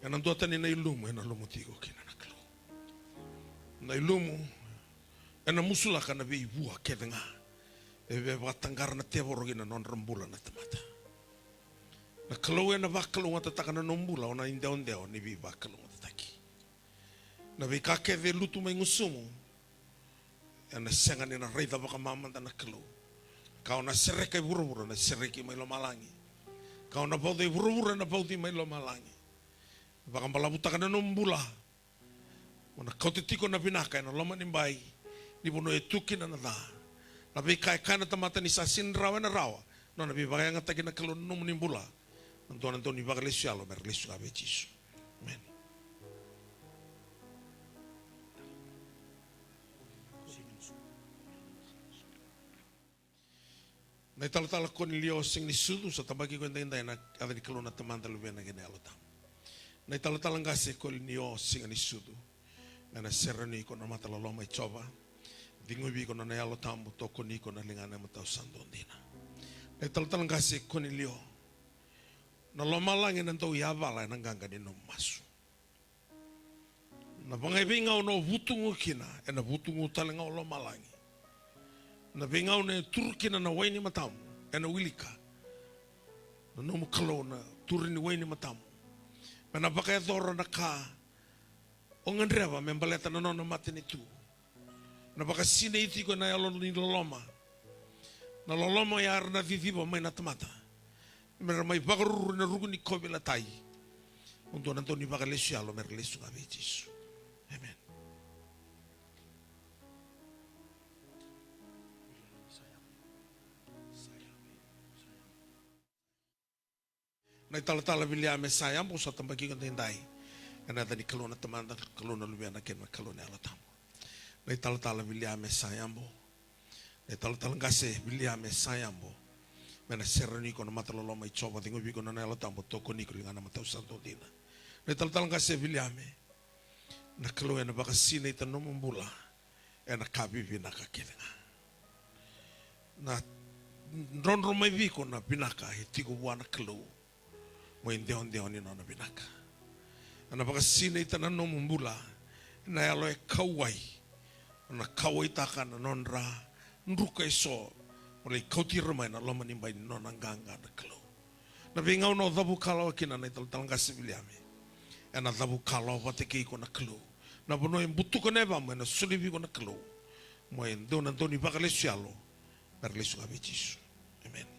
Ena duatani na ilumu ena lumuti iko kina na Kalou. Na ilumu ena musulaka na veivua kece ga e via vakataqara na tevoro kina na nodra bula na tamata. Na Kalou ena vakalougatataka na nomu bula, o na idewadewa ni veivakalougatataki. Na veika kece e lutu mai gusumu, ena sega ni na raica vakamamada na Kalou. Ka o na sereka e vuravura, na sereki mai lomalagi. Ka o na vauca e vuravura, na vauci mai lomalagi. Vakabalavutaka na nomu bula. O na kauta tiko na vinaka ena loma ni bai ni vanua e tu kina na ca. Na veika e kaya na tamata ni sa sega ni rawa, ena rawa. Na nona veivakayagataki na Kalou na nomuni bula. Na dua na dau ni vakalesu yalo me ra lesu ga vei Jisu. Emeni. Na italatala Konilio Siganisucu, sa tabaki iko edaidai ena yaca ni Kalou na Tamada, Luvena kei na Yalo Tabu. Na italatala qase Konilio Siganisucu, me na sere ni iko na mata loloma i Jiova, cegu vei iko na nona Yalo Tabu, tokoni iko na ligana matau sa dau dina. Na italatala qase Konilio, na lomalagi ena dau yavala ena qaqa ni nomu masu. Na vagai veigau na o vutugu kina, ena vutugu tale ga o lomalagi. Na veigau na e turu kina na wai ni matamu, ena wilika. Na nomu Kalou na turu ni wai ni matamu. Me na vakayacora na ka o gadreva me baleta na nona matanitu. Na vakasinaiti iko ena yalo ni loloma. Na loloma ya era na ciciva mai na tamata. Me ra mai vakaruru ena ruku ni kauveilatai. Mo dua na dau ni vakalesu yalo me ra lesu ga vei Jisu. Emeni. Na italatala Viliame Sayabo, sa tabaki iko edaidai. Ena yaca ni Kalou na Tamada, Kalou na Luvena kei na Kalou na Yalo Tabu. Na italatala Viliame Sayabo. Na italatala qase Viliame Sayabo. Me na sere ni iko na mata loloma i Jiova, cegu vei iko na nona Yalo Tabu, tokoni iko ligana matau sa dau dina. Na italatala qase Viliame. Na Kalou ena vakasinaita na nomu bula ena ka vivinaka kece ga. Na drodro mai vei iko na vinaka e tiko vua na Kalou. Mo idewadewa ni nona vinaka. Ena vakasinaita na nomu bula ena yalo e kauwai. O na kauwaitaka na nodra druka eso. Mo lai kauti ira mai na loma ni bai ni nona qaqa na Kalou. Na veigauna o cavu kalawa kina na italatala qase Viliame, ena cavu kalawa vata kei iko na Kalou. Na vanua e butuka na yavamu ena solia vei iko na Kalou. Mo e dua na dau ni vakalesu yalo, me ra lesu ga vei Jisu. Emeni.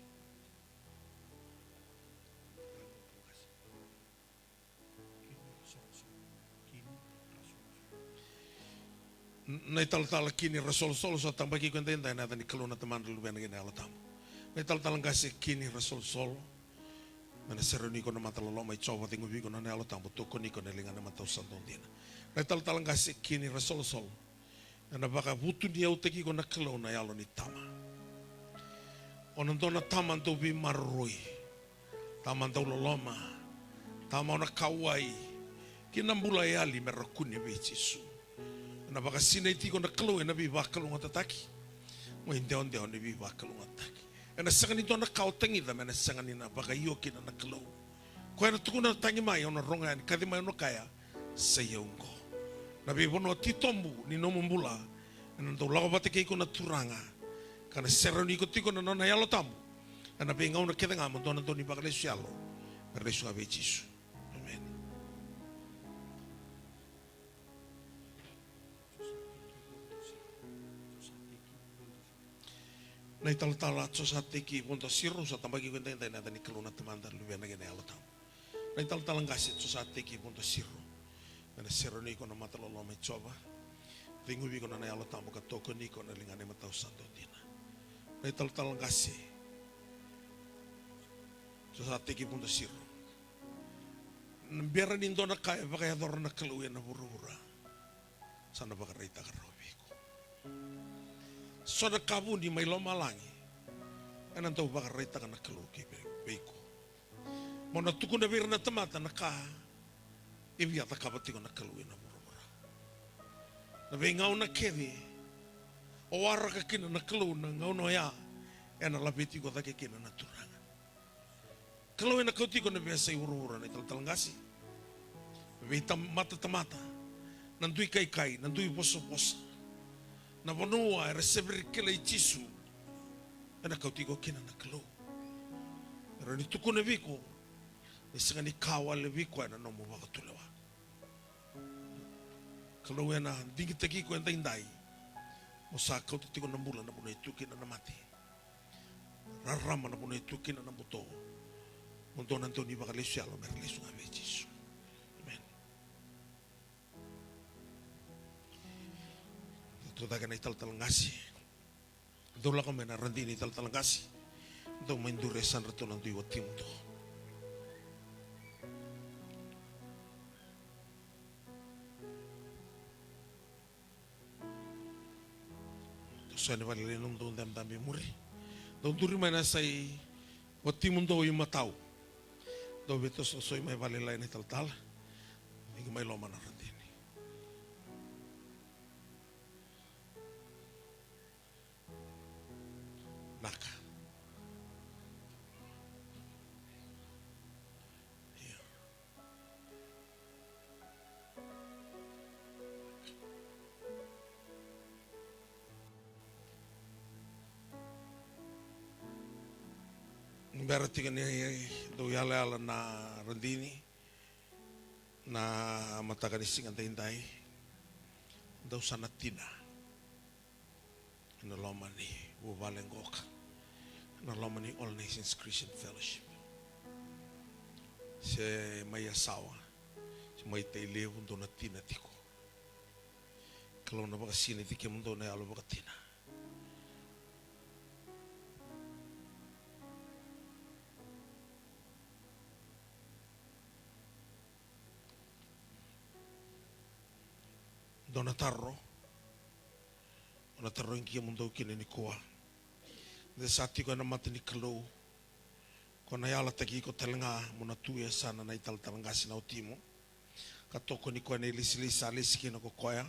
Na italatala Kini Rasolosolo, sa tabaki iko edaidai ena yaca ni Kalou na Tamada, Luvena kei na Yalo Tabu. Na italatala qase Kini Rasolosolo, me na serauni iko na mata loloma i Jiova, ceguvi iko na nona Yalo Tabu, tokoni iko ena ligana e matau sa dau dina. Na italatala qase Kini Rasolosolo, ena vakavutuniyautaki iko na Kalou na yalo ni tama. O na dua na tama dau veimaroroi, tama dau loloma, tama o na kauwai ki na bula e yali me ra kune vei Jisu. Ena vakasinaiti iko na Kalou ena veivakalougatataki. Mo idewadewa ni veivakalougatataki. Ena sega ni dua na ka o tagica me na sega ni na vakaio kina na Kalou. Koya na tukuna, tagi mai, au na rogo yani, kaci mai, au na kaya, sai au qo. Na veivanua titobu ni nomu bula ena dau lako vata kei iko na Turaga, ka na serauni iko tiko na nona Yalo Tabu ena veigauna kece ga, mo dua na dau ni vakalesu yalo, me ra lesu ga vei Jisu. Emeni. Na italatala Josateki Vodo Siro, sa tabaki iko edaidai ena yaca ni Kalou na Tamada, Luvena kei na Yalo Tabu. Na italatala qase Josateki Vodo Siro, me na serauni iko na mata loloma i Jiova, ceguvi iko na nona Yalo Tabu ka tokoni iko ena ligana e matau sa dau dina. Na italatala qase Josateki Vodo Siro, na bera ni dua na ka e vakayacora na Kalou ena vuravura, sa na vakaraitaka rawa vei iko. So na ka vuni mai lomalagi ena dau vakaraitaka na Kalou ki vei, vei iko. Mo na tukuna vei ira na tamata na ka e via cakava tiko na Kalou ena vuravura. Na veigauna kece o waraka kina na Kalou, na gauna oya ena laveti iko cake kina na Turaga. Kalou ena kauti iko ena veiyasai vuravura, na italatala qase. Veitamatatamata, na dui kaikai, na dui vosavosa, na vanua era se bera ni kilai Jisu, ena kauti iko kina na Kalou. Era ni tukuna vei iko ni sega ni ka wale vei koya na nomu vakatulewa. Kalou ena digitaki iko edaidai, mo sa kauta tiko na bula na vanua e tu kina na mate, rarama na vanua e tu kina na buto, mo dua na dau ni vakalesu yalo me ra lesu ga vei Jisu. Emeni. Dou cake na italatala qase. Dou lako mai na radini, italatala qase. Dou mai duri e sadratou na dui watimudou. Dou so yani vakalailai na nomudou dabedabe i muri. Dou duri mai na yasai watimudou i matau. Dou veitosoi mai vakalailai na italatala. Ni qai mai loma na radini. Naka. Io. Ni bera tiko ni dau yalayala na radini na mataka ni siga daidai, dou sa na tina ena loma ni vuvale qoka, ena loma ni All Nations Christian Fellowship, se mai Yasawa, se mai Tailevu, dou na tina tiko. Kalou na vakasinaiti kemudou na yalo vakatina. Dou na taro, dou na tarogi kemudou kina nikua. De sa tiko ena mata ni Kalou, ko na yalataki iko tale ga mo na tu e yasana na italatala qase na watimu, ka tokoni koya na ilesilesi sa lesi kina ko koya.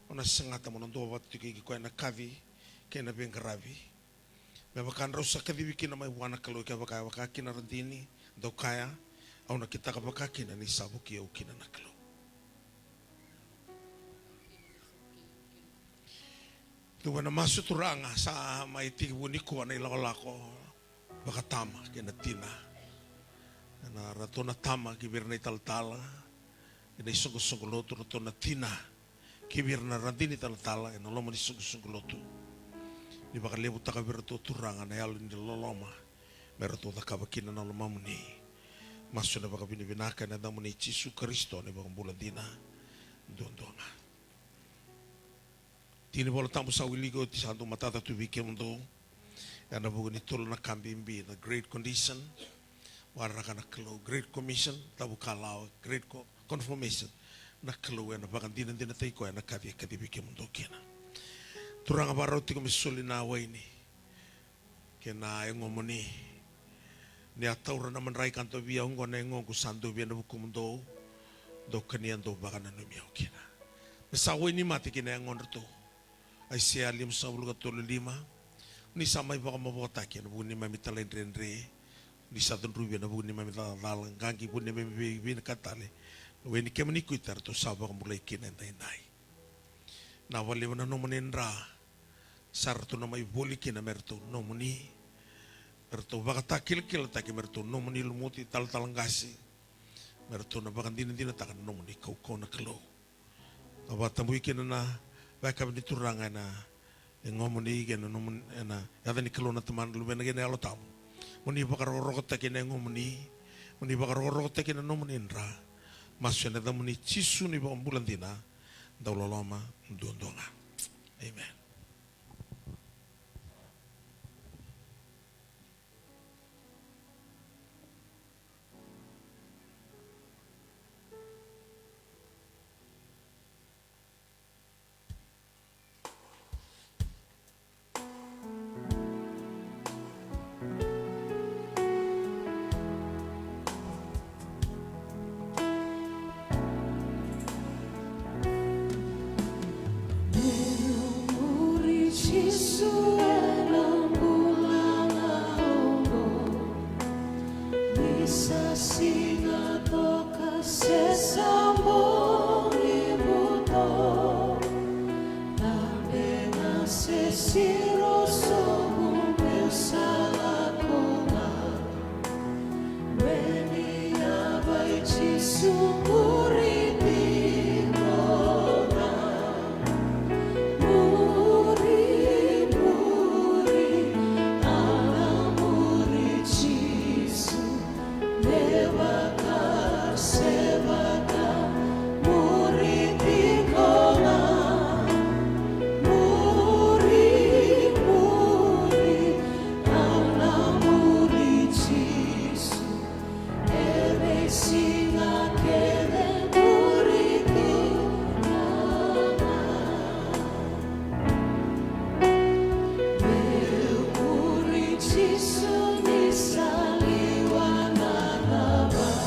O na sagata mo na duavata tiko kei koya ena kaci kei na veiqaravi, me vaka drau sa kacivi kina mai vua na Kalou. Kevaka e vaka kina radini, dou kaya, au na kitaka vaka kina ni sa vukei au kina na Kalou. Dou na masu, Turaga, sa mai tekivu nikua na ilakolako vakatama kei na tina. Ena ratou na tama ki vei ira na italatala ena isoqosoqo lotu, ratou na tina ki vei ira na radini talatala ena loma ni soqosoqo lotu. Ni vakalevutaka vei iratou, Turaga, na yalo ni loloma me ratou cakava kina na lomamuni. Masu ena vakavinavinaka ena yacamuni Jisu Karisito, na iVakabula dina duadua ga. Tiki ni Vola Tabu sa wiliki oti, sa dau matata tu vei kemudou ena vuku ni tolu na ka bibi, the Great Condition, waraka na Kalou, Great Commission, tabu kalawa, Great Co-, Confirmation, na Kalou ena vakadinadinataki koya ena kaci e kacivi kemudou kina. Turaga, vakarau tiko me soli na waini kei na yagomuni. Ni a taura na madrai ka dovia oqo na yagoqu, sa dovia ena vukumudou. Dou kania, dou vakananumi au kina. Me sa wainimate ki na yagodratou. Aisea limasagavulu ka tolu lima. Ni sa mai vakamavokataki ena vuku ni neimami talaidredre, ni sa cudruvi ena vuku ni neimami cakacala, qaqi vua ni neimami vei-, vinakata tale. Na we ni kemuni kuita eratou sa vakabulai kina edaidai. Na vakalevu na nomuni dra sa ratou na mai voli kina me ratou nomuni, me ratou vakatakilakilataki, me ratou nomuni lumuti talatala qase, me ratou na vakadinadinataka na nomuni kaukauwa na Kalou. A vakatabui kina na vakayakavi ni Turaga ena yagomuni kei na nomuni, ena yaca ni Kalou na Tamana, Luvena kei na Yalo Tabu. Mo ni vakarokorokotaki na yagomuni, mo ni vakarokorokotaki na nomuni dra. Masu ena yacamuni Jisu na iVakabula dina, dauloloma duadua ga. Amen. Meu muri Jisu ena bula oqo, ni sa siga toka se sa bogi vuto. Tabe ga se siro sobu meu sa lako ga. Veni yavai Jisu muri tiko ga. Muri, muri, au na muri Jisu. Me vaka se vaka, muri tiko ga. Muri, muri, au na muri Jisu. Ena siga kece muri tiko ga. Meu muri Jisu ni sa liwa na cava.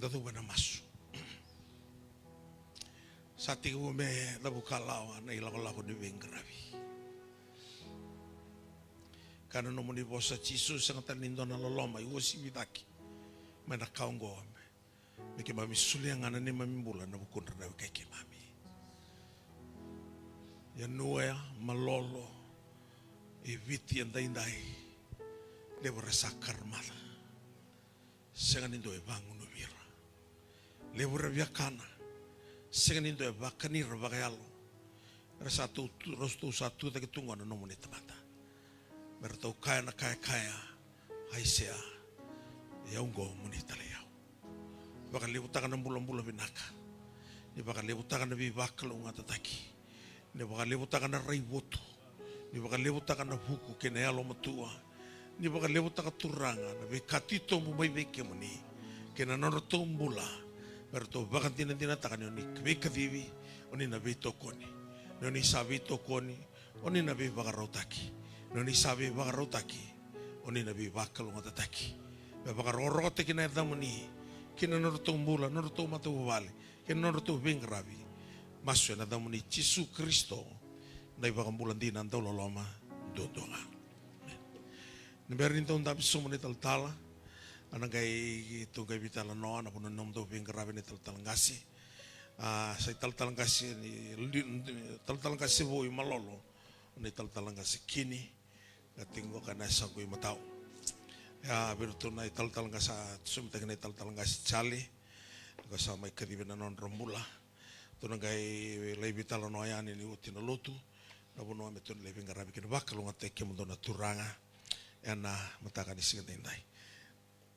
Cuva na masu. Sa tekivu me cavukalawa na ilakolako ni veiqaravi. Ka na nomuni vosa Jisu, sega tale ni dua na loloma e uasivi cake mai na ka oqo, me keimami solia ga na neimami bula ena vukudra na wekai keimami. Ia Niue, Malolo, e Viti edaidai, levu era sa karamaca. Sega ni dua e vagunuvi ira. Levu era viakana. Sega ni dua e vakani ira vakayalo. Era sa tou, tu, ratou sa tu cake tu qo na nomuni tamata, me ratou kaya na ka e kaya Aisea: "Ia oqo mo ni talai au." Vakalevutaka na bulabula vinaka. Ni vakalevutaka na veivakalougatataki. Ni vakalevutaka na raivotu. Ni vakalevutaka na vuku kei na yalomatua. Ni vakalevutaka, Turaga, na veika titobu mai vei kemuni kei na nodratou bula, me ratou vakadinadinataka ni o ni veikacivi, o ni na veitokoni. Ni o ni sa veitokoni, o ni na veivakarautaki. Ni o ni sa veivakarautaki, o ni na veivakalougatataki. Me vakarokorokotaki na yacamuni ki na nodratou bula, nodratou matavuvale, kei na nodratou veiqaravi. Masu ena yacamuni Jisu Karisito, na iVakabula dina, dauloloma duadua ga. Amen. Ni bera ni dau dabe sobu na italatala, a na qai, tou qai veitalanoa ena vanua ni nomudou veiqaravi na italatala qase. A, sa italatala qase ni, ni, talatala qase vou i Malolo, na italatala qase Kini, ka tiko qo na yasaqu i Matau. Ia, vei iratou na italatala qase, sa somitaki na italatala qase Charlie, ka sa mai kacivi na nodra bula. Tou na qai lai veitalanoa yani ni oti na lotu, na vanua me tou na lai veiqaravi kina, vakalougatataki kemudou na Turaga ena mataka ni siga daidai.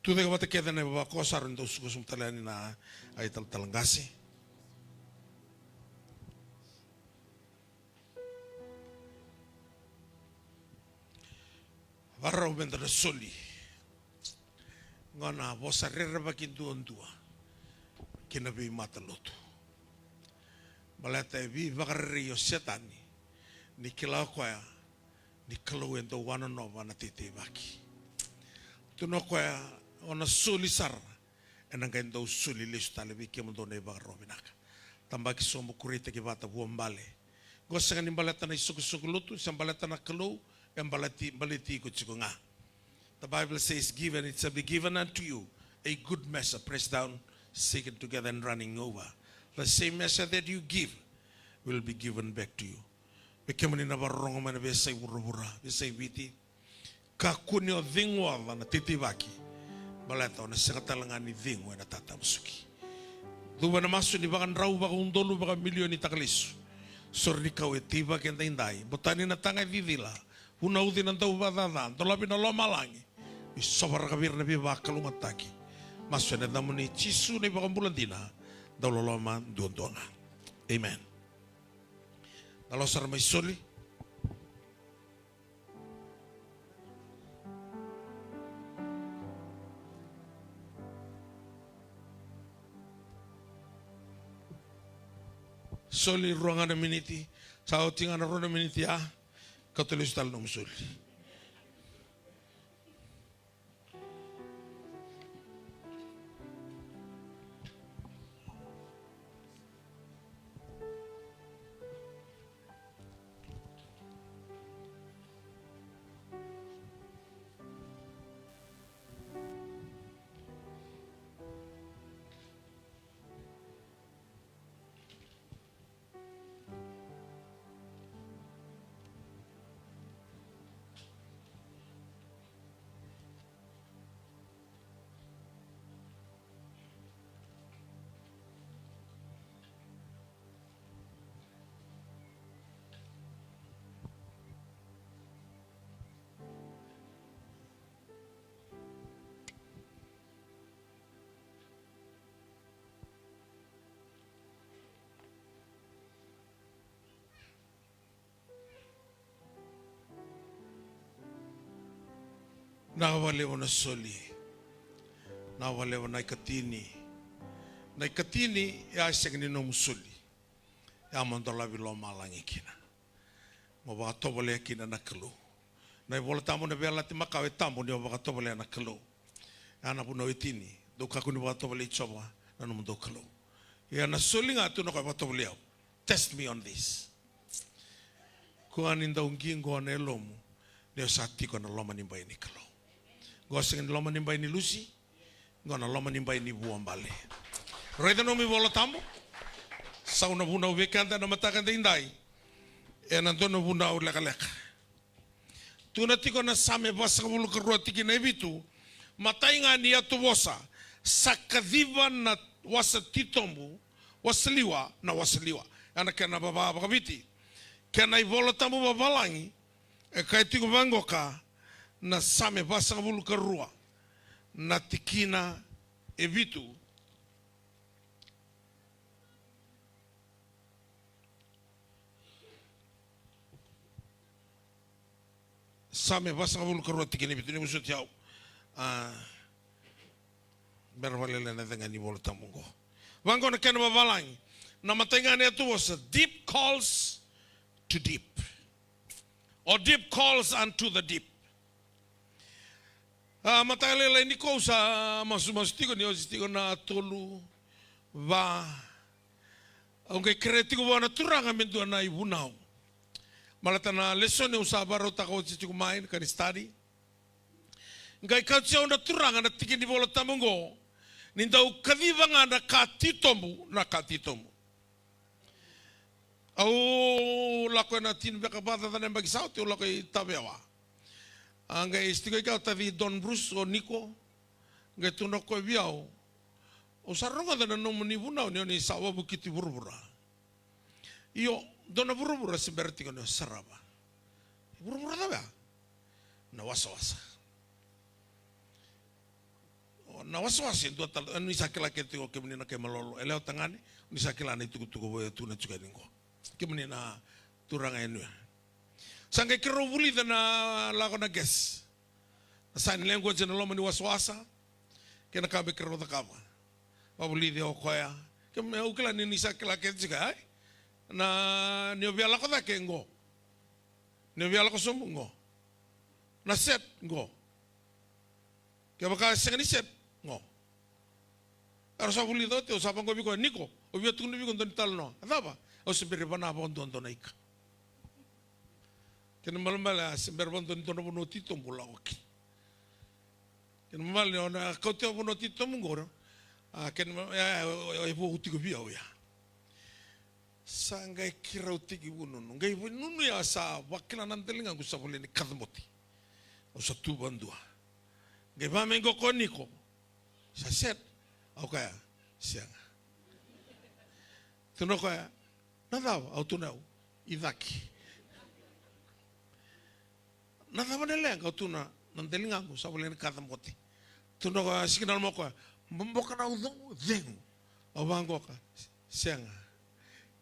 Tucake vata kece na ivavakoso, sa rawa ni dau suka sobu tale yani na italatala qase. Vakarau meda na soli. Qo na vosa rerevaki duadua ki na veimatalotu. Baleta e veivakarerei o Setani, ni kila o koya ni Kalou e dau wanonova na teiteivaki. Tukuna o koya, o na soli sara, ena qai dau soli lesu tale vei kemudou na ivakaro vinaka. Tabaki sobu, kureitaki vata, vuabale. Qo sega ni baleta na isoqosoqo lotu, se baleta na Kalou, e baleti, baleti iko tiko ga. The Bible says, "Give and it shall be given unto you, a good measure, pressed down, shaken together and running over. The same measure that you give will be given back to you." Vei kemuni na vakarorogo mai na veiyasai vuravura, veiyasai Viti, kakua ni o cegu oca na teiteivaki, baleta o na sega tale ga ni cegu ena tatamusuki. Cuva na masu ni vakadrau vakaudolu vakamilioni takalesu. Sore ni kau e teivaki edaidai, botani na taga e cicila, vunauci na dauvakacaca, dolavi na lomalagi. Ni sovaraka vei ira na veivakalougatataki. Masu ena yacamuni Jisu na iVakabula dina, dauloloma duadua ga. Amen. Na lo sara mai soli. Soli rua ga na miniti, sa oti ga na rua na miniti ya, kauta lesu tale nomu soli. Vinaka vakalevu na soli. Vinaka vakalevu na ikatini. Na ikatini e a sega ni nomu soli. E a mo dolavi lomalagi kina. Mo vakatovolea kina na Kalou. Na iVola Tabu na Veiyalayalati Makawa e tabu ni o vakatovolea na Kalou. E a na vunau e tini. Dou kakua ni vakatovolei Jiova na nomudou Kalou. Ia na soli ga tu na koya vakatovolei au. Test me on this. Kua ni dau qiqo na yalomu ni o sa tiko na loma ni bai ni Kalou. Qo sega ni loma ni bai ni Lusi. Qo na loma ni bai ni vuabale. Raica nomu iVola Tabu. Sau na vunau vei keda na mataka daidai. Ena dua na vunau lekaleka. Tukuna tiko na Same vasagavulu ka rua tikina e vitu. Matai ga ni yatu vosa, sa kaciva na wasa titobu, wasaliwa na wasaliwa. Ena kena vava vakaviti. Kena iVola Tabu vavalagi, e kaya tiko vaqoka na Same vasagavulu ka rua, na tikina e vitu. Same vasagavulu ka rua tikina e vitu, ni vosoti au. A, bera vakalailai na cega ni Vola Tabu qo. Vaqo na kena vavalagi. Na matai ga ni yatu vosa, deep calls to deep. Or deep calls unto the deep. A, mataka lailai nikua au sa masumasu tiko ni oti tiko na tolu, va. Au qai kerea tiko vua na Turaga me dua na ivunau. Baleta na lesoni au sa vakarautaka oti tiko mai, na ka ni study. Qai kauti au na Turaga na tiki ni Vola Tabu qo. Ni dau kaciva ga na ka titobu, na ka titobu. Au lako ena tini veka vakacaca na yabaki sa oti, au lako i Tavewa. A qai sitiko i kea o taci Don Bruce, o Niko. Qai tukuna o koya vei au, au sa rogoca na nomuni vunau ni o ni sa wavokiti vuravura. Io, dua na vuravura se bera tiko ni o sarava. Vuravura cava ya? Na wasawasa. O, na wasawasa e dua tale, e, ni sa kila kece tiko kemuni na kai malolo, e lewa tagane, ni sa kila na itukutuku vou e tukuna tiko yani qo. Kemuni na turaga e nuya. Sa qai keirau vulica na lako na guess. Na sign language ena loma ni wasawasa. Kei na ka me keirau cakava. Vavulici o koya. Kemuni, au kila ni, ni sa kila kece tiko, ai? Na, ni o via lako cake qo. Ni o via lako sobu qo. Na set qo. Kevaka sega ni set, qo. Era sa vulica oti, au sa vaqo vei koya, Niko, au via tukuna vei iko dua na italanoa. A cava? Au se bera vana vakadua dua na ika. Kena ibalebale, a se bera vakadua ni dua na vanua titobu lako ki. Kena ibalebale, o na kauti au vanua titobu qo. A, kena ibalebale, e, e, e, e vou tiko vei au ya. Sa qai keirau tekivu nunu. Qai vei nunu ya sa vakila na daligaqu sa voleka ni kacabote. Au sa tu vadua. Qai vamai qo ko Niko. Sa set. Au kaya, sega. Tukuna o koya, na cava? Au tukuna, i cake. Na cava na leqa? Au tukuna, na daligaqu sa voleka ni kacabote. Tukuna o koya, sikinala mai o koya, boboka na ucoqu, cegu. Au vaqoka, sega.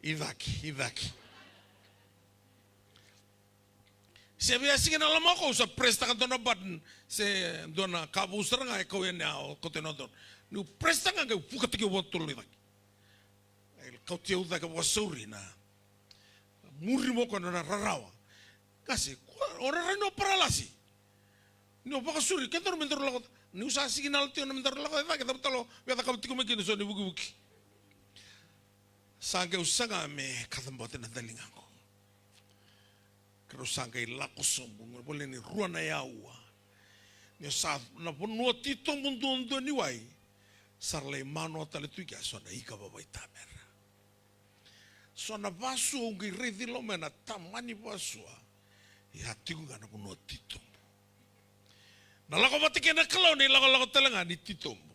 I cake, i cake. Se via sikinala mai o koya, au sa press taka dua na button, se dua na ka vou sara ga e kau yani, a, o koto ena donu. Niu press taka ga, qai vukataki au vakatotolo i cake. Qai kauti au cake vakasauri na muri mai o koya na rarawa. Qase, kua, o rairai ni o paralasi. Ni o vakasuri, ke daru me daru lako, niu sa sikinala tiko na me daru lako e cake, cava tale o via cakava tiko mai kina so na ivukivuki. Sa qai au saga me kacabote na daligaqu. Keirau sa qai lako sobu, qai voleka ni rua na aua. Ni o sa na vanua titobu duadua ni wai. Sa ra lai manoa tale tu i kea so na ika vavaitamera. So na vasua au qai raici loma ena tamani vasua. Ia tiko ga na vanua titobu. Na lako vata kei na Kalou ni lakolako tale ga ni titobu.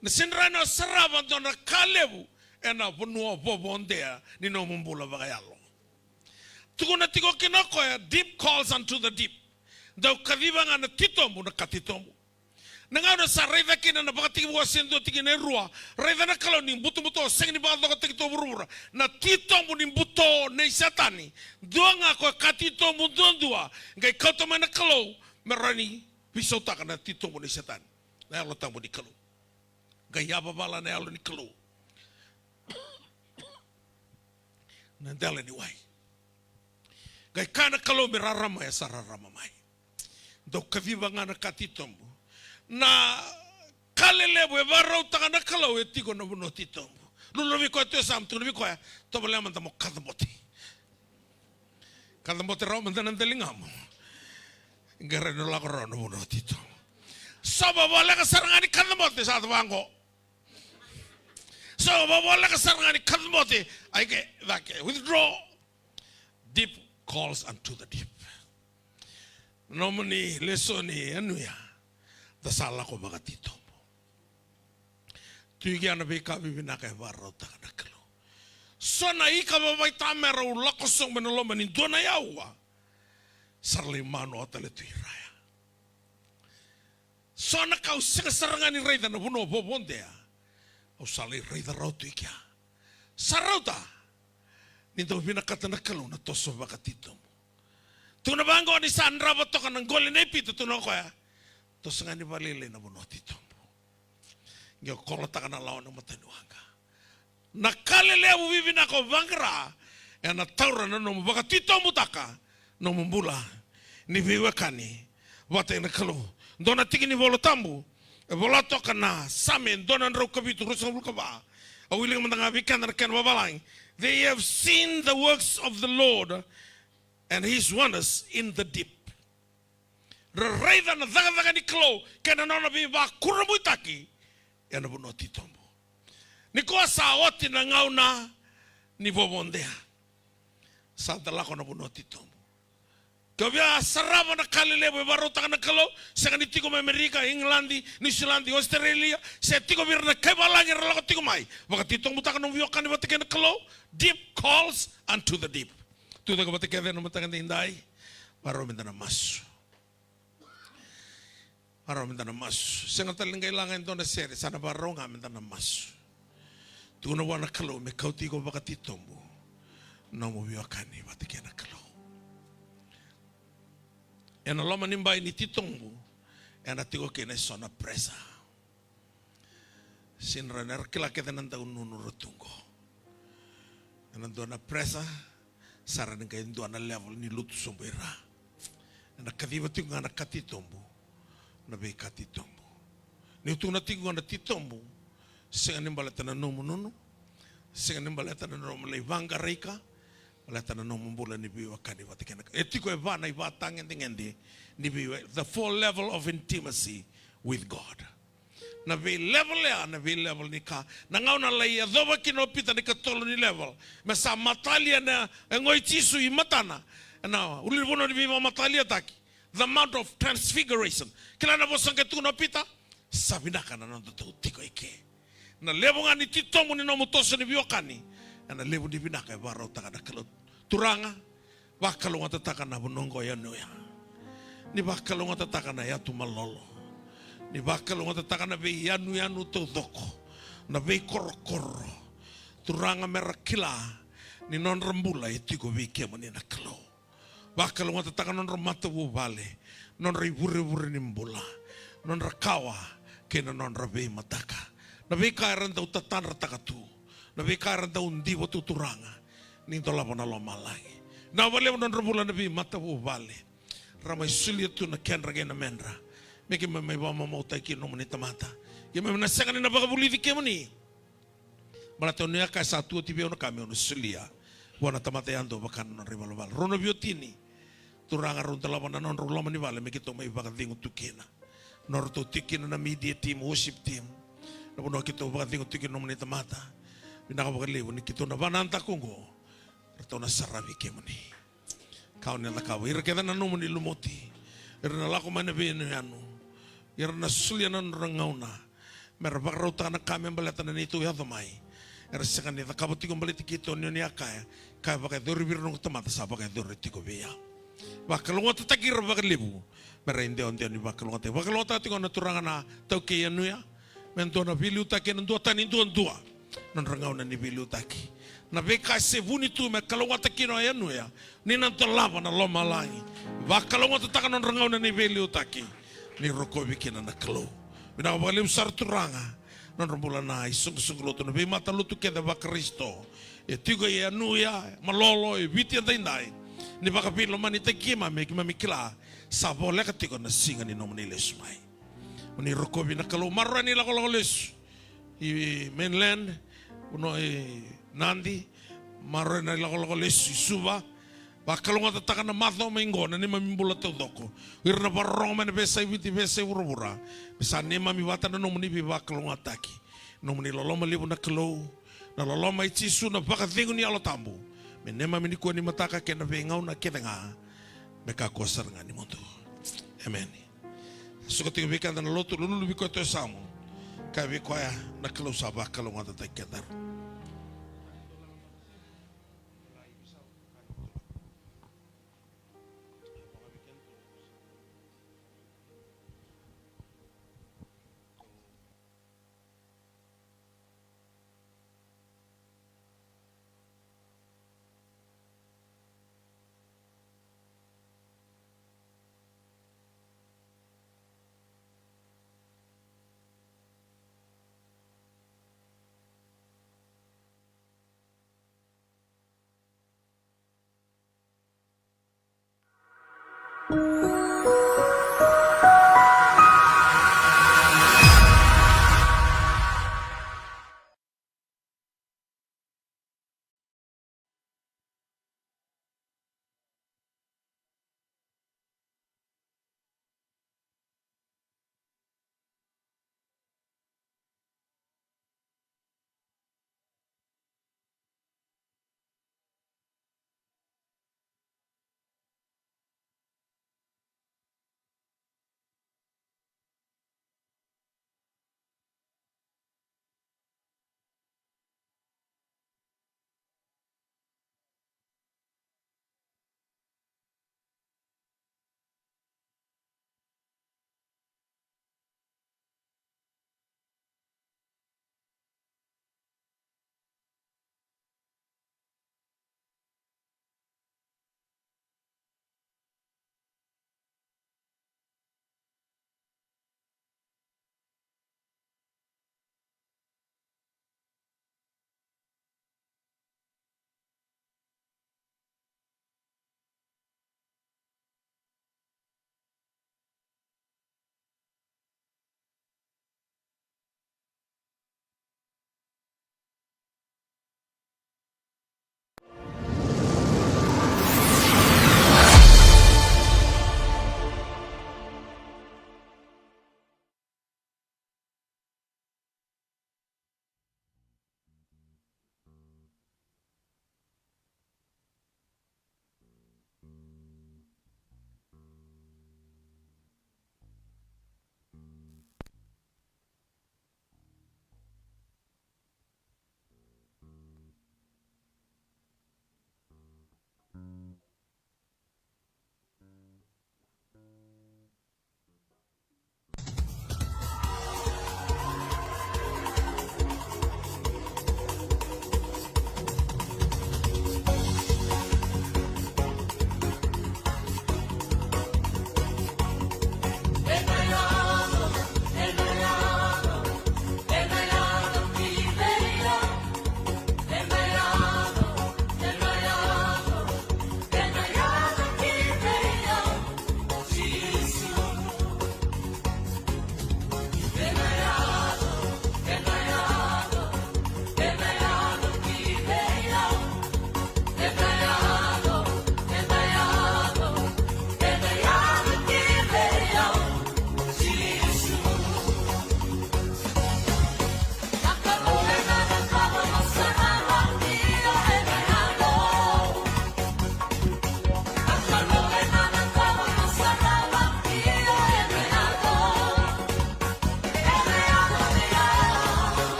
Na sega ni rawa ni o sarava dua na ka levu ena vanua vovodea ni nomu bula vakayalo. Tukuna tiko kina o koya, deep calls unto the deep. Dau kaciva ga na titobu na ka titobu. Na gauna sa raica kina na Vakatekivu wase dua tikina e rua, raica na Kalou ni butobuto, sega ni vakacokotaki tu o vuravura. Na titobu ni buto nei Setani, dua ga ko ka titobu duadua, qai kauta mai na Kalou me rawa ni veisautaka na titobu nei Setani. Na Yalo Tabu ni Kalou. Qai yavavala na Yalo ni Kalou. Na dela ni wai. Qai kaya na Kalou me rarama, e sa rarama mai. Dau kaciva ga na ka titobu. Na Ka lelevu e vakarautaka na Kalou e tiko na vanua titobu. Lululu vei koya tu e yasamu, tukuna vei koya, tovolea mada mo kacabote. Kacabote rawa mada na daligamu. Qai rai na lako rawa na vanua titobu. Sa vavoleka sara ga ni kacabote, sa cava qo. Sa vavoleka sara ga ni kacabote, ai ke, cake, withdraw. Deep calls unto the deep. Nomuni lesoni e yanuya, da sa lako vakatitobu. Tu i kea na veika vivinaka e vakarautaka na Kalou. So na ika vavaitamera au lako sobu ena loma ni dua na yaua, sa ra lai manoa tale tu i Raya. So na ka au sega sara ga ni raica na vanua vovodea, au sa lai raica rawa tu i kea. Sa rauta ni dau vinakata na Kalou na toso vakatitobu. Tukuna vaqo ni sa drava toka na qoli nei Pita, tukuna o koya, toso ga ni vakalailai na vanua titobu. Qai kolotaka na lawa na mataniwaqa. Na ka lelevu vivinaka o vaqara, ena taura na nomu vakatitobutaka nomu bula ni veiwekani vata kei na Kalou. Dua na tiki ni Vola Tabu e vola toka na Same dua na drau ka vitu, ruasagavulu ka va. Au wilika mada ga vei keda na kena vavalagi. They have seen the works of the Lord and his wonders in the deep. Ra raica na cakacaka ni Kalou kei na nona veivakurabuitaki ena vanua titobu. Nikua sa oti na gauna ni vovodea. Sa da lako na vanua titobu. Ke o via sarava na ka lelevu e vakarautaka na Kalou, sega ni tiko mai Amerika, Igiladi, Niusiladi, Australia, se tiko vei ira na kai valagi era lako tiko mai. Vakatitobutaka nomu veiwekani vata kei na Kalou. Deep calls unto the deep. Tucake vata kece ena mataka edaidai. Vakarau meda na masu. Vakarau meda na masu. Sega tale ni qai laga e dua na sere, sa na vakarau ga meda na masu. Tukuna vua na Kalou me kauti iko vakatitobu na nomu veiwekani vata kei na Kalou. Ena loma ni bai ni titobu ena tiko kina eso na pressure. Sega ni ra kila kece na dau nunu ra tu qo. Ena dua na pressure, sa ra ni qai dua na level ni lutu sobu i ra. Ena kaciva tiko ga na ka titobu, na veika titobu. Niu tukuna tiko ga na titobu, sega ni baleta na nomu nunu, sega ni baleta na nomu lai vaqara ika, baleta na nomu bula ni veiwekani vata kei na Kalou. E tiko e va na ivakatagedegede ni veiwe-, the four level of intimacy with God. Na veilevel ya, na veilevel ni ka. Na gauna lai yacova kina o Pita na ikatolu ni level, me sa matalia na yago i Jisu i matana ena ulunivanua ni veivakamataliataki. The Mount of Transfiguration. Kila na vosa qai tukuna o Pita, sa vinaka na nodatou tiko eke. Na levu ga ni titobu ni nomu toso ni veiwekani, ena levu ni vinaka e vakarautaka na Kalou. Turaga, vakalougatataka na vanua oqo e yanuya. Ni vakalougatataka na yatu malolo. Ni vakalougatataka na veiyanuyanu taucoko, na veikorokoro. Turaga, me ra kila ni nodra bula e tiko vei kemuni na Kalou. Vakalougatataka nodra matavuvale, nodra ivurevure ni bula, nodra kawa kei na nodra veimataka. Na veika era dau tatadrataka tu, na veika era dau diva tu, Turaga, ni dolava na lomalagi. Na vakalevu nodra bula na veimatavuvale. Ra mai solia tu na kedra kei na medra me keimami mai vakamamautaki kina nomuni tamata. Keimami na sega ni na vakavulici kemuni. Baleta o ni a kaya sa tu oti vei au na ka meu na solia vua na tamata yadua vaka na nodra ivalavala. Rau na veiwatini, Turaga, rau dolava na nodrau loma ni vale me keitou mai vakacegu tu kina. Nodratou tiko kina na media team, worship team, na vanua keitou vakacegu tu kina nomuni tamata. Vinaka vakalevu ni keitou na vakanadaku oqo, ratou na saravi kemuni. Ka o ni na cakava, ira kece na nomuni lumuti, ira na lako mai na veiyanuyanu, ira na solia na nodra gauna me ra vakarautaka na ka me baleta na neitou yaco mai. Era sega ni cakava tiko baleti keitou, ni o ni a kaya, ka e vakayacori vei ira na noqu tamata sa vakayacori tiko vei au. Vakalougatataki ira vakalevu me ra idewadewa ni vakalougatataki. Vakalougatataka tiko na turaga na taukei yanuya me dua na veiliutaki ena duatani duadua. Nodra gauna ni veiliutaki. Na veika e sevuni tu me kalougata kina o yanuya, ni na dolava na lomalagi. Vakalougatataka nodra gauna ni veiliutaki, ni rokovi kina na Kalou. Vinaka vakalevu sara Turaga. Nodra bula na isoqosoqo lotu, na veimatalotu kece vaKarisito e tiko e yanuya, e malolo, e Viti edaidai. Ni vakaveilomanitaki keimami, keimami kila sa voleka tiko na siga ni nomuni lesu mai. Mo ni rokovi na Kalou. Maroroi na ilakolako lesu i mainland, vanua i Nadi. Maroroi na ilakolako lesu i Suva. Vakalougatataka na macawa mai qo na neimami bula taucoko. O ira na vakarorogo mai na veiyasai Viti, veiyasai vuravura, me sa neimami vata na nomuni veivakalougatataki. Nomuni loloma levu na Kalou, na loloma i Jisu, na vakacegu ni Yalo Tabu, me neimami nikua ni mataka kei na veigauna kece ga, me kakua sara ga ni mudu. Emeni. Suka tiko vei keda na lotu, lululu vei koya tu e yasamu. Kaya vei koya, na Kalou sa vakalougatataki kedaru.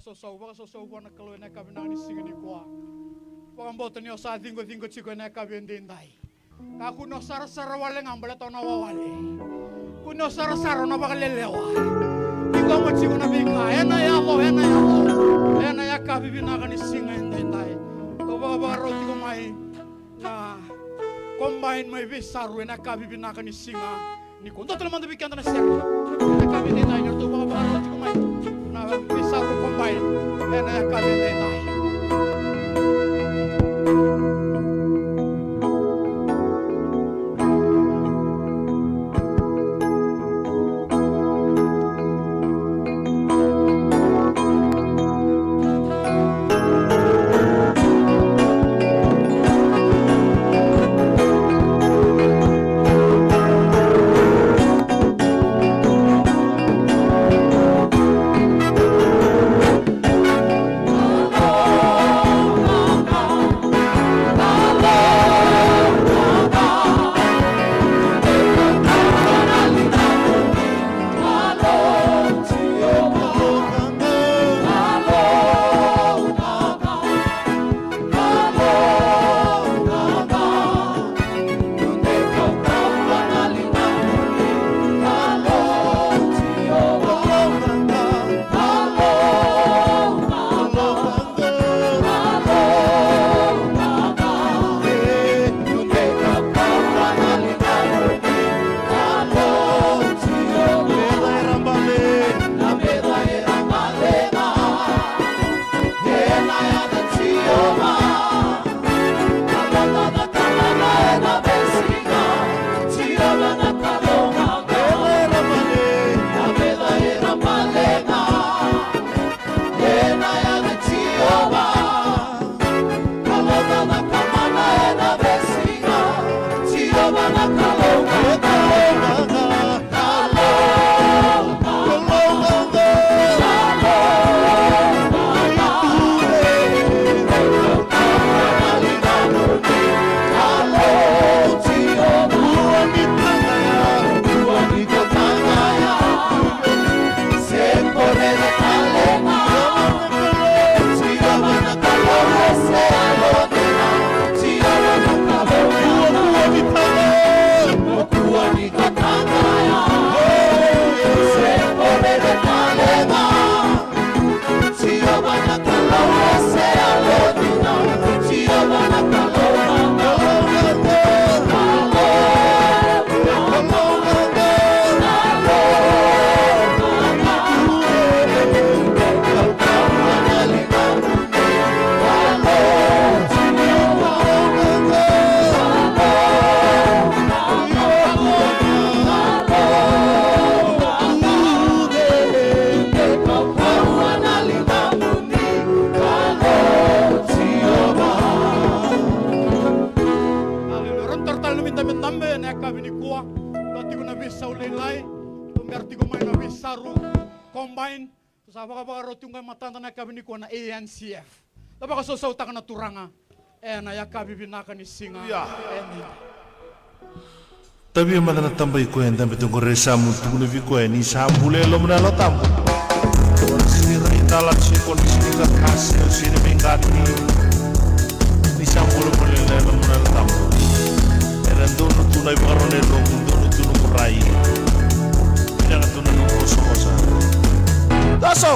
Soso, vakasoso vua na Kalou ena yakavi vinaka ni siga nikua. Vakabauta ni o sa ciqociqo tiko ena yakavi edaidai. Kakua ni o sarasara wale ga baleta o na wawale. Kua ni o sarasara, o na vakalelewa. Ciqoma tiko na veika ena yaco, ena yaco ena yakavi vinaka ni siga edaidai. Tou vakavakarau tiko mai na Combine mai Veisaru ena yakavi vinaka ni siga nikua. Dua tale mada vei keda na sere ena yakavi edaidai, ni ratou vakavakarau tiko mai na Veisaru Combine ena yakavi edaidai. Aleluya. Ratou tara tale na nomu idabedabe ena yakavi nikua. Dua tiko na veisau lailai. Tou bera tiko mai na Veisaru Combine. Tou sa vakavakarau tiko qo e matada na yakavi nikua na A N C F. Da vakasausautaka na Turaga ena yakavi vinaka ni siga. Aleluya. Ena Tavia mada na taba i koya e dabe tu qori, sa mo tukuna vei koya ni sa bula e loma na Yalo Tabu. Kona sini rai tala, sini kona sini ka kase, sini veiqati. Ni sa bula bula e loma na Yalo Tabu. Era donu tu na ivakarau na yalomu, donu tu na nomu rai. Vinaka tu na nomu vosavosa. Toso!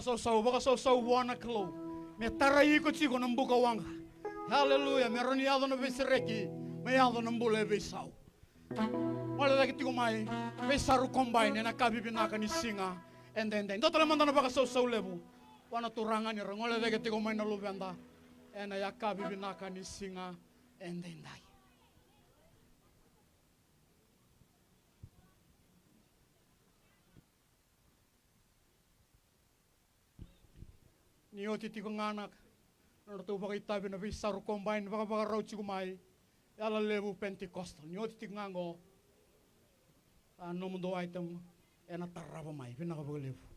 Sausau, vakasausau vua na Kalou. Me tarai iko tiko na buka waqa. Haleluya, me rawa ni yaco na veisereki, me yaco na bula e veisau. Gole cake tiko mai, veisaru combine ena yakavi vinaka ni siga edaidai. Dua tale mada na vakasausau levu vua na Turaga ni ra gole cake tiko mai na luveda ena yakavi vinaka ni siga edaidai. Ni oti tiko ga na nodratou vakaitavi na veisaru combine vakavakarau tiko mai, Yalo Levu Pentecostal. Ni oti tiko ga qo, a nomudou item ena tarava mai. Vinaka vakalevu.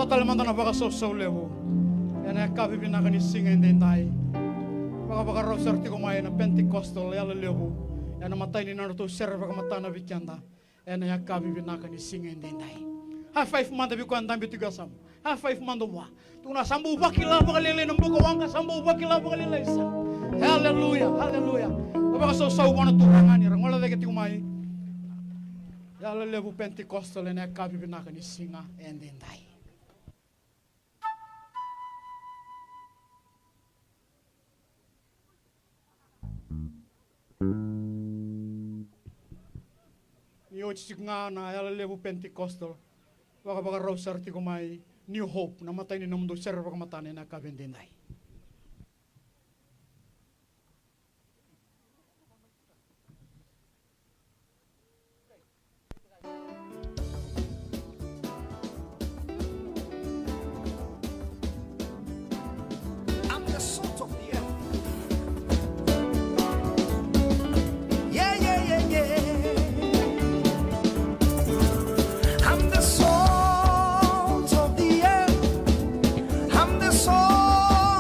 Tale mada na vakasausau levu ena yakavi vinaka ni siga edaidai. Vakavakarau sara tiko mai na Pentecostal Yalo Levu ena imatai ni nodratou sere vakamatana vei keda ena yakavi vinaka ni siga edaidai. High five mada vei koya dabe tiko e yasamu. High five mada vua. Tukuna, sa bau vakila vakalailai na buka waqa, sa bau vakila vakalailai sa. Haleluya, haleluya. Na vakasausau vua na Turaga ni ra gole cake tiko mai. Yalo Levu Pentecostal ena yakavi vinaka ni siga edaidai. Ni oti tiko ga na Yalo Levu Pentecostal, vakavakarau sara tiko mai New Hope, na imatai ni nomudou sere vakamatana ena yakavi edaidai. I'm the salt of the earth. Yeah, yeah, yeah, yeah. I'm the salt of the earth. I'm the salt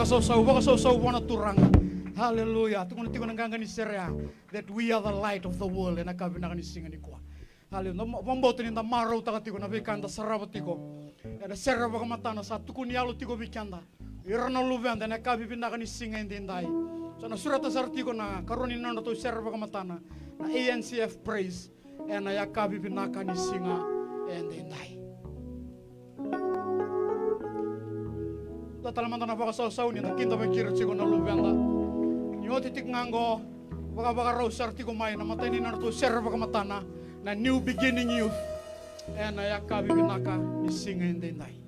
Sausau, vakasausau vua na Turaga. Haleluya. Tukuna tiko na qaqa ni sere ya, that we are the light of the world. Ena ka vinaka ni siga nikua. Haleluya. Na ma-, vakabauta ni da marautaka tiko na veika eda sarava tiko ena sere vakamatana, sa tukuni yalo tiko vei keda ira na luveda ena ka vivinaka ni siga edaidai. Sa na sureta sara tiko na karua ni nodratou sere vakamatana na A N C F Praise ena yakavi vinaka ni siga edaidai. Dua tale mada na vakasausau ni da kidavaki ira tiko na luveda. Ni oti tiko ga oqo, vakavakarau sara tiko mai na imatai ni nodratou sere vakamatana na New Beginning Youth ena yakavi vinaka ni siga edaidai.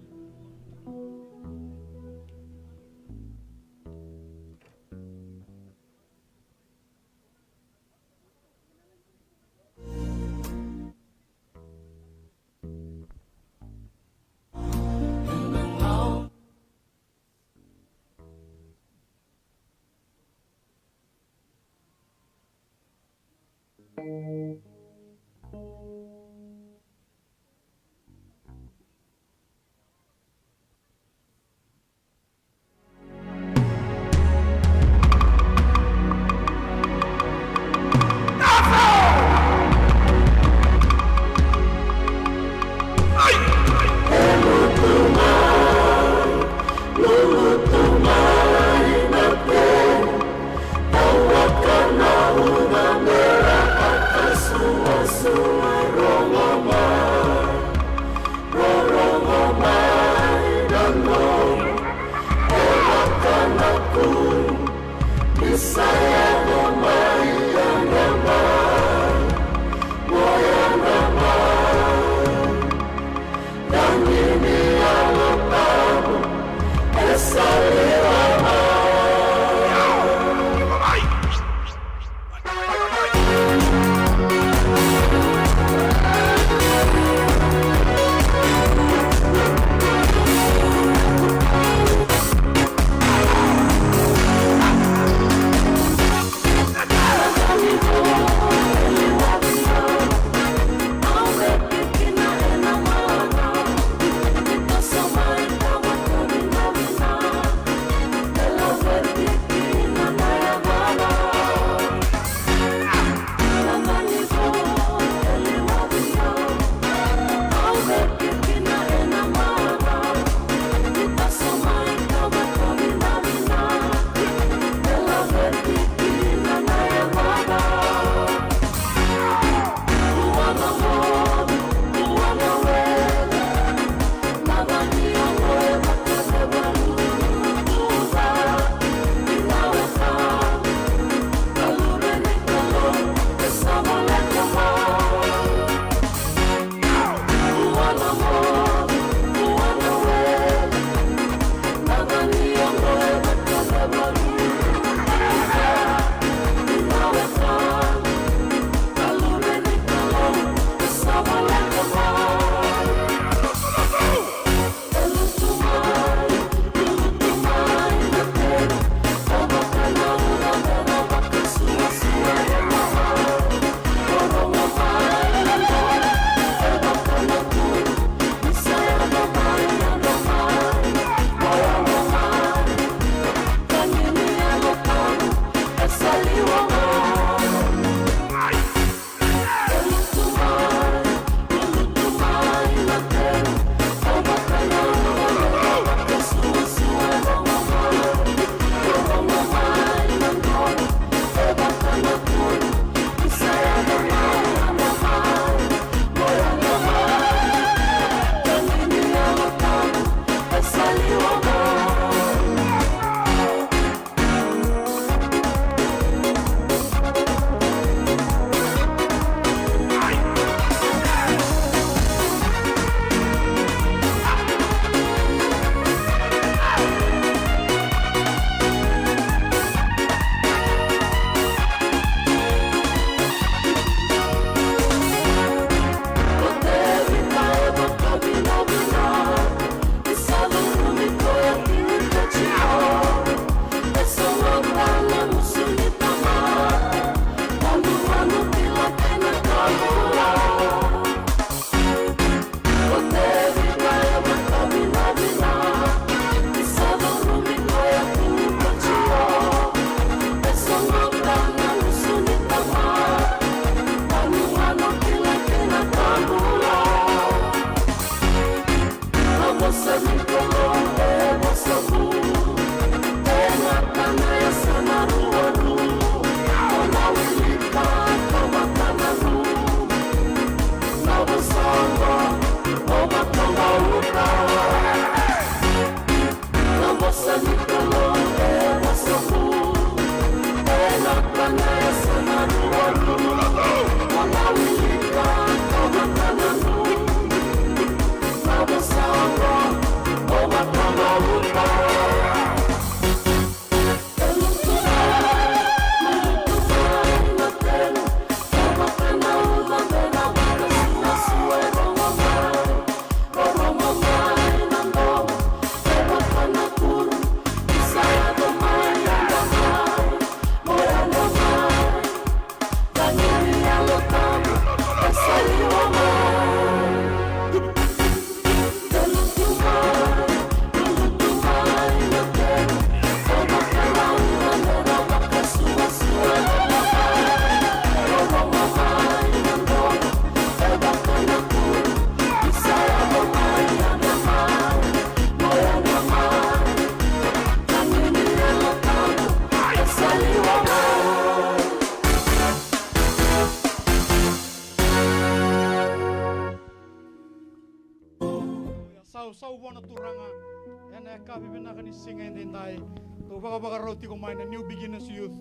Yakavi vinaka ni siga edaidai. Tou vakavakarau tiko mai na New Beginners Youth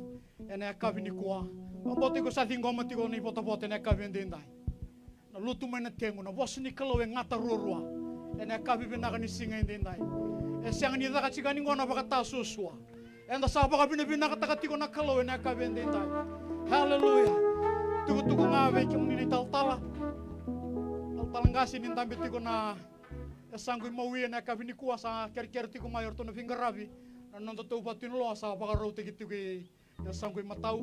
ena yakavi nikua. Vakabauta iko sa ciqoma tiko na ivotavota ena yakavi edaidai. Na lotu mai na tegu, na vosa ni Kalou e gata ruarua ena yakavi vinaka ni siga edaidai. E sega ni caka tiko yani qo na vakatasuasua. Eda sa vakavinavinakataka tiko na Kalou ena yakavi edaidai. Haleluya. Tukutuku ga vei kemuni na italatala, talatala qase ni dabe tiko na yasaqu i Maui ena yakavi nikua, sa kerekere tiko mai o ratou na veiqaravi na nodatou vatu ni loa, sa vakarautaki tiko i yasaqu i matau,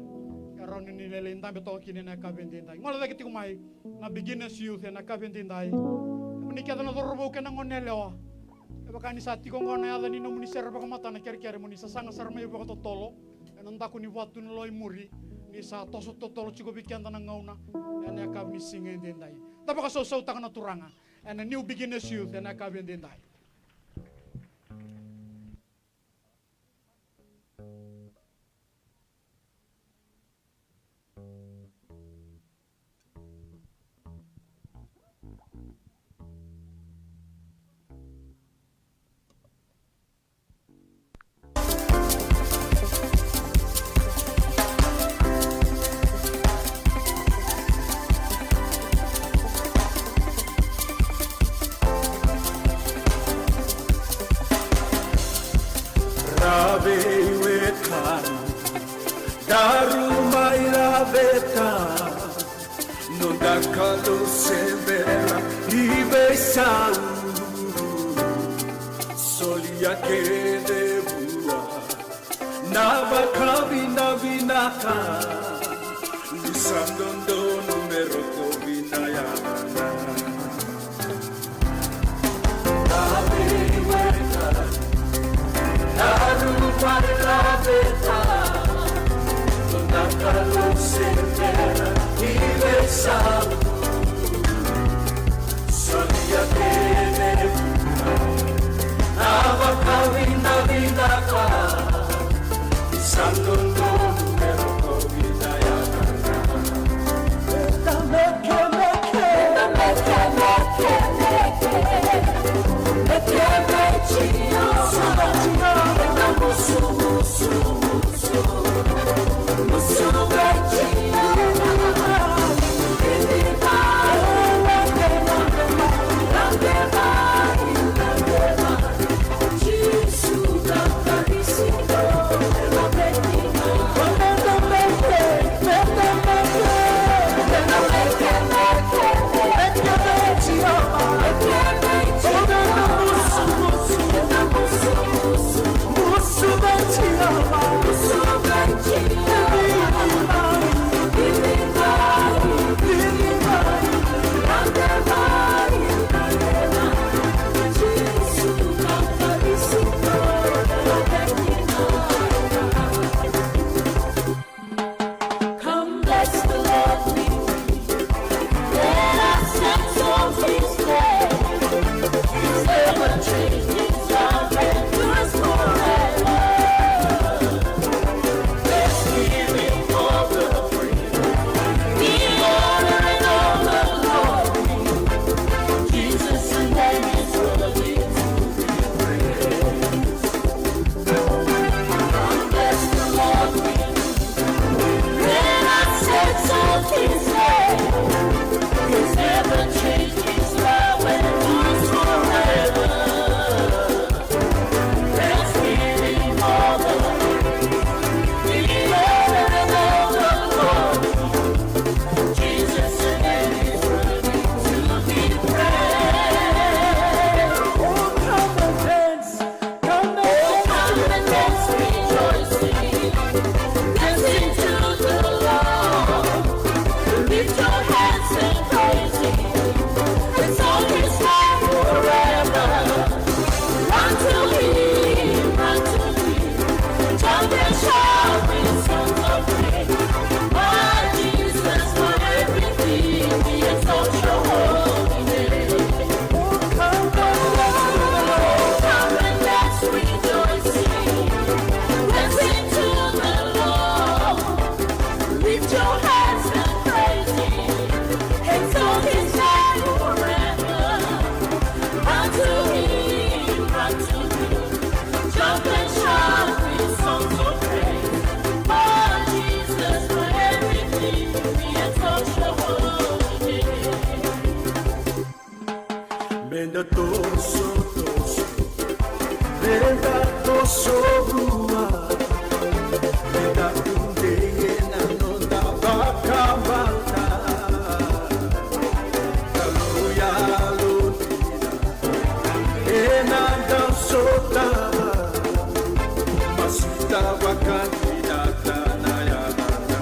e rawa ni ni lai dabe toka kina ena yakavi edaidai. Gole cake tiko mai na Beginners Youth ena yakavi edaidai. Kemuni kece na cauravou kei na goneyalewa, e vaka ni sa tiko oqo na yaca ni nomuni sere vakamatana, kerekere mo ni sasaga sara mai vakatotolo ena daku ni vatu ni loa i muri, ni sa toso totolo tiko vei keda na gauna ena yakavi ni siga edaidai. Da vakasausautaka na Turaga ena New Beginners Youth ena yakavi edaidai. Rave i wekana, daru mai laveta. Noda Kalou se bera ni veisau. Solia kece vua na vakavinavinaka, ni sa dodonu me rokovi na yacana. Toso, toso, me da toso vua, me da tudei ena noda vakabauta. Kalou yalodina, ena dau sotava, masuta vakadinata na yacana.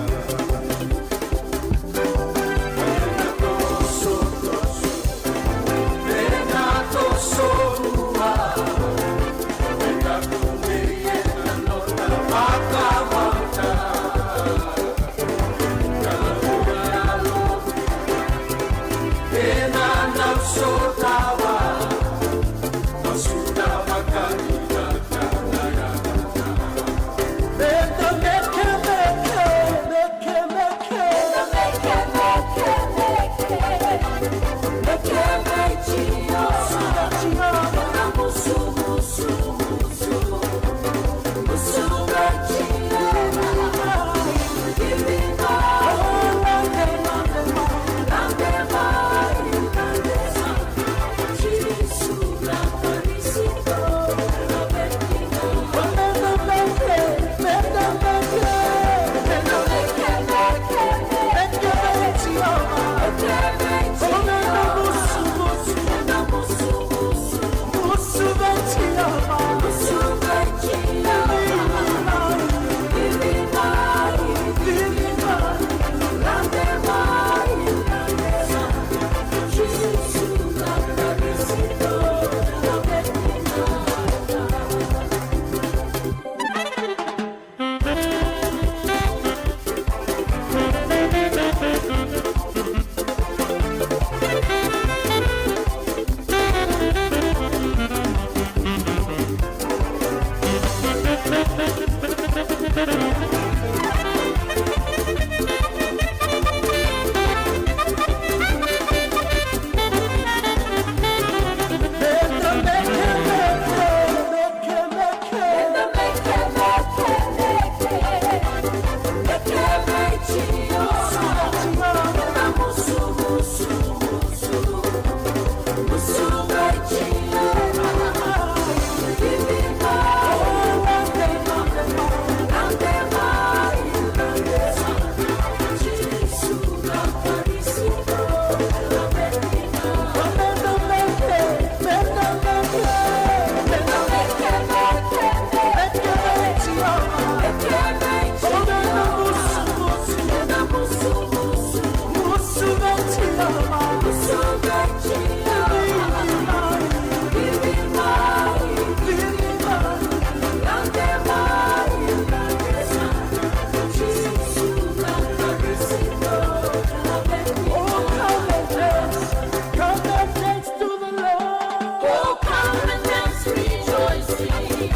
Oh, come and dance, rejoicing,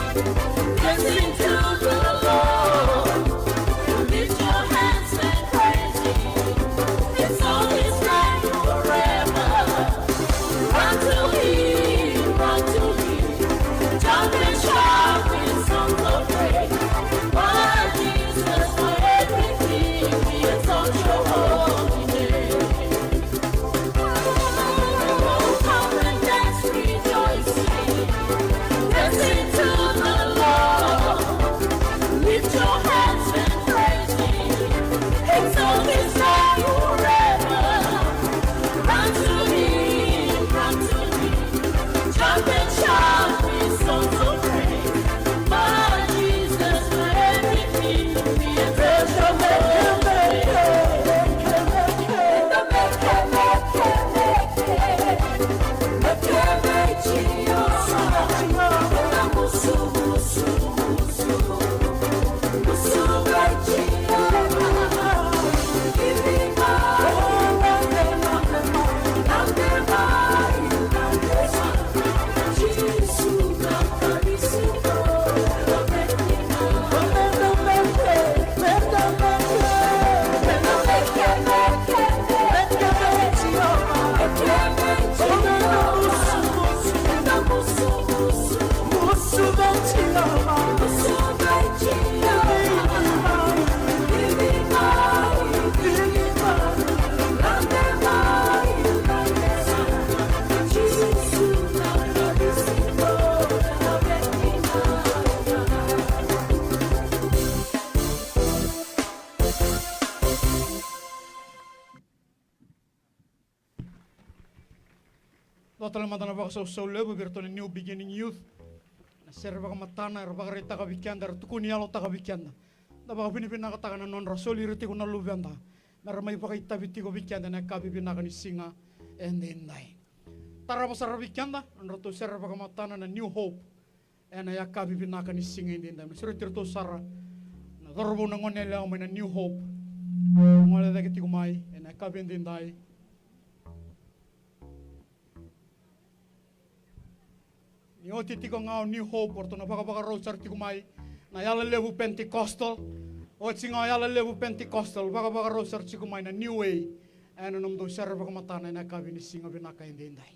dancing to the Lord. Lift your hands and praise Him. His song is like forever. Run to Him, run to Him. Jump and shout with songs of praise. Lord Jesus, for everything, we exalt your holy name. Oh, come and dance, rejoicing, dancing to the Lord. Lift your hands and praise Him. Exalt His name forever. Run to Him, run to Him. Jump and shout with songs of praise. Lord Jesus, for everything, we exalt your holy name. Tale mada na vakasausau levu vei iratou na New Beginning Youth. Na sere vakamatana era vakaraitaka vei keda, era tukuni yalotaka vei keda. Da vakavinavinakataka na nodra soli ira tiko na luveda me ra mai vakaitavi tiko vei keda ena yakavi vinaka ni siga edaidai. Tarava sara vei keda na nodratou sere vakamatana na New Hope ena yakavi vinaka ni siga edaidai. Me sureti iratou sara na cauravou, na goneyalewa mai na New Hope. Gole cake tiko mai ena yakavi edaidai. Ni oti tiko ga o New Hope, o ratou na vakavakarau sara tiko mai na Yalo Levu Pentecostal. Oti ga o Yalo Levu Pentecostal, vakavakarau sara tiko mai na New Way. Ena nomudou sere vakamatana ena yakavi ni siga vinaka edaidai.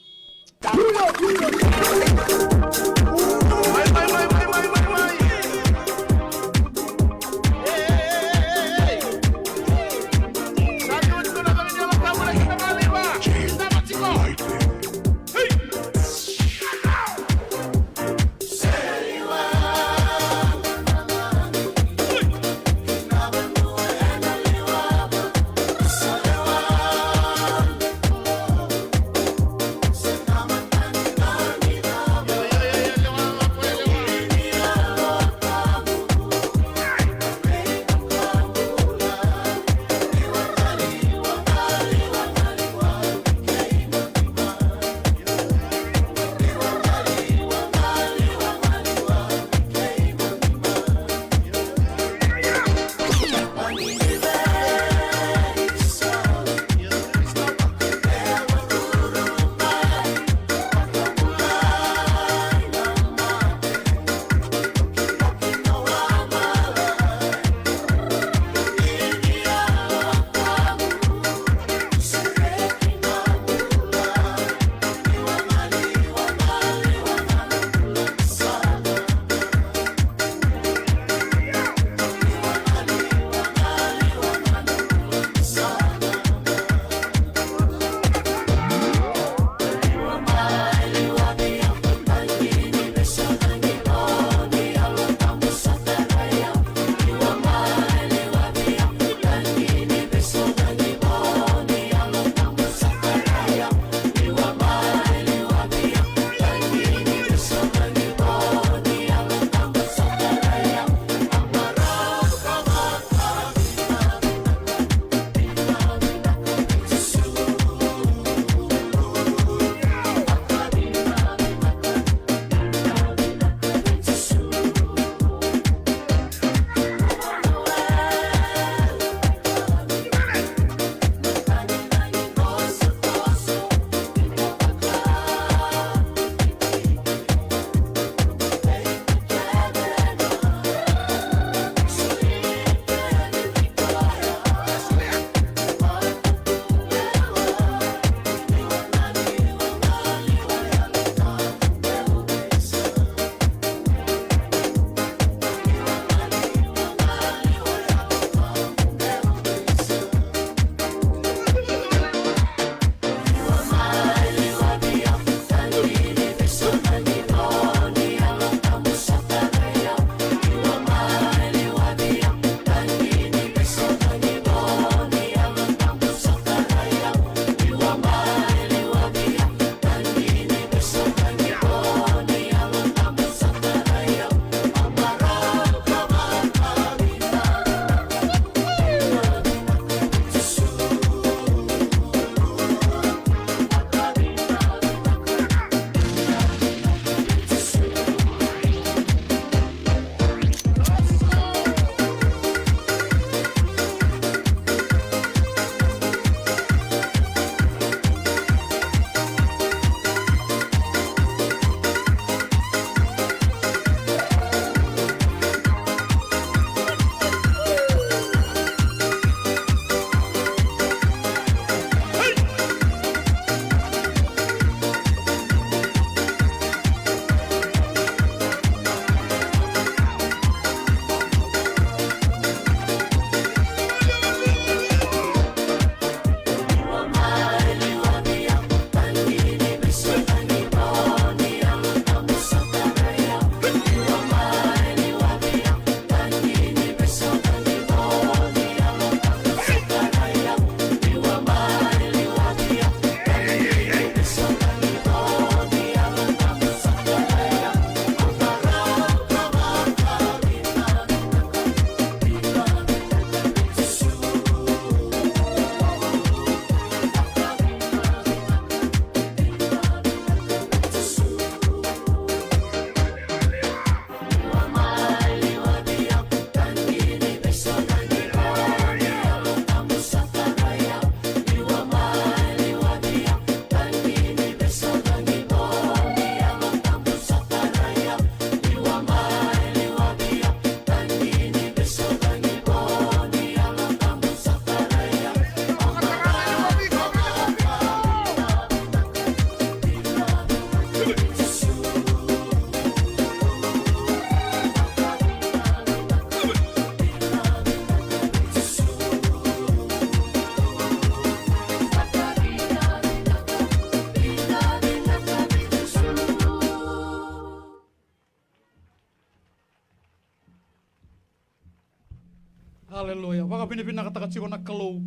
Aleluya. Vakavinavinakataka tiko na Kalou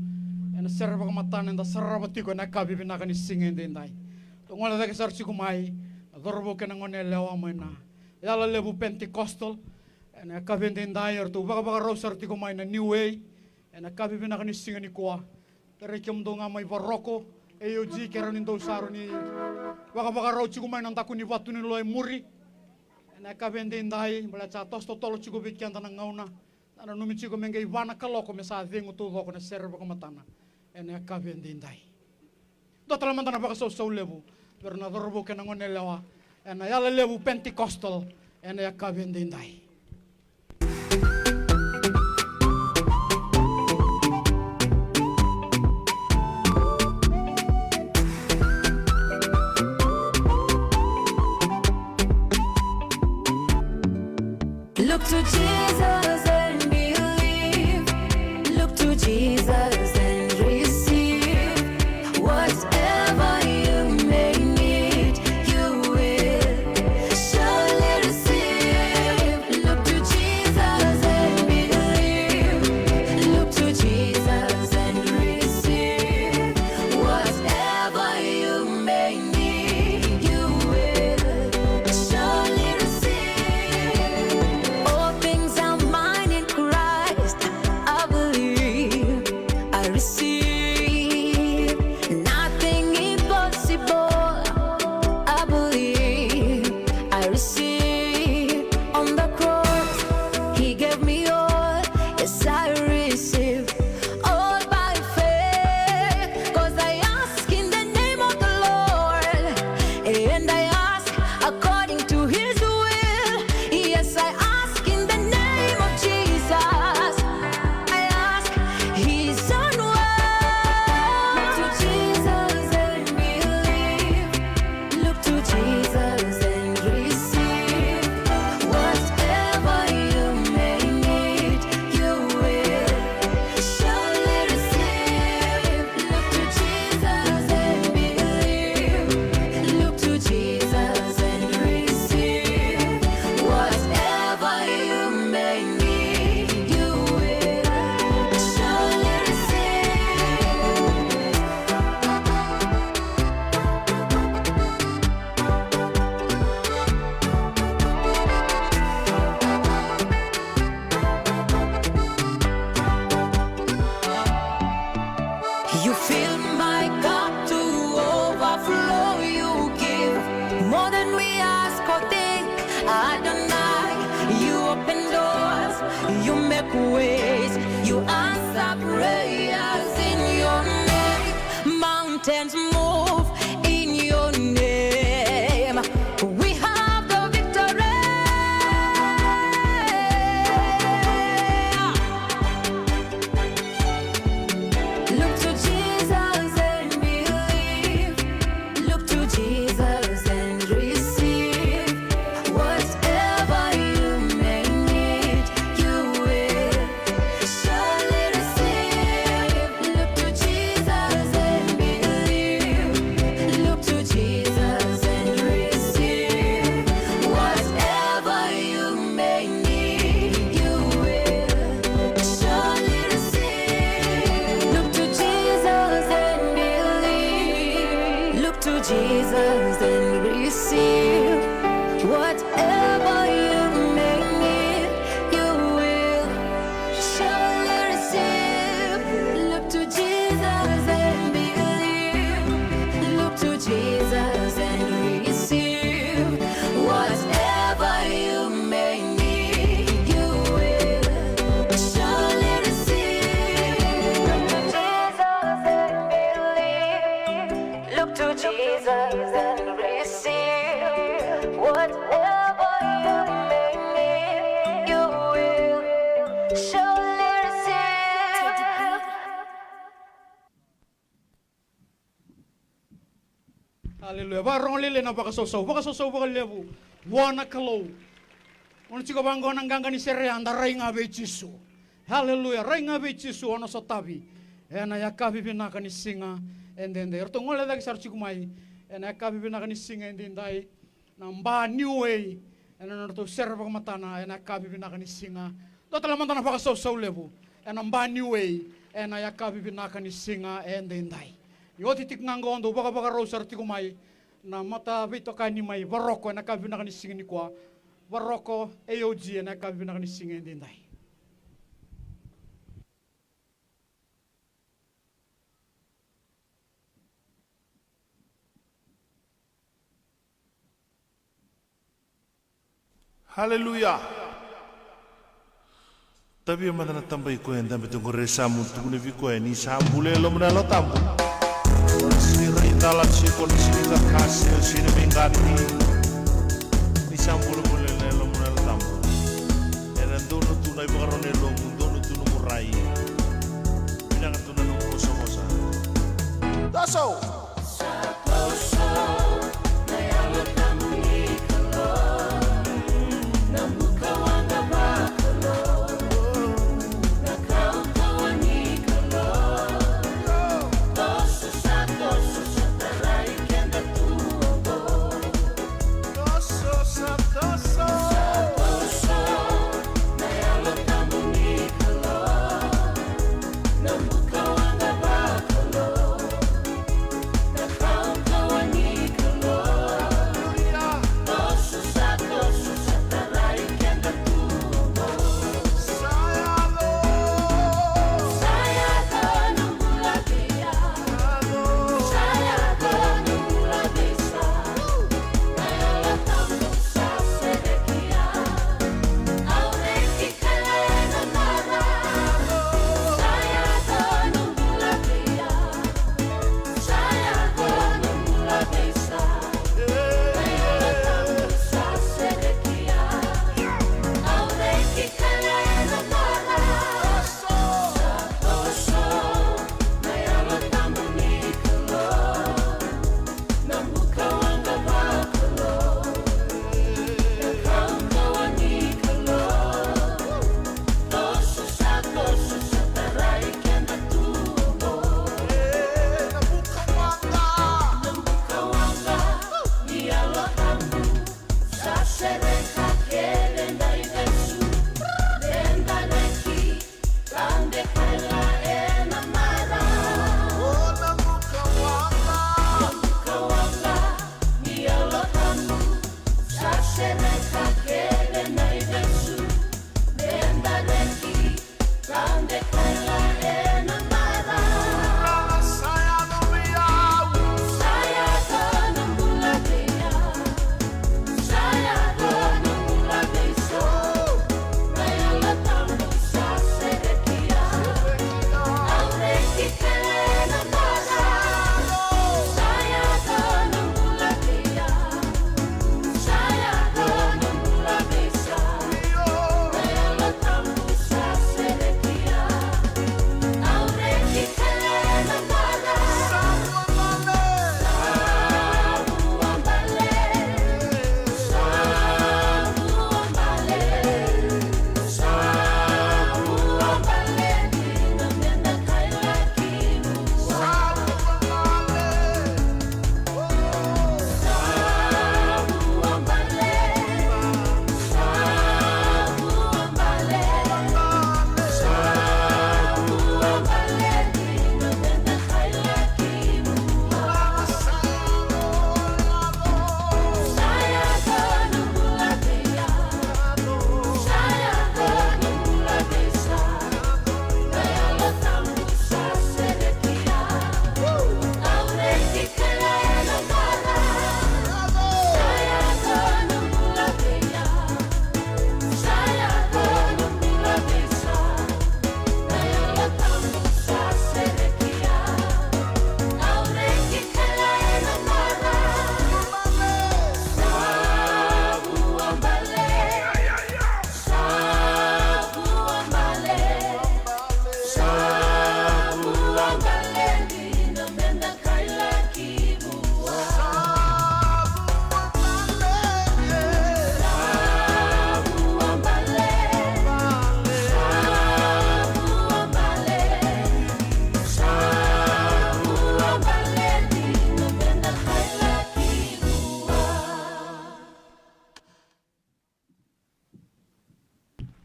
ena sere vakamatana eda sarava tiko ena yakavi vinaka ni siga edaidai. Tou gole cake sara tiko mai na cauravou kei na gone yalewa mai na Yalo Levu Pentecostal ena yakavi edaidai, eratou vakavakarau sara tiko mai na New Way ena yakavi vinaka ni siga nikua. Kerei kemudou ga mai Varoko, A O G, kerea ni dou sa rawa ni vakavakarau tiko mai na daku ni vatu ni loa e muri ena yakavi edaidai, baleta sa toso totolo tiko vei keda na gauna. Na nanumi tiko me qai va na kaloko me sa cegu taucoko na sere vakamatana ena yakavi edaidai. Dua tale mada na vakasausau levu vei ira na cauravou kei na gone yalewa ena Yalo Levu Pentecostal ena yakavi edaidai. Look to Jesus and believe. Look to Jesus and receive. Whatever you may need, you will surely receive. Look to Jesus and believe. Look to Jesus and receive. Whatever you may need, you will surely receive. All things are mine in Christ, I believe, I receive. Nothing impossible, I believe, I receive. On the cross, he gave me all, yes, I receive. All by faith, 'cause I ask in the name of the Lord, and I ask according to his will. Yes, I ask in the name of Jesus. I ask his own word. Look to Jesus and believe. Look to Jesus and receive. Whatever you may need, you will surely receive. Look to Jesus and believe. Look to Jesus and receive. Whatever you may need, you will surely receive. You fill my cup to overflow. You give more than we ask or think. Adonai, you open doors, you make ways, you answer prayers in your name. Mountains move in your name. We have the victory. Look to Jesus and believe. Look to Jesus and receive. Whatever you may need, you will surely receive. Look to Jesus and believe. Look to Jesus and receive. Whatever you may need, you will surely receive. Look to Jesus and believe. Look to Jesus and receive. Whatever you may need, you will surely receive. Look to Jesus and believe. Look to Jesus and receive. Whatever you may need, you will surely receive. Look to Jesus and believe. Look to Jesus and receive. Whatever you may need, you will surely receive. Aleluya. Vakarogo lailai na vakasausau. Vakasausau vakalevu vua na Kalou. Au na tiko vaqo na qaqa ni sere, da rai ga vei Jisu. Aleluya. Rai ga vei Jisu, au na sotavi. Ena yakavi vinaka ni siga edaidai. Eratou gole cake sara tiko mai ena yakavi vinaka ni siga edaidai na Ba New Way ena nodratou sere vakamatana ena yakavi vinaka ni siga. Dua tale mada na vakasausau levu ena ba Niue ena yakavi vinaka ni siga edaidai. Ni oti tiko ga qo, dou vakavakarau sara tiko mai na mataveitokani mai Varoko ena yakavi vinaka ni siga nikua. Varoko A O G ena yakavi vinaka ni siga edaidai. Haleluya. Tavia mada na taba i koya e dabe tu qori, sa mo tukuna vei koya ni sa bula e loma na Yalo Tabu. Sega ni rai cala, sega ni sega ni caka, sega ni veiqaravi. Ni sa bula bula e loma na Yalo Tabu. Era donu tu na ivakarau na yalomu, donu tu na nomu rai. Vinaka tu na nomu vosavosa. Toso!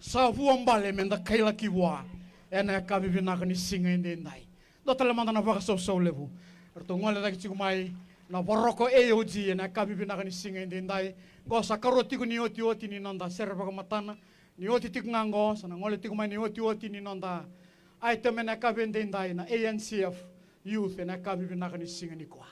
Sa vua bale me da kailaki vua. Ena yakavi vinaka ni siga edaidai. Dua tale mada na vakasausau levu. Eratou gole cake tiko mai na Varoko A O G ena yakavi vinaka ni siga edaidai. Qo sa karua tiko ni otioti ni noda sere vakamatana. Ni oti tiko ga qo, sa na gole tiko mai ni otioti ni noda item ena yakavi edaidai na A N C F Youth ena yakavi vinaka ni siga nikua.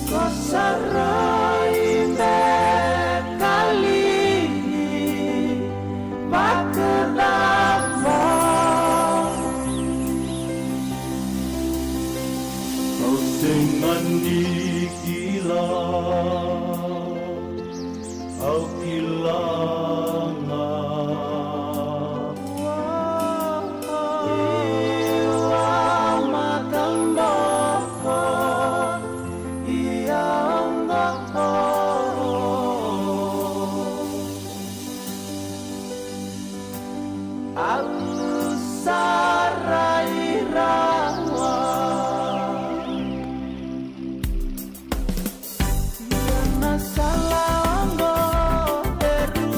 Ko sa rai me kali vakacava? Au sega ni kila, au kila ga. Au mataboko, ia oqo. Au sa rai rawa. Ia na sala oqo e ru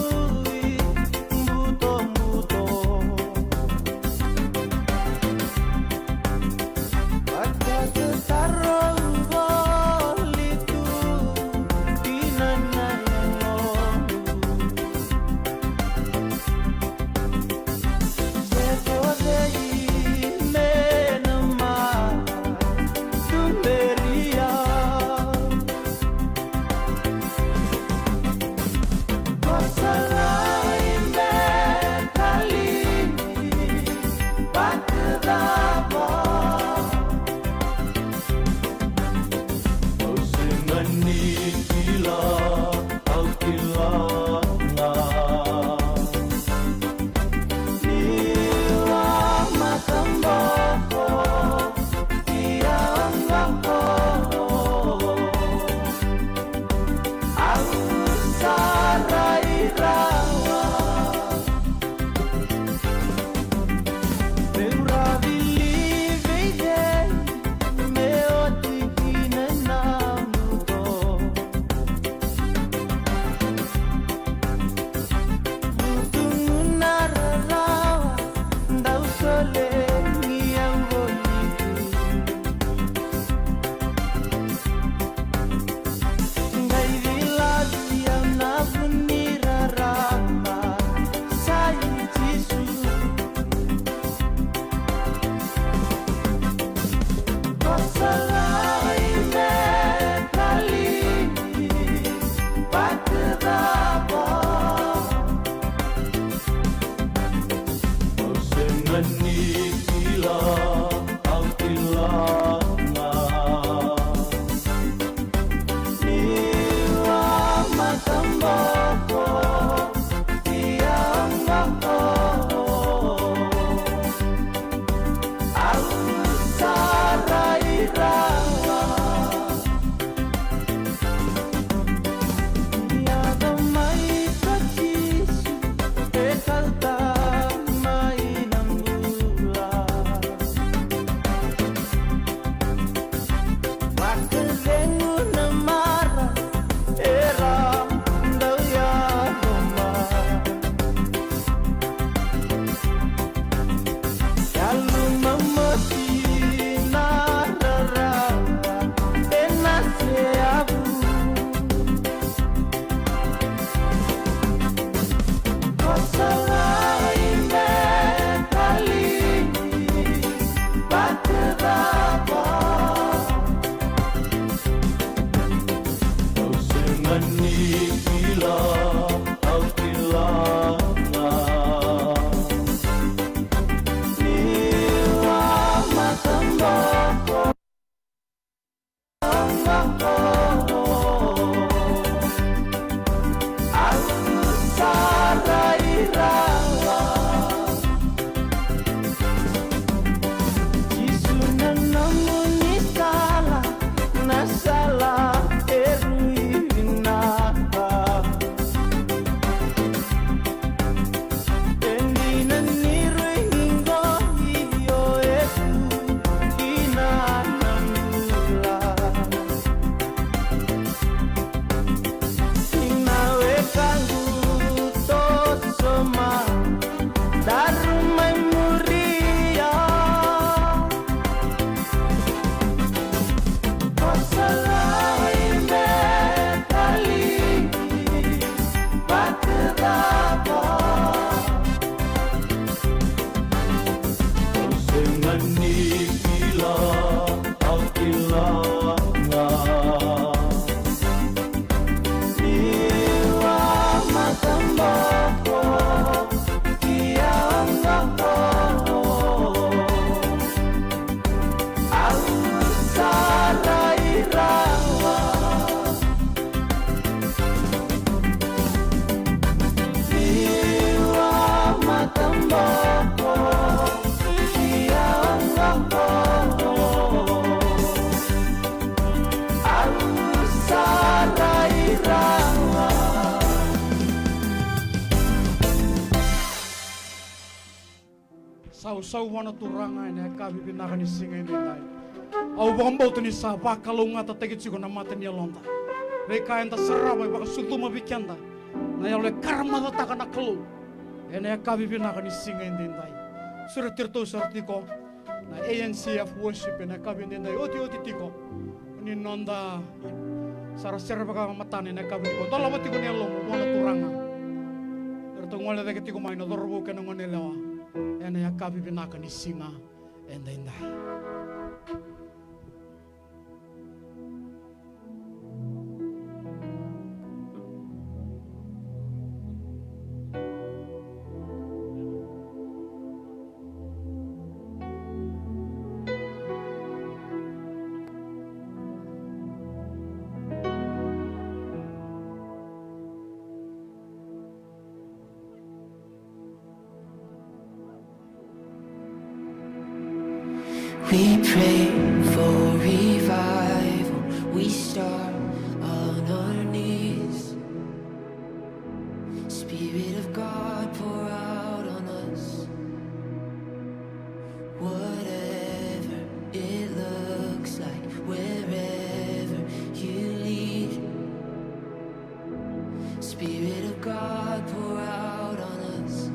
Ni kila, au kila ga. Ni wa mataboko. Au sa rai rawa. Jisu na nomuni sala, na sala e rui vinaka. E dina ni rui qo, io e tu kina na bula. Ina wekaqu toso mai, daru mai muria. Ko sa lai Beteli, vatu cava? Au sega ni kila, au kila ga. Ni wa mataboko, ki a boko. Au sa rai rawa. Ni wa mataboko, ki a boko. Au sa rai rawa. Sausau vua na Turaga ena yakavi vinaka ni siga edaidai. Au vakabauta ni sa vakalougatataki tiko na mata ni yaloda. Veika eda sarava e vakasucuma vei keda na yalo e karamacataka na Kalou ena yakavi vinaka ni siga edaidai. Sureti iratou sara tiko na A N C F worship ena yakavi edaidai. Otioti tiko ni noda sara sere vakamatana ena yakavi nikua. Dolava tiko na yalomu vua na Turaga. Eratou gole cake tiko mai na cauravou kei na goneyalewa ena yakavi vinaka ni siga edaidai. We pray for revival. We start on our knees. Spirit of God, pour out on us. Whatever it looks like, wherever you lead. Spirit of God, pour out on us.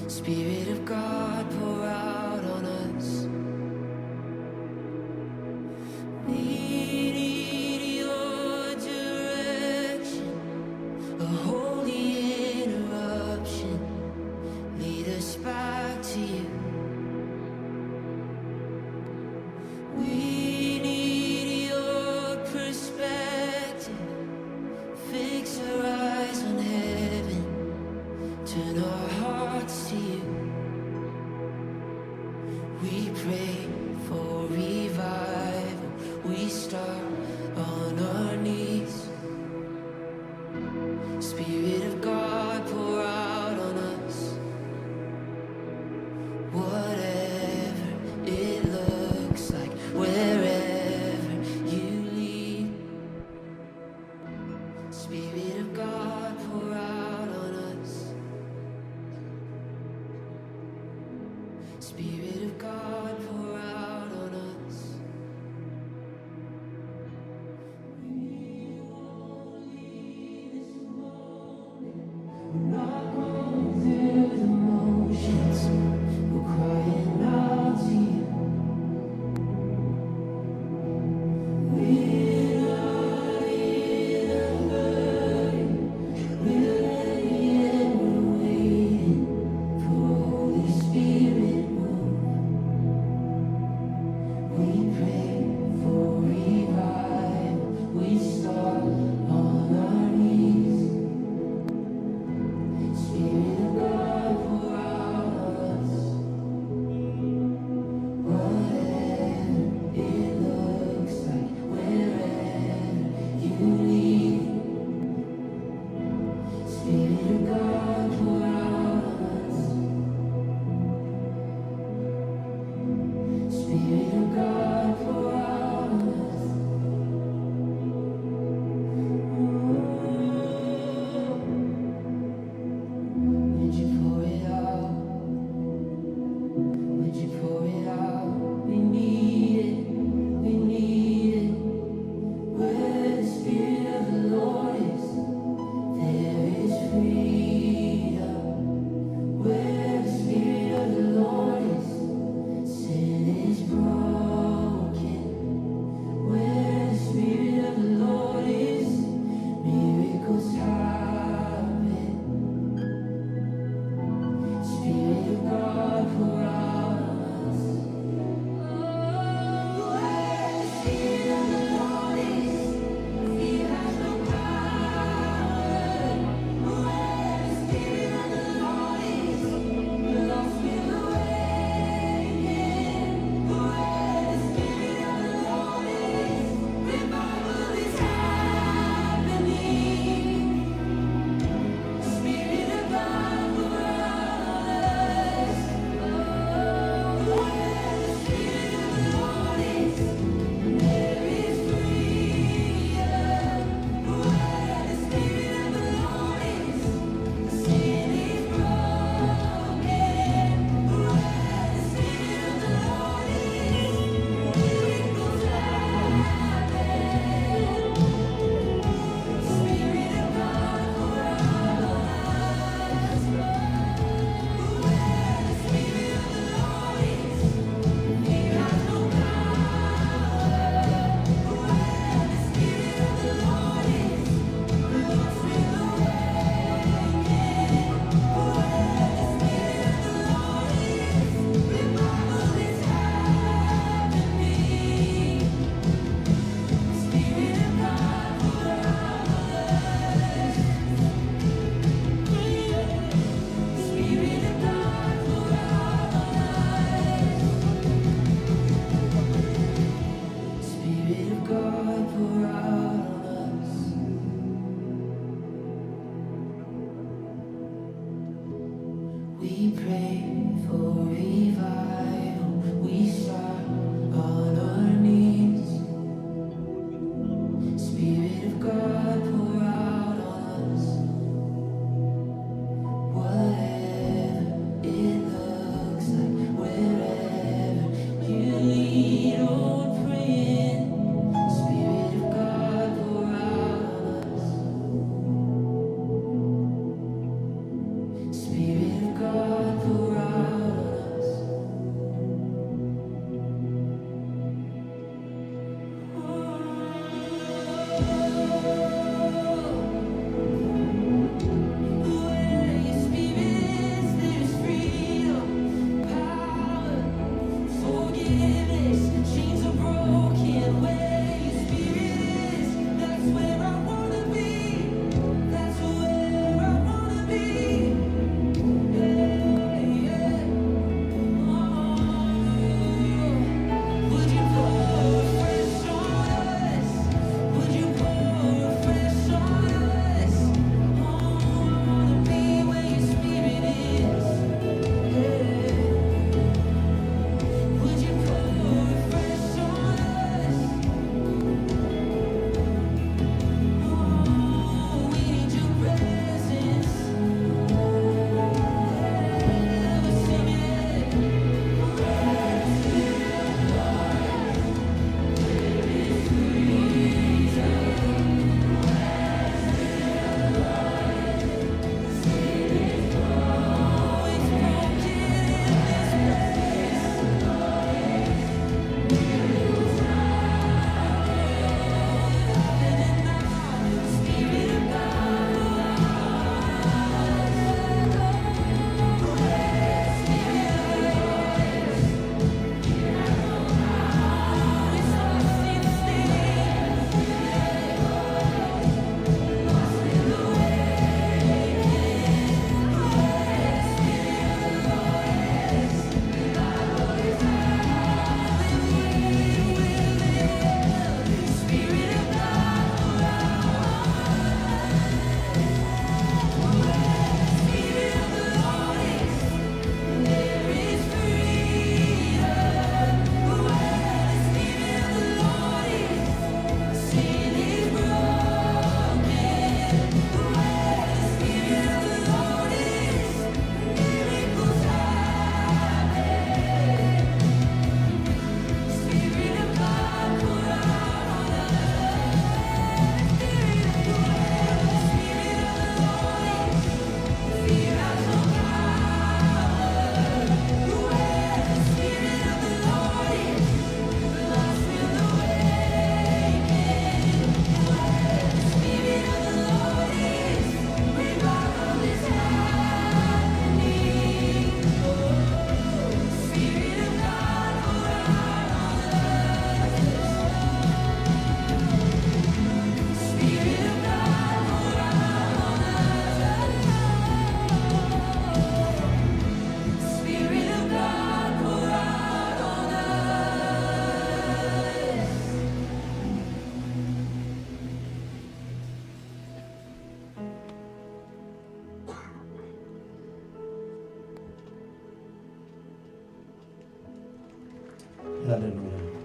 Spirit of God, pour out on us.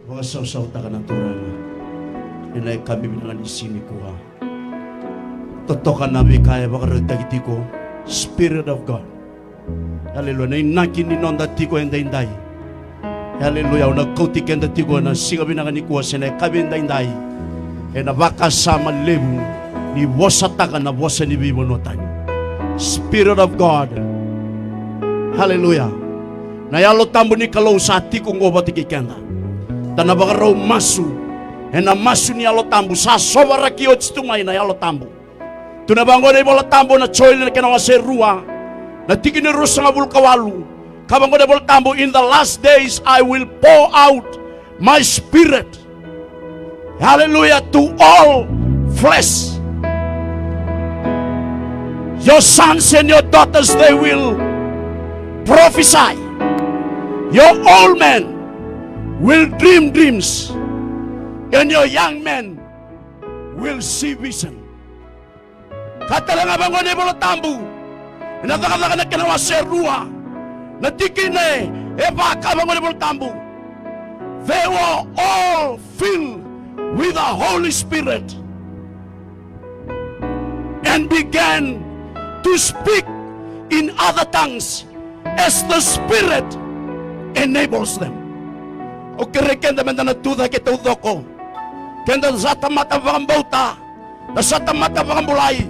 Vakasausautaka na Turaga ena yakavi vinaka ni siga nikua. Totoka na veika e vakarautaki tiko. Spirit of God. Hallelujah. Na inaki ni noda tiko edaidai. Hallelujah. Au na kauti keda tiko ena siga vinaka nikua se na yakavi edaidai ena vakasama levu ni vosataka na vosa ni veivanua tani. Spirit of God. Hallelujah. Na Yalo Tabu ni Kalou sa tiko oqo vata kei keda. Da na vakarau masu ena masu ni Yalo Tabu. Sa sovaraki oti tu mai na Yalo Tabu. Tukuna vaqo na iVola Tabu na Joeli na kena wase rua, na tikina e ruasagavulu ka walu. Ka vaqo na iVola Tabu, "In the last days I will pour out my spirit." Hallelujah, "to all flesh. Your sons and your daughters, they will prophesy. Your old men will dream dreams, and your young men will see vision." Ka tale ga vaqo na iVola Tabu ena Cakacaka na kena wase rua, na tikina e va, ka vaqo na iVola Tabu, "They were all filled with the Holy Spirit and began to speak in other tongues as the Spirit enables them." Au kerei keda meda na tucake taucoko. Keda sa tamata vakabauta, da sa tamata vakabulai.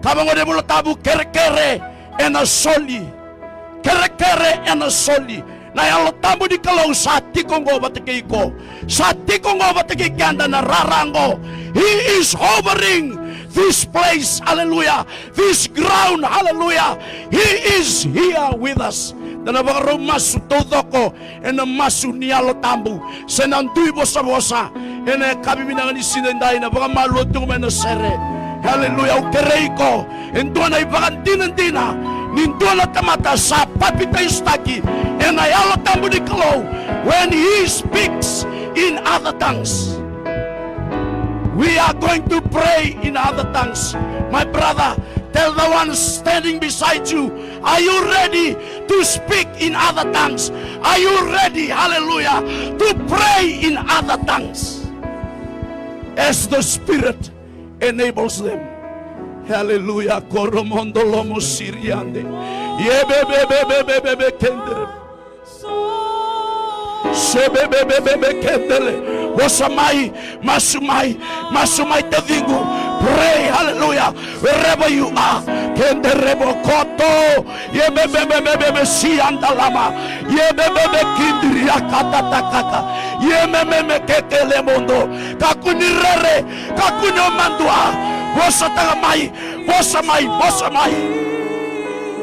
Ka vaqo na iVola Tabu, kerekere ena soli. Kerekere ena soli. Na Yalo Tabu ni Kalou sa tiko oqo vata kei iko. Sa tiko oqo vata kei keda na rara oqo. He is hovering this place. Hallelujah. This ground. Hallelujah. He is here with us. Da na vakarau masu taucoko ena masu ni Yalo Tabu. Se na dui vosavosa ena yakavi vinaka ni siga edai, na vakamalua tu mai na sere. Hallelujah. Au kerei iko, e dua na ivakadinadina ni dua na tamata sa papitaisotaki ena Yalo Tabu ni Kalou, when he speaks in other tongues. We are going to pray in other tongues. My brother, tell the one standing beside you, are you ready to speak in other tongues? Are you ready, hallelujah, to pray in other tongues as the Spirit enables them? Hallelujah. Koromondo lomo siriande. Yebebebebebebe kendere. Sebebebebebe kendele. Vosa mai, masu mai, masu mai taciqu. Pray, hallelujah. Wherever you are. Kenderebo koto. Yebebebebebe siandalama. Yebebebe kindiri akatatakaka. Yemememe kekele mondo. Kakua ni rere, kakua ni madua. Vosataka mai, vosa mai, vosa mai.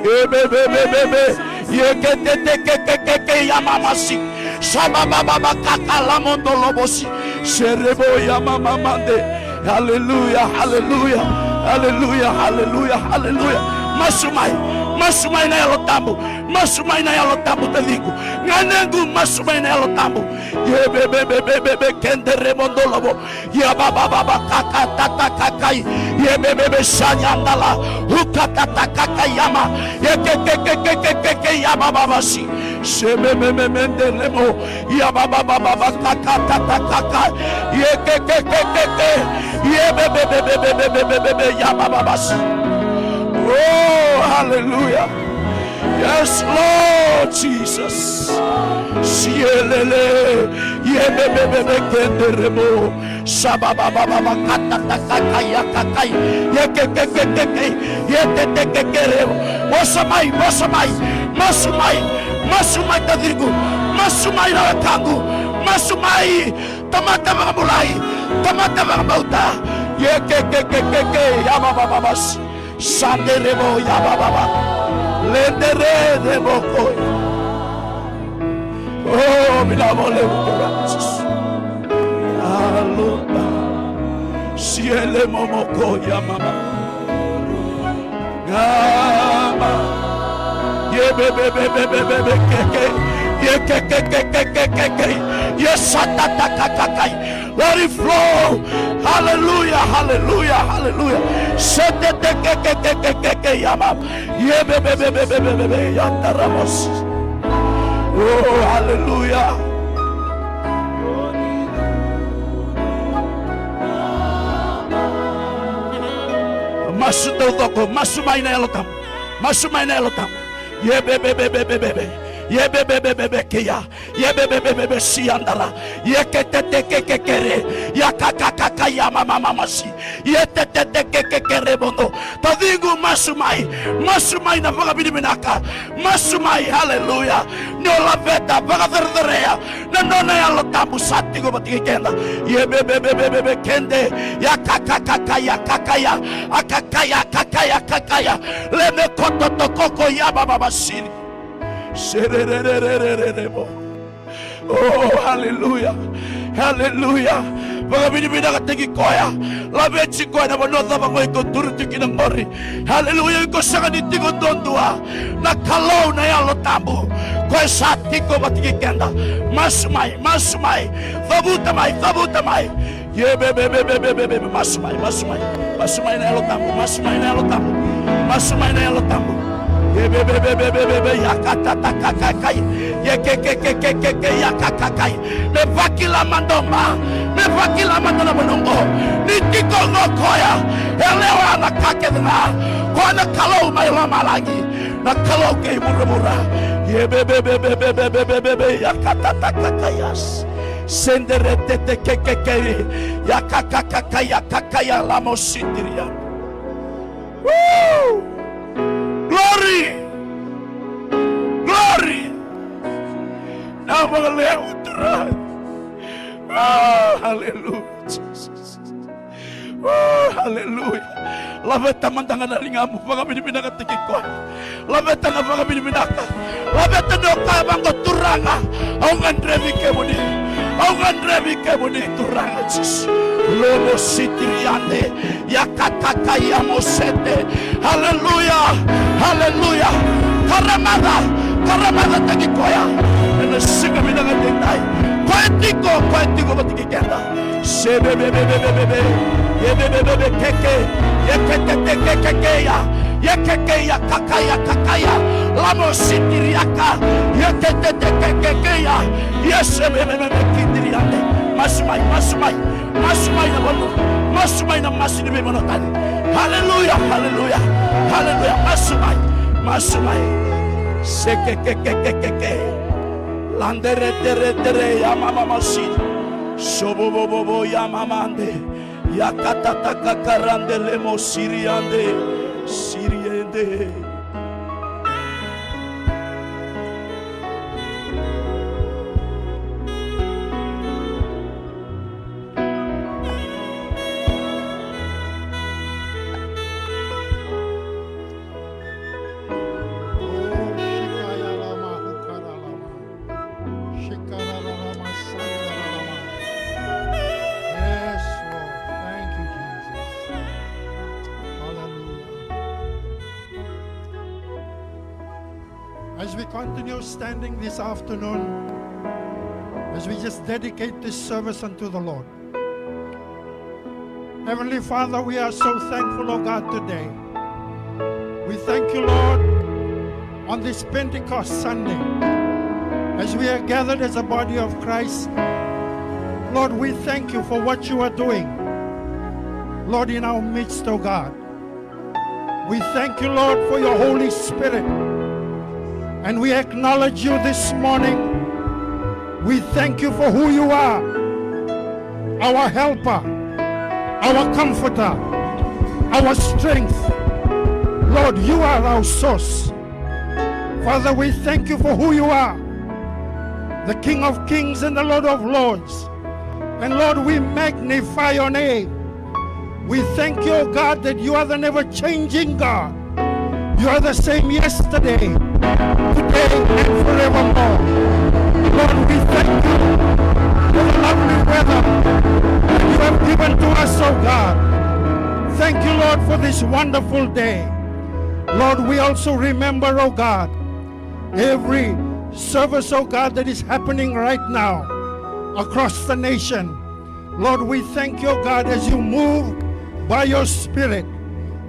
Ebebebebebe. Yeketetekekekeke yamamasi. Sababababa kakalamondo lobosi. Serebo yamamamande. Haleluya, haleluya, haleluya, haleluya, haleluya. Masu mai, masu mai na Yalo Tabu, masu mai na Yalo Tabu taciqu. Ganequ, masu mai na Yalo Tabu. Yebebebebebe kenderebo dolobo. Yabababa kakatata kakai. Yebebebe sanyandala. Ukatata kakai yama. Yekekekekeke yabababasi. Sebebebebe delemo. Yababababa kakatata kaka. Yekekekekeke. Yebebebebebebebe yabababasi. Oh, hallelujah. Yes, Lord Jesus. Sielele. Yebebebebe kenderemo. Sababababa katata kakai yakakai. Yekekekekeke. Yetetekekere. Vosa mai, vosa mai. Masu mai. Masu mai taciqu. Masu mai na wekaqu. Masu mai. Tamata vakabulai. Tamata vakabauta. Yekekekekeke. Yababababas. Sanderebo yabababa. Lendererebo ko. Oh, vinaka vakalevu Turaga Jisu. Aluta. Siele momoko yamama. Gama. Yebebebebebebe keke. Yekekekekekeke. Yesatatakakakai. Let it flow. Hallelujah, hallelujah, hallelujah. Setetekekekekeke yama. Yebebebebebebe yandaramos. Oh, hallelujah. Masu taucoko, masu mai na Yalo Tabu. Masu mai na Yalo Tabu. Ia bebebebebebe. Ia bebebebebe keia. Ia bebebebebe siadara. Ia ketete kekekere. Ia kakakaka ia mamamamasi. Ia tetete kekekere bodo. Taciqu, masu mai. Masu mai na vakavinavinaka. Masu mai, haleluya. Ni o laveta, vakacerecerea na nona Yalo Tabu sa tiko vata kei keda. Ia bebebebebe kede. Ia kakakaka ia kakaia. A kakaia, kakaia, kakaia. Leme koto tokoko ia bababasiri. Sererererererebo. Oh, haleluya. Haleluya. Vakavinavinakataki koya. Laveti koya na vanua cava ko iko turu tiko kina qori. Haleluya. Iko sega ni tiko duadua. Na Kalou na Yalo Tabu. Koya sa tiko vata kei keda. Masu mai, masu mai. Cavuta mai, cavuta mai. Ia bebebebebebe, masu mai, masu mai. Masu mai na Yalo Tabu, masu mai na Yalo Tabu. Masu mai na Yalo Tabu. Ia bebebebebebe, ia katatakakai. Ia kekekekekeke, ia kakakai. Me vakila mada o ba. Me vakila mada na vanua oqo. Ni tiko qo koya. E lewa na ka kece ga. Koya na Kalou mai lomalagi. Na Kalou kei vuravura. Ia bebebebebebe, ia katatakakaias. Senderetete kekekei. Ia kakakakai, ia kakaia lamo sitiria. Woo! Glory! Glory! Na vakalevu Turaga. Oh, hallelujah, Jesus. Oh, hallelujah. Laveta mada ga na ligamu, vakavinavinakataki koya. Laveta na vakavinavinaka. Laveta ni o kaya vaqo, Turaga, au gadrevi kemuni. Au gadrevi kemuni, Turaga Jisu. Lomo sitiriande, ia kakaka ia mosete. Haleluya, haleluya. Karamaca, karamacataki koya. Ena siga vinaka edaidai. Koya tiko, koya tiko vata kei keda. Sebebebebebebe. Iebebebebe keke. Ieketete kekeke ia. Iekeke ia kakaia kakaia. Lamo sitiriaka. Ieketete kekeke ia. Iesebebebebe kitiriande. Masu mai, masu mai. Masu mai na vanua. Masu mai na masu ni veivanua tani. Haleluya, haleluya, haleluya. Masu mai, masu mai. Sekekekekeke. Landereteretere ia mamamasi. Sobobobobo ia mamande. Ia katatakakarande lemo siriande. Siriende. Yes, Lord. Thank you, Jesus. Hallelujah. As we continue standing this afternoon, as we just dedicate this service unto the Lord, Heavenly Father, we are so thankful, oh God, today. We thank you, Lord, on this Pentecost Sunday, as we are gathered as a body of Christ. Lord, we thank you for what you are doing, Lord, in our midst, oh God. We thank you, Lord, for your Holy Spirit. And we acknowledge you this morning. We thank you for who you are, our helper, our comforter, our strength. Lord, you are our source. Father, we thank you for who you are, the King of kings and the Lord of lords. And Lord, we magnify your name. We thank you, O God, that you are the never-changing God. You are the same yesterday, today, and forevermore. Lord, we thank you for the lovely weather that you have given to us, O God. Thank you, Lord, for this wonderful day. Lord, we also remember, O God, every service, O God, that is happening right now across the nation. Lord, we thank you, O God, as you move by your Spirit.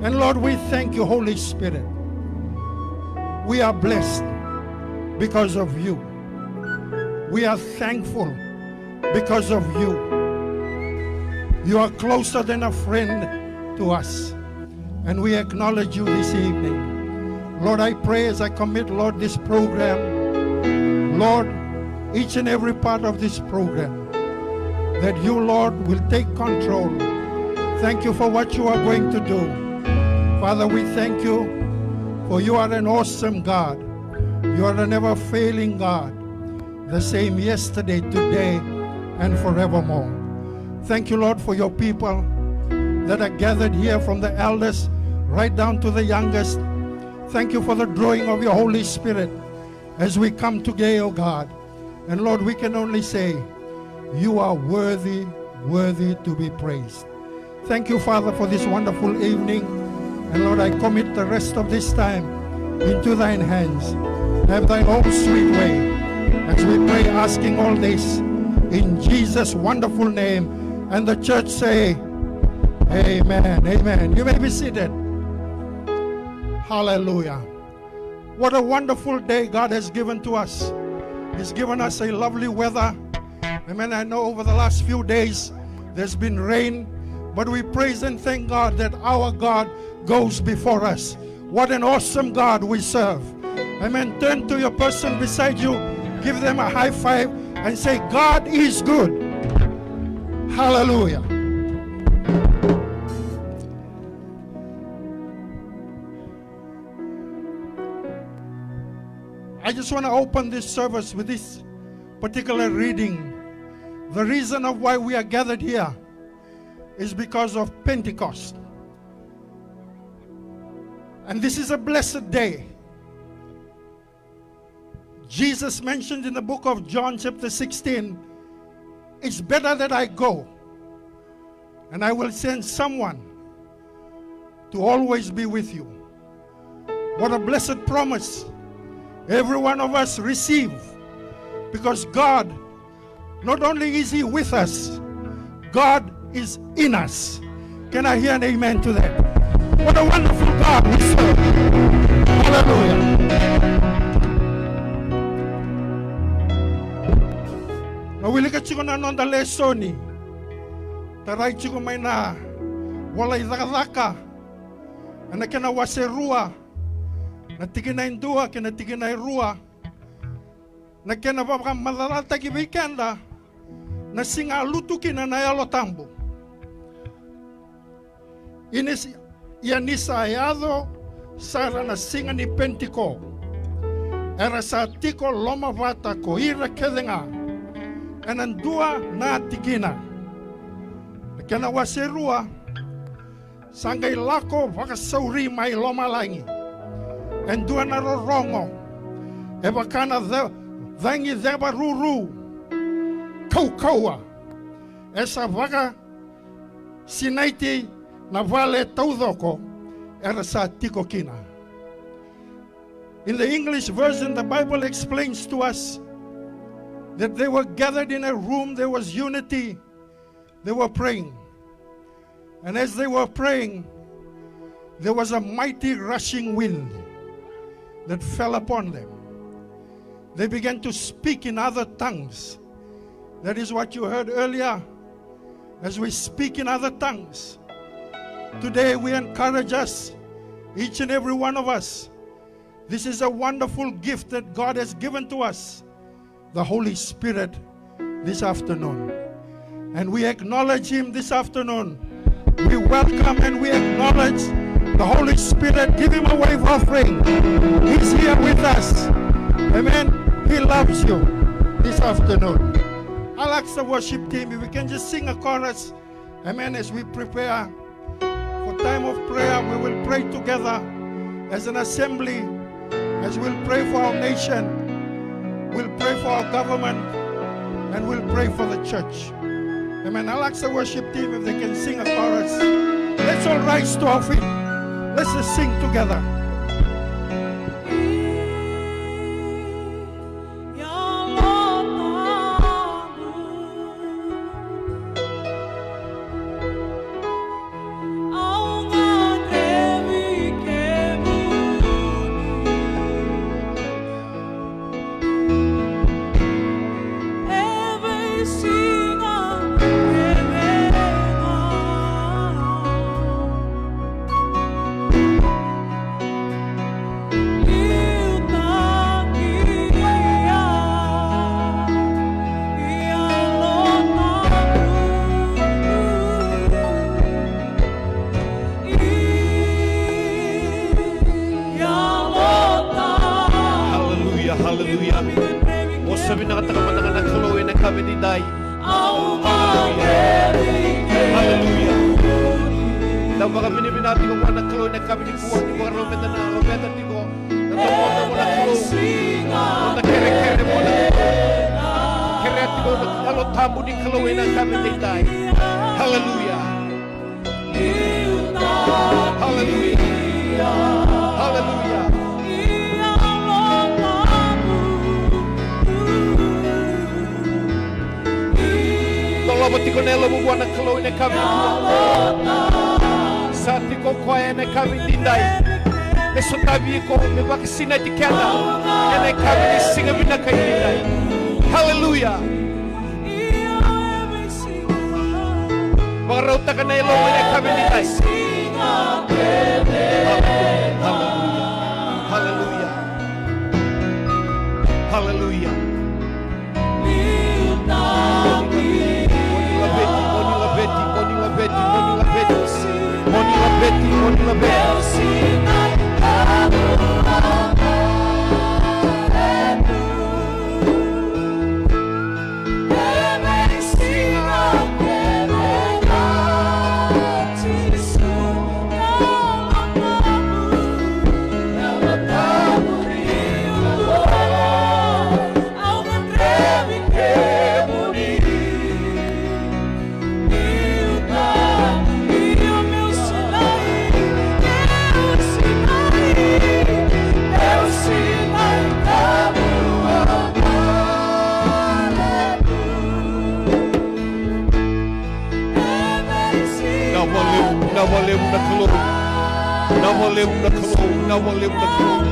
And Lord, we thank you, Holy Spirit. We are blessed because of you. We are thankful because of you. You are closer than a friend to us. And we acknowledge you this evening. Lord, I pray as I commit, Lord, this program, Lord, each and every part of this program, that you, Lord, will take control. Thank you for what you are going to do. Father, we thank you, for you are an awesome God. You are a never failing God, the same yesterday, today, and forevermore. Thank you, Lord, for your people that are gathered here, from the eldest right down to the youngest. Thank you for the drawing of your Holy Spirit as we come today, O God. And Lord, we can only say, you are worthy, worthy to be praised. Thank you, Father, for this wonderful evening. And Lord, I commit the rest of this time into thine hands. Have thine own sweet way as we pray, asking all this in Jesus' wonderful name. And the church say, amen, amen. You may be seated. Hallelujah. What a wonderful day God has given to us. He's given us a lovely weather. Amen. I know over the last few days there's been rain, but we praise and thank God that our God goes before us. What an awesome God we serve. Amen. Turn to your person beside you, give them a high five, and say, God is good. Hallelujah. I just want to open this service with this particular reading. The reason of why we are gathered here is because of Pentecost. And this is a blessed day. Jesus mentioned in the book of John, chapter sixteen, it's better that I go, and I will send someone to always be with you. What a blessed promise every one of us receive, because God, not only is He with us, God is in us. Can I hear an amen to that? What a wonderful God we serve. Hallelujah. Na wilika tiko na noda lesoni, tarai tiko mai na Vola i Cakacaka, ena kena wase rua, na tikina e dua kei na tikina e rua, na kena vakamacalataki vei keda na siga a lutu kina na Yalo Tabu. Ia ni sa yaco sara na siga ni Penitiko, era sa tiko lomavata ko ira kece ga ena dua na tikina. Na kena wase rua, sa qai lako vakasauri mai lomalagi e dua na rorogo e vaka na cagi ceva ruru kaukauwa, e sa vakasinaiti na vale taucoko era sa tiko kina. In the English version, the Bible explains to us that they were gathered in a room, there was unity, they were praying. And as they were praying, there was a mighty rushing wind that fell upon them. They began to speak in other tongues. That is what you heard earlier, as we speak in other tongues. Today we encourage us, each and every one of us. This is a wonderful gift that God has given to us, the Holy Spirit, this afternoon. And we acknowledge Him this afternoon. We welcome and we acknowledge the Holy Spirit. Give Him a wave offering. He's here with us. Amen. He loves you this afternoon. I'll ask the worship team if we can just sing a chorus. Amen. As we prepare for time of prayer, we will pray together as an assembly, as we'll pray for our nation, we'll pray for our government, and we'll pray for the church. Amen. I'll ask the worship team if they can sing a chorus. Let's all rise to our feet. Let's just sing together. Dai. Haleluya. Haleluya. Da vakavinavinaka tiko vua na Kalou ena yakavi nikua, ni vakarau meda na laveta tiko na domoda vua na Kalou. Noda kerekere vua na Kalou. Kerea tiko na Yalo Tabu ni Kalou ena yakavi edaidai. Haleluya. Haleluya. Haleluya. Dolava tiko na yalomu vua na Kalou ena yakavi nikua. Sa tiko o koya ena yakavi edaidai me sotavi iko, me vakasinaiti keda ena yakavi ni siga vinaka edaidai. Haleluya. Vakarautaka na yalomu ena yakavi edaidai. Haleluya. Haleluya. Haleluya. Mo ni laveti, mo ni laveti, mo ni laveti, mo ni laveti. Mo ni laveti, mo ni laveti. Vinaka vakalevu, vinaka vakalevu na Kalou. Vinaka vakalevu na Kalou, vinaka vakalevu na Kalou.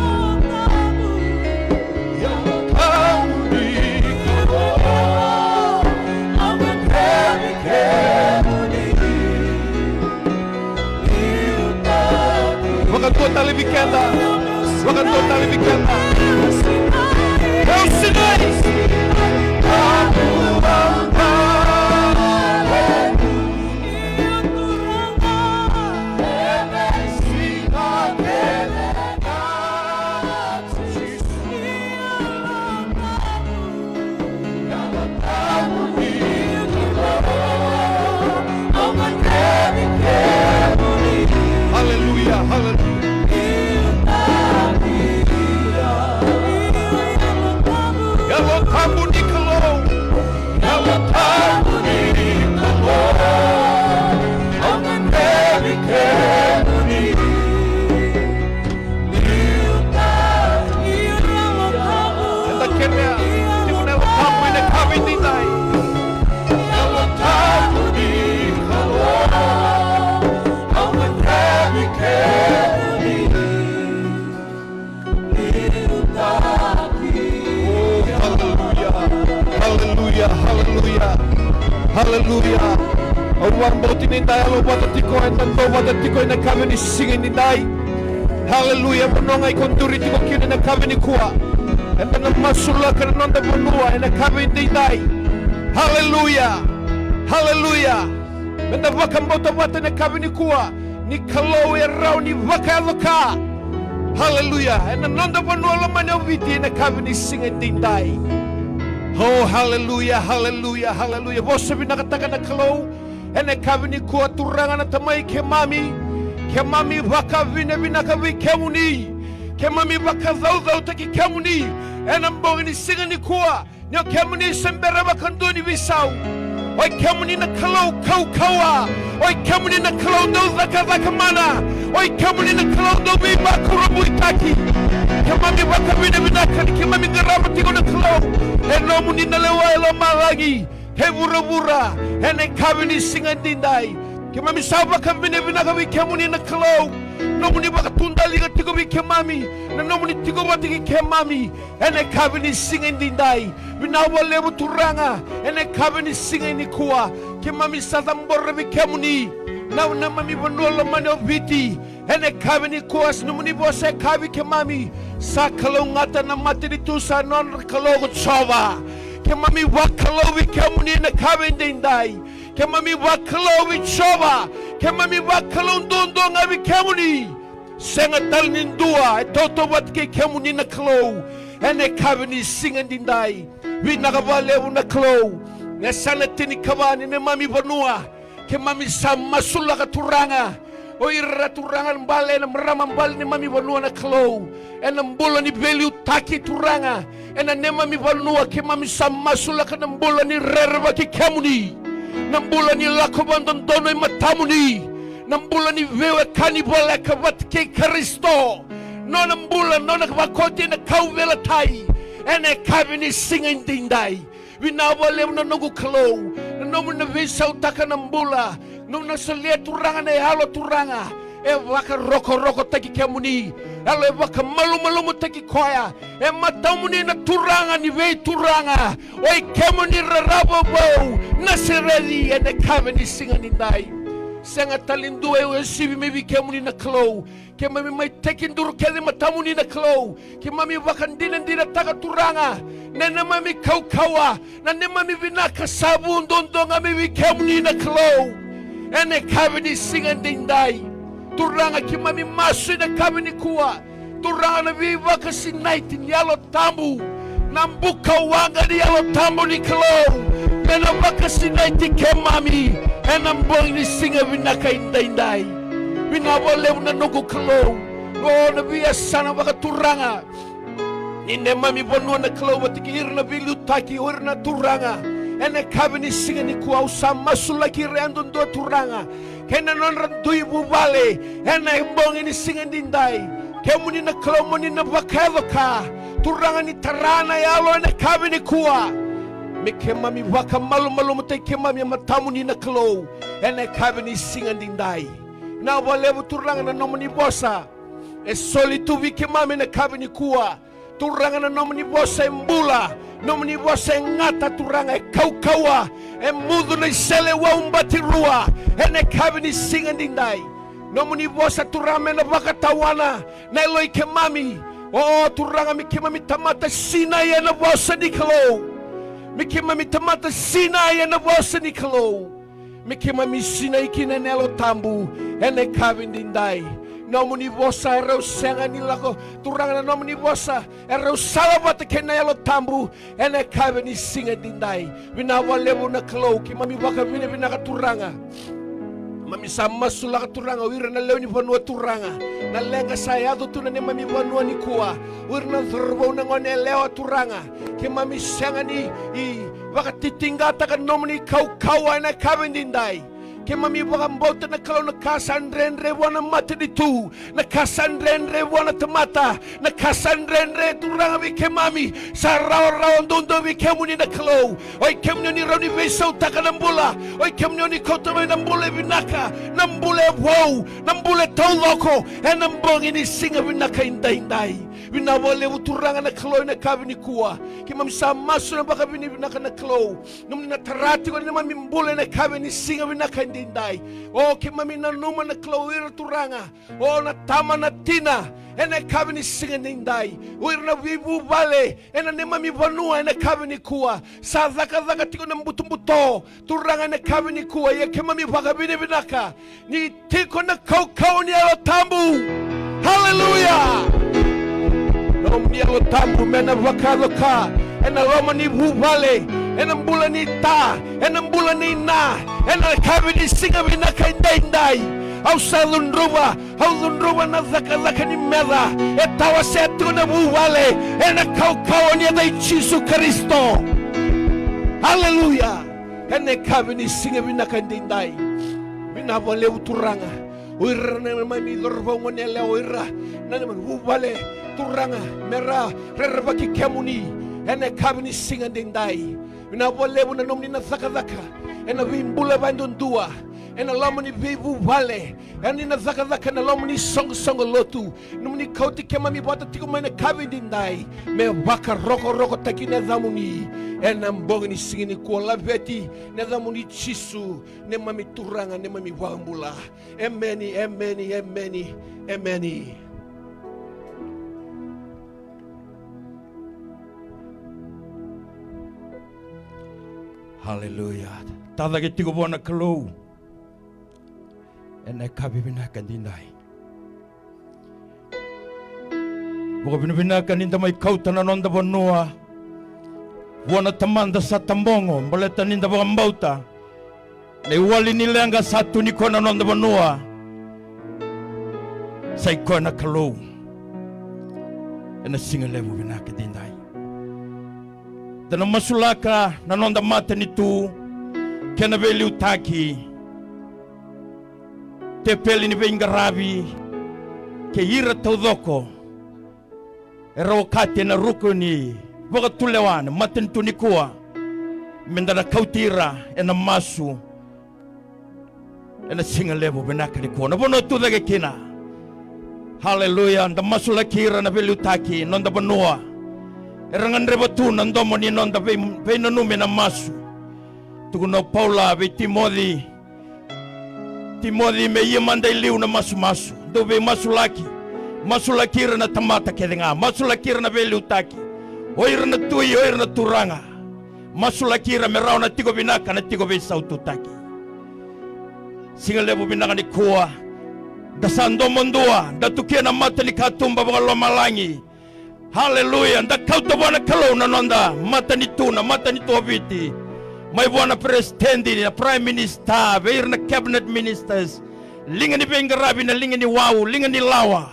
Vakadua tale vei keda. Vakadua tale vei keda. Au sinai. Haleluya, haleluya. Yalo Tabu ni Kalou. Yalo Tabu ni Kalou. Au gadrevi kemuni. Eda kerea tiko na Yalo Tabu ena yakavi edaidai. Yalo Tabu ni Kalou, au gadrevi kemuni. Oh, haleluya, haleluya, haleluya, haleluya. Au vakabauti ni da yalo vata tiko, eda dau vata tiko ena yakavi ni siga edaidai. Haleluya. Vanua ga iko duri tiko kina ena yakavi nikua, eda na masulaka na noda vanua ena yakavi edaidai. Haleluya. Haleluya. Meda vakabauta vata ena yakavi nikua ni Kalou e rawa ni vakayaco ka. Haleluya. Ena noda vanua lomani o Viti ena yakavi ni siga edaidai. Oh, haleluya, haleluya, haleluya. Vosa vinakataka na Kalou ena yakavi nikua, Turaga na Tamai keimami. Keimami vakavinavinaka vei kemuni. Keimami vakacaucautaki kemuni ena bogi ni siga nikua. Ni o kemuni se bera vakadua ni veisau. O i kemuni na Kalou kaukauwa. O i kemuni na Kalou dau cakacaka mana. O i kemuni na Kalou dau veivakurabuitaki. Keimami vakavinavinaka ni keimami qarava tiko na Kalou e nomuni na lewa e lomalagi kei vuravura ena yakavi ni siga edaidai. Keimami sa vakavinavinaka vei kemuni na Kalou, nomuni vakatudaliga tiko vei keimami, na nomuni tiko vata kei keimami ena yakavi ni siga edaidai. Vinaka vakalevu Turaga ena yakavi ni siga nikua. Keimami sa cabora vei kemuni na neimami vanua lomani o Viti. Ena yakavi nikua, sa nomuni vosa e kaya vei keimami, sa kalougata na matanitu, sa nodra Kalou ko Jiova. Keimami vakalou vei kemuni ena yakavi edaidai. Keimami vakalou vei Jiova. Keimami vakalou duadua ga vei kemuni. Sega tale ni dua e tautauvata kei kemuni na Kalou ena yakavi ni siga edaidai. Vinaka vakalevu na Kalou. Na yasana tinikava ni neimami vanua, keimami sa masulaka Turaga. O ira Turaga na bale, na marama bale neimami vanua na Kalou, ena bula ni veiliutaki Turaga. Ena neimami vanua keimami sa masulaka na bula ni rerevaki kemuni, na bula ni lako vakadodonu e matamuni, na bula ni veiwekani voleka vata kei Karisito, nona bula, nona vakoti ena kauveilatai. Ena yakavi ni siga edaidai, vinaka vakalevu na noqu Kalou, na nomuni na veisautaka na bula, nomuni na solia Turaga na yalo Turaga e vakarokorokotaki kemuni, yalo e vakamalumalumutaki koya e matamuni na Turaga ni veituraga, o i kemuni raraba vou Nasareci, ena yakavi ni siga nidai. Sega tale e dua e uasivi mai vei kemuni na Kalou. Keimami mai tekiduru kece e matamuni na Kalou. Keimami vakadinadinataka Turaga na neimami kaukauwa, na neimami vinaka sa vu duadua ga mai vei kemuni na Kalou. Ena yakavi ni siga edaidai, Turaga, keimami masu ena yakavi nikua, Turaga, na veivakasinaiti ni Yalo Tabu, na buka waqa ni Yalo Tabu ni Kalou, me na vakasinaiti keimami ena bogi ni siga vinaka edaidai. Vinaka vakalevu na noqu Kalou, o na veiyasana vakaturaga ni neimami vanua na Kalou, vata kei ira na veiliutaki, o ira na Turaga, ena yakavi ni siga nikua au sa masulaki ira yadudua Turaga, kei na nodra dui vuvale, ena bogi ni siga nidai. Kemuni na Kalou mo ni na vakayaco ka, Turaga, ni tara na yalo ena yakavi nikua, me keimami vakamalumalumutaki keimami e matamuni na Kalou, ena yakavi ni siga nidai. Vinaka vakalevu Turaga na nomuni vosa e soli tu vei keimami ena yakavi nikua. Turaga, na nomuni vosa e bula, nomuni vosa e gata Turaga, e kaukauwa, e mucu na iseleiwau batirua ena yakavi ni siga nidai. Nomuni vosa Turaga me na vakatawana na yaloi keimami. O Turaga, me keimami tamata sinai ena vosa ni Kalou. Me keimami tamata sinai ena vosa ni Kalou. Me keimami sinai kina ena Yalo Tabu ena yakavi nidai. Nomuni vosa e rau sega ni lako, Turaga, na nomuni vosa e rau sala vata kei na Yalo Tabu ena yakavi ni siga nidai. Vinaka vakalevu na Kalou, keimami vakavinavinaka Turaga. Mami sa masulaka Turaga o ira na lewe ni vanua Turaga, na leqa sa yaco tu na neimami vanua nikua, o ira na cauravou, na gone yalewa Turaga. Keimami sega ni vakatitiqataka na nomuni kaukauwa ena yakavi nidai. Keimami vakabauta na Kalou na ka sa dredre vua na matanitu, na ka sa dredre vua na tamata, na ka sa dredre Turaga vei keimami, sa rawarawa duadua vei kemuni na Kalou. O i kemuni o ni rawa ni veisautaka na bula, o i kemuni o ni kauta mai na bula e vinaka, na bula e vou, na bula e taucoko ena bogi ni siga vinaka edaidai. Vinaka vakalevu Turaga na Kalou ena yakavi nikua. Keimami sa masu ena vakavinavinaka na Kalou, nomuni na tara tiko na neimami bula ena yakavi ni siga vinaka edaidai. O keimami nanuma na Kalou o ira Turaga, o na tama na tina ena yakavi ni siga edaidai, o ira na veivuvale ena neimami vanua ena yakavi nikua, sa cakacaka tiko na butobuto Turaga ena yakavi nikua. Ia keimami vakavinavinaka ni tiko na kaukauwa ni Yalo Tabu. Haleluya. Nomuni Yalo Tabu me na vakayaco ka ena loma ni vuvale, ena bula ni ta, ena bula ni na, ena yakavi ni siga vinaka edaidai. Au sa cudruva, au cudruva na cakacaka ni meca e tawasea tiko na vuvale ena kaukauwa ni yaca i Jisu Karisito. Haleluya. Ena yakavi ni siga vinaka edaidai. Vinaka vakalevu Turaga. O ira na neimami cauravou, gone yalewa, o ira na neimami vuvale Turaga, me ra rerevaki kemuni ena yakavi ni siga edaidai. Vinaka vakalevu na nomuni na cakacaka ena veibula vakaduadua, ena loma ni veivuvale, ena ni na cakacaka ena loma ni soqosoqo lotu. Nomuni kauti keimami vata tiko mai ena yakavi edaidai me vakarokorokotaki na yacamuni ena bogi ni siga nikua. Laveti na yacamuni Jisu, neimami Turaga, neimami iVakabula. Emeni, emeni, emeni, emeni. Haleluya. Tacake tiko vua na Kalou ena yakavi vinaka edaidai. Vakavinavinaka ni da mai kauta na noda vanua Vua na Tamada sa tabogo, baleta ni da vakabauta na iwali ni leqa sa tu ni koya na noda vanua. Sa i koya na Kalou. Ena siga levu vinaka edaidai, da na masulaka na noda matanitu kei na veiliutaki, tepeli ni veiqaravi kei ira taucoko era okati ena ruku ni vakatulewa na matanitu nikua, me da na kauti ira ena masu ena siga levu vinaka nikua. Na vanua tu cake kina. Haleluya. Da masulaki ira na veiliutaki noda vanua, era gadreva tu na domo ni noda vei, veinanumi ena masu. Tukuna o Paula vei Timoci, Timoci, me ia mada e liu na masumasu. Dou veimasulaki. Masulaki ira na tamata kece ga, masulaki ira na veiliutaki, o ira na tui, o ira na turaga. Masulaki ira me rawa na tiko vinaka na tiko veisaututaki. Siga levu vinaka nikua, da sa domo dua, da tukia na mata ni katuba vakalomalagi. Haleluya. Da kauta vua na Kalou na noda matanitu, na matanitu o Viti, mai vua na peresitedi, na prime minister, vei ira na cabinet ministers, liga ni veiqaravi, na liga ni wau, liga ni lawa.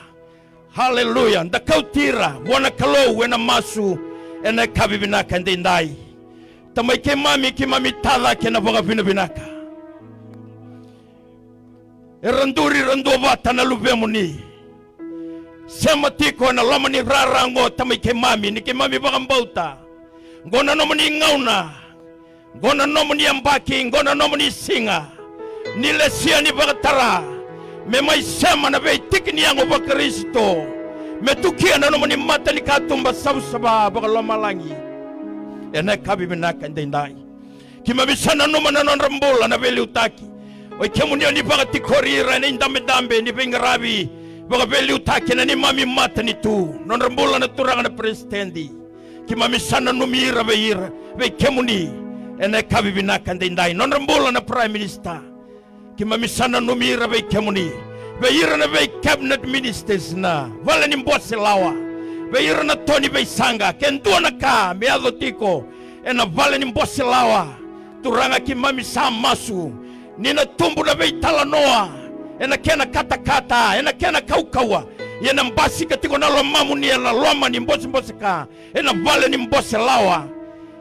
Haleluya. Da kauti ira vua na Kalou ena masu ena yakavi vinaka edaidai. Tamai keimami, keimami tacake na vakavinavinaka. Era duri, era duavata na luvemuni. Sema tiko ena loma ni rara oqo, Tamai keimami, ni keimami vakabauta, oqo na nomuni gauna, oqo na nomuni yabaki, oqo na nomuni siga. Ni lesia, ni vakatara, me mai sema na veitiki ni yago vaKarisito, me tukia na nomuni mata ni katuba savasava vakalomalagi. Ena yakavi vinaka edaidai, keimami sa nanuma na nodra bula na veiliutaki. O i kemuni o ni vakatikori ira ena idabedabe ni veiqaravi vakaveiliutaki ena neimami matanitu. Nodra bula na turaga na peresitedi, keimami sa nanumi ira vei ira, vei kemuni ena yakavi vinaka edaidai. Nodra bula na prime minister, keimami sa nanumi ira vei kemuni. Vei ira na vei cabinet ministers, na vale ni bose lawa, vei ira na to ni veisaqa, ke dua na ka me yaco tiko ena vale ni bose lawa, Turaga, keimami sa masu ni na tubu na veitalanoa ena kena katakata, ena kena kaukauwa, ia ena basika tiko na lomamuni ena loma ni bosebose ka, ena vale ni bose lawa,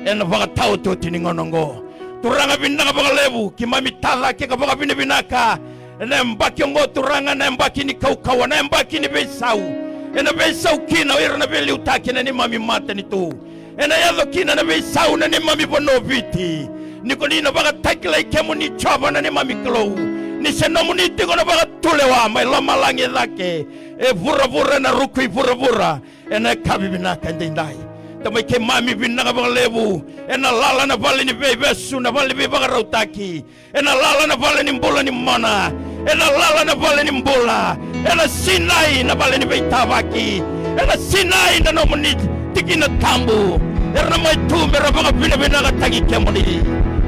ena vakataotioti ni gauna oqo. Turaga, vinaka vakalevu, keimami tacake ka vakavinavinaka ena yabaki oqo, Turaga, na yabaki ni kaukauwa, na yabaki ni veisau. Ena veisau kina o ira na veiliutaki ena neimami matanitu. Ena yaco kina na veisau na neimami vanua o Viti, ni ko ni na vakatakilai kemuni, Jiova na neimami Kalou, ni se nomuni tiko na vakatulewa mai lomalagi e cake, e vuravura, ena ruku i vuravura, ena yakavi vinaka edaidai. Tamai keimami, vinaka vakalevu, ena lala na vale ni veivesu, na vale ni veivakarautaki, ena lala na vale ni bula ni mona, ena lala na vale ni bula, ena sinai na vale ni veitavaki, ena sinai na nomuni tikina tabu. Era na mai tu me ra vakavinavinakataki kemuni.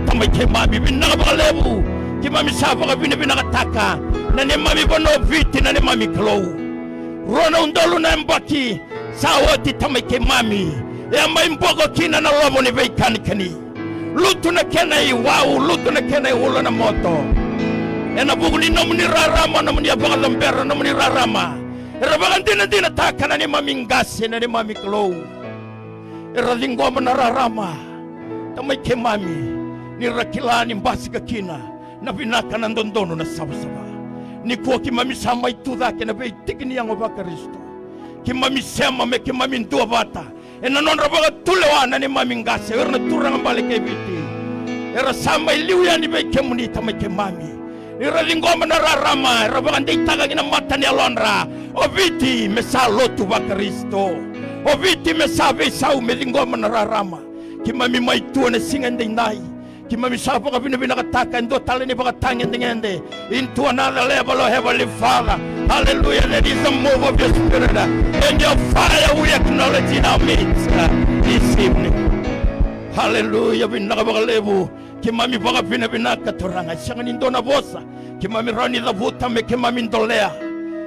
Tamai keimami, vinaka vakalevu, keimami sa vakavinavinakataka na neimami vanua o Viti, na neimami Kalou. Rua na udolu na yabaki sa oti, Tamai keimami, e a mai boko kina na lovo ni veikanikani. Lutu na kena iwau, lutu na kena iula na moto. Ena vuku ni nomuni rarama, nomuni a vakacabera, nomuni rarama, era vakadinadinataka na neimami qase, na neimami Kalou. Era ciqoma na rarama, Tamai keimami, ni ra kila ni basika kina na vinaka, na dodonu, na savasava. Nikua keimami sa mai tu cake ena veitiki ni yago vaKarisito. Keimami sema me keimami duavata ena nodra vakatulewa na neimami qase, o ira na turaga bale kei Viti. Era sa mai liu yani vei kemuni, Tamai keimami, ni ra ciqoma na rarama era vakadeitaka ki na mata ni yalodra. O Viti me sa lotu vaKarisito. O Viti me sa veisau, me ciqoma na rarama. Keimami mai tu ena siga edaidai, keimami sa vakavinavinakataka e dua tale ni vakatagedegede. Into another level, oh Heavenly Father. Hallelujah. There is a move of your spirit, uh, and your fire we acknowledge in our midst, uh, this evening. Hallelujah. Vinaka vakalevu. Keimami vakavinavinaka, Turaga. E sega ni dua na vosa keimami rawa ni cavuta me keimami dolea,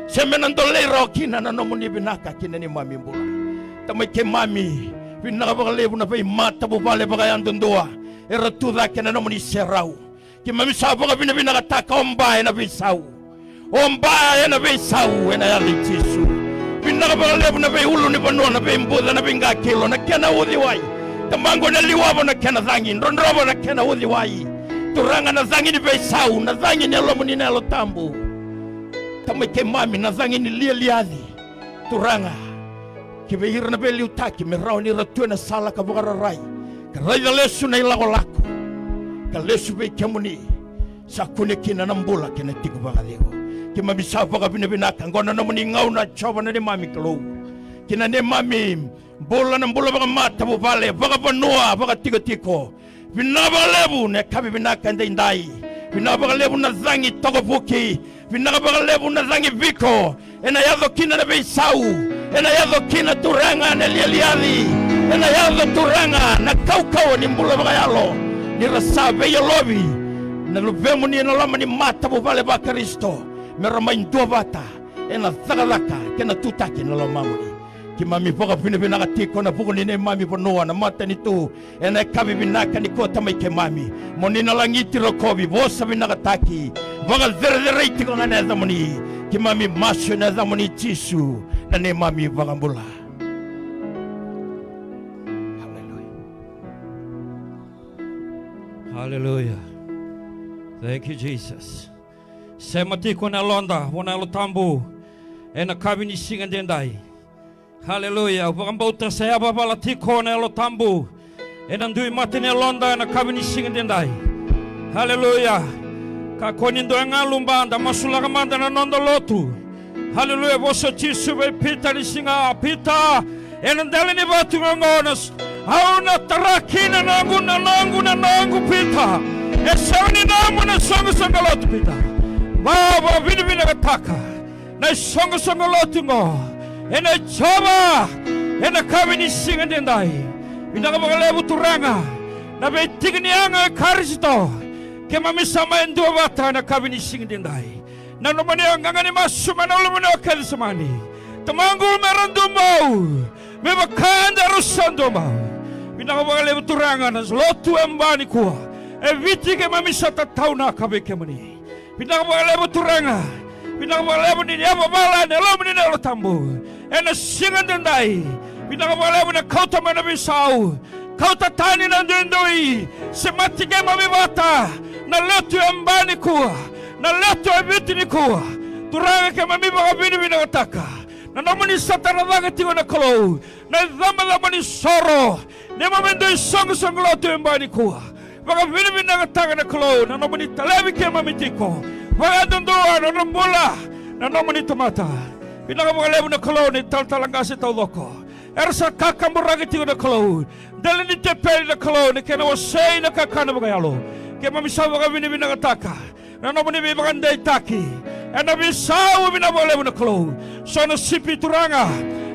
se me na dolei rawa kina na nomuni vinaka ki na neimami bula. Tamai keimami, Vinaka vakalevu na veimatavuvale vakayadudua era tu cake ena nomuni serau. Keimami sa vakavinavinakataka o Ba ena veisau. O Ba ena veisau ena yaca i Jisu. Vinaka vakalevu na veiulunivanua, na veibuca, na veiqakilo, na kena uciwai. Tamaqu, ena liwava na kena cagi, drodrova na kena uciwai. Turaga, na cagi ni veisau, na cagi ni Yalomuni na Yalo Tabu. Tamai keimami, na cagi ni lialiaci. Turaga, ki vei ira na veiliutaki me rawa ni ra tu ena sala ka vakararai, ka raica lesu na ilakolako, ka lesu vei kemuni. Sa kune kina na bula kei na tiko vakacegu. Keimami sa vakavinavinaka, oqo na nomuni gauna Jiova na neimami Kalou, ki na neimami bula, na bula vakamatavuvale, vakavanua, vakatikotiko. Vinaka vakalevu na yakavi vinaka edaidai. Vinaka vakalevu na cagi tokavuki. Vinaka vakalevu na cagi viko. Ena yaco kina na veisau. Ena yaco kina, Turaga, na lialiaci. Ena yaco, Turaga, na kaukauwa ni bula vakayalo, ni ra sa veiyalovi na luvemuni ena loma ni matavuvale vaKarisito, me ra mai duavata ena cakacaka kei na tutaki na lomamuni. Keimami vakavinavinaka tiko ena vuku ni neimami vanua na matanitu ena yakavi vinaka nikua, Tamai keimami. Mo ni na lagiti, rokovi, vosa vinakataki, vakacerecerei tiko ga na yacamuni. Keimami masu ena yacamuni Jisu, na neimami iVakabula. Hallelujah. Hallelujah. Thank you, Jesus. Sema tiko na yaloda vua na Yalo Tabu ena yakavi ni siga edaidai. Haleluya. Au vakabauta sa yavavala tiko na Yalo Tabu ena dui mata ni yaloda ena yakavi ni siga edaidai. Haleluya. Kakua ni dua e galu, ba da masulaka mada na noda lotu. Haleluya. Vosa o Jisu vei Pita ni siga: Pita, ena dela ni vatu ga oqo na s-, au na tara kina na noqu, na noqu, na noqu, Pita. E sega ni nomu na soqosoqo lotu, Pita. Ba, vakavinavinakataka na isoqosoqo lotu oqo ena Jiova ena yakavi ni siga edaidai. Vinaka vakalevu, Turaga, na veitiki ni yago i Karisito. Keimami sa mai duavata ena yakavi ni siga edaidai. Na nomuni qaqa ni masu mai na ulunivanua o Kecisemani. Tamaqu, me ra duabau, me vaka eda rau sa duabau. Vinaka vakalevu, Turaga, na lotu e Ba nikua. E Viti keimami sa tataunaka vei kemuni. Vinaka vakalevu, Turaga. Vinaka vakalevu ni yavavala ena Yalomuni na Yalo Tabu ena siga edaidai. Vinaka vakalevu na kauta mai na veisau, kauta tani na duidui, semati keimami vata na lotu e Ba nikua, na lotu e Viti nikua. Turaga, keimami vakavinavinakataka na nomuni sa tara cake tiko na Kalou na icabocabo ni soro, neimami dui soqosoqo lotu e Ba nikua. Vakavinavinakataka na Kalou na nomuni talevi keimami tiko vakayadudua ena nodra bula na nomuni tamata. Vinaka vakalevu na Kalou na italatala qase taucoko era sa kakaburaki tiko na Kalou, dela ni tepeli na Kalou, na kena wasei na kakana vakayalo. Keimami sa vakavinavinakataka na nomuni veivakadeitaki ena veisau. Vinaka vakalevu na Kalou. So na sipi, Turaga,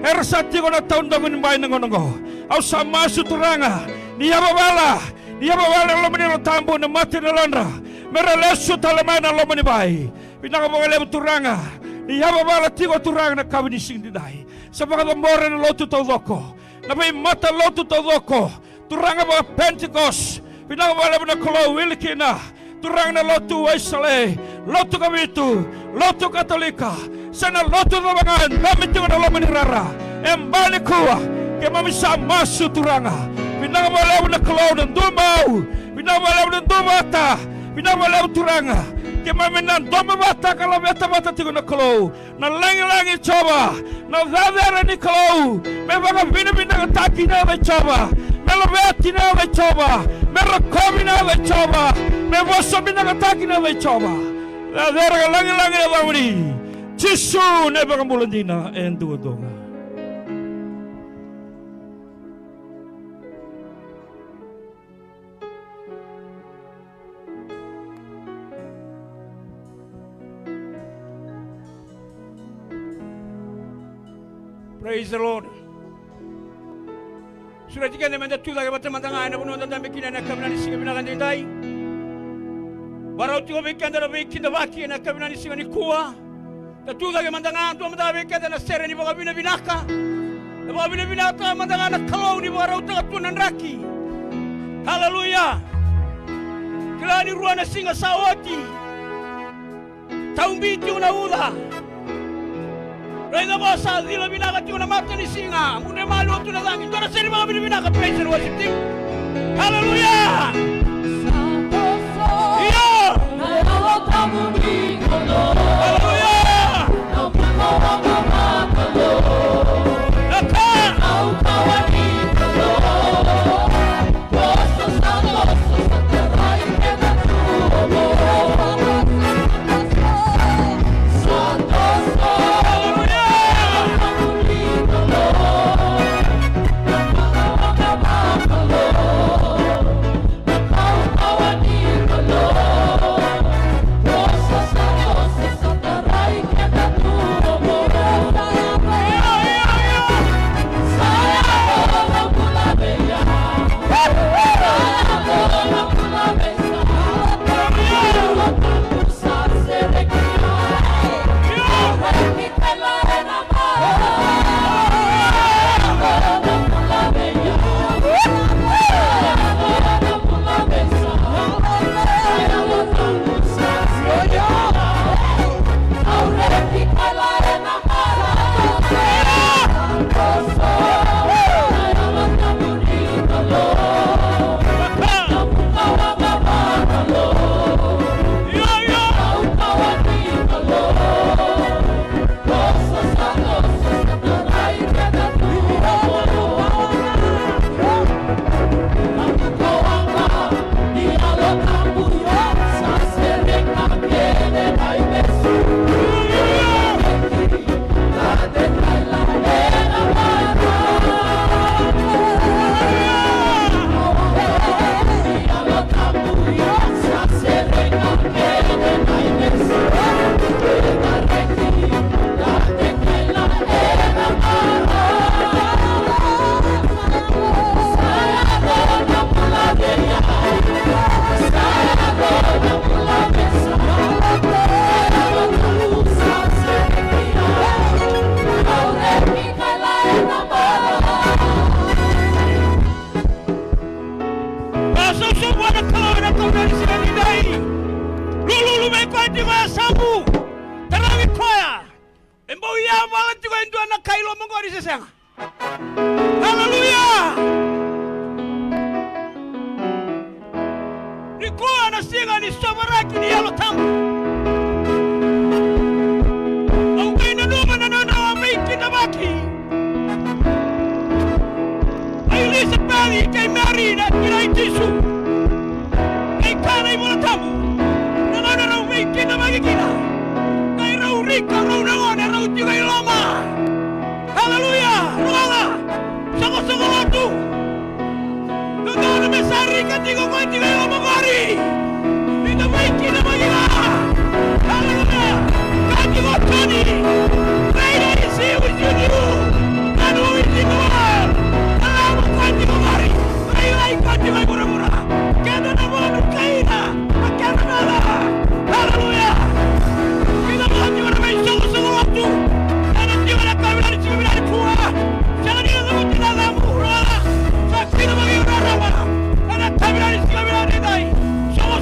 era sa tiko na taudaku ni bai na gauna oqo. Au sa masu, Turaga, ni yavavala, ni yavavala ena loma ni Yalo Tabu na mata ni yalodra, me ra lesu tale mai na loma ni bai. Vinaka vakalevu, Turaga, ni yavavala tiko, Turaga, na yakavi ni siga edaidai. Sa vakacabora na lotu taucoko, na veimata lotu taucoko, Turaga, vaka Pentecost. Vinaka vakalevu na Kalou, wili kina, Turaga, na lotu Wesele, lotu Kavitu, lotu Katolika, se na lotu cava ga e domi tiko na loma ni rara e Ba nikua. Keimami sa masu, Turaga. Vinaka vakalevu na Kalou na duabau. Vinaka vakalevu na duavata. Vinaka vakalevu, Turaga. Keimami na domo vata ka laveta vata tiko na Kalou. Na lagilagi, Jiova, na cecere ni Kalou, me vakavinavinakataki na yaca i Jiova, me laveti na yaca i Jiova, me rokovi na yaca i Jiova, me vosa vinakataki na yaca i Jiova. Cecere ka lagilagi na yacamuni, Jisu na iVakabula dina e duadua ga. Praise the Lord. Sureti keda meda tu cake vata mada ga ena vanua da dabe kina ena yakavi ni siga vinaka edaidai. Varau tiko vei keda na veikidavaki ena yakavi ni siga nikua. Da tu cake mada ga, dua mada vei keda na sere ni vakavinavinaka. Vakavinavinakataka mada ga na Kalou ni vakarautaka tu na draki. Haleluya. Kila ni rua na siga sa oti. Taubi tiko na uca. Raica ko sa cila vinaka tiko na mata ni siga. Mudre maliwa tu na cagi. Dua na sere ni vakavinavinaka, praise and worship team. Haleluya. Io. Haleluya. Aka. Vakasoso vua na Kalou ena kaudani siga ni dai. Lululu vei koya tiko e yasamu. Tarogi koya. E bau yavala tiko e dua na ka i loma qori se sega? Haleluya! Nikua na siga ni sovaraki ni Yalo Tabu. Au qai nanuma na nodrau a veikidavaki. A Ilisapeci kei Meri na tinai Jisu. Qai kaya na iVola Tabu, na gauna rau veikidavaki kina, qai rau rika rau na gone rau tiko i loma. Haleluya! Rogoca, soqosoqo lotu. Dodonu me sa rika tiko o koya tiko e loma qori. Ni da mai kina mai kina. Haleluya. Ka tiko o Joni. Greater is he who is in you than who is in the world. Ka lako o koya tiko qori. Lailai ka tiko e vuravura. Keda na vonu kaina. Haleluya. Kina vaka tiko na mai soqosoqo lotu. Ena tiko na kavinaka ni tiko vinaka nikua. Sega ni na cavuti na cavu, rogoca. Sa kina vaka i rarama. Ena kavinaka ni tiko vinaka nikua. Soqo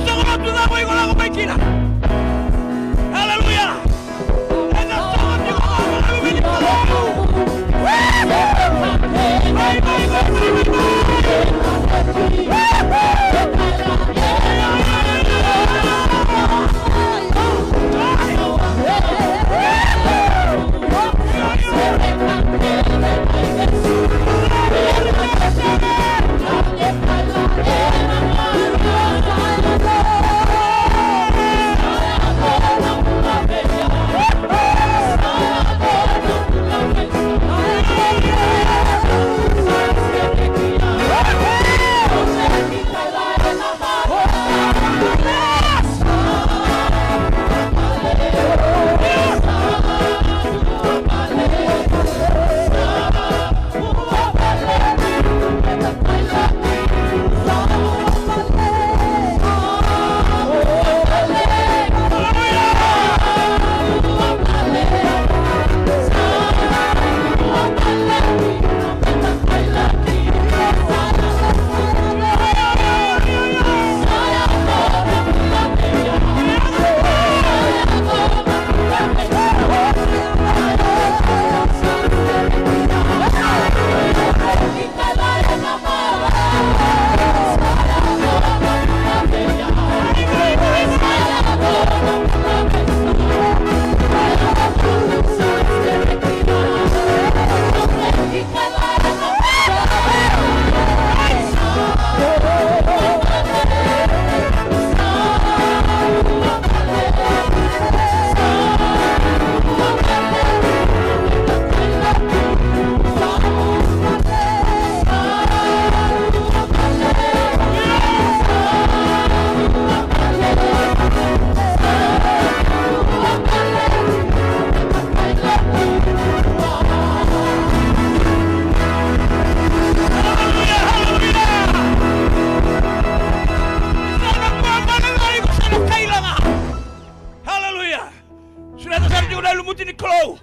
Na lumuti ni Kalou.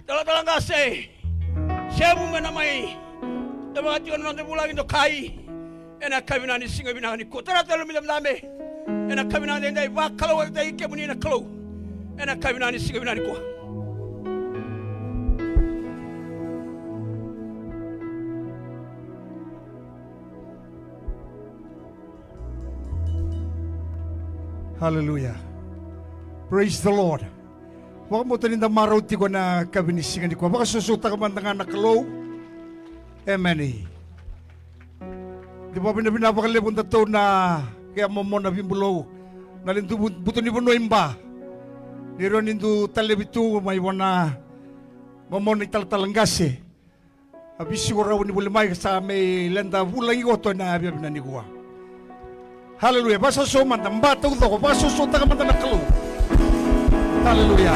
Talatala qase, Sevu me na mai cavaka tiko na noda vulagi dokai ena yakavi vinaka ni siga vinaka nikua. Tara tale na nomu idabedabe ena yakavi vinaka edaidai, vakalougatataki kemuni na Kalou ena yakavi vinaka ni siga vinaka nikua. Hallelujah. Praise the Lord. Vakabauta ni da marau tiko ena yakavi ni siga nikua. Vakasosomitaka mada ga na Kalou. Emeni. Ni vakavinavinaka vakalevu datou na kea momo na vibulou na ledu butu ni vanua i Ba. Ni rawa ni du talevi tu mai vua na momo na italatala qase. A veisiko rawa ni voli mai sa mai leda vulagi koto ena yakavi vinaka nikua. Haleluya. Vakasoso mada, Ba taucoko, vakasosomitaka mada na Kalou. Haleluya.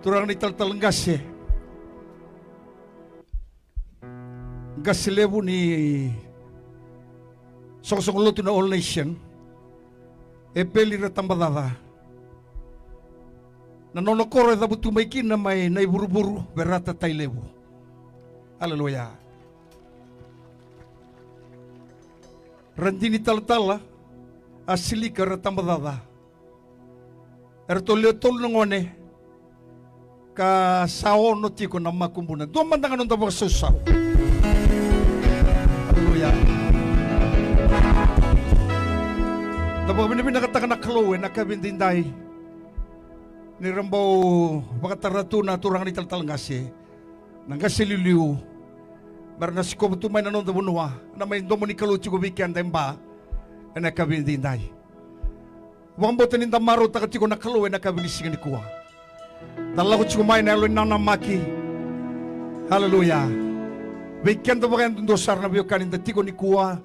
Turaga na italatala qase. Qase levu ni soqosoqo lotu na All Nation, Epeli Ratabacaca. Na nona koro e cavutu mai kina mai Naivuruvuru, Verata, Tailevu. Aleluya. Radini talatala, Asilika Ratabacaca. Eratou lewe tolu na gone ka sa ono tiko na makubuna. Dua mada ga noda vakasausau. Aleluya. Da vakavinavinakataka na Kalou ena yakavi edaidai. Ni ra bau vakatara tu na turaga ni talatala qase, na qase liuliu, me ra na sikova tu mai na noda vanua, na mai domo ni Kalou tiko vei keda e Ba ena yakavi edaidai. Vakabauta ni da marautaka tiko na Kalou ena yakavi ni siga nikua. Da lako tiko mai na yalo ni nanamaki. Aleluya. Vei keda vakayadudua sara na veiwekani da tiko nikua,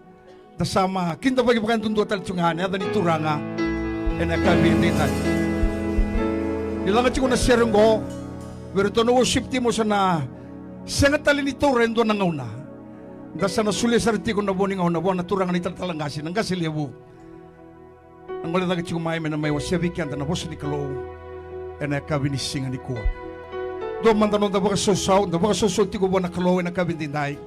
da sa mai kidavaki vakayadudua tale tiko ga ena yaca ni Turaga ena yakavi edaidai. Ni laga tiko na sere oqo, vei iratou na worship team, au sa na sega tale ni taura e dua na gauna. Da sa na solia sara tiko na vo ni gauna vua na turaga na italatala qase, na qase levu. Na gole cake tiko mai me na mai wasea vei keda na vosa ni Kalou ena yakavi ni siga nikua. Dua mada noda vakasausau, da vakasausau tiko vua na Kalou ena yakavi edaidai.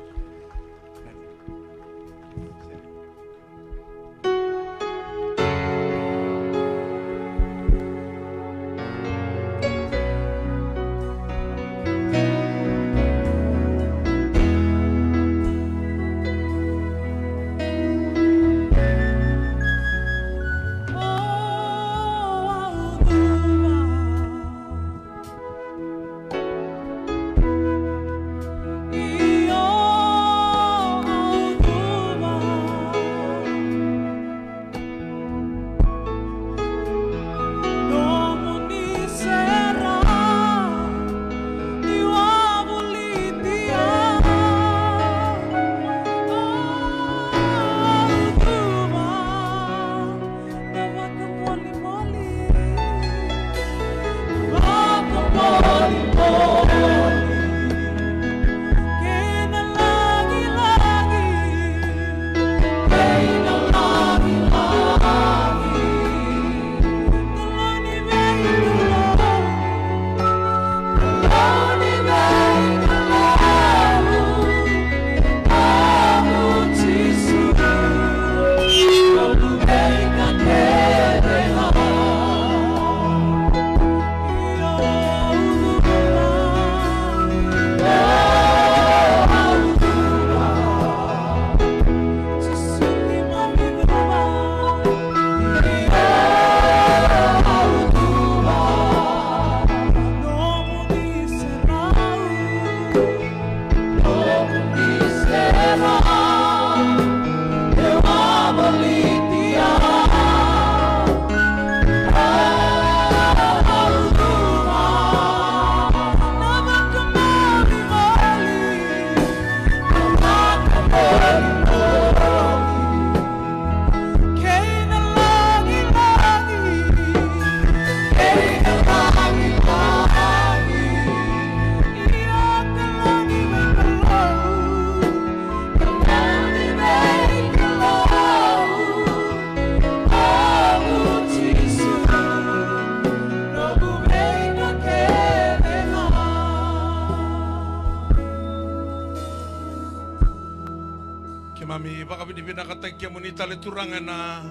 Ni vakavinavinakataki kemuni tale Turaga ena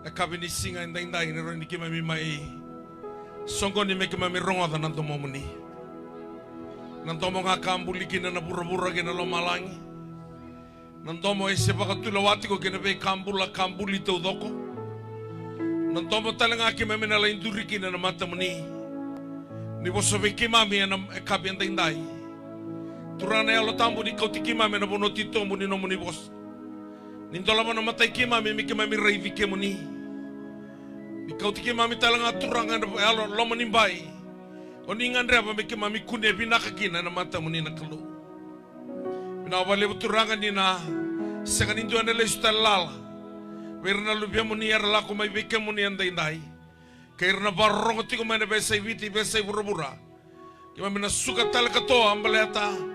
yakavi ni siga edaidai ni rawa ni keimami mai soqoni me keimami rogoca na domomuni. Na domo ga ka buli kina na vuravura kei na lomalagi. Na domo e se vakatulewa tiko kei na veika bula ka buli taucoko. Na domo tale ga keimami na lai duri kina na matamuni. Ni vosa vei keimami ena yakavi edaidai. Turaga na Yalo Tabu ni kauti keimami ena vanua titobu ni nomuni vosa. Ni dolava na matai keimami me keimami raici kemuni. Ni kauti keimami tale ga Turaga ena yalo loma ni bai. O ni gadreva me keimami kune vinaka kina ena matamuni na Kalou. Vinaka vakalevu Turaga ni na sega ni dua ena lesu tale lala vei ira na luvemuni era lako mai vei kemuni edaidai. Kei ira na vakarorogo tiko mai na veiyasai Viti, veiyasai vuravura. Keimami na suka tale katoa baleta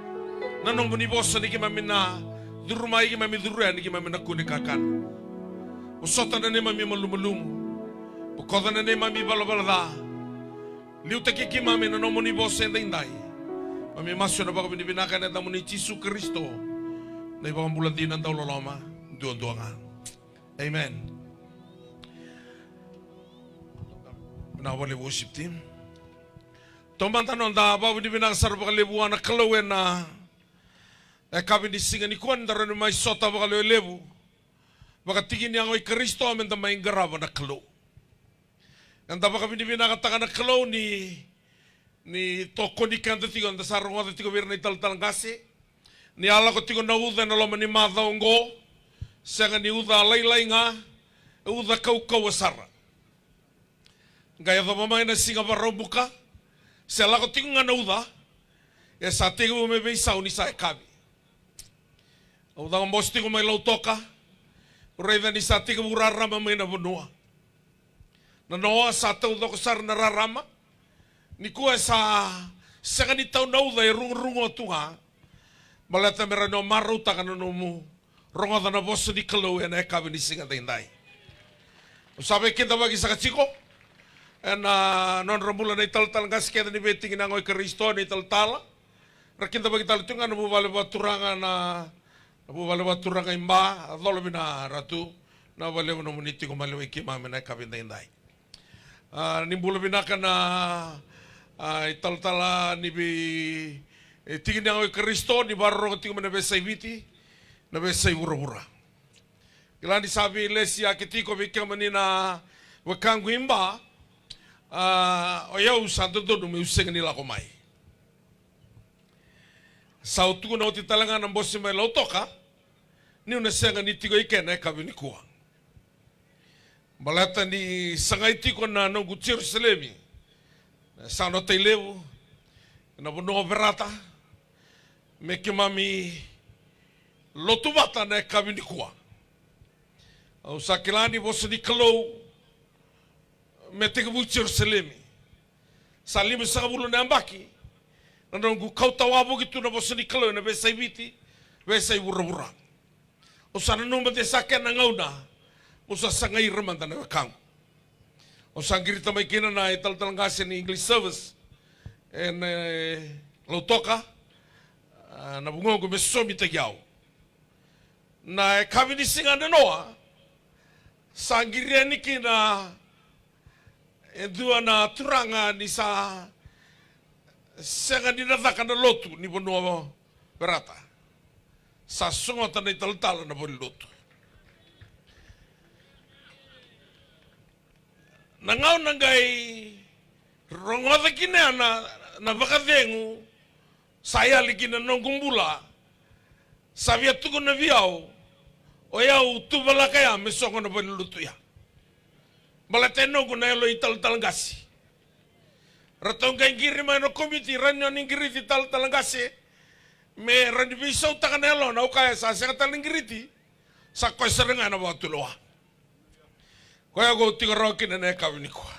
na nomuni vosa ni keimami na curu mai, keimami curu yani, keimami na kune kakana. Vosota na neimami malumalumu. Bokoca na neimami valavala ca. Liutaki keimami na nomuni vosa edaidai. Keimami masu ena vakavinavinaka ena yacamuni Jisu Karisito, na iVakabula dina dauloloma duadua ga. Amen. Vinaka vakalevu worship team. Taumada noda vakavinavinaka sara vakalevu vua na Kalou ena yakavi ni siga nikua ni da rawa ni mai sota vakalevulevu vakatiki ni yago i Karisito me da mai qarava na Kalou. Eda vakavinavinakataka na Kalou ni, ni tokoni keda tiko, eda sa rogoca tiko vei ira na italatala qase. Ni a lako tiko na uca ena loma ni macawa oqo, sega ni uca lailai ga, e uca kaukauwa sara. Qai yacova mai na siga Vakaraubuka, se lako tiko ga na uca, e sa tekivu me veisau ni sa yakavi. Au cakobose tiko mai Lautoka, au raica ni sa tekivu rarama mai na vanua. Na noa sa taucoko sara na rarama, nikua e sa sega ni tau na uca, e rugurugu tu ga. Baleta me rawa ni o marautaka na nomu rogoca na vosa ni Kalou ena yakavi ni siga daidai. Au sa veikidavaki saka tiko ena nodra bula na italatala qase kece ni veitiki ni yago i Karisito, na italatala. Ra kidavaki tale tu ga na vuvale vakaturaga na, na vuvale vakaturaga i Ba, a cola vina Ratu, na vakalevu nomuni tiko maliwai keimami na yakavi daidai. A, ni bula vinaka na, a, italatala ni vei, e, tiki ni yago i Karisito, ni vakarorogo tiko mai na veiyasai Viti, na veiyasai vuravura. Kila ni sa veilesi yake tiko vei kemuni na wekaqu i Ba, a, o yau sa dodonu meu sega ni lako mai. Sa au tukuna oti tale ga na bose mai Lautoka, niu na sega ni tiko i ke na yakavi nikua. Baleta ni sagai tiko na noqu Jerusalemi, na Yasana o Tailevu, na vanua o Verata, me keimami lotu vata na yakavi nikua. Au sa kila ni vosa ni Kalou, me tekivu i Jerusalemi. Sa limasagavulu na yabaki na noqu kauta wavoki tu na vosa ni Kalou ena veiyasai Viti, veiyasai vuravura. Au sa nanuma de sa kena gauna meu sa sagai ira mada na wekaqu. Au sa qirita mai kina na italatala qase ni English service ena, e, Lautoka, a, na vugoqu me sosomitaki au. Na yakavi ni siga nanoa, sa qiri yani kina e dua na turaga ni sa sega ni na caka na lotu ni vanua o Verata. Sa sogota na italatala na valenilotu. Na gauna qai rogoca kina na, na vakacegu sa yali kina noqu bula, sa via tukuna vei au, o yau tuvalaka ya me sogo na valenilotu ya. Baleta e noqu na yalo italatala qase. Ratou qai qiri mai na komiti, rawa ni qiriti talatala qase me rawa ni veisautaka na yalona. Au kaya sa sega tale ni qiriti, sa koya sara ga ena vakatulewa. Koya au tiko rawa kina na yakavi nikua.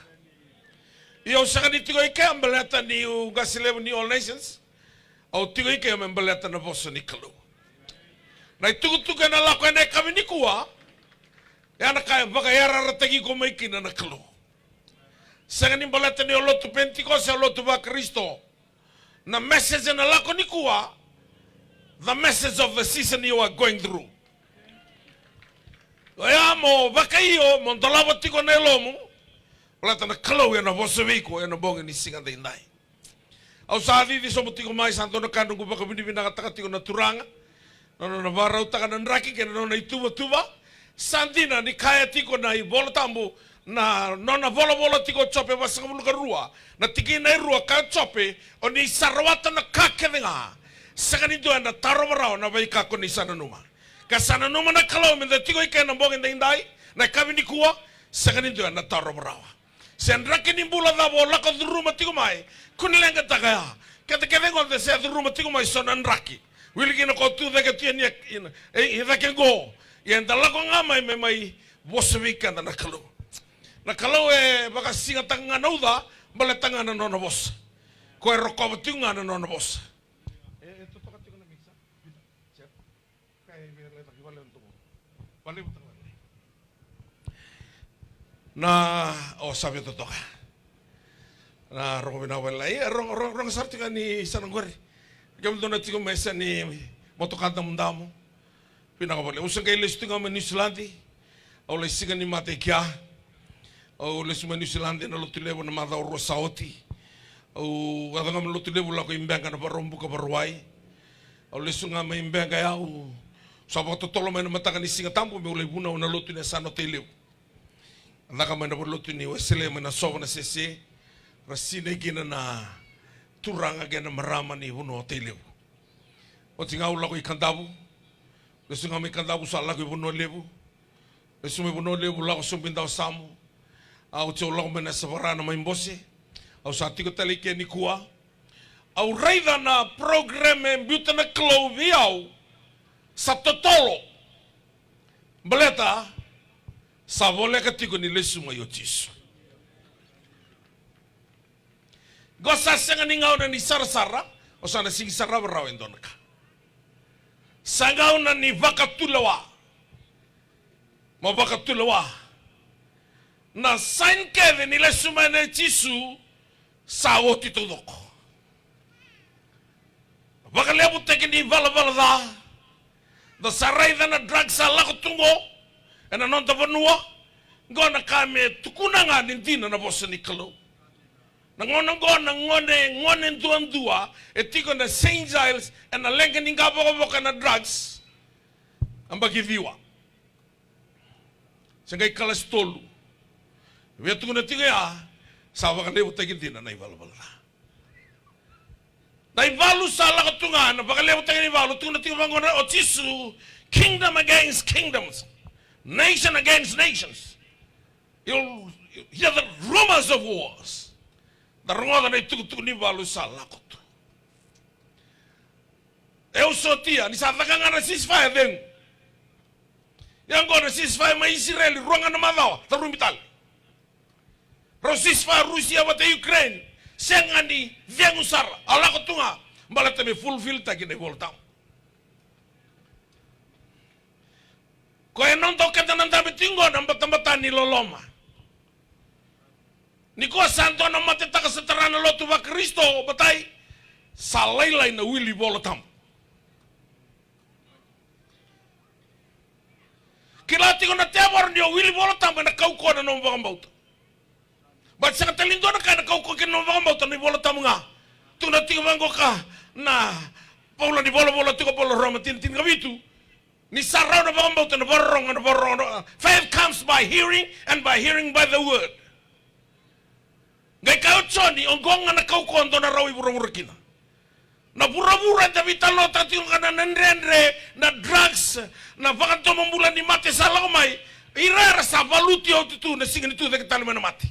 Ia au sega ni tiko i ke baleta niu qase levu ni All Nations. Au tiko i ke me baleta na vosa ni Kalou. Na itukutuku ena lako ena yakavi nikua, ya na ka e vakayarayarataki iko mai kina na Kalou. Sega ni baleta ni o lotu Pentecost, o lotu vaKarisito. Na message ena lako nikua, the message of the season you are going through. Oya mo vakaio, mo dolava tiko na yalomu. Baleta na Kalou ena vosa vei iko ena bogi ni siga daidai. Au sa cici sobu tiko mai, sa dua na ka noqu vakavinavinakataka tiko na Turaga, na nona vakarautaka na draki kei na nona ituvatuva. Sa dina ni kaya tiko na iVola Tabu, na nona volavola tiko o Jope vasagavulu ka rua, na tikina e rua, kaya o Jope, o ni sa rawata na ka kece ga, sega ni dua ena tarova rawa na veika ko ni sa nanuma. Ka sa nanuma na Kalou me da tiko i ke na bogi daidai, na yakavi nikua, sega ni dua ena tarova rawa. Se draki ni bula cava o lako curuma tiko mai, ko ni leqataka ya. Keda kece qo da se curuma tiko mai so na draki. Wili kina ko tu cake tu yani, e, e cake qo. Ia eda lako ga mai me mai vosa vei keda na Kalou. Na Kalou e vakasigataka ga na uca, baleta ga na nona vosa. Ko e rokova tiko ga na nona vosa. Na, o sa via totoka. Na rogo vinaka vakalailai, e rogo, rogo, rogo sara tiko ni sa na qori. Kemudou na tiko mai sa ni motoka damudamu. Vinaka vakalailai. Au sa qai lesu tiko ga mai Niusiladi. Au lai siga ni mate i kea. Au lesu mai Niusiladi ena Lotulevu na macawa rua sa oti. Au yaco ga mai Lotulevu lako i Beqa na Vakaraubuka Vakarauwai. Au lesu ga mai Beqa ya, au sa vakatotolo mai na mataka ni Siga Tabu meu lai vunau ena lotu ni yasana o Tailevu. Caka mai na valelotu ni Wesele mai Nasova, Nasese, ra sinai kina na turaga kei na marama ni vanua o Tailevu. Oti ga au lako i Kadavu. Lesu ga mai Kadavu sa lako i Vanua Levu. Lesu mai Vanua Levu lako sobu i Dawasamu. A oti au lako mai Nasevara na mai Bose. Au sa tiko tale i ke nikua. Au raica na program e biuta na Kalou vei au sa totolo. Baleta sa voleka tiko ni lesu mai o Jisu. Qo sa sega ni gauna ni sarasara, o sa na sigi sarava rawa e dua na ka. Sa gauna ni vakatulewa. Mo vakatulewa. Na sign kece ni lesu mai nei Jisu sa oti taucoko. Vakalevutaki ni valavala ca. Da sa raica na drugs sa lako tu qo ena noda vanua. Qo na ka me tukuna ga ni dina na vosa ni Kalou. Na gauna qo na gone, gone duadua e tiko na Saint Giles ena leqa ni qavokavoka na drugs. Yabaki ciwa. Se qai kalasi tolu. Via tukuna tiko ya, sa vakalevutaki dina na ivalavala ca. Na ivalu sa lako tu ga, na vakalevutaki na ivalu, tukuna tiko vaqo na o Jisu, kingdom against kingdoms, nation against nations. You'll hear the rumors of wars. Da rogoca na itukutuku ni valu sa lako tu. E au sotia, ni sa caka ga na ceasefire cegu. Ia qo na ceasefire mai Isireli, rua ga na macawa, tarubi tale. Rau ceasefire Rusia vata Ukraine, sega ni cegu sara, a lako tu ga, baleta me fulfilltaki na iVola Tabu. Koya e noda o keda na dabe tiko qo na batabata ni loloma. Nikua sa dua na matetaka sa tara na lotu vaKarisito, batai, sa lailai na wili Vola Tabu. Kila tiko na tevoro ni o wili Vola Tabu ena kaukauwa na nomu vakabauta. But sega tale ni dua na ka ena kaukauwa kina na nomu vakabauta, na iVola Tabu ga. Tukuna tiko vaqo ka na Paula ni volavola tiko, Paula Roma tini, tinikavitu. Ni sa rawa na vakabauta, na vakarorogo, na vakarorogo, na, faith comes by hearing, and by hearing by the word. Qai kaya o Joni, oqo ga na kaukauwa dou na rawai vuravura kina. Na vuravura eda veitalanoataka tiko ga na, na dredre, na drugs, na vakadomobula ni mate sa lako mai, ira era sa valuti oti tu na siga ni tucake tale mai na mate.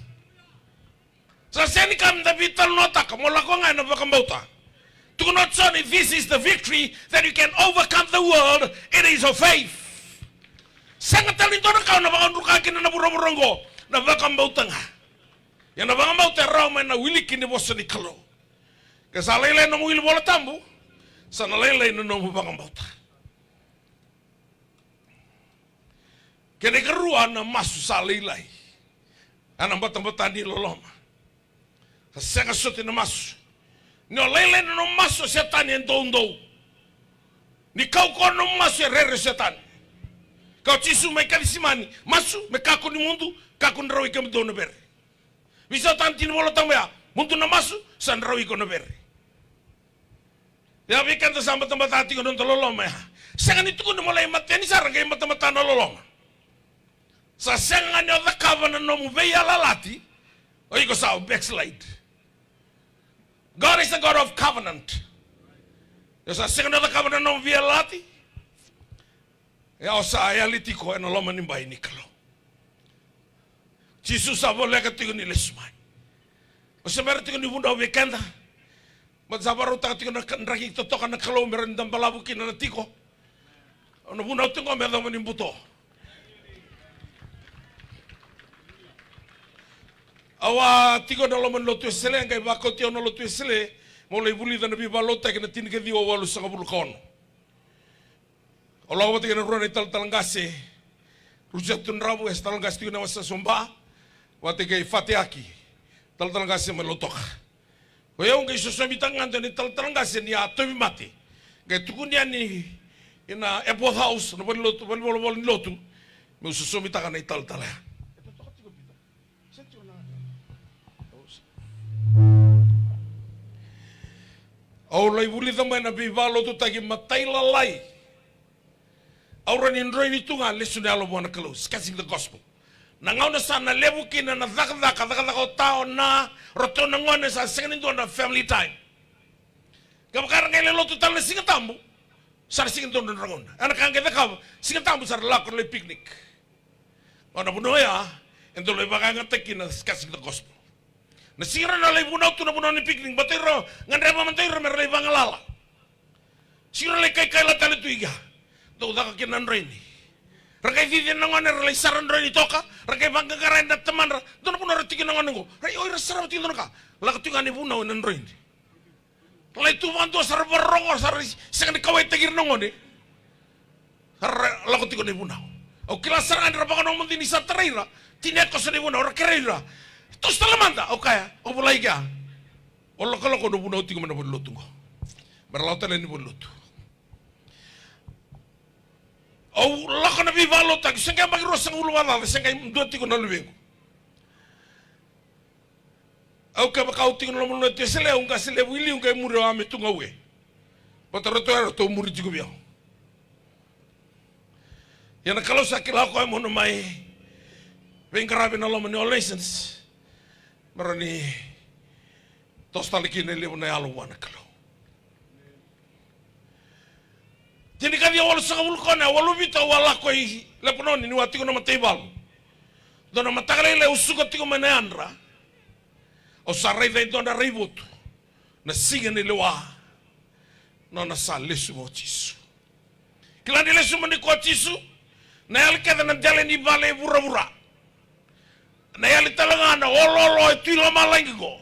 Sa sega ni ka meda veitalanoataka, mo lako ga ena vakabauta. Tukuna o Joni, this is the victory that you can overcome the world, it is of faith. Sega tale ni dua na ka o na vakadruka kina na vuravura oqo, na vakabauta ga. Ia na vakabauta e rawa mai na wiliki ni vosa ni Kalou. Ke sa lailai nomu wili Vola Tabu, sa na lailai na nomu vakabauta. Kena ikarua na masu sa lailai. Ena batabata ni loloma. Sa sega soti na masu. Ni o lailai na nomu masu o Setani e doudou. Ni kaukauwa na nomu masu e rere o Setani. Kaya o Jisu mai Kecisemani, masu me kakua ni mudu, kakua ni rawa i kemudou na vere. Veisautaka na tikinivolatabu ya, mudu na masu, sa na rawa iko na vere. Ia vei keda sa batabata tiko na noda loloma ya. Sega ni tukuni mo lai mateni sara qai batabata na loloma. Sa sega ga ni o cakava na nomu veiyalayalati, o iko sa o backslide. God is a God of covenant. Ia sa sega ni o cakava na nomu veiyalayalati, ia o sa yali tiko ena loma ni bai ni Kalou. Jisu sa voleka tiko ni lesu mai. O se bera tiko ni vunau vei keda. Baleta sa vakarautaka tiko na ka-, draki totoka na Kalou me rawa ni da balavu kina na tiko. Au na vunau tiko qo me yacova ni buto. Au a tiko ena loma ni Lotu Wesele, qai vakauti au na Lotu Wesele meu lai vulica na veivakalotutaki ena tinikaciwa walusagavulu ka ono. Au lako vata kei na rua na italatala qase, Rusia Tudravu, e se talatala qase tiko na wasa Soba, vata kei Fateyaki, talatala qase mai Lautoka. O yau qai sosomitaka ga dua na italatala qase ni a tauvimate. Qai tukuni yani ina Epworth House, na valenilotu, valenivolavola ni lotu, meu sosomitaka na italatala ya. Au lai vulica mai na veivakalotutaki matailalai. Au rawa ni droini tu ga lesu na yalo vua na Kalou, discussing the gospel. Na gauna sa na levu kina na cakacaka, cakacaka o ta, o na, ratou na gone sa sega ni dua na family time. Kevaka era qai lai lotu tale na Siga Tabu, sa na sega ni dua na dragona. Ena ka qai cakava, Siga Tabu sa ra lako lai picnic. Gauna vanua ya, e dau lai vakayagataki kina discussing the gospel. Na siga ra na lai vunau tu na vanua ni picnic, baleta o ira gadreva mada o ira me ra lai vagalala. Siga ra lai kaikaila tale tu i kea. Dau caka kina na droini. Ra qai cici na gone, ra lai sara droini toka, ra qai vaqaqara na tamadra. Dua na vanua ra tiki na gone qo. Ra, o ira sarava tiko dua na ka. Lako tiko ga ni vunau ena droini. Ra lai tu vakadua sa ra vakarorogo, sa ra sega ni kauwaitaki ira na gone. Sa ra lako tiko na ivunau. Au kila sara ga ni ra vakanomodi ni sa tarai ira. Tini e koso na ivunau, ra kerei ira. Toso tale mada, au kaya, au volai kea. O lokoloko na vunau tiko mai na valenilotu qo. Me ra lako tale ni valenilotu. Au lako na veivakalotutaki, se qai yabaki ruasagavulu vakacaca, se qai dua tiko na luvequ. Au kevaka au tiko na loma ni Lotu Wesele, au qase levu i liu, qai muri au a me tu ga ue. Baleta ratou ya ratou muri tiko vei au. Ia na Kalou sa kila o koya mo na mai veiqaravi na loma ni All Nations. Me rawa ni toso tale kina e levu na yalo vua na Kalou. Tinikaciwa walusagavulu ka ono, walu vitu au a lako i Lepanoni niu a tiko na mataivalu. Dua na mataka lailai au suka tiko mai na yadra. Au sa raica e dua na raivotu. Na siga ni lewa. Nona sa lesu mai o Jisu. Kila ni lesu mai nikua o Jisu. Na yali kece na dela ni vale e vuravura. Na yali tale ga na oloolo e tu i lomalagi qo.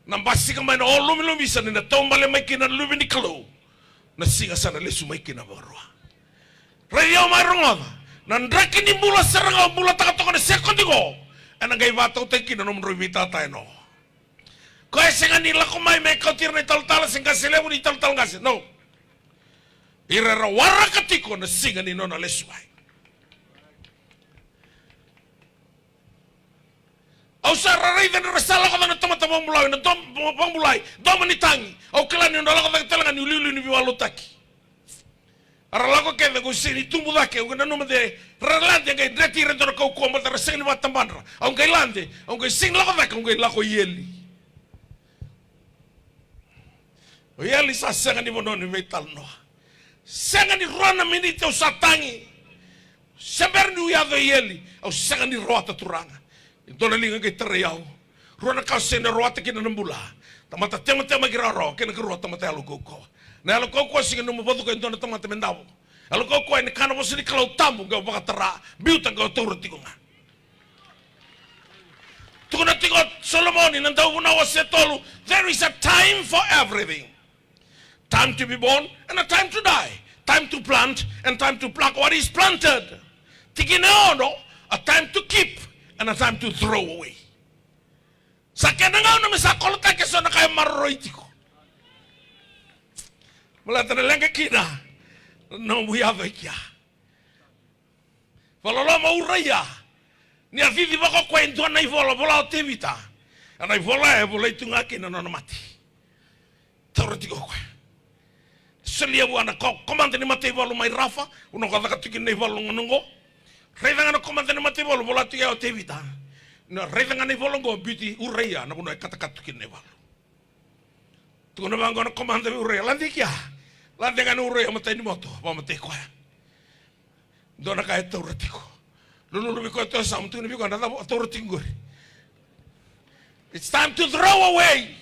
Na basika mai na olomi lomisa ni na taubale mai kina na Luve ni Kalou. Na siga sa na lesu mai kina vakarua. Raici au mai, rogoca. Na draki ni bula sara ga o bulataka toka na sekodi qo. Ena qai vakatautaki kina na nomudrau iveitata e no. Koya e sega ni lako mai me kauti ira na italatala se qase levu ni italatala qase. No. Ira era waraka tiko na siga ni nona lesu mai. Au sa ra raica ni ra sa lako cake na tamata vakabulai, na dom-, vakabulai, domo ni tagi. Au kila ni nodra lako cake tale ga ni liuliu ni veivakalotutaki. A ra lako kece, au qai sega ni tubu cake, au qai nanuma de ra lade, qai dreti ira e dua na kaukauwa, baleta ra sega ni vakatabadra. Au qai lade, au qai sega ni lako cake, au qai lako i eli. O eli sa sega ni vanua ni veitalanoa. Sega ni rua na miniti au sa tagi. Se bera niu yaco i eli, au sega ni rawata, Turaga. E dua na liga qai tarai au. Rua na ka au sega ni rawata kina na bula. Tamata tematemaki rawarawa, kei na karua tamata yalo kaukauwa. Na yalo kaukauwa sega ni nomu vacuka e dua na tamata me davo. Yalo kaukauwa e na kaya na vosa ni Kalou, tabu qai vakatara, biuta qai taura tiko ga. Tukuna tiko o Solomoni na Dauvunau wase tolu, there is a time for everything. Time to be born and a time to die. Time to plant and time to pluck what is planted. Tikina e ono, a time to keep and a time to throw away. Sa kena gauna me sa kolotaki eso na ka e maroroi tiko. Baleta na leqa kina na nomu yaco i kea. Vakaloloma o Uraia. Ni a cici vaka o koya e dua na ivola, vola o Tevita. A na ivola e volai tu ga kina na nona mate. Taura tiko o koya. Solia vua na ko-, komada ni mataivalu mai Rafa, vanua ko caka tu kina na ivalu gona oqo. Raica ga na komada ni mataivalu, vola tu ya o Tevita. Na raica ga na ivola oqo, biuti Uraia na vanua e katakata tu kina na ivalu. Tukuna vaqo na komada vei Uraia, lade i kea. Lade ga na Uraia, matai ni moto, vakamatei koya. Dua na ka e taura tiko. Lululu vei koya, toa samu, tukuna vei koya, na cava o taura tiko qori? It's time to throw away.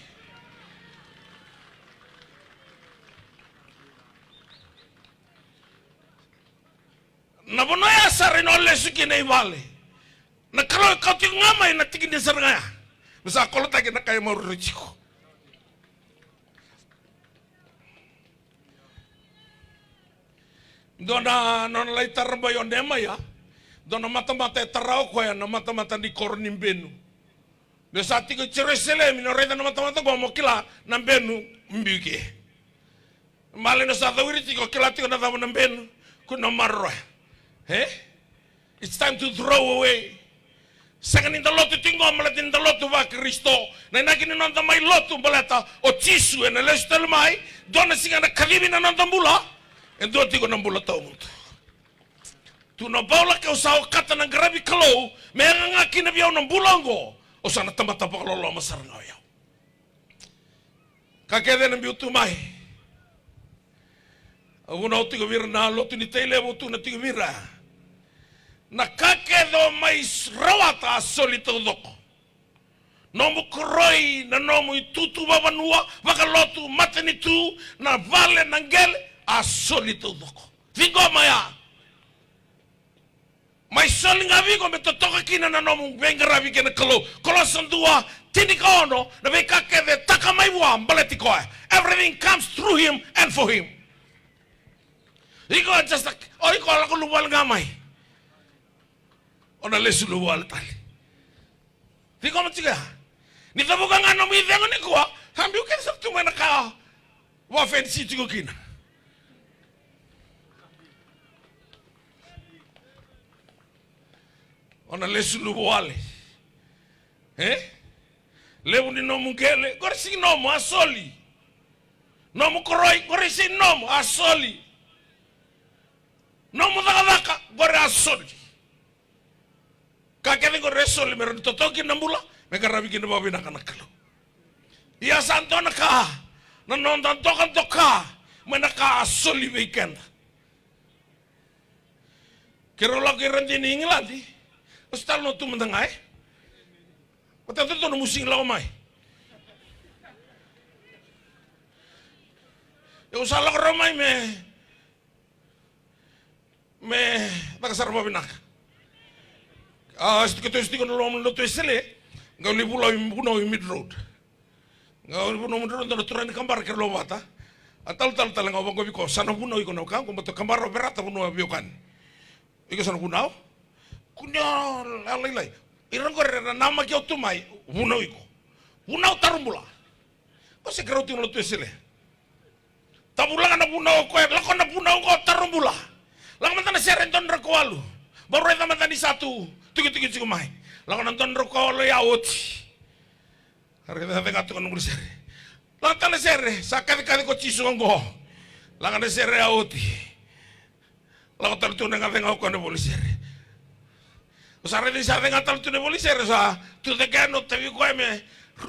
Na vanua ya sara ina o lesu kina i vale. Na Kalou e kau tiko ga mai na tiki ni sara ga ya. Me sa kolotaki na ka e maroroi tiko. Dua na nona lai tarabai o Nemaia, dua na matamata e tara o koya, na matamata ni koro ni Benu. Ni o sa tiko i Jerusalemi, ni o raica na matamata qo mo kila na Benu biu ke. Male ni o sa cawiri tiko, kila tiko na cava na Benu, kua ni maroroya. E? It's time to throw away. Sega ni da lotu tiko qo baleta ni da lotu vaKarisito. Na inaki ni noda mai lotu baleta o Jisu ena lesu tale mai, dua na siga ena kacivi na noda bula, e dua tiko na bula tawamudu. Tukuna o Paula, keu sa okata na qaravi Kalou me yaga ga kina vei au na bula oqo, au sa na tamata vakaloloma sara ga o yau. Ka kece ena biu tu mai. Au vunau tiko vei ira na lotu ni Tailevu, au tukuna tiko vei ira. Na ka kece o mai s-, rawata a soli taucoko. Nomu koroi, na nomu itutu vavanua, vakalotu, matanitu, na vale, na qele, a soli taucoko. Ciqoma ya. Mai soli ga vei iko me totoka kina na nomu veiqaravi kei na Kalou. Kolosa dua, tinikaono, na veika kece e taka mai vua, baleti koya. Everything comes through him and for him. Iko just a, o iko lako luvale ga mai. O na lesu luvale tale. Ciqoma tiko ya. Ni cavuka ga nomu icegu nikua, sa biu kece sara tu mai na ka. Vafenisi tiko kina. O na lesu luvawale. E? Levu ni nomu qele, qori sigi nomu, a soli. Nomu koroi, qori sigi nomu, a soli. Nomu cakacaka, qori a soli. Ka kece qori e soli me rawa ni totoka kina na bula, me qaravi kina vakavinaka na Kalou. Ia sa dua na ka, na noda dokadoka mai na ka a soli vei keda. Keirau lako i Radini, Igiladi, au sa talanoa tu mada ga, e? Vata dodonu mo sigi lako mai. Au sa lako rawa mai me me caka sara vakavinaka. A, sa tiko, tiko na loma ni lotu Wesele, qai lai vunau, vunau i Mead Road. Qai vunau Mead Road, dua na turaga ni Kabara keirau lako vata. A talatala tale ga, au vaqo vei iko, sa na vunau iko na wekaqu, baleta o Kabara o Verata vanua veiwekani. Iko sa na vunau? Kua ni o lailai. Ira qori era namaki au tu mai, vunau iko. Vunau taro bula. Ko se keirau tiko na lotu Wesele. Tavulaga na vunau o koya, lako na vunau oqo, taro bula. Lako mada na sere dua na drau ka walu. Bau raica mada ni sa tu, tukituki tiko mai. Lako na dua na drau ka walu ya, oti. Raica, cega tu na vuli sere. Lako tale na sere, sa kacikaci ko Jisu oqo. Lako na sere ya, oti. Lako tale tu na gacega o koya na vuli sere. Au sa raica ni sa cega tale tu na vuli sere, sa tu cake yani, au tavi koya me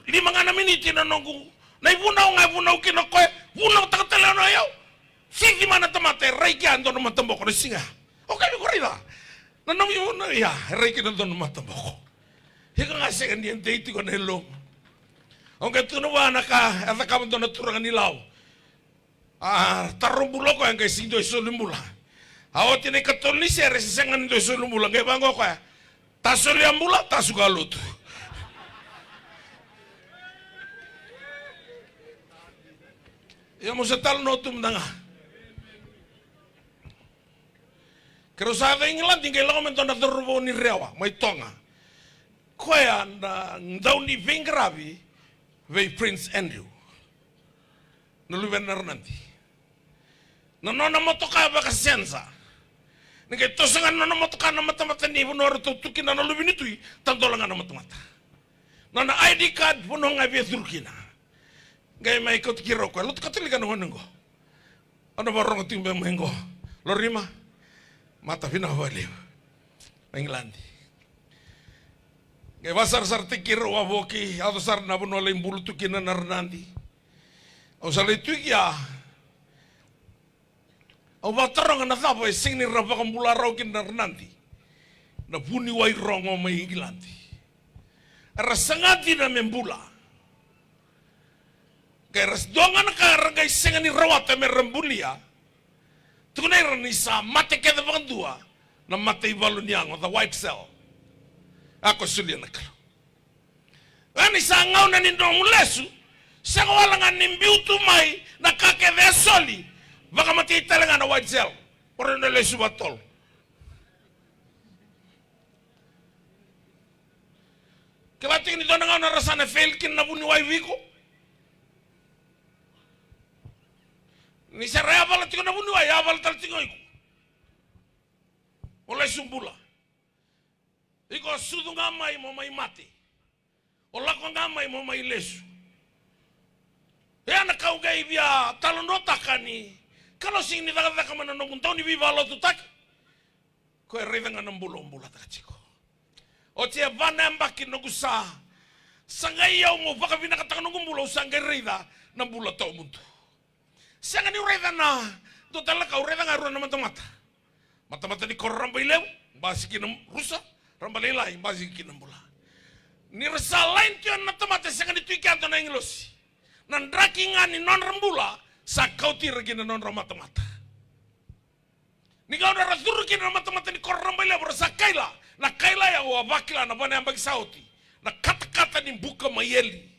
lima ga na miniti na noqu, na ivunau ga e vunau kina o koya, vunautaka tale yani o yau. Cici mai na tamata, e rai kina e dua na mataboko na siga. Au kaya vei iko, raica. Na nomu ivunau ya, e rai kina e dua na mataboko. Iko ga sega ni a dei tiko na yalomu. Au qai tukuna vua na ka e cakava e dua na turaga ni Lau. A, taro bula o koya, qai sega ni dua e soli bula. A oti na ikatolu ni sere, se sega ni dua e soli bula, qai vaqo o koya. Ta solia bula, ta suka lotu. Ia mo sa talanoa tu mada ga. Keirau sa yaco i Igiladi, qai lako mai dua na cauravou ni Rewa mai Toga. Koya na dauniveiqaravi vei Prince Andrew. Na luvena na Ranadi. Na nona motoka vakasensa. Ni qai toso ga na nona motoka na matamata ni vanua ratou tu kina na luve ni tui, tadola ga na matamata. Nona I D card, vanua ga e via curu kina. Qai mai kauti keirau o koya, lotu Katolika na gone qo. Au na vakarorogo tiko beka mai qo. Lorima, mata vinaka vakalevu. Na Igiladi. Qai vakasarasarataki keirau wavoki, yaco sara na vanua lai bulu tu kina na Ranadi. Au sa lai tu i kea. Au vakataroga na cava e sega ni ra vakabula rawa kina na Ranadi na vuniwai rogo mai Igiladi. Era saga dina me bula. Qai ra dua ga na ka era qai sega ni rawata me ra bulia. Tukuna ira ni sa mate kece vakadua na mate ivalu ni yago, the white cell. A ko solia na Kalou. Ia ni sa gauna ni nomu lesu, sega wale ga ni biu tu mai na ka kece e soli, vakamatei tale ga na white cell. Ora na lesu vakatotolo. Kila tiko ni dua na gauna ra sa na fail kina na vuniwai vei iko. Ni sa ra yavala tiko na vuniwai, yavala tale tiko iko. Mo lesu bula. Iko sucu ga mai mo mai mate. O lako ga mai mo mai lesu. Ia na ka au qai via talanoataka ni Kalou sega ni cakacaka mai na noqu dau ni veivakalotutaki. Ko e raica ga na bula au bulataka tiko. Oti e va na yabaki noqu sa sagai au mo vakavinakataka noqu bula, au sa qai raica na bula tawamudu. Sega niu raica na dua tale na ka, au raica ga e rua na matamata. Matamata ni koro rabailevu, basika kina rusa, rabalailai, basika kina bula. Ni ra sa laini tu yani na tamata, e sega ni tu i keda na agilosi. Na draki ga ni nodra bula sa kauti ira kina nodra matamata. Ni gauna ra curu kina na matamata ni koro rabailevu, ra sa kaila. Na kaila ya au a vakila na va na yabaki sa oti. Na katakata ni buka mai eli.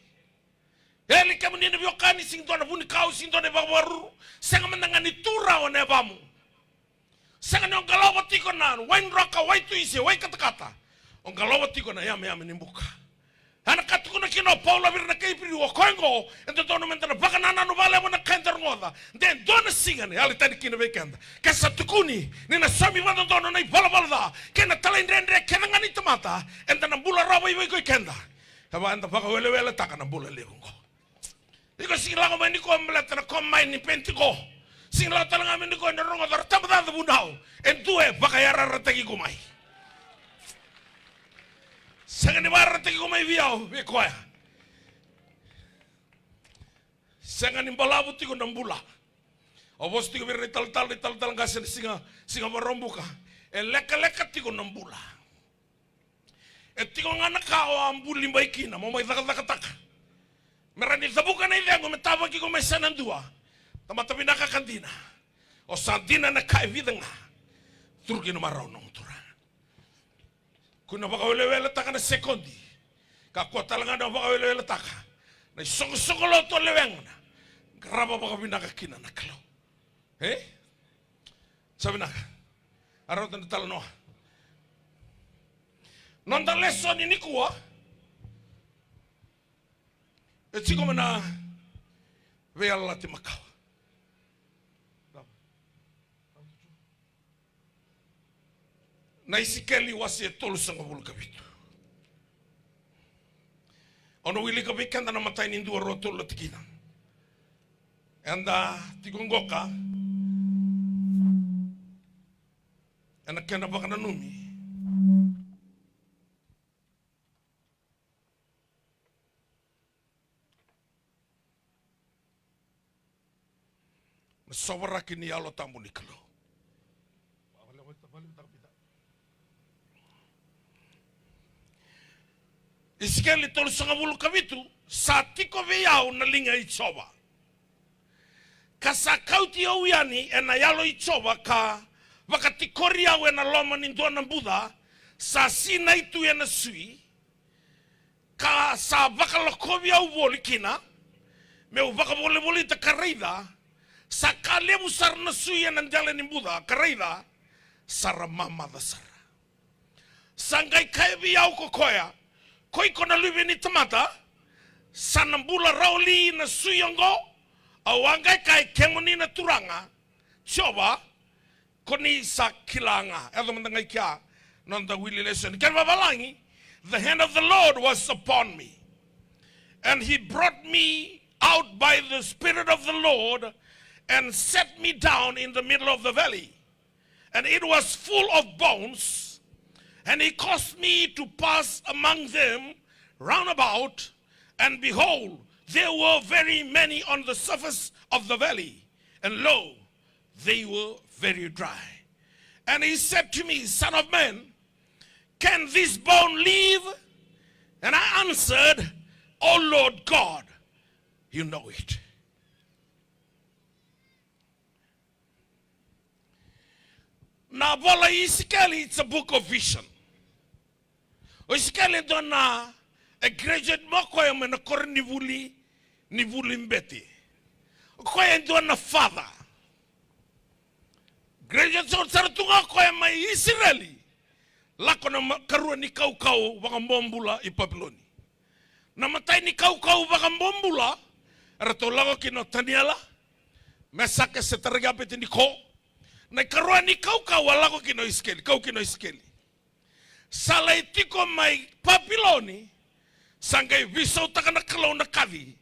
Eli, kemuni na veiwekani, sega ni dua na vunikau, sega ni dua na ivakavakaruru, sega mada ga ni tu rawa na yavamu. Sega ni o qalowa tiko na waidroka, waitui se waikatakata. O qalowa tiko na yameyame ni buka. Ia na ka tukuna kina o Paula vei ira na kai Iperiu, o koya oqo e dodonu meda na vakanananu vakalevu na ka eda rogoca, de dua na siga na yali tani kina vei keda. Ke sa tukuni ni na saumi vakadodonu na ivalavala ca kei na talaidredre kece ga ni tamata, eda na bula rawa vaivai ko i keda. Kevaka eda vakaweleweletaka na bula levu oqo. Iko sega ni lako mai nikua baleta na combine ni Penitiko. Sega ni lako tale ga mai nikua ni rogoca era tabacaca vunau. E dua e vakayarayarataki iko mai. Sega ni vakayarayarataki iko mai vei au, vei koya. Sega ni balavu tiko na bula. Au vosa tiko vei ira na italatala, na italatala qase na siga, siga Vakaraubuka. E lekaleka tiko na bula. E tiko ga na ka o a buli bai kina mo mai cakacakataka. Me rawa ni cavuka na icegu me tavaki iko mai sa na dua. Tamata vinaka ka dina. O sa dina na ka e vica ga. Curu ki na marau nomu turaga. Ko na vakaweleweletaka na sekodi. Kakua tale ga na vakaweleweletaka na isoqosoqo lotu o lewena. Qarava vakavinaka kina na Kalou. E? Sa vinaka. A rauta na talanoa. Noda lesoni nikua e tiko mai na Veiyalayalati Makawa. Na Isikeli wase e tolusagavulu ka vitu. Au na wilika vei keda na imatai ni dua, rua, tolu na tikina. Eda tiko qoka ena kena vakananumi na sovaraki ni Yalo Tabu ni Kalou. Isikeli tolusagavulu ka vitu. Sa tiko vei au na liga i Jiova, ka sa kauti au yani ena Yalo i Jiova, ka vakatikori au ena loma ni dua na buca sa sinai tu ena sui, ka sa vakalakovi au voli kina, meu vakavolivolita, ka raica, sa ka levu sara na sui ena dela ni buca, ka raica, sa ra mamaca sara. Sa qai kaya vei au ko koya, ko iko na luve ni tamata, sa na bula rawa li na sui oqo? Au a qai kaya, kemuni na Turaga Jiova, Ko ni sa kila ga. Yaco mada ga i kea na noda wili lesoni. Kena vavalagi, the hand of the Lord was upon me. And he brought me out by the Spirit of the Lord and set me down in the middle of the valley. And it was full of bones. And he caused me to pass among them round about. And behold, there were very many on the surface of the valley. And lo, they were very dry. And he said to me, "Son of man, can this bone live?" And I answered, "O Lord God, you know it." Na vola i Isikeli, it's a book of vision. O Isikeli e dua na, e graduate mai o koya mai na koronivuli ni vuli bete. O koya e dua na father. Graduate sara tu ga o koya mai Isireli. Lako na ma-, karua ni kaukau vakabobula i Papiloni. Na matai ni kaukau vakabobula, eratou lako kina o Taniela, Mesake, Setaraki, Apetiniko. Na ikarua ni kaukau a lako kina o Isikeli, kau kina o Isikeli. Sa lai tiko mai Papiloni, sa qai veisautaka na Kalou na kaci,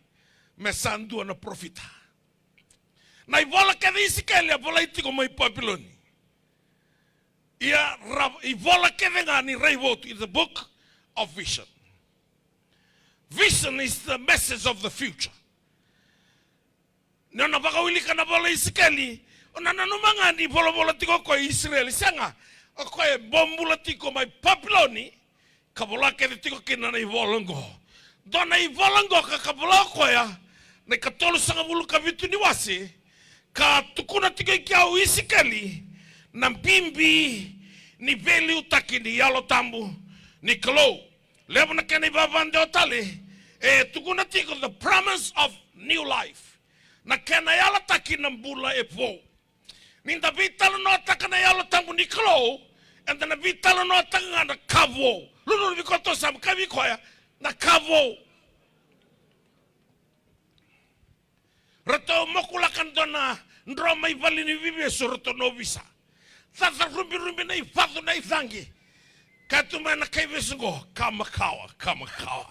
me sa dua na parofita. Na ivola kece i Isikeli a volai tiko mai Papiloni. Ia ra-, ivola kece ga ni raivotu, is the book of vision. Vision is the message of the future. Ni o na vakawilika na vola i Isikeli, o na nanuma ga ni volavola tiko o koya i Isireli. Sega, o koya e bobula tiko mai Papiloni, ka vola kece tiko kina na ivola oqo. Dua na ivola oqo ka, ka vola o koya, na ikatolusagavulu ka vitu ni wase, ka tukuna tiko i kea o Isikeli na bibi ni veiliutaki ni Yalo Tabu ni Kalou. Levu na kena ivavadewa tale, e tukuna tiko the promise of new life. Na kena yalataki na bula e vou. Ni da veitalanoataka na Yalo Tabu ni Kalou, eda na veitalanoataka ga na ka vou. Lululu vei koya tou sa mai kaya vei koya, na ka vou. Ratou mokulaka dua na dro mai vale ni veivesu, ratou na ovisa. Caca rubirubi na ivacu na icagi. Kaya tu mai na kai vesu qo, ka makawa, ka makawa.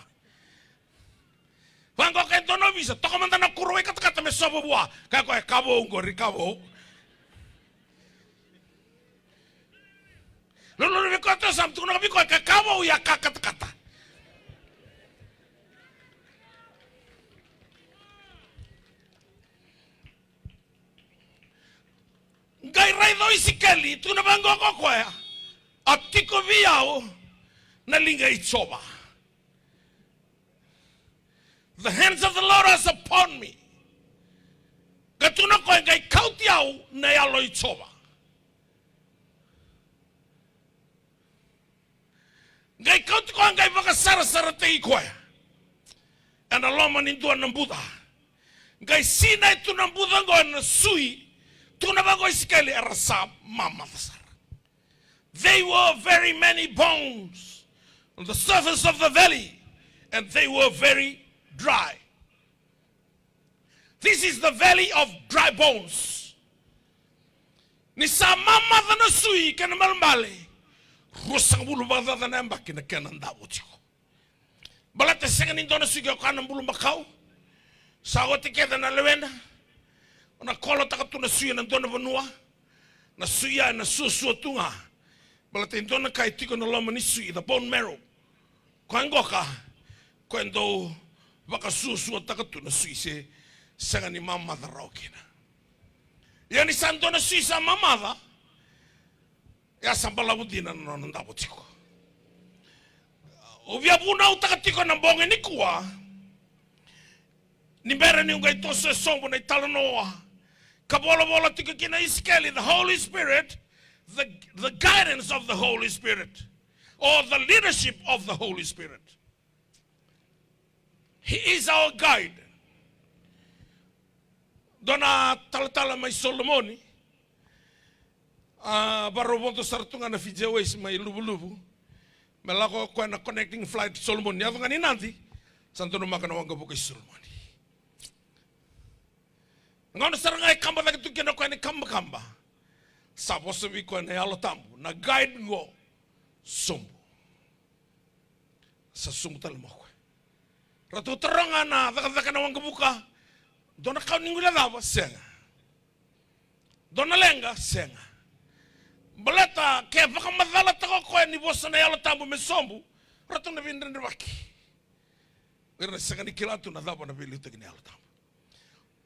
Vaqo kaya dua na ovisa, toka mada na kuro wai katakata me sova vua. Kaya koya, ka vou qori, ka vou. Lululu vei koya tou sa mai tukuna vei koya, ka, ka vou ia ka katakata. Qai raica o Isikeli, tukuna vaqo ko koya, a tiko vei au na liga i Jiova. The hands of the Lord are upon me. Ka tukuna o koya, qai kauti au na Yalo i Jiova. Qai kauti koya, qai vakasarasarataki koya ena loma ni dua na buca. Qai sinai tu na buca oqo ena sui. Tukuna vaqo o Isikeli, era sa mamaca sara. They were very many bones on the surface of the valley, and they were very dry. This is the valley of dry bones. Ni sa mamaca na sui kei na balebale, ruasagavulu vakacaca na yabaki na kena davo tiko. Baleta sega ni dua na sui ke o koya na bulumakau. Sa oti kece na lewena. O na kolotaka tu na sui ena dua na vanua. Na sui ya ena suasua tu ga. Baleta e dua na ka e tiko ena loma ni sui, the bone marrow. Koya qoka, koya e dau vakasuasuataka tu na sui se sega ni mamaca rawa kina. Ia ni sa dua na sui sa mamaca, ia sa balavu dina na nona davo tiko. Au via vunautaka tiko na bogi nikua, ni bera niu qai toso e sobu na italanoa ka volavola tiko kina o Isikeli, the Holy Spirit, the, the guidance of the Holy Spirit, or the leadership of the Holy Spirit. He is our guide. Dua na talatala mai Solomoni, a, varau vodo sara tu ga na Fiji Airways mai Luvuluvu me lako o koya na connecting flight Solomoni. Yaco ga ni Nadi, sa donumaka na waqavuka i Solomoni. Gauna sara ga e kaba cake tu kina o koya na ikabakaba, Sa vosa vei koya na Yalo Tabu, na guide qo, sobu. Sa sobu tale mai o koya. Ratou taroga na cakacaka na waqavuka, dua na ka o ni guilecava? Sega. Dua na leqa? Sega. Baleta ke vakamacalataka o koya ni vosa na Yalo Tabu me sobu, ratou na veidredrevaki. Era na sega ni kila tu na cava na veiliutaki ni Yalo Tabu.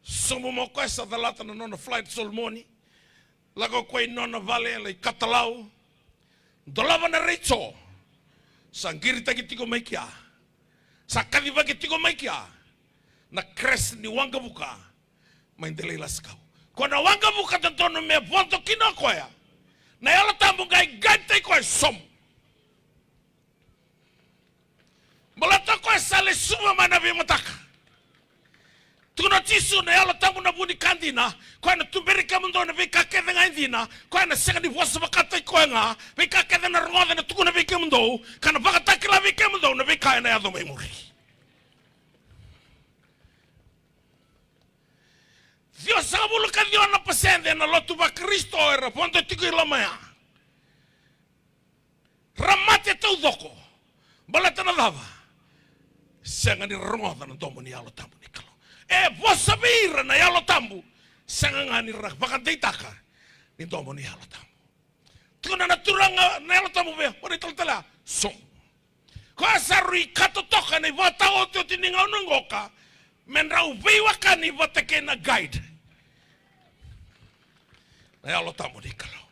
Sobu mai o koya, sa calata na nona flight Solomoni. Lako o koya i nona vale, lai katalau. Dolava na retio. Sa qiritaki tiko mai kea, sa kacivaki tiko mai kea na crest ni waqavuka mai Delai Lasikau. Ko na waqavuka dodonu me vodo kina o koya, na Yalo Tabu qai guide-taki koya, sobu. Baleta o koya sa lesuva mai na veimataka. Tukuna o Jisu, na Yalo Tabu na vu ni ka dina. Koya na tuberi kemudou na veika kece ga e dina. Koya na sega ni vosa vakataki koya ga. Veika kece na rogoca na tukuna vei kemudou, ka na vakatakila vei kemudou na veika ena yaco mai muri. Ciwasagavulu ka ciwa na pasede na lotu vaKarisito era vodo tiko i loma ya. Ra mate taucoko. Baleta na cava? Sega ni ra rogoca na domo ni Yalo Tabu ni Kalou. E vosa vei ira na Yalo Tabu, sega ga ni ra vakadeitaka ni domo ni Yalo Tabu. Tukuna na Turaga na Yalo Tabu vei au, mo na italatala, sobu. Koya sa rui ka totoka na ivakataotioti ni gauna qoka, me drau veiwekani vata kei na guide, na Yalo Tabu ni Kalou.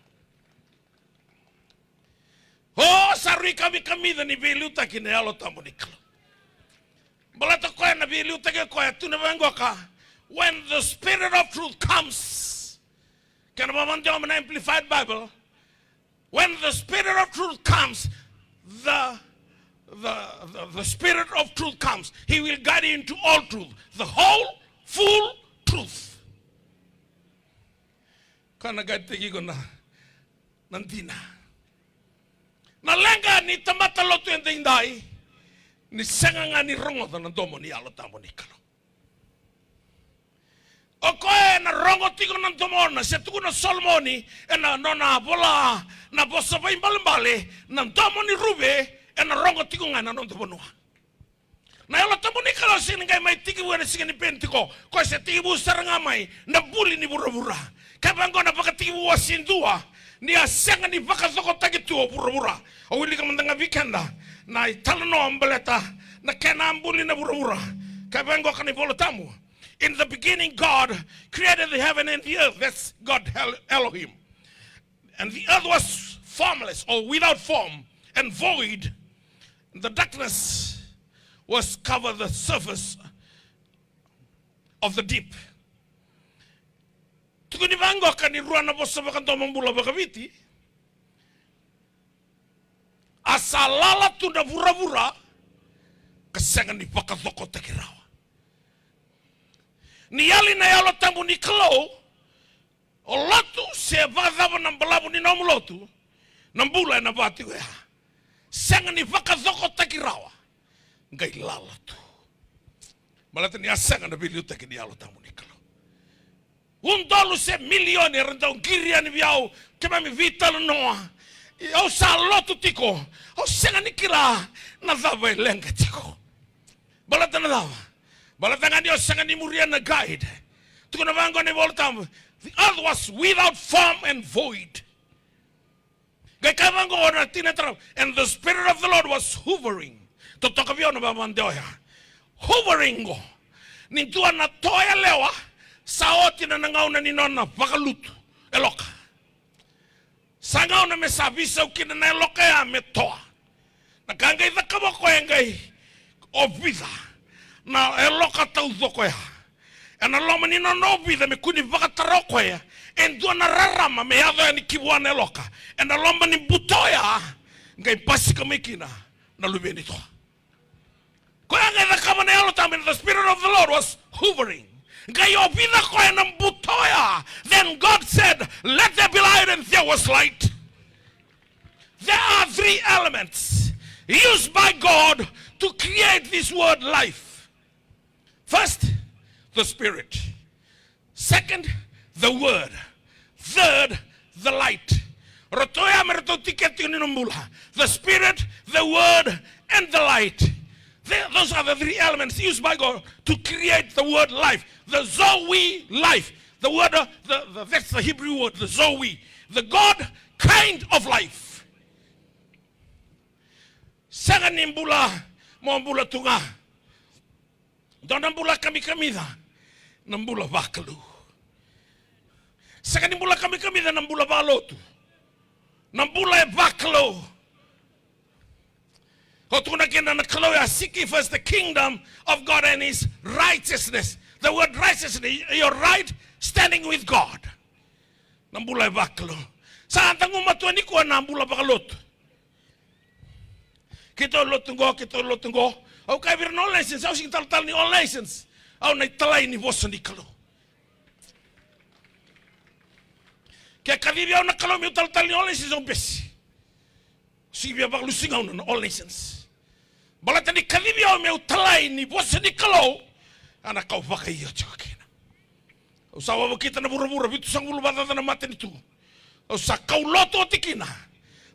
O, sa rui kamikamica ni veiliutaki na Yalo Tabu ni Kalou. Baleta o koya na veiliutaki o koya, tukuna vaqoka, when the Spirit of truth comes. Kena vakadewa mai na Amplified Bible, when the Spirit of truth comes, the, the, the, the Spirit of truth comes, he will guide you into all truth, the whole full truth. Ka na guide-taki iko na, na dina. Na leqa ni tamata lotu edaidai, ni sega ga ni rogoca na domo ni Yalo Tabu ni Kalou. O koya ena rogo tiko na domona, se tukuna o Solomoni ena nona vola na Vosa Vakaibalebale, na domo ni ruve ena rogo tiko ga ena noda vanua. Na Yalo Tabu ni Kalou sega ni qai mai tekivu ena siga ni Penitiko, koya se tekivu sara ga mai na buli ni vuravura. Kaya vaqo na Vakatekivu wase dua, ni a sega ni vakacokotaki tu o vuravura. Au wilika mada ga vei keda na italanoa baleta na kena a buli na vuravura. Kaya vaqo ka na iVola Tabu, "In the beginning God created the heaven and the earth." That's God El-, Elohim. "And the earth was formless," or without form, "and void. The darkness was covered the surface of the deep." Tukuni vaqo ka ni rua na vosa vakadomobula vakaviti. A sa lala tu na vuravura, ka sega ni vakacokotaki rawa. Ni yali na Yalo Tabu ni Kalou, o lotu se vakacava na balavu ni nomu lotu, na bula ena vaka tiko ya. Sega ni vakacokotaki rawa, qai lala tu. Baleta ni a sega na veiliutaki ni Yalo Tabu ni Kalou. Udolu se milioni era dau qiri yani vei au, keimami veitalanoa. Au sa lotu tiko, au sega ni kila na cava e leqa tiko. Baleta na cava? Baleta ga ni o sega ni muria na guide. Tukuna vaqo na iVola Tabu, "The earth was without form and void." Qai kaya vaqo na tikina e tarava, "And the Spirit of the Lord was hovering." Totoka vei au na vakadewa oya. Hovering qo, ni dua na toa yalewa sa oti na, na gauna ni nona vakalutu e loka. Sa gauna me sa veisau kina na yaloka ya me toa. Na ka qai cakava o koya, qai ovica na yaloka taucoko ya. Ena loma ni nona ovica me kua ni vakatara o koya e dua na rarama me yaco yani ki vua na yaloka. Ena loma ni buto ya, qai basika mai kina na luve ni toa. Koya qai cakava na Yalo Tabu, and the Spirit of the Lord was hovering. Qai ovica koya na buto ya. Then God said, "Let there be light," and there was light. There are three elements used by God to create this word life. First, the Spirit. Second, the Word. Third, the light. Ratou ya me ratou tike tiko ni nomu bula. The Spirit, the Word, and the light. They, those are the three elements used by God to create the word life. The Zoe life. The word, uh, the, the, that's the Hebrew word, the Zoe. The God kind of life. Sega ni bula, mo bula tu ga. Dua na bula kamikamica, na bula vakalou. Sega ni bula kamikamica, na bula valotu. Na bula e vakalou. Ko tukuna kina na Kalou ya, seek ye first the kingdom of God and his righteousness. The word righteousness, your right standing with God. Na bula e vakalou. Sa da gumatua nikua na bula vakalotu. Keitou lotu qo, keitou lotu qo. Au kaya vei ira na All Nations, au sega ni talatala ni All Nations. Au na italai ni vosa ni Kalou. Ke kacivi au na Kalou meu talatala ni All Nations, au bese. Sega ni via vakalusi gauna na All Nations. Baleta ni kacivi au meu talai ni vosa ni Kalou, a na kau vakaio tiko kina. Au sa wavokita na vuravura, vitusagavulu vakacaca na matanitu. Au sa kau lotu oti kina.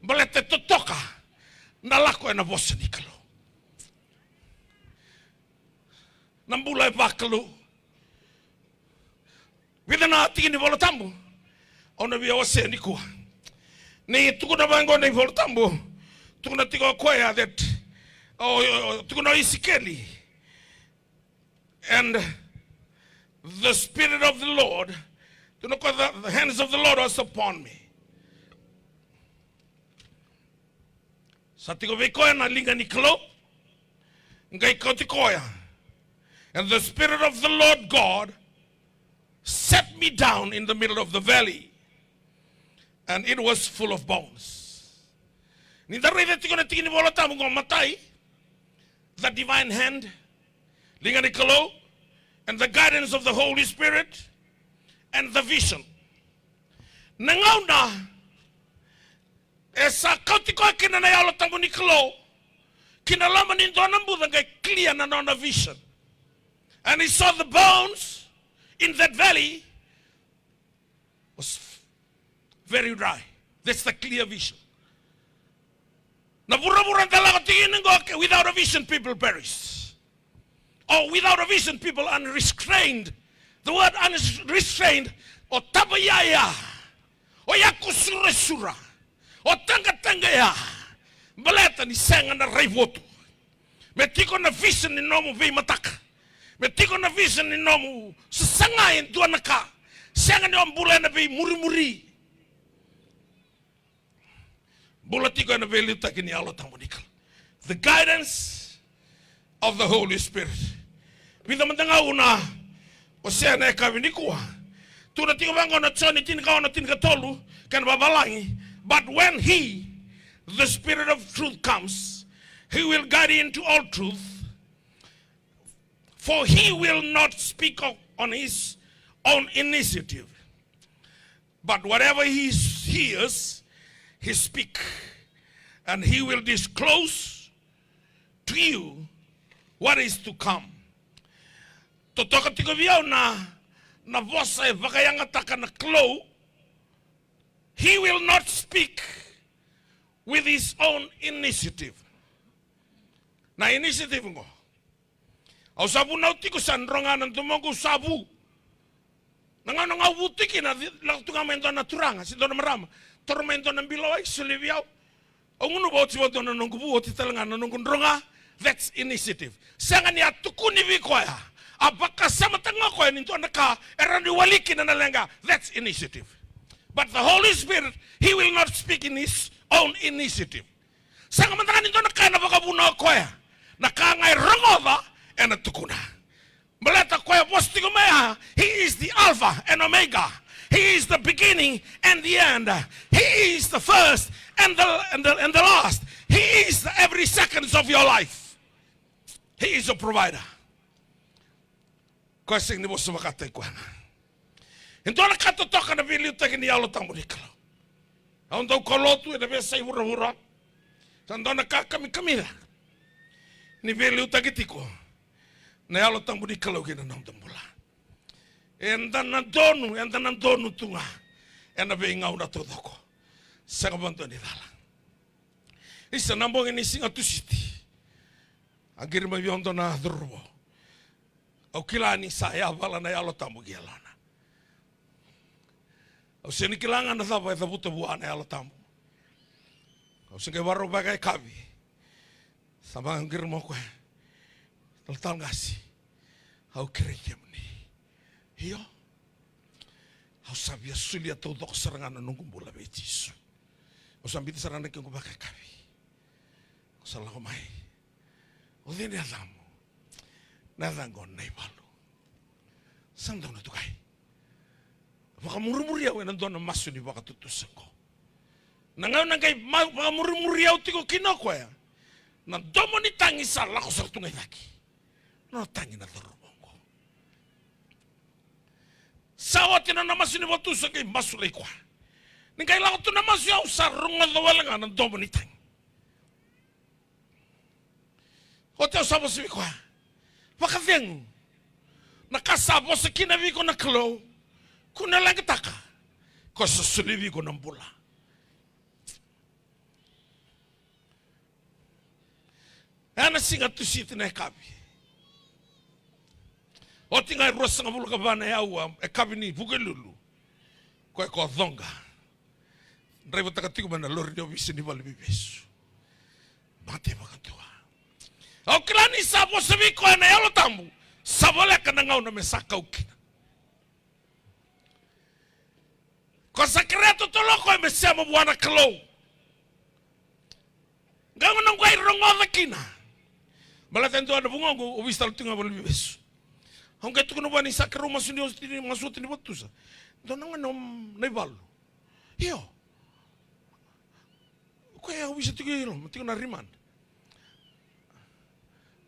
Baleta e totoka na lako ena vosa ni Kalou. Na bula e vakalou. Vica na tiki ni Vola Tabu au na via wasea nikua. Ni tukuna vaqo na iVola Tabu, tukuna tiko o koya that, o, o, tukuna o Isikeli. And the Spirit of the Lord, tukuna o koya, the, the hands of the Lord was upon me. Sa tiko vei koya na liga ni Kalou, qai kauti koya. And the Spirit of the Lord God set me down in the middle of the valley, and it was full of bones. Ni da raica tiko na tiki ni Vola Tabu qo, matai, the divine hand, liga ni Kalou, and the guidance of the Holy Spirit, and the vision. Na gauna e sa kauti koya kina na Yalo Tabu ni Kalou ki na loma ni dua na buca, qai clear na nona vision. And he saw the bones in that valley was very dry. That's the clear vision. Na vuravura da lako tiko kina qo, okay, without a vision people perish. Or without a vision people unrestrained. The word unrestrained, o tavayaya, o yakusurasura, o taqataqaya. Baleta ni sega na raivotu. Me tiko na vision ni nomu veimataka. Me tiko na vision ni nomu sasaga e dua na ka. Sega ni o bula ena veimurimuri. Bula tiko ena veiliutaki ni Yalo Tabu ni Kalou. The guidance of the Holy Spirit. Vica mada ga au na wasea ena yakavi nikua. Tukuna tiko vaqo na Joni tinikaono, tinikatolu, kena vavalagi. But when he, the Spirit of truth comes, he will guide you into all truth. For he will not speak of, on his own initiative, but whatever he hears, he speak, and he will disclose to you what is to come. Totoka tiko vei au na, na vosa e vakayagataka na Kalou. He will not speak with his own initiative. Na initiative qo. Au sa vunau tiko, sa dro ga na domoqu, au sa vu. Na gauna ga au vu tiko kina, lako tu ga mai e dua na turaga se dua na marama, toro mai e dua na bilawai, solia vei au. Au gunuva, oti vakadua na noqu vu, oti tale ga na noqu dro ga. That's initiative. Sega ni a tukuni vei koya, a vakasamataka ga o koya ni dua na ka e rawa ni wali kina na leqa. That's initiative. But the Holy Spirit, he will not speak in his own initiative. Sega mada ga ni dua na ka ena vakavuna o koya. Na ka ga e rogoca ena tukuna. Baleta o koya vosa tiko mai ya, he is the Alpha and Omega. He is the beginning and the end. He is the first and the, and the, and the last. He is the every seconds of your life. He is a provider. Koya sega ni vosa vakataki koya ga. E dua na ka totoka na veiliutaki ni Yalo Tabu ni Kalou. Au dau kaulotu ena veiyasai vuravura. Sa dua na ka kamikamica ni veiliutaki tiko na Yalo Tabu ni Kalou ki na noda bula. Eda na donu, eda na donu tu ga. ena veigauna taucoko. Sega vakadua ni cala. Isa, na bogi ni siga Tusiti, a qiri mai vei au dua na cauravou. Au kila ni sa yavala na Yalo Tabu ki yalona. Au sega ni kila ga na cava e cavuta vua na Yalo Tabu. Au se qai vakarau vakayakavi. Sa vaqiri mai o koya, talatala Qase, au kerei kemuni. Io. Au sa via solia taucoko sara ga na noqu bula vei Jisu. Au sa biuta sara na kequ vakayakavi. Au sa lako mai. O cei na yacamu? Na yacaqu o Naivalu. Sa donu, tukai. Vakamurimuri au ena dua na masu ni vakatutusa qo. Na gauna qai ma-, vakamurimuri au tiko kina o koya, na domo ni tagi sa lako sara tu ga i cake. Na tagi na cauravou qo. Sa oti na nona masu ni vakatutusa, qai masulaki koya. Ni qai lako tu na masu, au sa rogoca wale ga na domo ni tagi. Oti au sa vosa vei koya. Vakacegu. Na ka sa vosa kina vei iko na Kalou, kua ni leqataka. Ko sa solia vei iko na bula. Ena siga Tusiti na yakavi. Oti ga e ruasagavulu ka va na aua, yakavi ni Vukelulu. Koya ko Coqa. Draivataka tiko mai na lori ni ovisa ni valeniveivesu. Mate vakadua. Au kila ni sa vosa vei koya na Yalo Tabu. Sa voleka na gauna me sa kau kina. Ko sa kerea totolo o koya me sema vua na Kalou. Gauna qai rogoca kina. Baleta e dua na vugoqu, ovisa tale tu ga valeniveivesu. Au qai tukuna vua ni sa keirau masu ni oti ni, masu oti ni vakatutusa. Dua na gone o Naivalu. Io. Koya e ovisa tiko i loma, tiko na remand.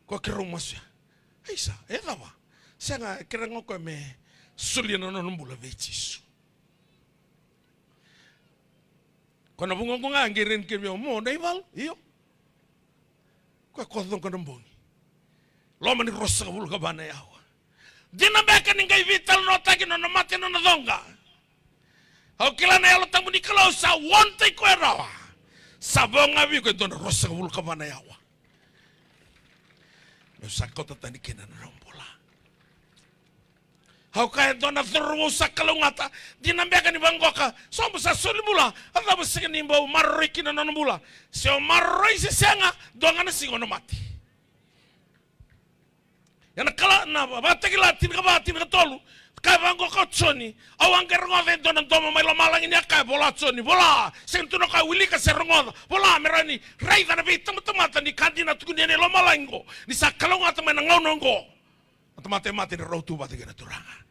Ko keirau masu ya. Isa, e cava? Sega, e kerea ga o koya me solia na nona bula vei Jisu. Ko na vugoqu ga qai raici kina vei au, mo Naivalu? Io. Koya ko Coqa na bogi. Loma ni ruasagavulu ka va na aua. Dina beka ni qai veitalanoataki na nona mate na nona Coqa. Au kila na Yalo Tabu ni Kalou sa warn-taki koya rawa. Sa vo ga vei iko e dua na ruasagavulu ka va na aua. Meu sa kauta tani kina na nomu bula. Au kaya e dua na cauravou sa kalougata, dina beka ni vaqoka, sobu sa soli bula, a cava sega ni bau maroroi kina na nona bula? Se o maroroi se sega, dua ga na siga o na mate. Ia na Kala, na Vakatakila tinikava, tinikatolu, kaya vaqoka o Joni, au a qai rogoca e dua na domo mai lomalagi ni a kaya, vola Joni, vola, sega ni tukuna o koya wilika se rogoca, vola, me rawa ni raica na veitabatamata ni ka dina tukuni ena lomalagi oqo, ni sa kalougata mai na gauna oqo. Na tamata e mate ni rau tu vata kei na Turaga.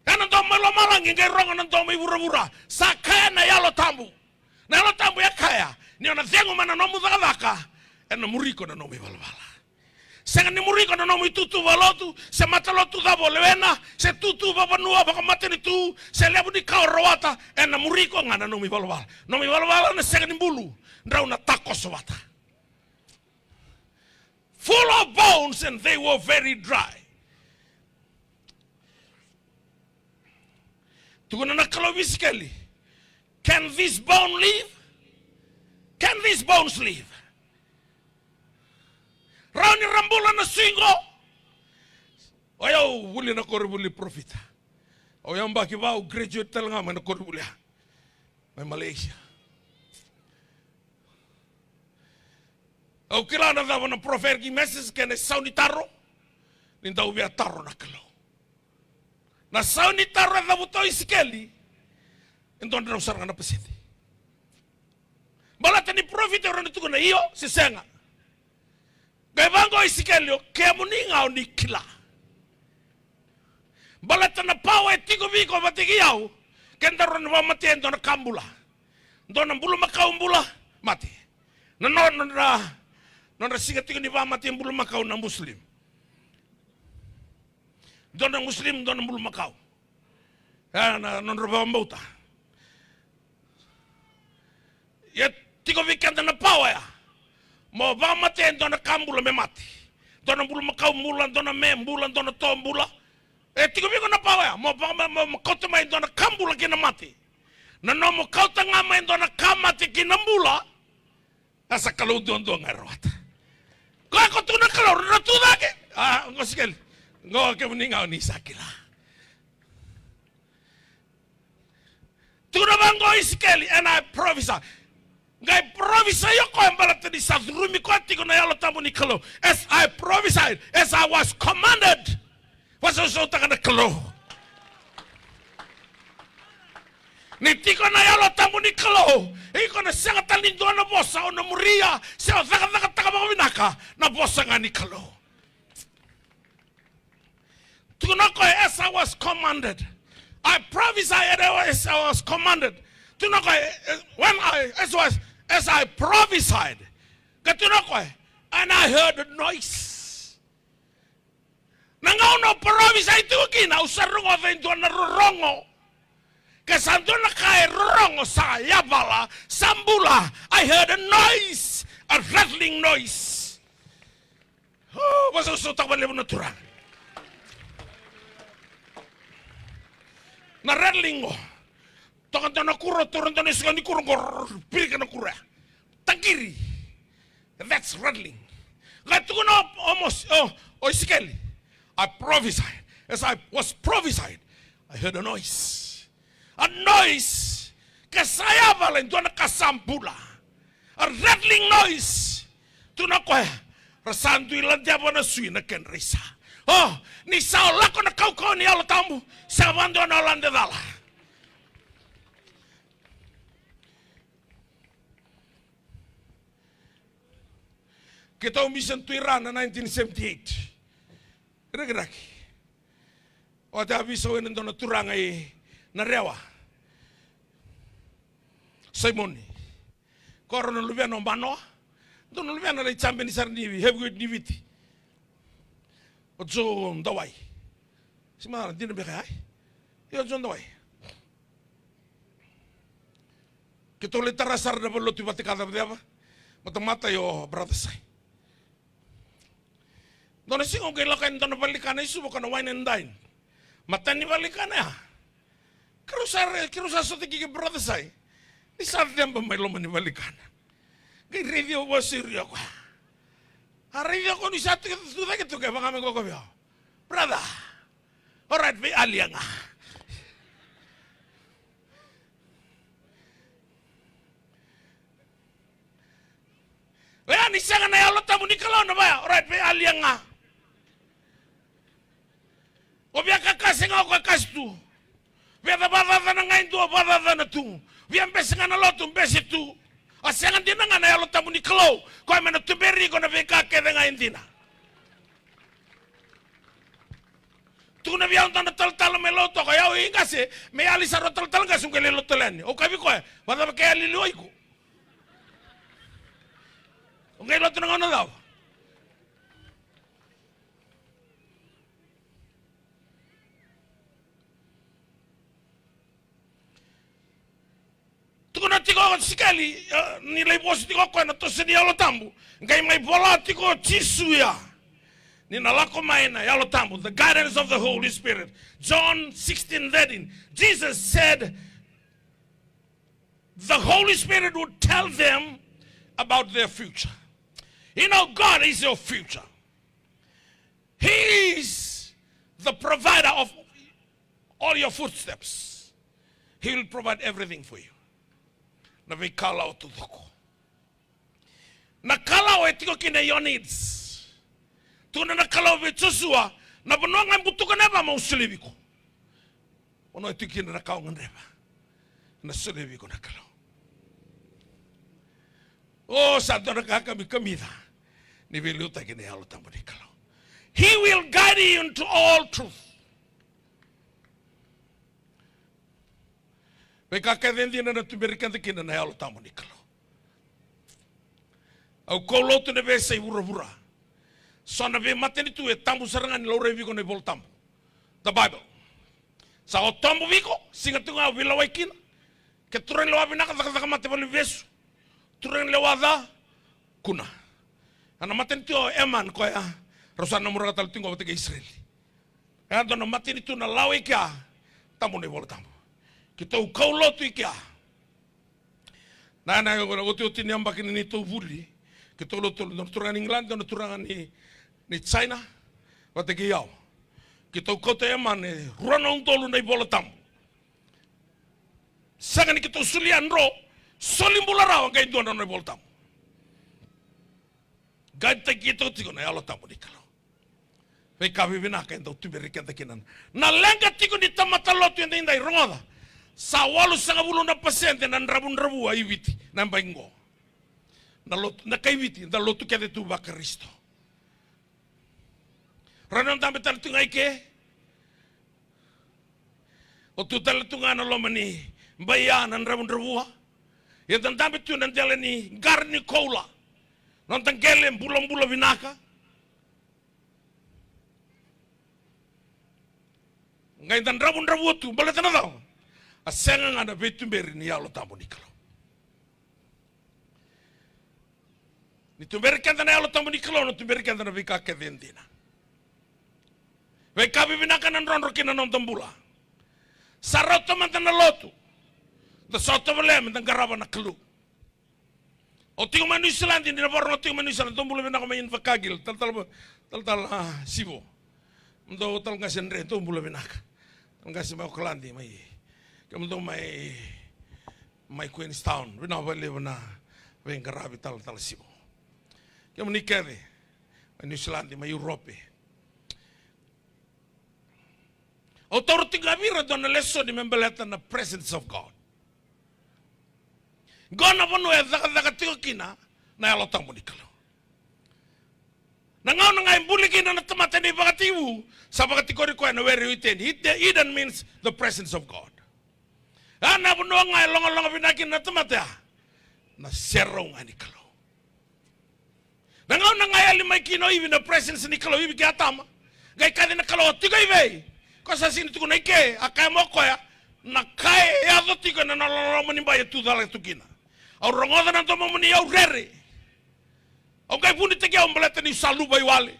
Ena domo mai lomalagi qai rogo na domo mai vuravura. Sa kaya na Yalo Tabu. Na Yalo Tabu e kaya, ni o na cegu mai na nomu cakacaka, ena muri iko na nomu ivalavala. Sega ni muri iko na nomu itutu vakalotu, se matalotu cava o lewena, se tutu vakavanua, vakamatanitu, se levu ni ka o rawata, ena muri iko ga na nomu ivalavala. Nomu ivalavala na sega ni bulu, drau na takoso vata. Full of bones and they were very dry. Tukuna na Kalou vei Isikeli, can this bone live? Can these bones live? Rawa ni ra bula na sui qo? O yau vuli na koronivuli parofita. Au yabaki va, au graduate tale ga mai na koronivuli ya. Mai Malaysia. Au kila na cava na prophetic message kei na isau ni taro. Ni dau via taro na Kalou. Na sau ni taro e cavuta o Isikeli. E dua drau sara ga na pasede. Baleta ni parofita e rawa ni tukuna io se sega. Qai vaqo o Isikeli, o kemuni ga o ni kila. Baleta na pawa e tiko vei iko vata kei au, ke da rawa ni vakamatea e dua na ka bula. Dua na bulumakau bula, mate. Na no-, nodra, nodra siga tiko ni vakamate bulumakau na Muslim. Dua na Muslim, dua na bulumakau. E, na nodra vakabauta. Ia tiko vei keda na pawa ya. Mo vakamatea e dua na ka bula me mate. Dua na bulumakau bula, dua na me bula, dua na to bula. E tiko vei iko na pawa ya, mo, mo, mo, mo kauta mai e dua na ka bula ki na mate. Na nomu kauta ga mai e dua na ka mate ki na bula, e sa Kalou duadua ga e rawata. Koya ko tukuna na Kalou, na tu cake. A, qo Isikeli. Qo kemuni ga o ni sa kila. Tukuna vaqo o Isikeli, and I prophesy. Qai prophesy o koya baleta ni sa curumi koya tiko na Yalo Tabu ni Kalou. As I prophesied, as I was commanded. Vakasausau taka na Kalou. Ni tiko na Yalo Tabu ni Kalou, iko na sega tale ni dua na vosa o na muria, se o cakacakataka vakavinaka na vosa ga ni Kalou. Tukuna o koya, as I was commanded. I prophesied as I was commanded. Tukuna o koya, eh, when I, as was, as I prophesied. Ka tukuna o koya, and I heard a noise. Na gauna o prophesy tiko kina, au sa rogoca e dua na rorogo. Ke sa dua na ka e rorogo, sa yavala, sa bula. I heard a noise, a rattling noise. Oh, vakasausau taka vakalevu na Turaga. Na rattling qo. Toka dua na kuro, tura dua na isiko ni kuro qo, rrr, pirika na kuro ya. Taqiri. That's rattling. Qai tukuna o, o Mos-, o, o Isikeli. I prophesied. As I was prophesied, I heard a noise. A noise, ke sa yavala e dua na ka sa bula. A rattling noise. Tukuna o koya, ra sa dui ladeva na sui na kedra isa. O, ni sa lako na kaukauwa ni Yalo Tabu, sa vakadua na lade cala. Keitou mission tu i ra na nineteen seventy-eight. Rakiraki. Oti a veisau yani e dua na turaga i Narewa. Saimoni. Ko rau na luvena o Banoa. Dua na luvena lai champion sara ni heavyweight ni Viti. O Joe Dawai. Se macala dina beka ya. Io, Joe Dawai. Keitou lai tara sara na valenilotu i Vatikacevaceva. Matamata io Brother Sai. Dua na siga au qai lako yani dua na valenikana i Suva ko na Wine and Dine. Matani valenikana ya. Keirau sa re-, keirau sa sota kei Brother Sai. Ni sa ceba mai loma ni valenikana. Qai raici au, vakasauri au koya. A raici au koya ni sa tu, tu cake tu, qai vaka mai koya vei au. Brother. Alright, veiyalia ga. Oya ni sega na Yalo Tabu ni Kalou na vaya, alright, veiyalia ga. O via kakase ga o koya kase tu. Via vakacacana ga e dua, vakacacana tu. Via bese ga na lotu, bese tu. A sega dina ga na Yalo Tabu ni Kalou, koya me na tuberi iko na veika kece ga e dina. Tukuna vei au dua na talatala mai Lautoka, o yau i qase, me yali sara o talatala qase, au qai lai lotu tale yani. Au kaya vei koya, vakacava ke yali liwa iko? Au qai lotu na gauna cava? Tukuna tiko o Isikeli, eh, ni lai vosa tiko o koya na toso ni Yalo Tabu. Qai mai vola tiko o Jisu ya. Ni na lako mai na Yalo Tabu, the guidance of the Holy Spirit. John sixteen thirteen, Jesus said, the Holy Spirit would tell them about their future. You know, God is your future. He is the provider of all your footsteps. He will provide everything for you. Na veikalawa taucoko. Na kalawa e tiko kina your needs. Tukuna na Kalou vei Josua, na vanua ga e butuka na yavama au solia vei iko. Vanua e tiko kina na ka o gadreva. Na solia vei iko na Kalou. O, sa dua na ka kamikamica ni veiliutaki na Yalo Tabu ni Kalou. He will guide you into all truth. Veika kece e dina na tuberi keda kina na Yalo Tabu ni Kalou. Au kaulotu na veiyasai vuravura. So na veimatanitu e tabu sara ga ni laurai vei iko na iVola Tabu. The Bible. Sa o tobu vei iko, siga tu ga o veilewai kina. Ke turaga ni lewa vinaka, cakacaka mate valeniveivesu. Turaga ni lewa ca, kuna. A na matanitu o Emani koya, rau sa namuraka tale tu qo vata kei Isireli. E dua na matanitu na lawa i kea, tabu na iVola Tabu. Keitou kau lotu i kea. Na, na, na otioti ni yabaki ni neitou vuli, keitou lotu, dua na turaga ni Igiladi, dua na turaga ni, ni China, vata kei au. Keitou kauta e mani rua na udolu na iVola Tabu. Sega ni keitou solia dro, soli bula rawa, qai dua na nona iVola Tabu. Qai taki keitou tiko na Yalo Tabu ni Kalou. Veika vivinaka e dau tuberi keda kina. Na leqa tiko ni tamata lotu edaidai, rogoca. Sa walusagavulu na pasede na dravudravua i Viti, na bai qo. Na lotu, na kai Viti, da lotu kece tu vaKarisito. Rau na dabe tale tu ga i ke. O tu tale tu ga na loma ni bai ya na dravudravua. Ia da dabe tu na dela ni qara ni koula. Noda qele bulabula vinaka. Qai da dravudravua tu, baleta na cava? A sega ga na veituberi ni Yalo Tabu ni Kalou. Ni tuberi keda na Yalo Tabu ni Kalou, na tuberi keda na veika kece e dina. Veika vivinaka na drodro kina na noda bula. Sa rauta mada na lotu. Da sota vale me da qarava na Kalou. O tiko mai Niusiladi, ni na varo o tiko mai Niusiladi, dou bula vinaka mai Invercargill, talatala, talatala, ah, Sivo. Dou talatala qase Dre, dou bula vinaka. Talatala qase mai Okaladi, mai. Kemudou mai, mai Queenstown, vinaka vakalevu na veiqaravi talatala Sivo. Kemuni kece, mai Niusiladi, mai Europe. Au taura tiko ga vei ira dua na lesoni me baleta na presence of God. Qo na vanua e cakacaka tiko kina na Yalo Tabu ni Kalou. Na gauna ga e buli kina na tamata ni vakatekivu, sa vakatikori koya na were o Iteni. Ite-, Eden means the presence of God. A na vanua ga e logaloga vinaka kina na tamata ya, na serau ga ni Kalou. Na gauna ga e yali mai kina o Ivi na presence ni Kalou, Ivi kei Atama. Qai kaci na Kalou, o tiko i vei? Ko sa sega ni tukuna i ke, a kaya mai o koya, na ka e yaco tiko ena nona loloma ni bai e tu cala tu kina. Au rogoca na domomuni, au rere. Au qai vunitaki au baleta niu sa luvawale.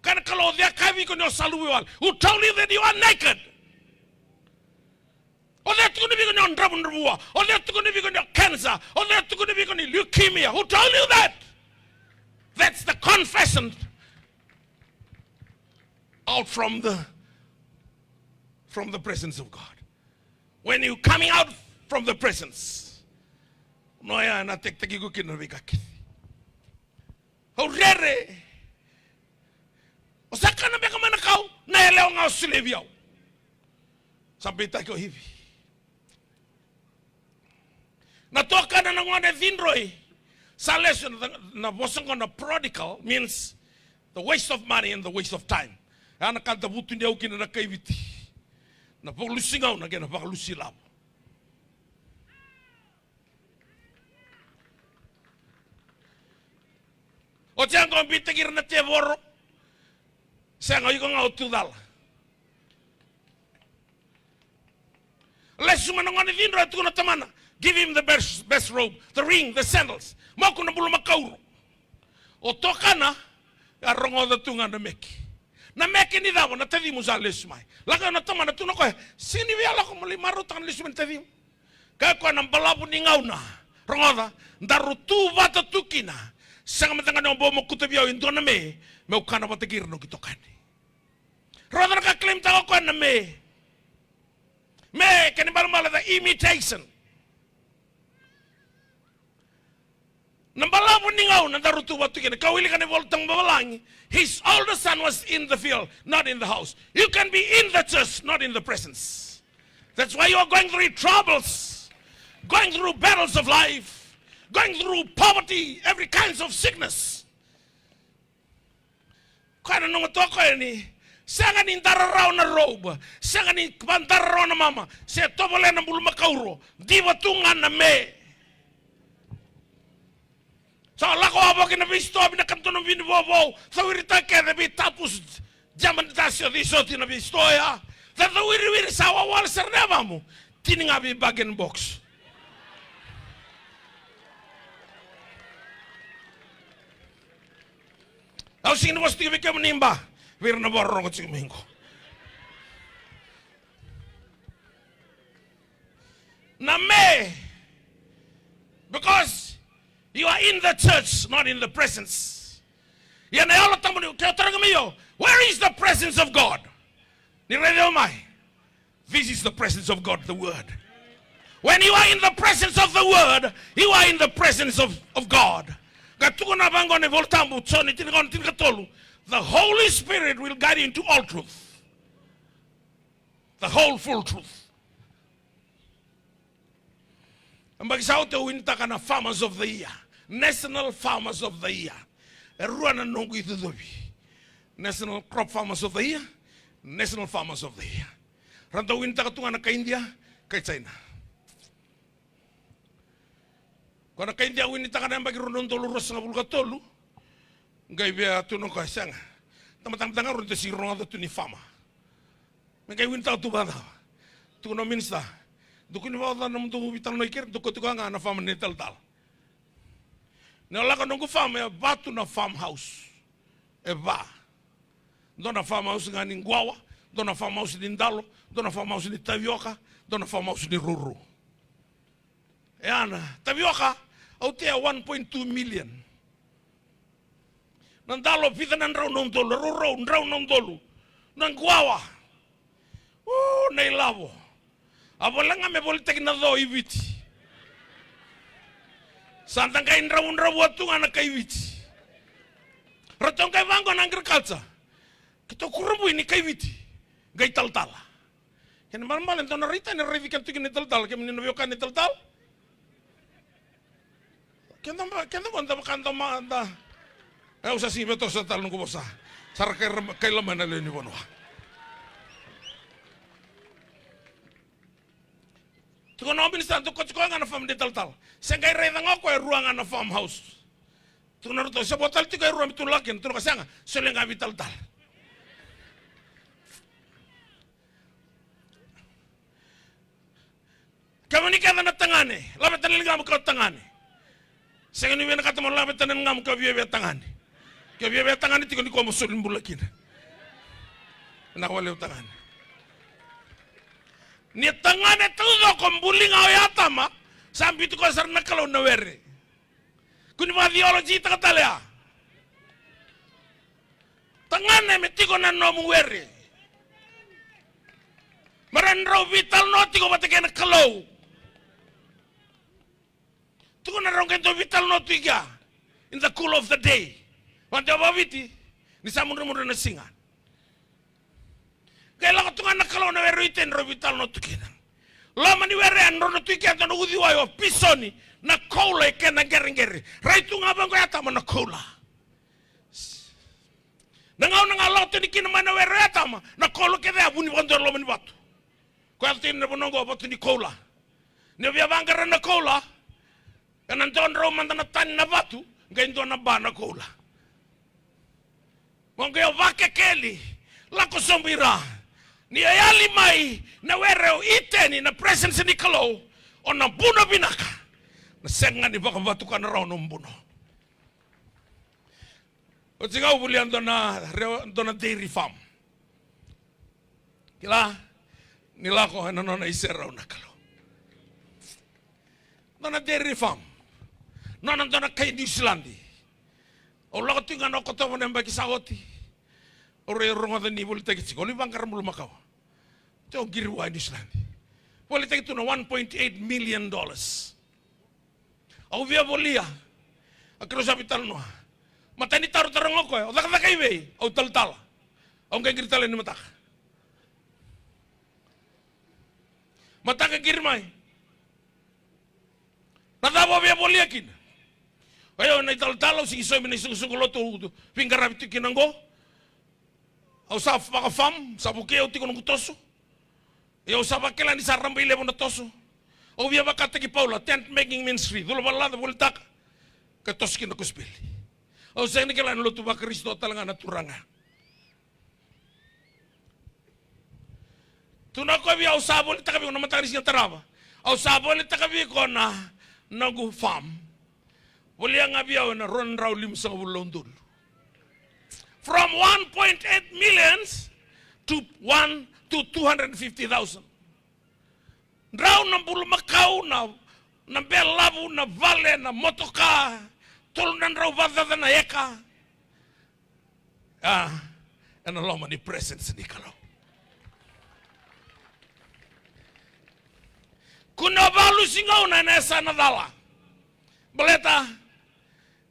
Kaya na Kalou, o cei a kaya vei iko ni o sa luvawale? Who told you that you are naked? O cei a tukuna vei iko ni o dravudravua? O cei a tukuna vei iko ni o cancer? O cei a tukuna vei iko ni leukemia? Who told you that? That's the confession out from the, from the presence of God. When you coming out from the presence, noya na tekiteki iko kina na veika kece. Au rere. O sa kana beka mai na kau, na yalewa ga o solia vei au. Sa beitaki o Ivi. Na tokana na gone cidroi. Sa lesu na, na vosa qo na prodigal means the waste of money and the waste of time. Ya na ka da vutuniyau kina na kai Viti. Na vakalusi gauna kei na vakalusi lavo. Oti ya qo beitaki ira na tevoro. Sega, o iko ga o tu cala. Lesu mai na gone cidroi, tukuna na tamana, give him the best, best robe, the ring, the sandals. Moku na bulumakauro. O tokana, a rogoca tu ga na meke. Na meke ni cava? Na tacimu sa lesu mai. Lako na tamana, tukuna o koya, sega ni via lako, mo lai marautaka na lesu mai na tacimu. Kaya o koya na balavu ni gauna. Rogoca, daru tu vata tu kina. Sega mada ga ni o bau mokuta vei au e dua na me, meu kana vata kei ira na noqu itokani. Rogoca na ka claim-taka o koya na me. Me, kena ibalebale the imitation. Na balavu ni gauna daru tu vata tu kina. Ka wilika na iVolatabu vavalagi, his older son was in the field, not in the house. You can be in the church, not in the presence. That's why you are going through troubles, going through battles of life, going through poverty, every kinds of sickness. Koya na noqu toka yani, sega ni dara rawa na robe, sega ni va dara rawa na mama, se tovolea na bulumakauro, diva tu ga na me. Sa lako wavoki na veisitoa, vinakata dua na vini vovou, cawiri ta kece vei Tapus, German Dasi, o cei soti na veisitoa ya. Sa cawiriwiri sa wawale sara na yavamu, tini ga vei bargain box. Au sega ni vosa tiko vei kemuni ba, vei ira na vakarorogo tiko mai qo. You are in the church, not in the presence. Ia na Yalo Tabu ni, ke o taroga mai o, where is the presence of God? Ni raica mai. This is the presence of God, the Word. When you are in the presence of the Word, you are in the presence of, of God. Ka tukuna vaqo na iVolatabu, Joni tinikaono tinikatolu, the Holy Spirit will guide you into all truth. The whole full truth. Yabaki sa oti au winitaka na Farmers of the Year. National Farmers of the Year. E rua na noqu icocovi. National Crop Farmers of the Year. National Farmers of the Year. Ra dau winitaka tu ga na kai Idia, kai China. Ko na kai Idia winitaka na yabaki rua na udolu ruasagavulu ka tolu. Qai via tukuna o koya, sega. Tamata ga rau ni da sega ni rogoca tu ni farmer. Me qai winitaka tu vakacava? Tukuna o minisita, dou kua ni vakaoca na nomudou veitalanoa i keri, dou kauti koya ga na farmer ni talatala. Ni o lako noqu farm e va tu na farmhouse. E va. Dua na farmhouse ga ni quawa, dua na farmhouse ni dalo, dua na farmhouse ni tavioka, dua na farmhouse ni rourou. E a na tavioka, au tea one point two million. Na dalo vica na drau na udolu, rourou drau na udolu. Na quawa. O, na ilavo. A voleka ga me volitaki na co i Viti. Sa da qai dravudravua tu ga na kai Viti. Ratou qai vaqo na agriculture. Keitou kurabui ni kai Viti. Qai talatala. Kena ibalebale dou na raitani, raici keda tu kina na italatala, kemuni na veiwekani na italatala. Keda ba, keda ba da vaka da ma da. E, au sa sega ni via toso tale noqu vosa. Sa ra kai ra, kaila mai na lewe ni vanua. Tukuna o minisita, dou kauti koya ga na farm ni talatala. Se qai raica ga o koya e rua ga na farmhouse. Tukuna ratou, se vo tale tiko e rua me tu lako kina, tukuna o koya sega, solia ga vei talatala. Kemuni kece na tagane, laveta na ligamu ka o tagane. Sega ni vinakata mo laveta na ligamu ka viavia tagane. Ke o viavia tagane tiko ni ko mo soli bula kina. Na wale o tagane. Ni tagane taucoko buli ga o Atama, sa biuti koya sara na Kalou na were. Kua ni vakatheology taka tale ya. Tagane me tiko na nomu were. Me ra drau veitalanoa tiko vata kei na Kalou. Tukuna rau qai dau veitalanoa tu i kea in the cool of the day. Vata vakaviti ni sa mudremudre na siga. Qai lako tu ga na Kalou na were o Iteni, rau veitalanoa tu kina. Loma ni were ya drau na tu i kea dua na uciwai o pisoni, na koula e kena qereqere. Rai tu ga vaqo o Atama na koula. Na gauna ga lako tani kina mai na were o Atama, na koula kece ya vuni vakadua e loma ni vatu. Ko yaco tiko na vanua oqo vatu ni koula. Ni o via vaqara na koula, ena dodrau mada na tani na vatu, qai dua na ba na koula. Mo qai o vakekeli, lako sobu i ra. Ni o yali mai na were o Iteni, na presence ni Kalou, o na buno vinaka. Na sega ni vakavatuka na rawa na buno. Oti ga au volia dua na, dua na dairy farm. Kila, ni lako ena nona iserau na Kalou. Dua na dairy farm. Nona dua na kai Niusiladi. Au lako tiko ga na Okotova na yabaki sa oti. Au rai rogoca ni volitaki tiko, au lai vaqara bulumakau. Tiko qiri vua e Niusiladi. Volitaki tu na one point eight million dollars. Au via volia. A keirau sa veitalanoa. Matai ni taro taroga o koya, o cakacaka i vei? Au talatala. Au qai qiri tale ni mataka. Mataka qiri mai. Na cava o via volia kina? O yau na italatala, au sega ni saumi na isoqosoqo lotu au veiqaravi tiko kina oqo. Au sa vaka farm, sa vukei au tiko noqu toso. Ia au sa vakila ni sa rabailevu na toso. Au via vakataki Paula, tent making ministry, cula valelaca, volitaka. Ka toso kina na kosipeli. Au sega ni kila na lotu vaKarisito tale ga na turaga. Tukuna o koya vei au, au sa volitaka vei iko na mataka ni siga tarava. Au sa volitaka vei iko na noqu farm. Volia ga vei au ena rua na drau limasagavulu na udolu. From one point eight millions to one to two hundred fifty thousand. Drau na bulumakau na, na belavu, na vale, na motoka, tolu na drau vakacaca na eka. A, ena loma ni presence ni Kalou. Kua ni o vakalusi gauna ena yasana cala. Baleta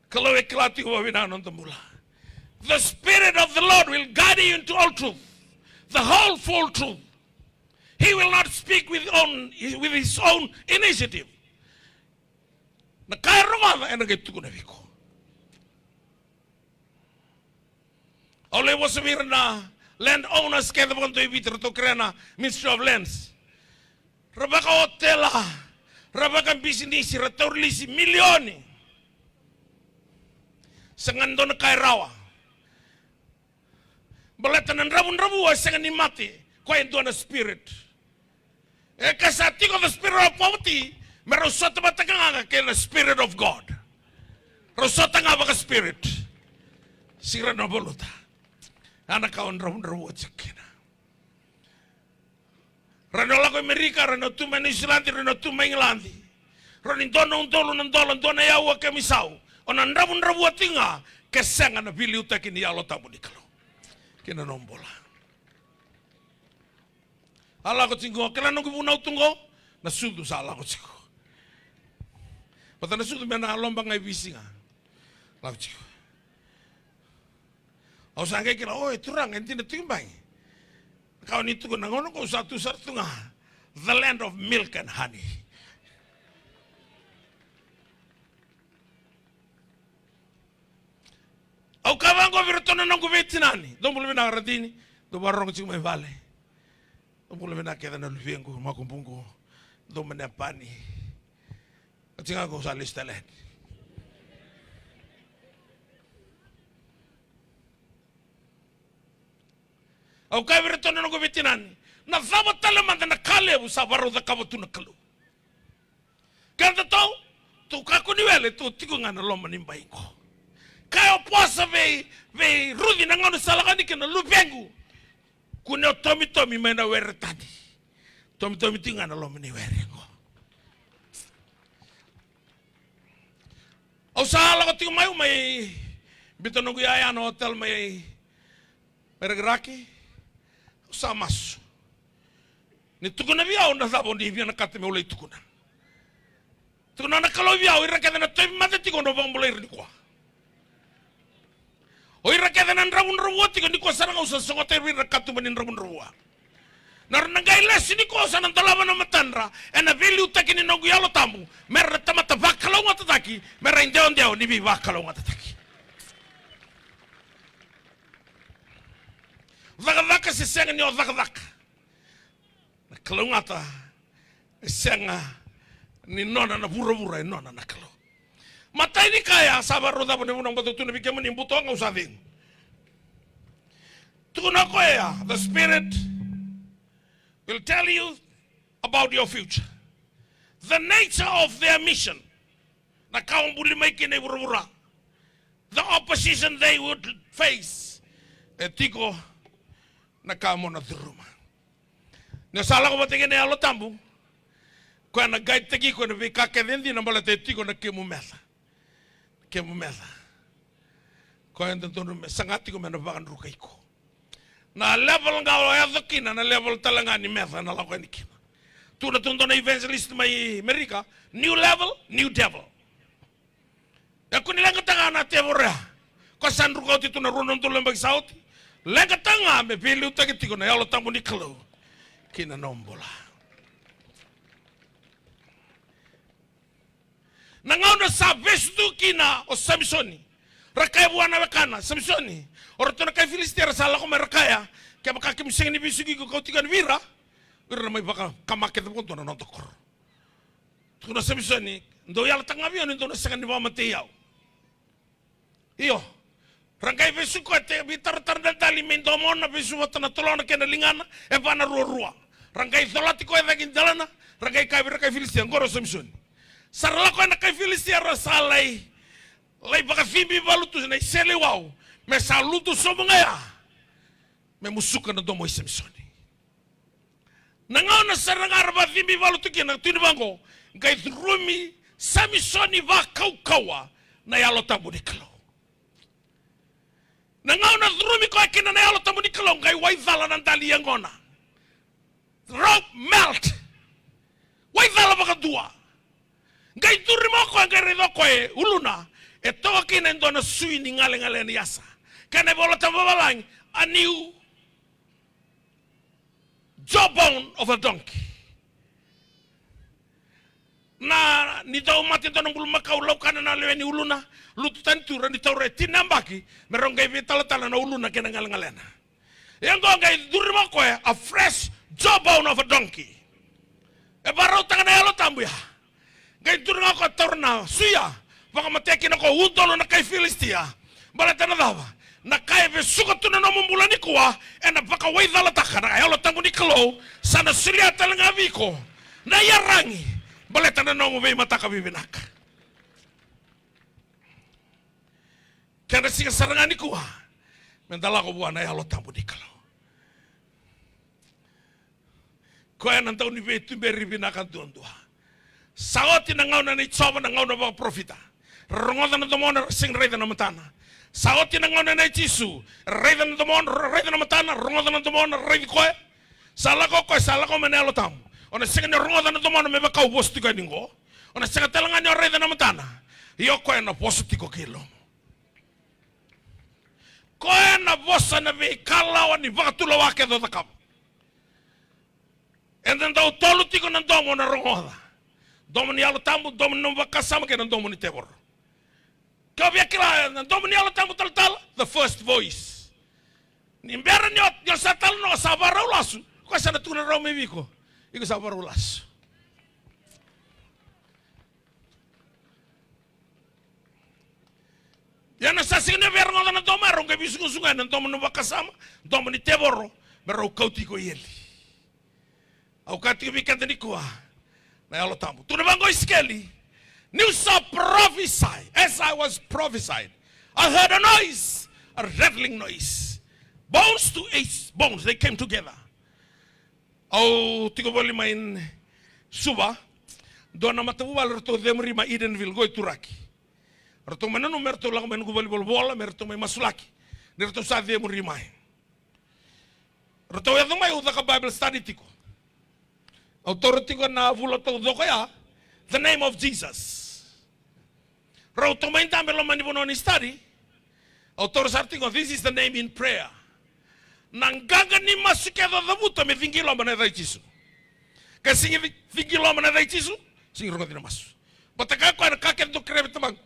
Kalou e kila tiko vakavinaka na noda bula. The Spirit of the Lord will guide you into all truth, the whole full truth. He will not speak with own, with his own initiative. Na ka e rogoca ena qai tukuna vei iko. Au lai vosa vei ira na land owners kece vakadua e Viti, ratou kerea na Ministry of Lands. Ra vakaotela, ra vakabisinisi, ra tauri lisi milioni. Sega ni dua na ka e rawa. Baleta na dravudravua e sega ni mate, koya e dua na spirit. E ka sa tiko the spirit of poverty, me rau sota vata ga kei na spirit of God. Rau sota ga vaka spirit. Sega ni rau na valuta. A na ka o dravudravua tiko kina. Rau na lako i Amerika, rau na tu mai Niusiladi, rau na tu mai Igiladi. Rau ni dua na udolu na dola, dua na aua kemu isau. O na dravudravua tiko ga, ke sega na veiliutaki ni Yalo Tabu ni Kalou kina nomu bula. A lako tiko qo, kila noqu vunau tu qo, na sucu sa lako tiko. Vata na sucu me na loba ga i veisiga. Lako tiko. Au sa qai kila, oi, Turaga, e dina tiko bagi. Ka o ni tukuna, na gauna qo au sa tu sara tu ga. The land of milk and honey. Au kaya vaqo vei iratou na noqu veitinani. Dou bula vinaka Radini. Dou vakarorogo tiko mai vale. Dou bula vinaka kece na luvequ, makubuqu. Dou mai Nepani. Oti ga qo sa lesu tale yani. Au kaya vei iratou na noqu veitinani, na cava tale mada na ka levu sa vakarau cakava tu na Kalou? Kedatou, tou kakua ni wele, tou tiko ga na loma ni bai qo. Kaya o Poasa vei, vei Ruci na gauna sa lako yani kina, luvequ, kua ni o tomitomi mai na were tani. Tomitomi tiko ga na loma ni were qo. Au sa lako tiko mai, au mai biuta noqu yaya na hotel mai, mai Rakiraki. Au sa masu. Ni tukuna vei au na cava o ni vinakata meu lai tukuna. Tukuna na Kalou vei au, ira kece na tauvimate tiko au na vakabulai ira nikua. O ira kece na dravudravua tiko nikua sara ga au sa sogota ira vei ira na katuba ni dravudravua. Na rau na qai lesu nikua au sa na dolava na matadra ena veiliutaki ni noqu Yalo Tabu, me ra na tamata vakalougatataki, me ra idewadewa ni veivakalougatataki. Cakacaka se sega ni o cakacaka. Na kalougata e sega ni nona na vuravura, e nona na Kalou. Matai ni ka ya, sa vakarau cava na vunau, bau tu na vei kemuni buto ga au sa cegu. Tukuna o koya, the Spirit will tell you about your future. The nature of their mission. Na ka o buli mai kina i vuravura. The opposition they would face. E tiko na ka mo na curuma. Ni o sa lako vata kei na Yalo Tabu, koya na guide-taki iko ena veika kece e dina baleta e tiko na kemu meca. Kemu meca. Koya e dodonu me saga tiko me na vakadrukai iko. Na level ga o yaco kina, na level tale ga ni meca na lako yani kina. Tu na tu dua na evangelist mai Amerika, new level, new devil. E kua ni leqataka na tevoro ya. Ko sa druka oti tu na rua na udolu na yabaki sa oti. Leqataka ga me veiliutaki tiko na Yalo Tabu ni Kalou ki na nomu bula. Na gauna sa vesu tu kina o Samisoni, ra kaya vua na wekana, Samisoni, o ratou na kai Filisitia ra sa lako mai ra kaya, kevaka kemu sega ni vesuki iko kauti iko yani vei ira, ira na mai vakakamata kece vakadua na noda koro. Tukuna o Samisoni, dou yalataka ga vei au ni dou na sega ni vakamatei au. Io. Ra qai vesu koya, e veitaratara na dali me idomona, vesu vata na tolona kei na ligana, e va na ruarua. Ra qai colati koya cake i delana, ra qai kaya vei ira na kai Filisitia, qori o Samisoni. Sa ra lako na kai Filisitia ra sa lai, lai vakacibi valutu na iseleiwau, me sa lutu sobu ga ya me musuka na domo i Samisoni. Na gauna sara ga ra vakacibi valu tu kina, tukuni vaqo, Qai curumi Samisoni vakaukauwa na Yalo Tabu ni Kalou. Na gauna curumi koya kina na Yalo Tabu ni Kalou, qai waicala na dali yaqona. Rope melt. Waicala vakadua. Qai curuma o koya, qai raica o koya e uluna e toka kina e dua na sui ni galegale ni yasa. Kena iVola Tabu vavalagi, a new jawbone of a donkey. Na, ni dau mate dua na bulumakau, laukana na lewe ni uluna, lutu tani tu, rawa ni taura e tini na yabaki me rau qai veitalatala na uluna kei na galegalena. Ia oqo qai curuma o koya a fresh jawbone of a donkey. E vakarautaka na Yalo Tabu ya. Qai curuma o koya, taura na sui ya, vakamatea kina o koya udolu na kai Filisitia. Baleta na cava? Na ka e vesuka tu na nomu bula nikua, ena vakawaicalataka na Yalo Tabu ni Kalou, sa na solia tale ga vei iko na iyaragi, baleta na nomu veimataka vivinaka. Kena siga sara ga nikua, meda lako vua na Yalo Tabu ni Kalou. Koya na dauniveituberi vinaka duadua. Sa oti na gauna nei Jiova, na gauna vakaparofita. Ra rogoca na domona, ra sega ni raica na matana. Sa oti na gauna nei Jisu, ra raica na domona, ra raica na matana, ra rogoca na domona, ra raici koya. Sa lako o koya, sa lako mai na Yalo Tabu. O na sega ni rogoca na domona me vaka au vosa tiko yani oqo. O na sega tale ga ni o raica na matana. Ia o koya na vosa tiko kei lomamu. Koya na vosa, na veikalawa ni vakatulewa kece o cakava. Eda dau tolu tiko na domo na rogoca. Domo ni Yalo Tabu, domo ni nomu vakasama, kei na domo ni tevoro. Ke o via kila na domo ni Yalo Tabu talatala, the first voice. Ni bera ni o, ni o sa talanoa, sa vakarau lasu. Koya sa na tukuna rawa mai vei iko, iko sa vakarau lasu. Ia na sa sega ni via rogoca na domo ya, rau qai veisugaisuga ena domo ni vakasama, domo ni tevoro, me rau kauti iko i eli. Au kaya tiko vei keda nikua na Yalo Tabu. Tukuna vaqo o Isikeli, niu sa prophesy, as I was prophesied, I heard a noise, a rattling noise. Bones to its bones, they came together. Au tiko voli mai Suva, dua na matavuvale ratou cemuri mai Edenville, qo e Turaki. Ratou mai nanuma me ratou lako mai noqu valenivolavola me ratou mai masulaki, ni ratou sa cemuri mai. Ratou yaco mai, au caka Bible study tiko. Au taura tiko na vula taucoko ya, the name of Jesus. Rau tomai dabe loma ni vanua ni study. Au taura sara tiko, this is the name in prayer. Na qaqa ni masu kece o cavuta me ciqi loma na yaca i Jisu. Ke sega ni ci-, ciqi loma na yaca i Jisu, sega ni rogoci na masu. Baleta kaya o koya, na ka kece dou kerea vei Tamaqu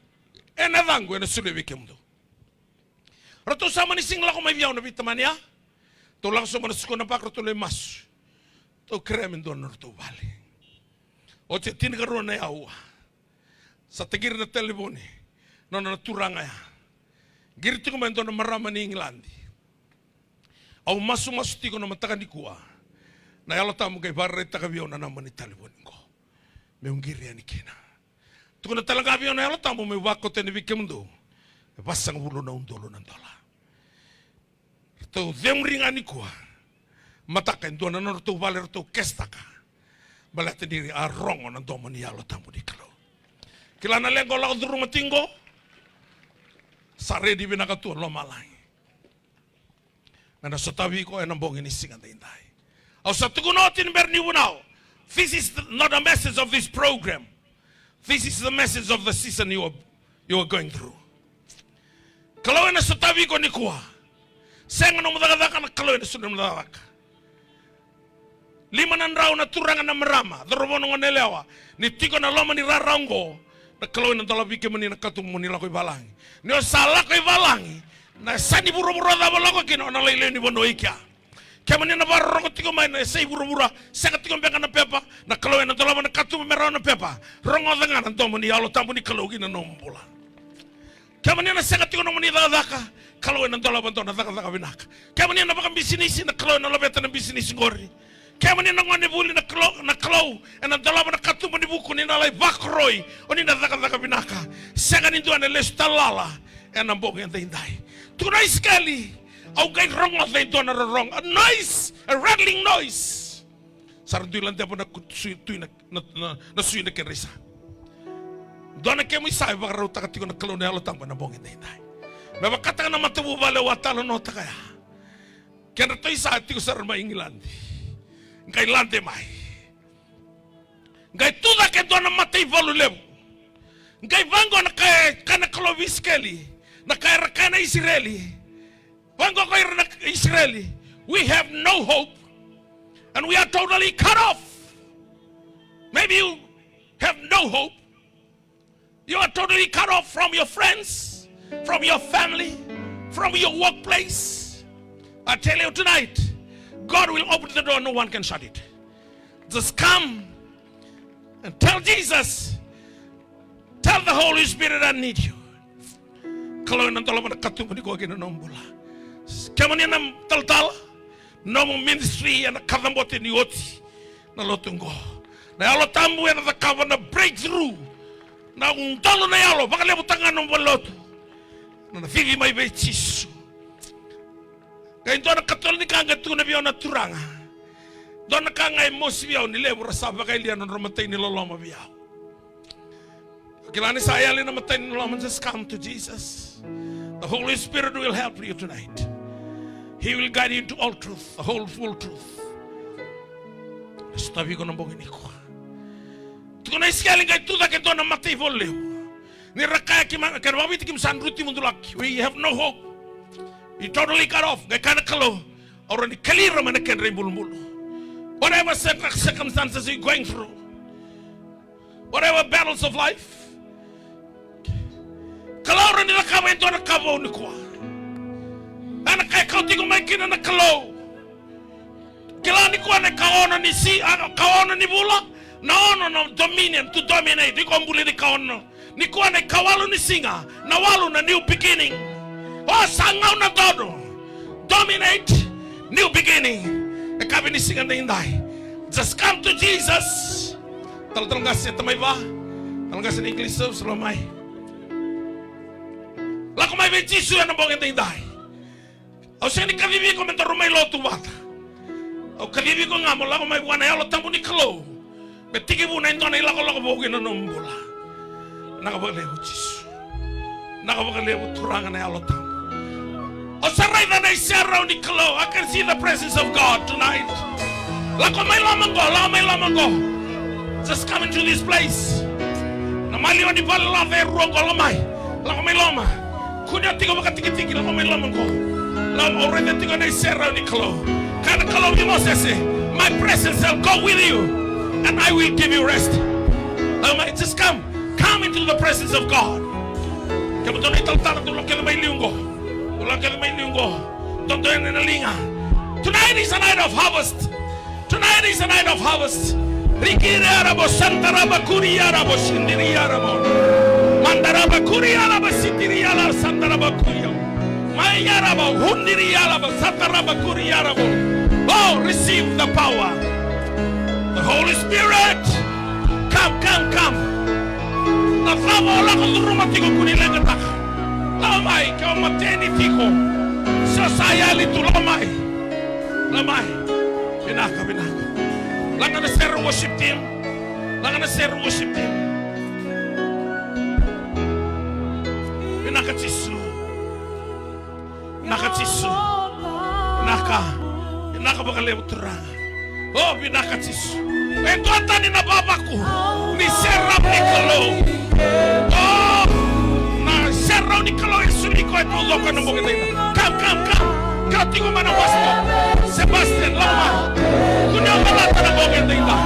ena yacaqu, ena solia vei kemudou. Ratou sa mani sega ni lako mai vei au na veitamani ya. Ratou lako sobu mai na sukuna baka, ratou lai masu. Ratou kerea me dua na nodratou vale. Oti e tinikarua na aua. Sa taqiri na talevoni na nona na turaga ya. Qiri tiko mai e dua na marama ni Igiladi. Au masumasu tiko na mataka nikua. Na Yalo Tabu qai vakaraitaka vei au na naba ni talevoni qo. Meu qiri yani kina. Tukuna tale ga vei au na Yalo Tabu meu vakauta yani vei kemudou e vasagavulu na udolu na dola. Ratou cemuri ga nikua. Mataka e dua na nodratou vale ratou kesitaka. Baleta ni a rogo na domo ni Yalo Tabu ni Kalou. Kila na leqa o lako curuma tiko qo. Sa redi vinaka tu o lomalagi. Ena sotavi iko ena bogi ni siga daidai. Au sa tukuna oti ni bera ni vunau. This is the, not a message of this program. This is the message of the season you are, you are going through. Kalou ena sotavi iko nikua. Sega nomu cakacaka, na Kalou ena solia nomu cakacaka. Lima na drau na turaga, na marama, cauravou, na goneyalewa, ni tiko ena loma ni rara oqo, na Kalou ena dolava vei kemuni na katuba mo ni lako i valagi. Ni o sa lako i valagi, na yasa ni vuravura o cava o lako kina, o na lai lewe ni vanua i kea. Kemuni na vakarorogo tiko mai na yasa i vuravura, sega tiko beka na pepa, na Kalou ena dolava na katuba me rawa na pepa. Rogoca ga na domo ni Yalo Tabu ni Kalou ki na nomu bula. Kemuni na sega tiko nomuni cakacaka, Kalou ena dolava dua na cakacaka vinaka. Kemuni na vakabisinisi, na Kalou ena laveta na bisinisi qori. Kemuni na gone vuli, na Kalou, na Kalou ena dolava na katuba ni vuku ni na lai vakoroi, o ni na cakacaka vinaka. Sega ni dua ena lesu tale lala ena bogi edaidai. Tukuna o Isikeli, au qai rogoca e dua na rorogo, a noise, a rattling noise. Sa ra dui ladeva na ku-, sui, tui na, na, na, na sui na kedra isa. Dua na kemu isa e vakarautaka tiko na Kalou na Yalo Tabu ena bogi edaidai. Me vakataka na matavuvale au a talanoataka ya. Kedratou isa tiko sara mai Igiladi. Qai lade mai. Qai tucake e dua na mataivalu levu. Qai vaqo na ka e kaya na Kalou vei Isikeli. Na ka era kaya na Isireli. Vaqo ko ira na Isireli. We have no hope. And we are totally cut off. Maybe you have no hope. You are totally cut off from your friends, from your family, from your workplace. I tell you tonight, God will open the door, no one can shut it. Just come and tell Jesus, tell the Holy Spirit, "I need you." Kalou, ena dolava na katuba ni koya kina nomu bula. Kemuni na talatala, nomu ministry ena kacabote ni oti na lotu oqo. Na Yalo Tabu ena cakava na breakthrough. Na udolu na yalo, vakalevutaka ga nomu valenilotu. Na, na cici mai vei Jisu. Qai dua na katolu ni ka qai tukuna vei au na Turaga. Dua na ka ga e mosi vei au ni levu ra sa vakayalia na nodra matai ni loloma vei au. Kila ni sa yali na matai ni loloma, just come to Jesus. The Holy Spirit will help you tonight. He will guide you into all truth, the whole full truth. Sotavi iko na bogi nikua. Tukuna Isikeli qai tucake e dua na mataivalu levu. Ni ra kaya kemuni, kena vakaviti, keimami sa druti mudulaki. We have no hope. We totally cut off. Qai kaya na Kalou, au rawa ni keli ira mai na kedra ibulubulu. Whatever circ-, circumstances you're going through, whatever battles of life, Kalou rawa ni cakava e dua na ka vou nikua. Ena ka e kauti iko mai kina na Kalou. Kila nikua na ikaono ni si-, a, ikaono ni vula, na ono na dominion, to dominate. Iko buli na ikaono. Nikua na ikawalu ni siga, na walu na new beginning. O sa gauna donu. Dominate, new beginning. E kavi ni siga daidai. Just come to Jesus. Talatala qase, tamai va. Talatala qase na English service, lako mai. Lako mai vei Jisu ena bogi daidai. Au sega ni kacivi iko me daru mai lotu vata. Au kacivi iko ga mo lako mai vua na Yalo Tabu ni Kalou. Me tekivu na dua na ilakolako vou ki na nomu bula. Vinaka vakalevu Jisu. Vinaka vakalevu Turaga na Yalo Tabu. Au sa raica na iserau ni Kalou. I can see the presence of God tonight. Lako mai loma qo, lako mai loma qo. Just come into this place. Na maliwa ni vale laca e rua qo, lako mai. Lako mai loma. Kune tiko vakatikitiki, lako mai loma qo. Lako, au raica tiko na iserau ni Kalou. Kaya na Kalou vei Mosese, "My presence shall go with you, and I will give you rest." Lako mai, just come. Come into the presence of God. Kemudou na italatala, dou lako kece mai liu qo. Dou lako kece mai liu qo. Dodoya na liga. Tonight is a night of harvest. Tonight is a night of harvest. Rikiri arabo, santaraba, kuri arabo, sindiri arabo. Mandaraba, kuri arabo, sindiri arabo, santaraba, kuri arabo. Mai arabo, hundiri arabo, santaraba, kuri arabo. Oh, receive the power. The Holy Spirit. Come, come, come. Na cava o lako curuma tiko, kua ni leqataka. Lako mai, ke o mateni tiko. Se o sa yali tu, lako mai. Lako mai. Vinaka, vinaka. Laga na sere worship team. Laga na sere worship team. Vinaka Jisu. Vinaka Jisu. Vinaka. Vinaka vakalevu Turaga. O, vinaka Jisu. E dua tani na vavaku ni serau ni Kalou. O, na serau ni Kalou e soli koya taucoko ena bogi daidai. Come, come, come. Ka tiko mai na pastor Sebastian, lako mai. Kua ni o calata na bogi daidai.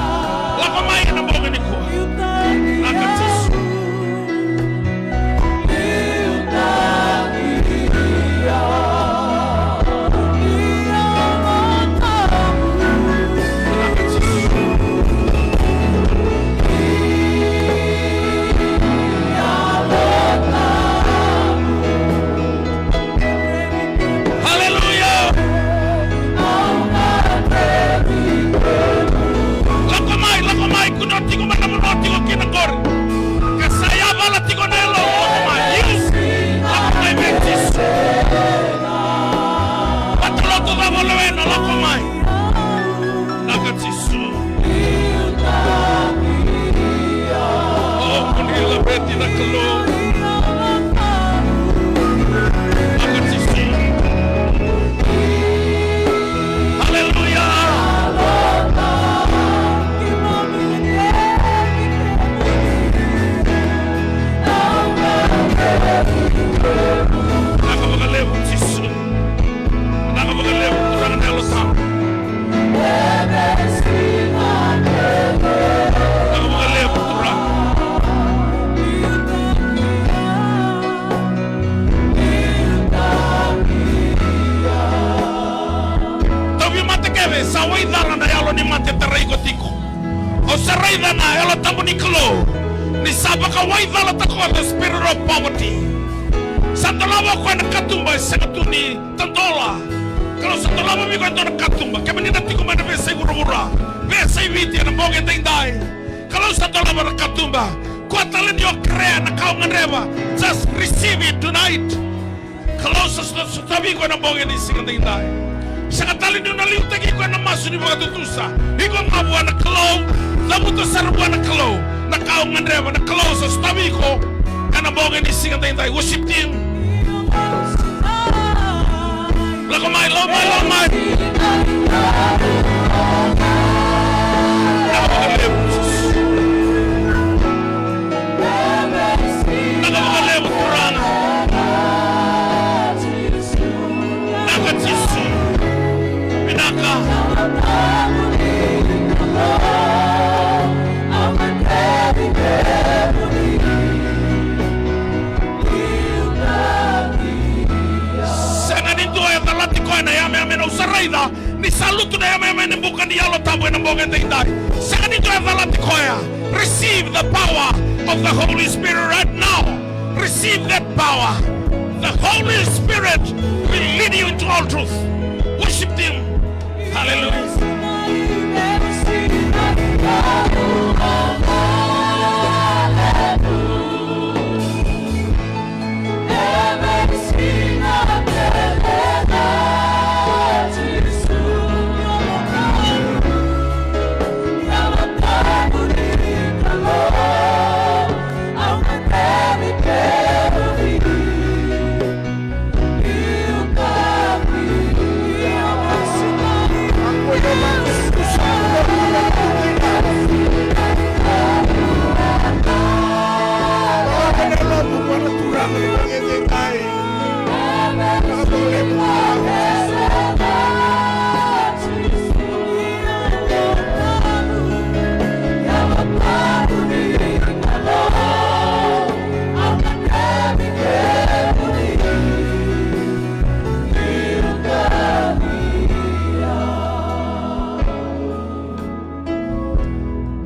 Lako mai ena bogi nikua. Vinaka Jisu. Hallelujah. Lako mai, lako mai, kua ni o tiko mai na Raica na Yalo Tabu ni Kalou ni sa vakawaicalataka o koya the spirit of poverty. Sa dolava o koya na katuba e sega tu ni tadola. Kalou sa dolava vei koya e dua na katuba. Kemuni na tiko mai na veiyasai vuravura, veiyasai Viti ena bogi edaidai, Kalou sa dolava na katuba. Kua tale ni o kerea na ka o gadreva. Just receive it tonight. Kalou sa sota, sotavi iko ena bogi ni siga daidai. Sega tale ni o na liutaki iko ena masu ni vakatutusa. Iko ga vua na Kalou, cavuta sara vua na Kalou na ka o gadreva. Na Kalou sa sotavi iko ena bogi ni siga daidai. Worship team. Lako mai, lako mai, lako mai. Lako mai. Vinaka vakalevu Turaga. Vinaka Jisu. Vinaka. Sega ni dua e calati koya na yameyame, au sa raica ni sa lutu na yameyame ena buka ni Yalo Tabu ena bogi edaidai. Sega ni dua e calati koya. Receive the power of the Holy Spirit right now. Receive that power. The Holy Spirit will lead you into all truth. Worship Him. Hallelujah.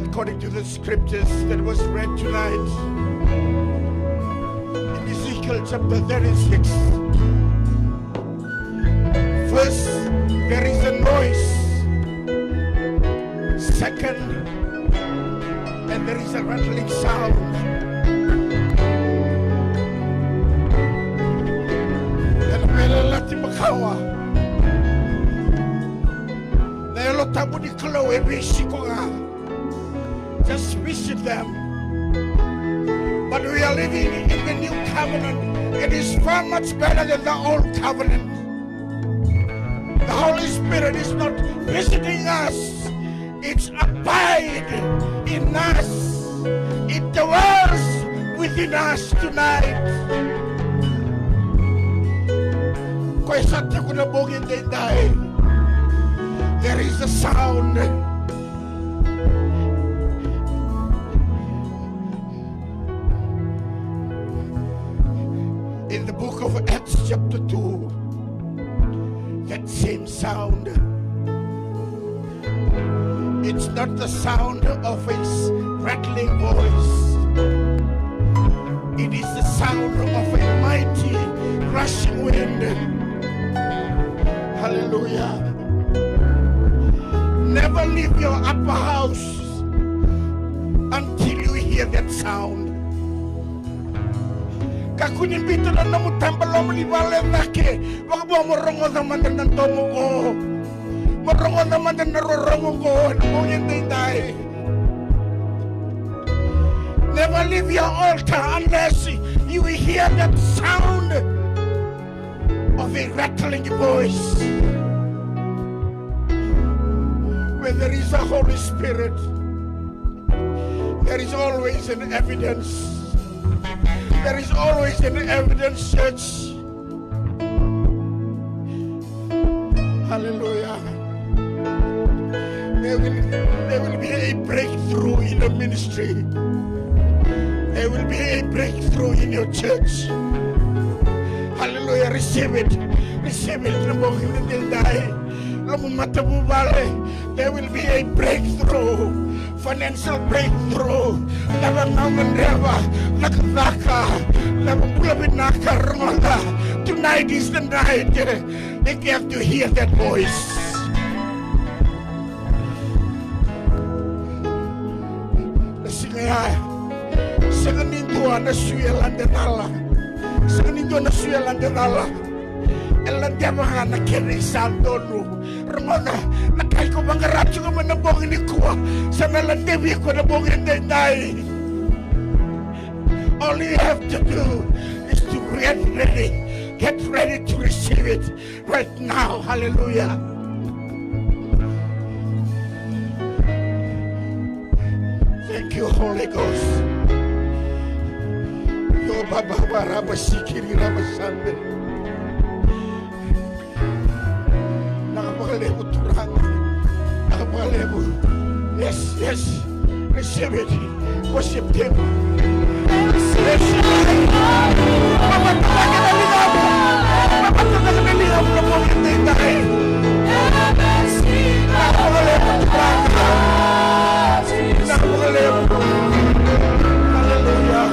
According to the scriptures that was read tonight, in Ezekiel chapter thirty-six, first, there is a noise. Second, and there is a rattling sound. Ena veiyalayalati makawa, na Yalo Tabu ni Kalou e veisiko ga. Just visit them. But we are living in the new covenant. It is far much better than the old covenant. The Holy Spirit is not visiting us. It's abide in us. It dwells within us tonight. Koya sa tiko na bogi edaidai. There is a sound. In the book of Acts chapter two, that same sound, it's not the sound of a s-, rattling voice. It is the sound of a mighty rushing wind. Hallelujah. Never leave your upper house until you hear that sound. Kakua ni biuta na nomu taba loma ni vale cake vakavo mo rogoca mada na domo qo. Mo rogoca mada na rorogo qo ena bogi edaidai. Never leave your altar unless you hear that sound of a rattling voice. Where there is a Holy Spirit, there is always an evidence. There is always an evidence, church. Hallelujah. There will, there will be a breakthrough in your ministry. There will be a breakthrough in your church. Hallelujah. Receive it. Receive it. Lomu matavuvale. There will be a breakthrough. financial breakthrough, cava ga o gadreva, cakacaka, cava, bula vinaka, rogoca. Tonight is the night. They have to hear that voice. Na siga ya, sega ni dua na sui e lade cala. Sega ni dua na sui e lade cala. E ladeva ga na kena isa donu. Rogoca, na ka iko vaqara tiko mai na bogi nikua, sa na ladevi iko na bogi edaidai. All you have to do is to get ready. Get ready to receive it right now. Hallelujah. Thank you, Holy Ghost. Yo baba baraba sikiri raba sande. Vinaka vakalevu Turaga. Vinaka vakalevu. Yes, yes. Receive it. Worship him. Yes. Baba, turaga na ligamu. Baba, turaga na ligamu na bogi edaidai. Vinaka vakalevu Turaga. Vinaka vakalevu. Hallelujah.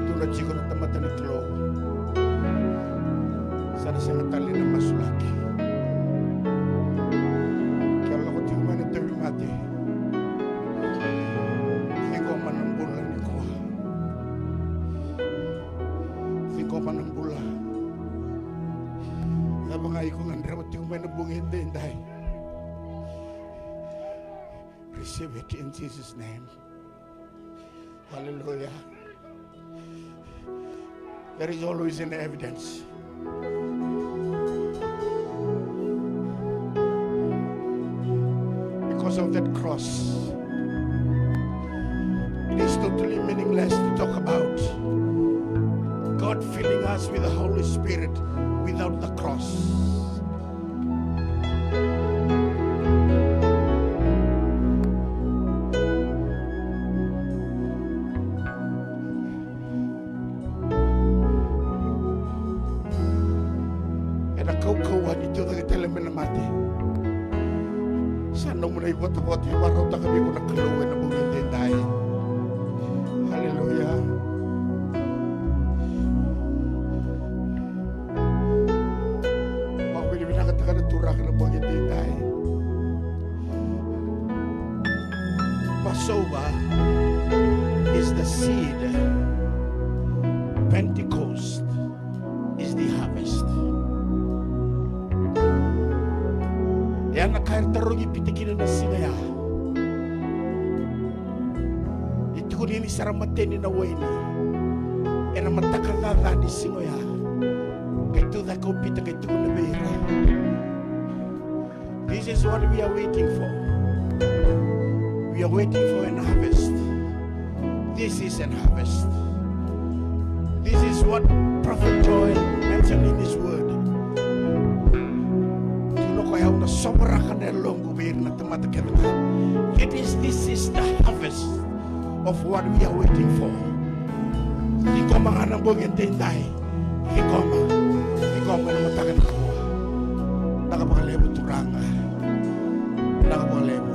Tukuna tiko na tamata ni Kalou, sa na sega tale na masulaki. Ke o lako tiko mai na tauvimate, ciqoma na bula nikua. Ciqoma na bula. Cava ga iko gadreva tiko mai na bogi edaidai, receive it in Jesus' name. Hallelujah. There is always an evidence. Because of that cross, it is totally meaningless to talk about God filling us with the Holy Spirit without the cross. Ena kaukauwa ni tucake tale mai na mate, sa nomu na ivotavota e vakarautaka vei iko na Kalou ena bogi edaidai. Haleluya. Vakavinavinakataka na Turaga na bogi edaidai. Passover is the seed. Pentecost is the harvest. E a na ka era tarogi Pita kina na siga ya. E tukuni ni sa ra mateni na waini ena mataka caca ni siga oya. Qai tucake o Pita qai tukuna vei ira, this is what we are waiting for. We are waiting for an harvest. This is an harvest. This is what Prophet Joel mentioned in his word. Tukuna o koya, au na sovaraka na yaloqu vei ira na tamata kece ga. That is, this is the harvest of what we are waiting for. Tiko Ciqoma ga na bogi edaidai. Ciqoma. Ciqoma ena mataka nikua. Vinaka vakalevu Turaga. Vinaka vakalevu.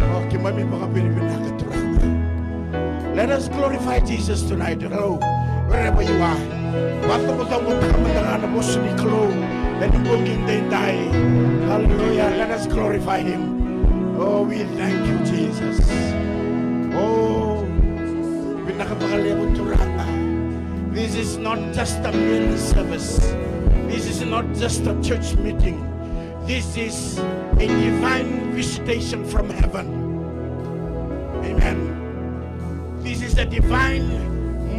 O, keimami vakavinavinaka Turaga. Let us glorify Jesus tonight. Hello, wherever you are. Vakacoqacoqataka mada ga na vosa ni Kalou ena bogi edaidai. Hallelujah. Let us glorify him. Oh, we thank you, Jesus. Oh, vinaka vakalevu Turaga. This is not just a mere service. This is not just a church meeting. This is a divine visitation from heaven. Amen. This is a divine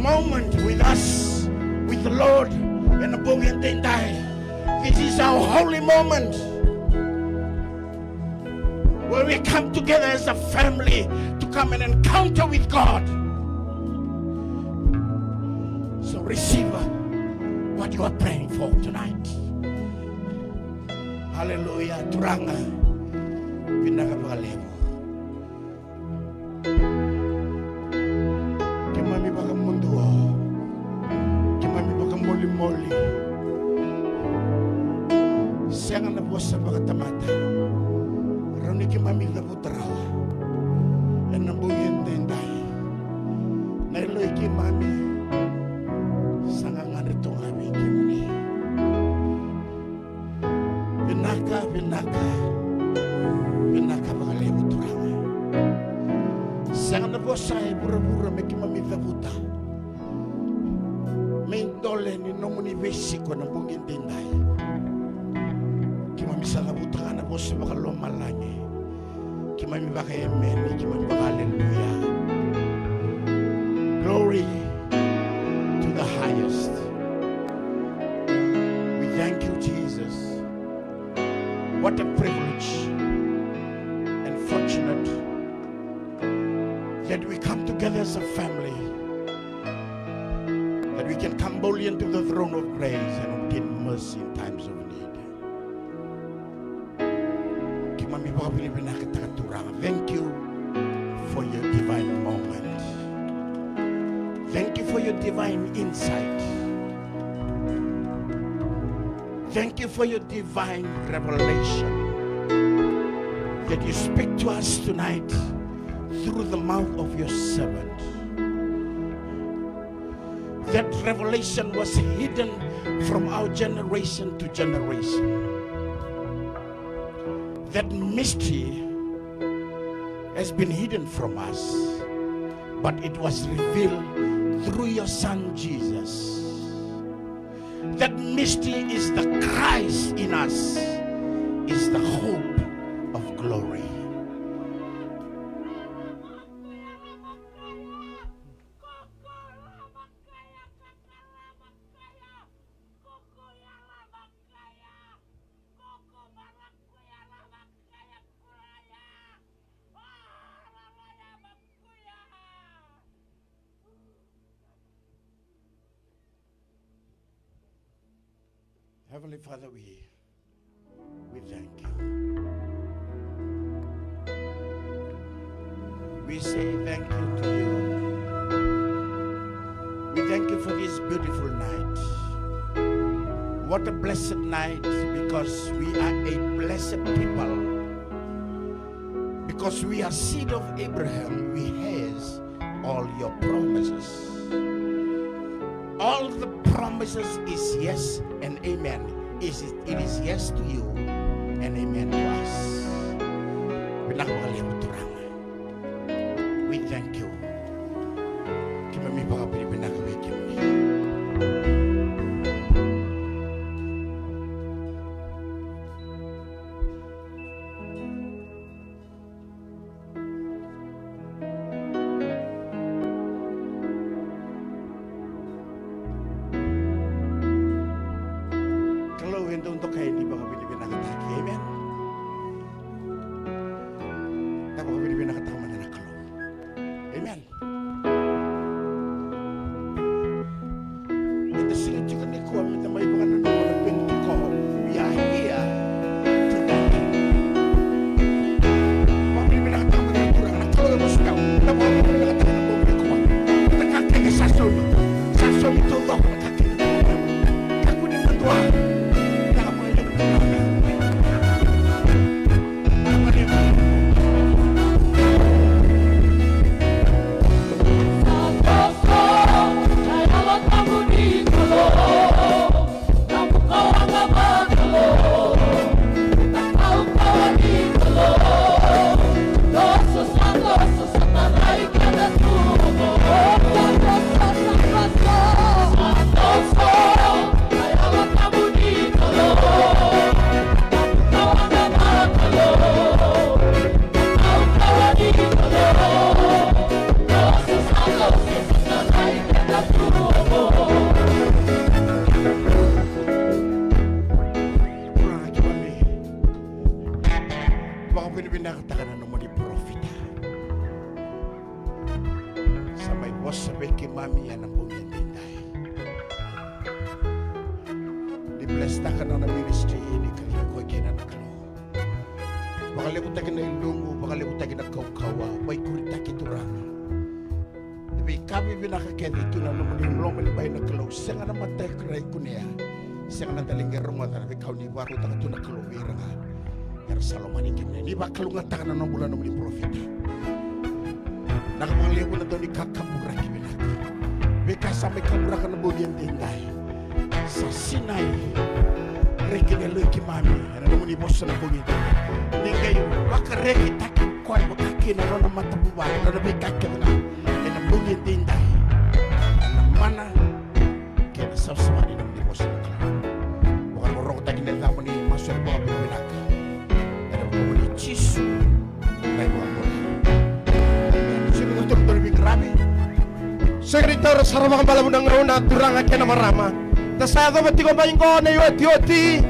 moment with us, with the Lord, ena bogi edaidai. This is our holy moment where we come together as a family to come and encounter with God. So receive what you are praying for tonight. Hallelujah. Turaga, vinaka vakalevu. Keimami vakamudua, keimami vakamolimoli. Sega na vosa vakatamata. Rawa ni keimami cavuta rawa ena bogi edaidai. Na yalo i keimami sa gagadre tu ga vei kemuni. Vinaka, vinaka, vinaka vakalevu Turaga. Sega na vosa e vuravura me keimami cavuta me idole ni nomuni veisiko ena bogi edaidai. Keimami sa cavuta ga na vosa vakalomalagi. Keimami vakaemeni, keimami vakaaleluya. Glory to the highest. We thank you, Jesus. What a privilege and fortunate that we come together as a family, that we can come boldly into the throne of grace and obtain mercy in times of need. Keimami vakavinavinakataka Turaga. Thank you for your divine moment. Thank you for your divine insight. Thank you for your divine revelation that you speak to us tonight through the mouth of your servant. That revelation was hidden from our generation to generation. That mystery has been hidden from us, but it was revealed through your Son Jesus. That mystery is the Christ in us, is the hope of glory. Heavenly Father, we, we thank you. We say thank you to you. We thank you for this beautiful night. What a blessed night, because we are a blessed people. Because we are seed of Abraham, we has all your promises. All the promises is yes and amen. Is it, it is yes to you and amen to us. Vinaka vakalevu Turaga. We thank you. Keimami vakavinavinaka vei kemuni. Kalou e dau dokai ni vakavinavinakataki. Amen. Da vakavinavinakataka mada na Kalou. Amen. Ni vinakataka na nomuni parofita sa mai vosa vei keimami ena bogi edaidai. Ni blesstaka na nona ministry, ni kacivi koya kina na Kalou. Vakalevutaki na ilumu, vakalevutaki na kaukauwa, vaikuritaki Turaga. Na veika vivinaka kece tu na nomuni loma ni bai na Kalou, sega na mata e kunea, sega na daliga e rogoca, na veika ni vakarautaka tu na Kalou vei ira ga era sa lomani kemuni. Ni vakalougatataka na nona bula na nomuni parofita. Vinaka vakalevu na dau ni kakaburaki vinaka. Veika sa mai kaburaka na bogi edaidai. Sa sinai reki na yaloi keimami ena nomuni vosa na bogi edaidai. Ni qai vakarekitaki koya vaka kina na nona matavuvale, na nona veika kece ga ena bogi edaidai. Ena mana kei na savasava ni nomuni vosa na Kalou. Vakarokorokotaki na yacamuni, masu ena vakavinavinaka. Ena vuku i Jisu na iVakabula. Emeni. Sega ni dodonu ni veiqaravi. Sega ni taura sara vakabalavu na gauna, turaga kei na marama. Da sa yacova tiko mai qo na iotioti.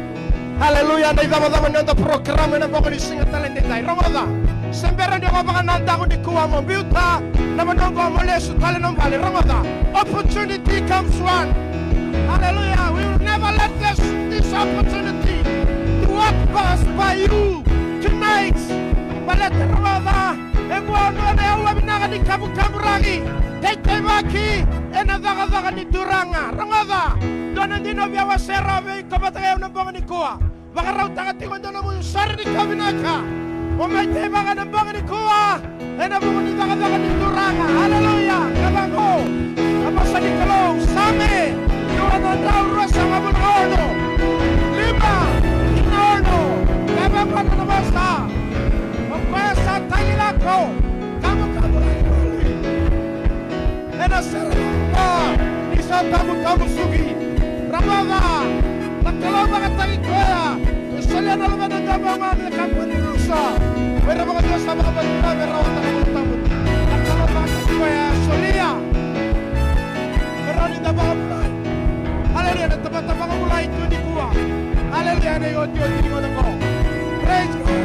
Aleluya, na icavacava ni noda porokaramu ena bogi ni siga tale edaidai. Rogoca, se bera ni o vakanadaku nikua mo biuta na vanua oqo mo lesu tale i nomu vale. Rogoca, opportunity comes one. Aleluya, we will never let this, this opportunity to walk past by you tonight. Baleta rogoca, e qo na aua vinaka ni kabukaburaki, teiteivaki ena cakacaka ni Turaga. Rogoca, dua na dina au via wasea rawa vei iko vata kei au na bogi nikua. Vakarautaka tiko e dua na nomu sere ni ka vinaka. Mo mai teivaka na bogi nikua ena vuku ni cakacaka ni Turaga. Aleluya. Ka vaqo na vosa ni Kalou, Same rua na drau ruasagavulu ka ono, lima ki na ono. Ka vaqo na vosa: O koya sa tagi lako, kabukaburaki voli ena sere ni Kalou, ni sa tabukaburaki. Rogoca, na Kalou vakataki koya e solia na Luvena, dua vei ira na ka ni rusa. O ira vakadua sa vakabauta me rawata na Yalo Tabu. Na Kalou vakataki koya e solia me rawa ni da vakabulai. Aleluya, na tamata vakabulai tu nikua. Aleluya, ena iotioti ni gauna oqo. Praise God.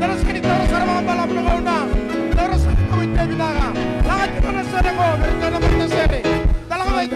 Da na sega ni taura sara vakabalavu na gauna. Taura sara na gauna vinaka. Laga tiko na sere oqo vei iratou na matasere. Da lako mai.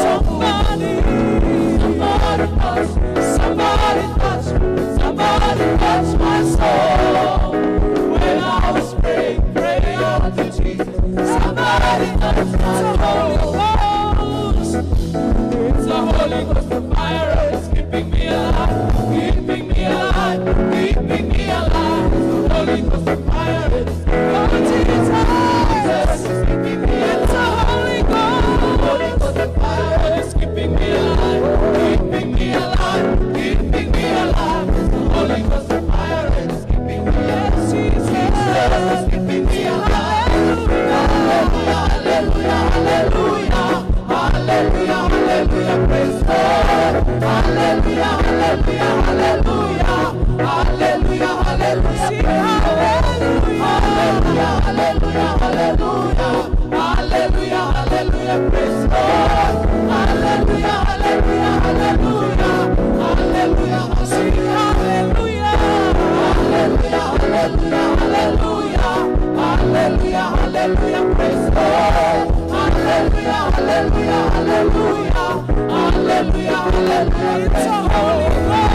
Somebody, somebody touch, somebody touch, somebody touch my soul. When I was praying, praying out to Jesus, somebody touch my soul. It's the Holy Ghost fire is keeping me alive, keeping me alive, keeping me alive. It's the Holy Ghost fire is, oh, Jesus. Jesus is keeping me alive. It's the Holy Ghost. Holy Ghost fire is keeping me alive, keeping me alive, keeping me alive. It's the Holy Ghost fire is keeping me alive. Jesus is keeping me alive. Hallelujah, hallelujah, hallelujah. Hallelujah, hallelujah, praise God. Hallelujah, hallelujah, hallelujah. Hallelujah, hallelujah, praise God. Hallelujah, hallelujah, hallelujah. Hallelujah, hallelujah, praise God. Hallelujah, hallelujah, hallelujah. Hallelujah, hallelujah, hallelujah. Hallelujah, hallelujah, hallelujah. Hallelujah, hallelujah, praise God. Hallelujah, hallelujah, hallelujah. Hallelujah, hallelujah, praise God. Holy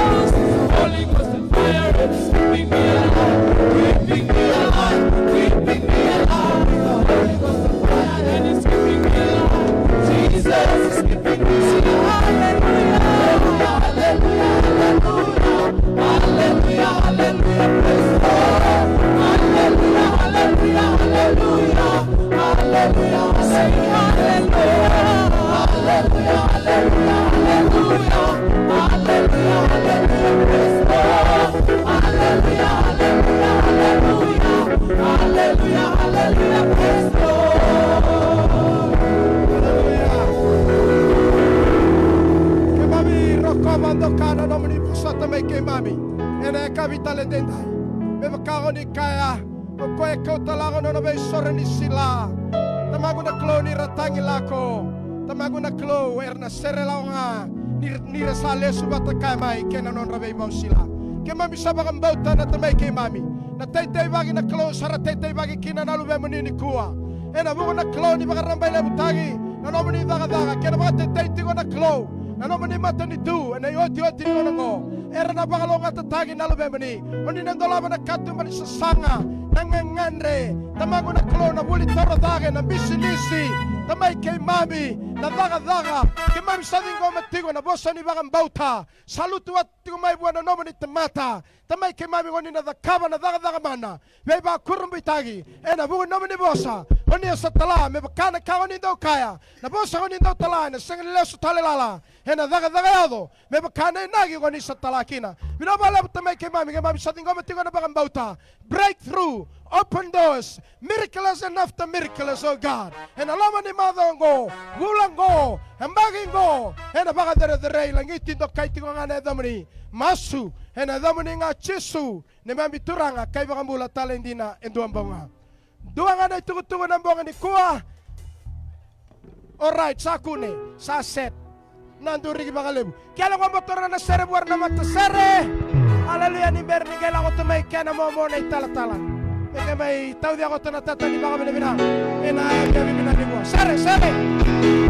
Ghost, Holy Ghost fire is keeping me alive, keeping me alive, keeping me alive. The Holy Ghost fire is keeping me alive. Jesus is keeping me alive. Hallelujah, hallelujah, hallelujah. Hallelujah, hallelujah, praise God. Hallelujah, hallelujah, hallelujah. Hallelujah, hallelujah, hallelujah. Hallelujah, hallelujah, hallelujah. Hallelujah, hallelujah, praise God. Hallelujah, hallelujah, hallelujah. Hallelujah, hallelujah, praise God. Hallelujah. Keimami rokova doka na nomuni vosa, Tamai keimami, ena yakavi tale edaidai. Me vaka ko ni kaya, o koya e kauta lako na nona veisoro ni sila. Tamaqu na Kalou, ni ra tagi lako, Tamaqu na Kalou, era na sere lako ga ni, ni ra sa lesu vata kaya mai kei na nodra veivau sila. Keimami sa vakabauta na Tamai keimami, na teiteivaki na Kalou sa ra teiteivaki kina na luvemuni nikua. Ena vuku na Kalou ni vakarabailevutaki na nomuni cakacaka kei na vakatetei tiko na Kalou na nomuni matanitu ena iotioti ni gauna oqo. Era na vakalougatataki na luvemuni. O ni na dolava na katuba ni sasaga, na gagadre, Tamaqu na Kalou, na vuli toro cake, na bisinisi, Tamai keimami, na cakacaka. Keimami sa ciqoma tiko na vosa ni vakabauta sa lutu vata tiko mai vua na nomuni tamata. Tamai keimami, ko ni na cakava na cakacaka mana veivakurabuitaki ena vuku ni nomuni vosa. O ni a sa tala, me vaka na ka ko ni dau kaya, na vosa ko ni dau tala ena sega ni lesu tale lala. Ena cakacaka yaco me vaka na inaki ko ni sa tala kina. Vinaka vakalevu Tamai keimami, keimami sa ciqoma tiko na vakabauta. Breakthrough, open doors, miracles and after miracles, oh God. Ena loma ni macawa oqo, vula oqo, yabaki oqo, ena vakacerecerei, lagiti, dokai tiko ga na yacamuni. Masu ena yacamuni ga Jisu, neimami Turaga ka iVakabula talei dina e dua bau ga. Dua ga na itukutuku na bogi nikua. Alright, sa kune, sa set. Na duriki vakalevu. Kele qo mo toro na sere vua na matasere. Aleluya, ni bera ni qai lako tu mai kena momo na italatala. Me qai mai tauci koto na tata ni vakavinavinaka ena yakavi vinaka nikua. Sere, sere.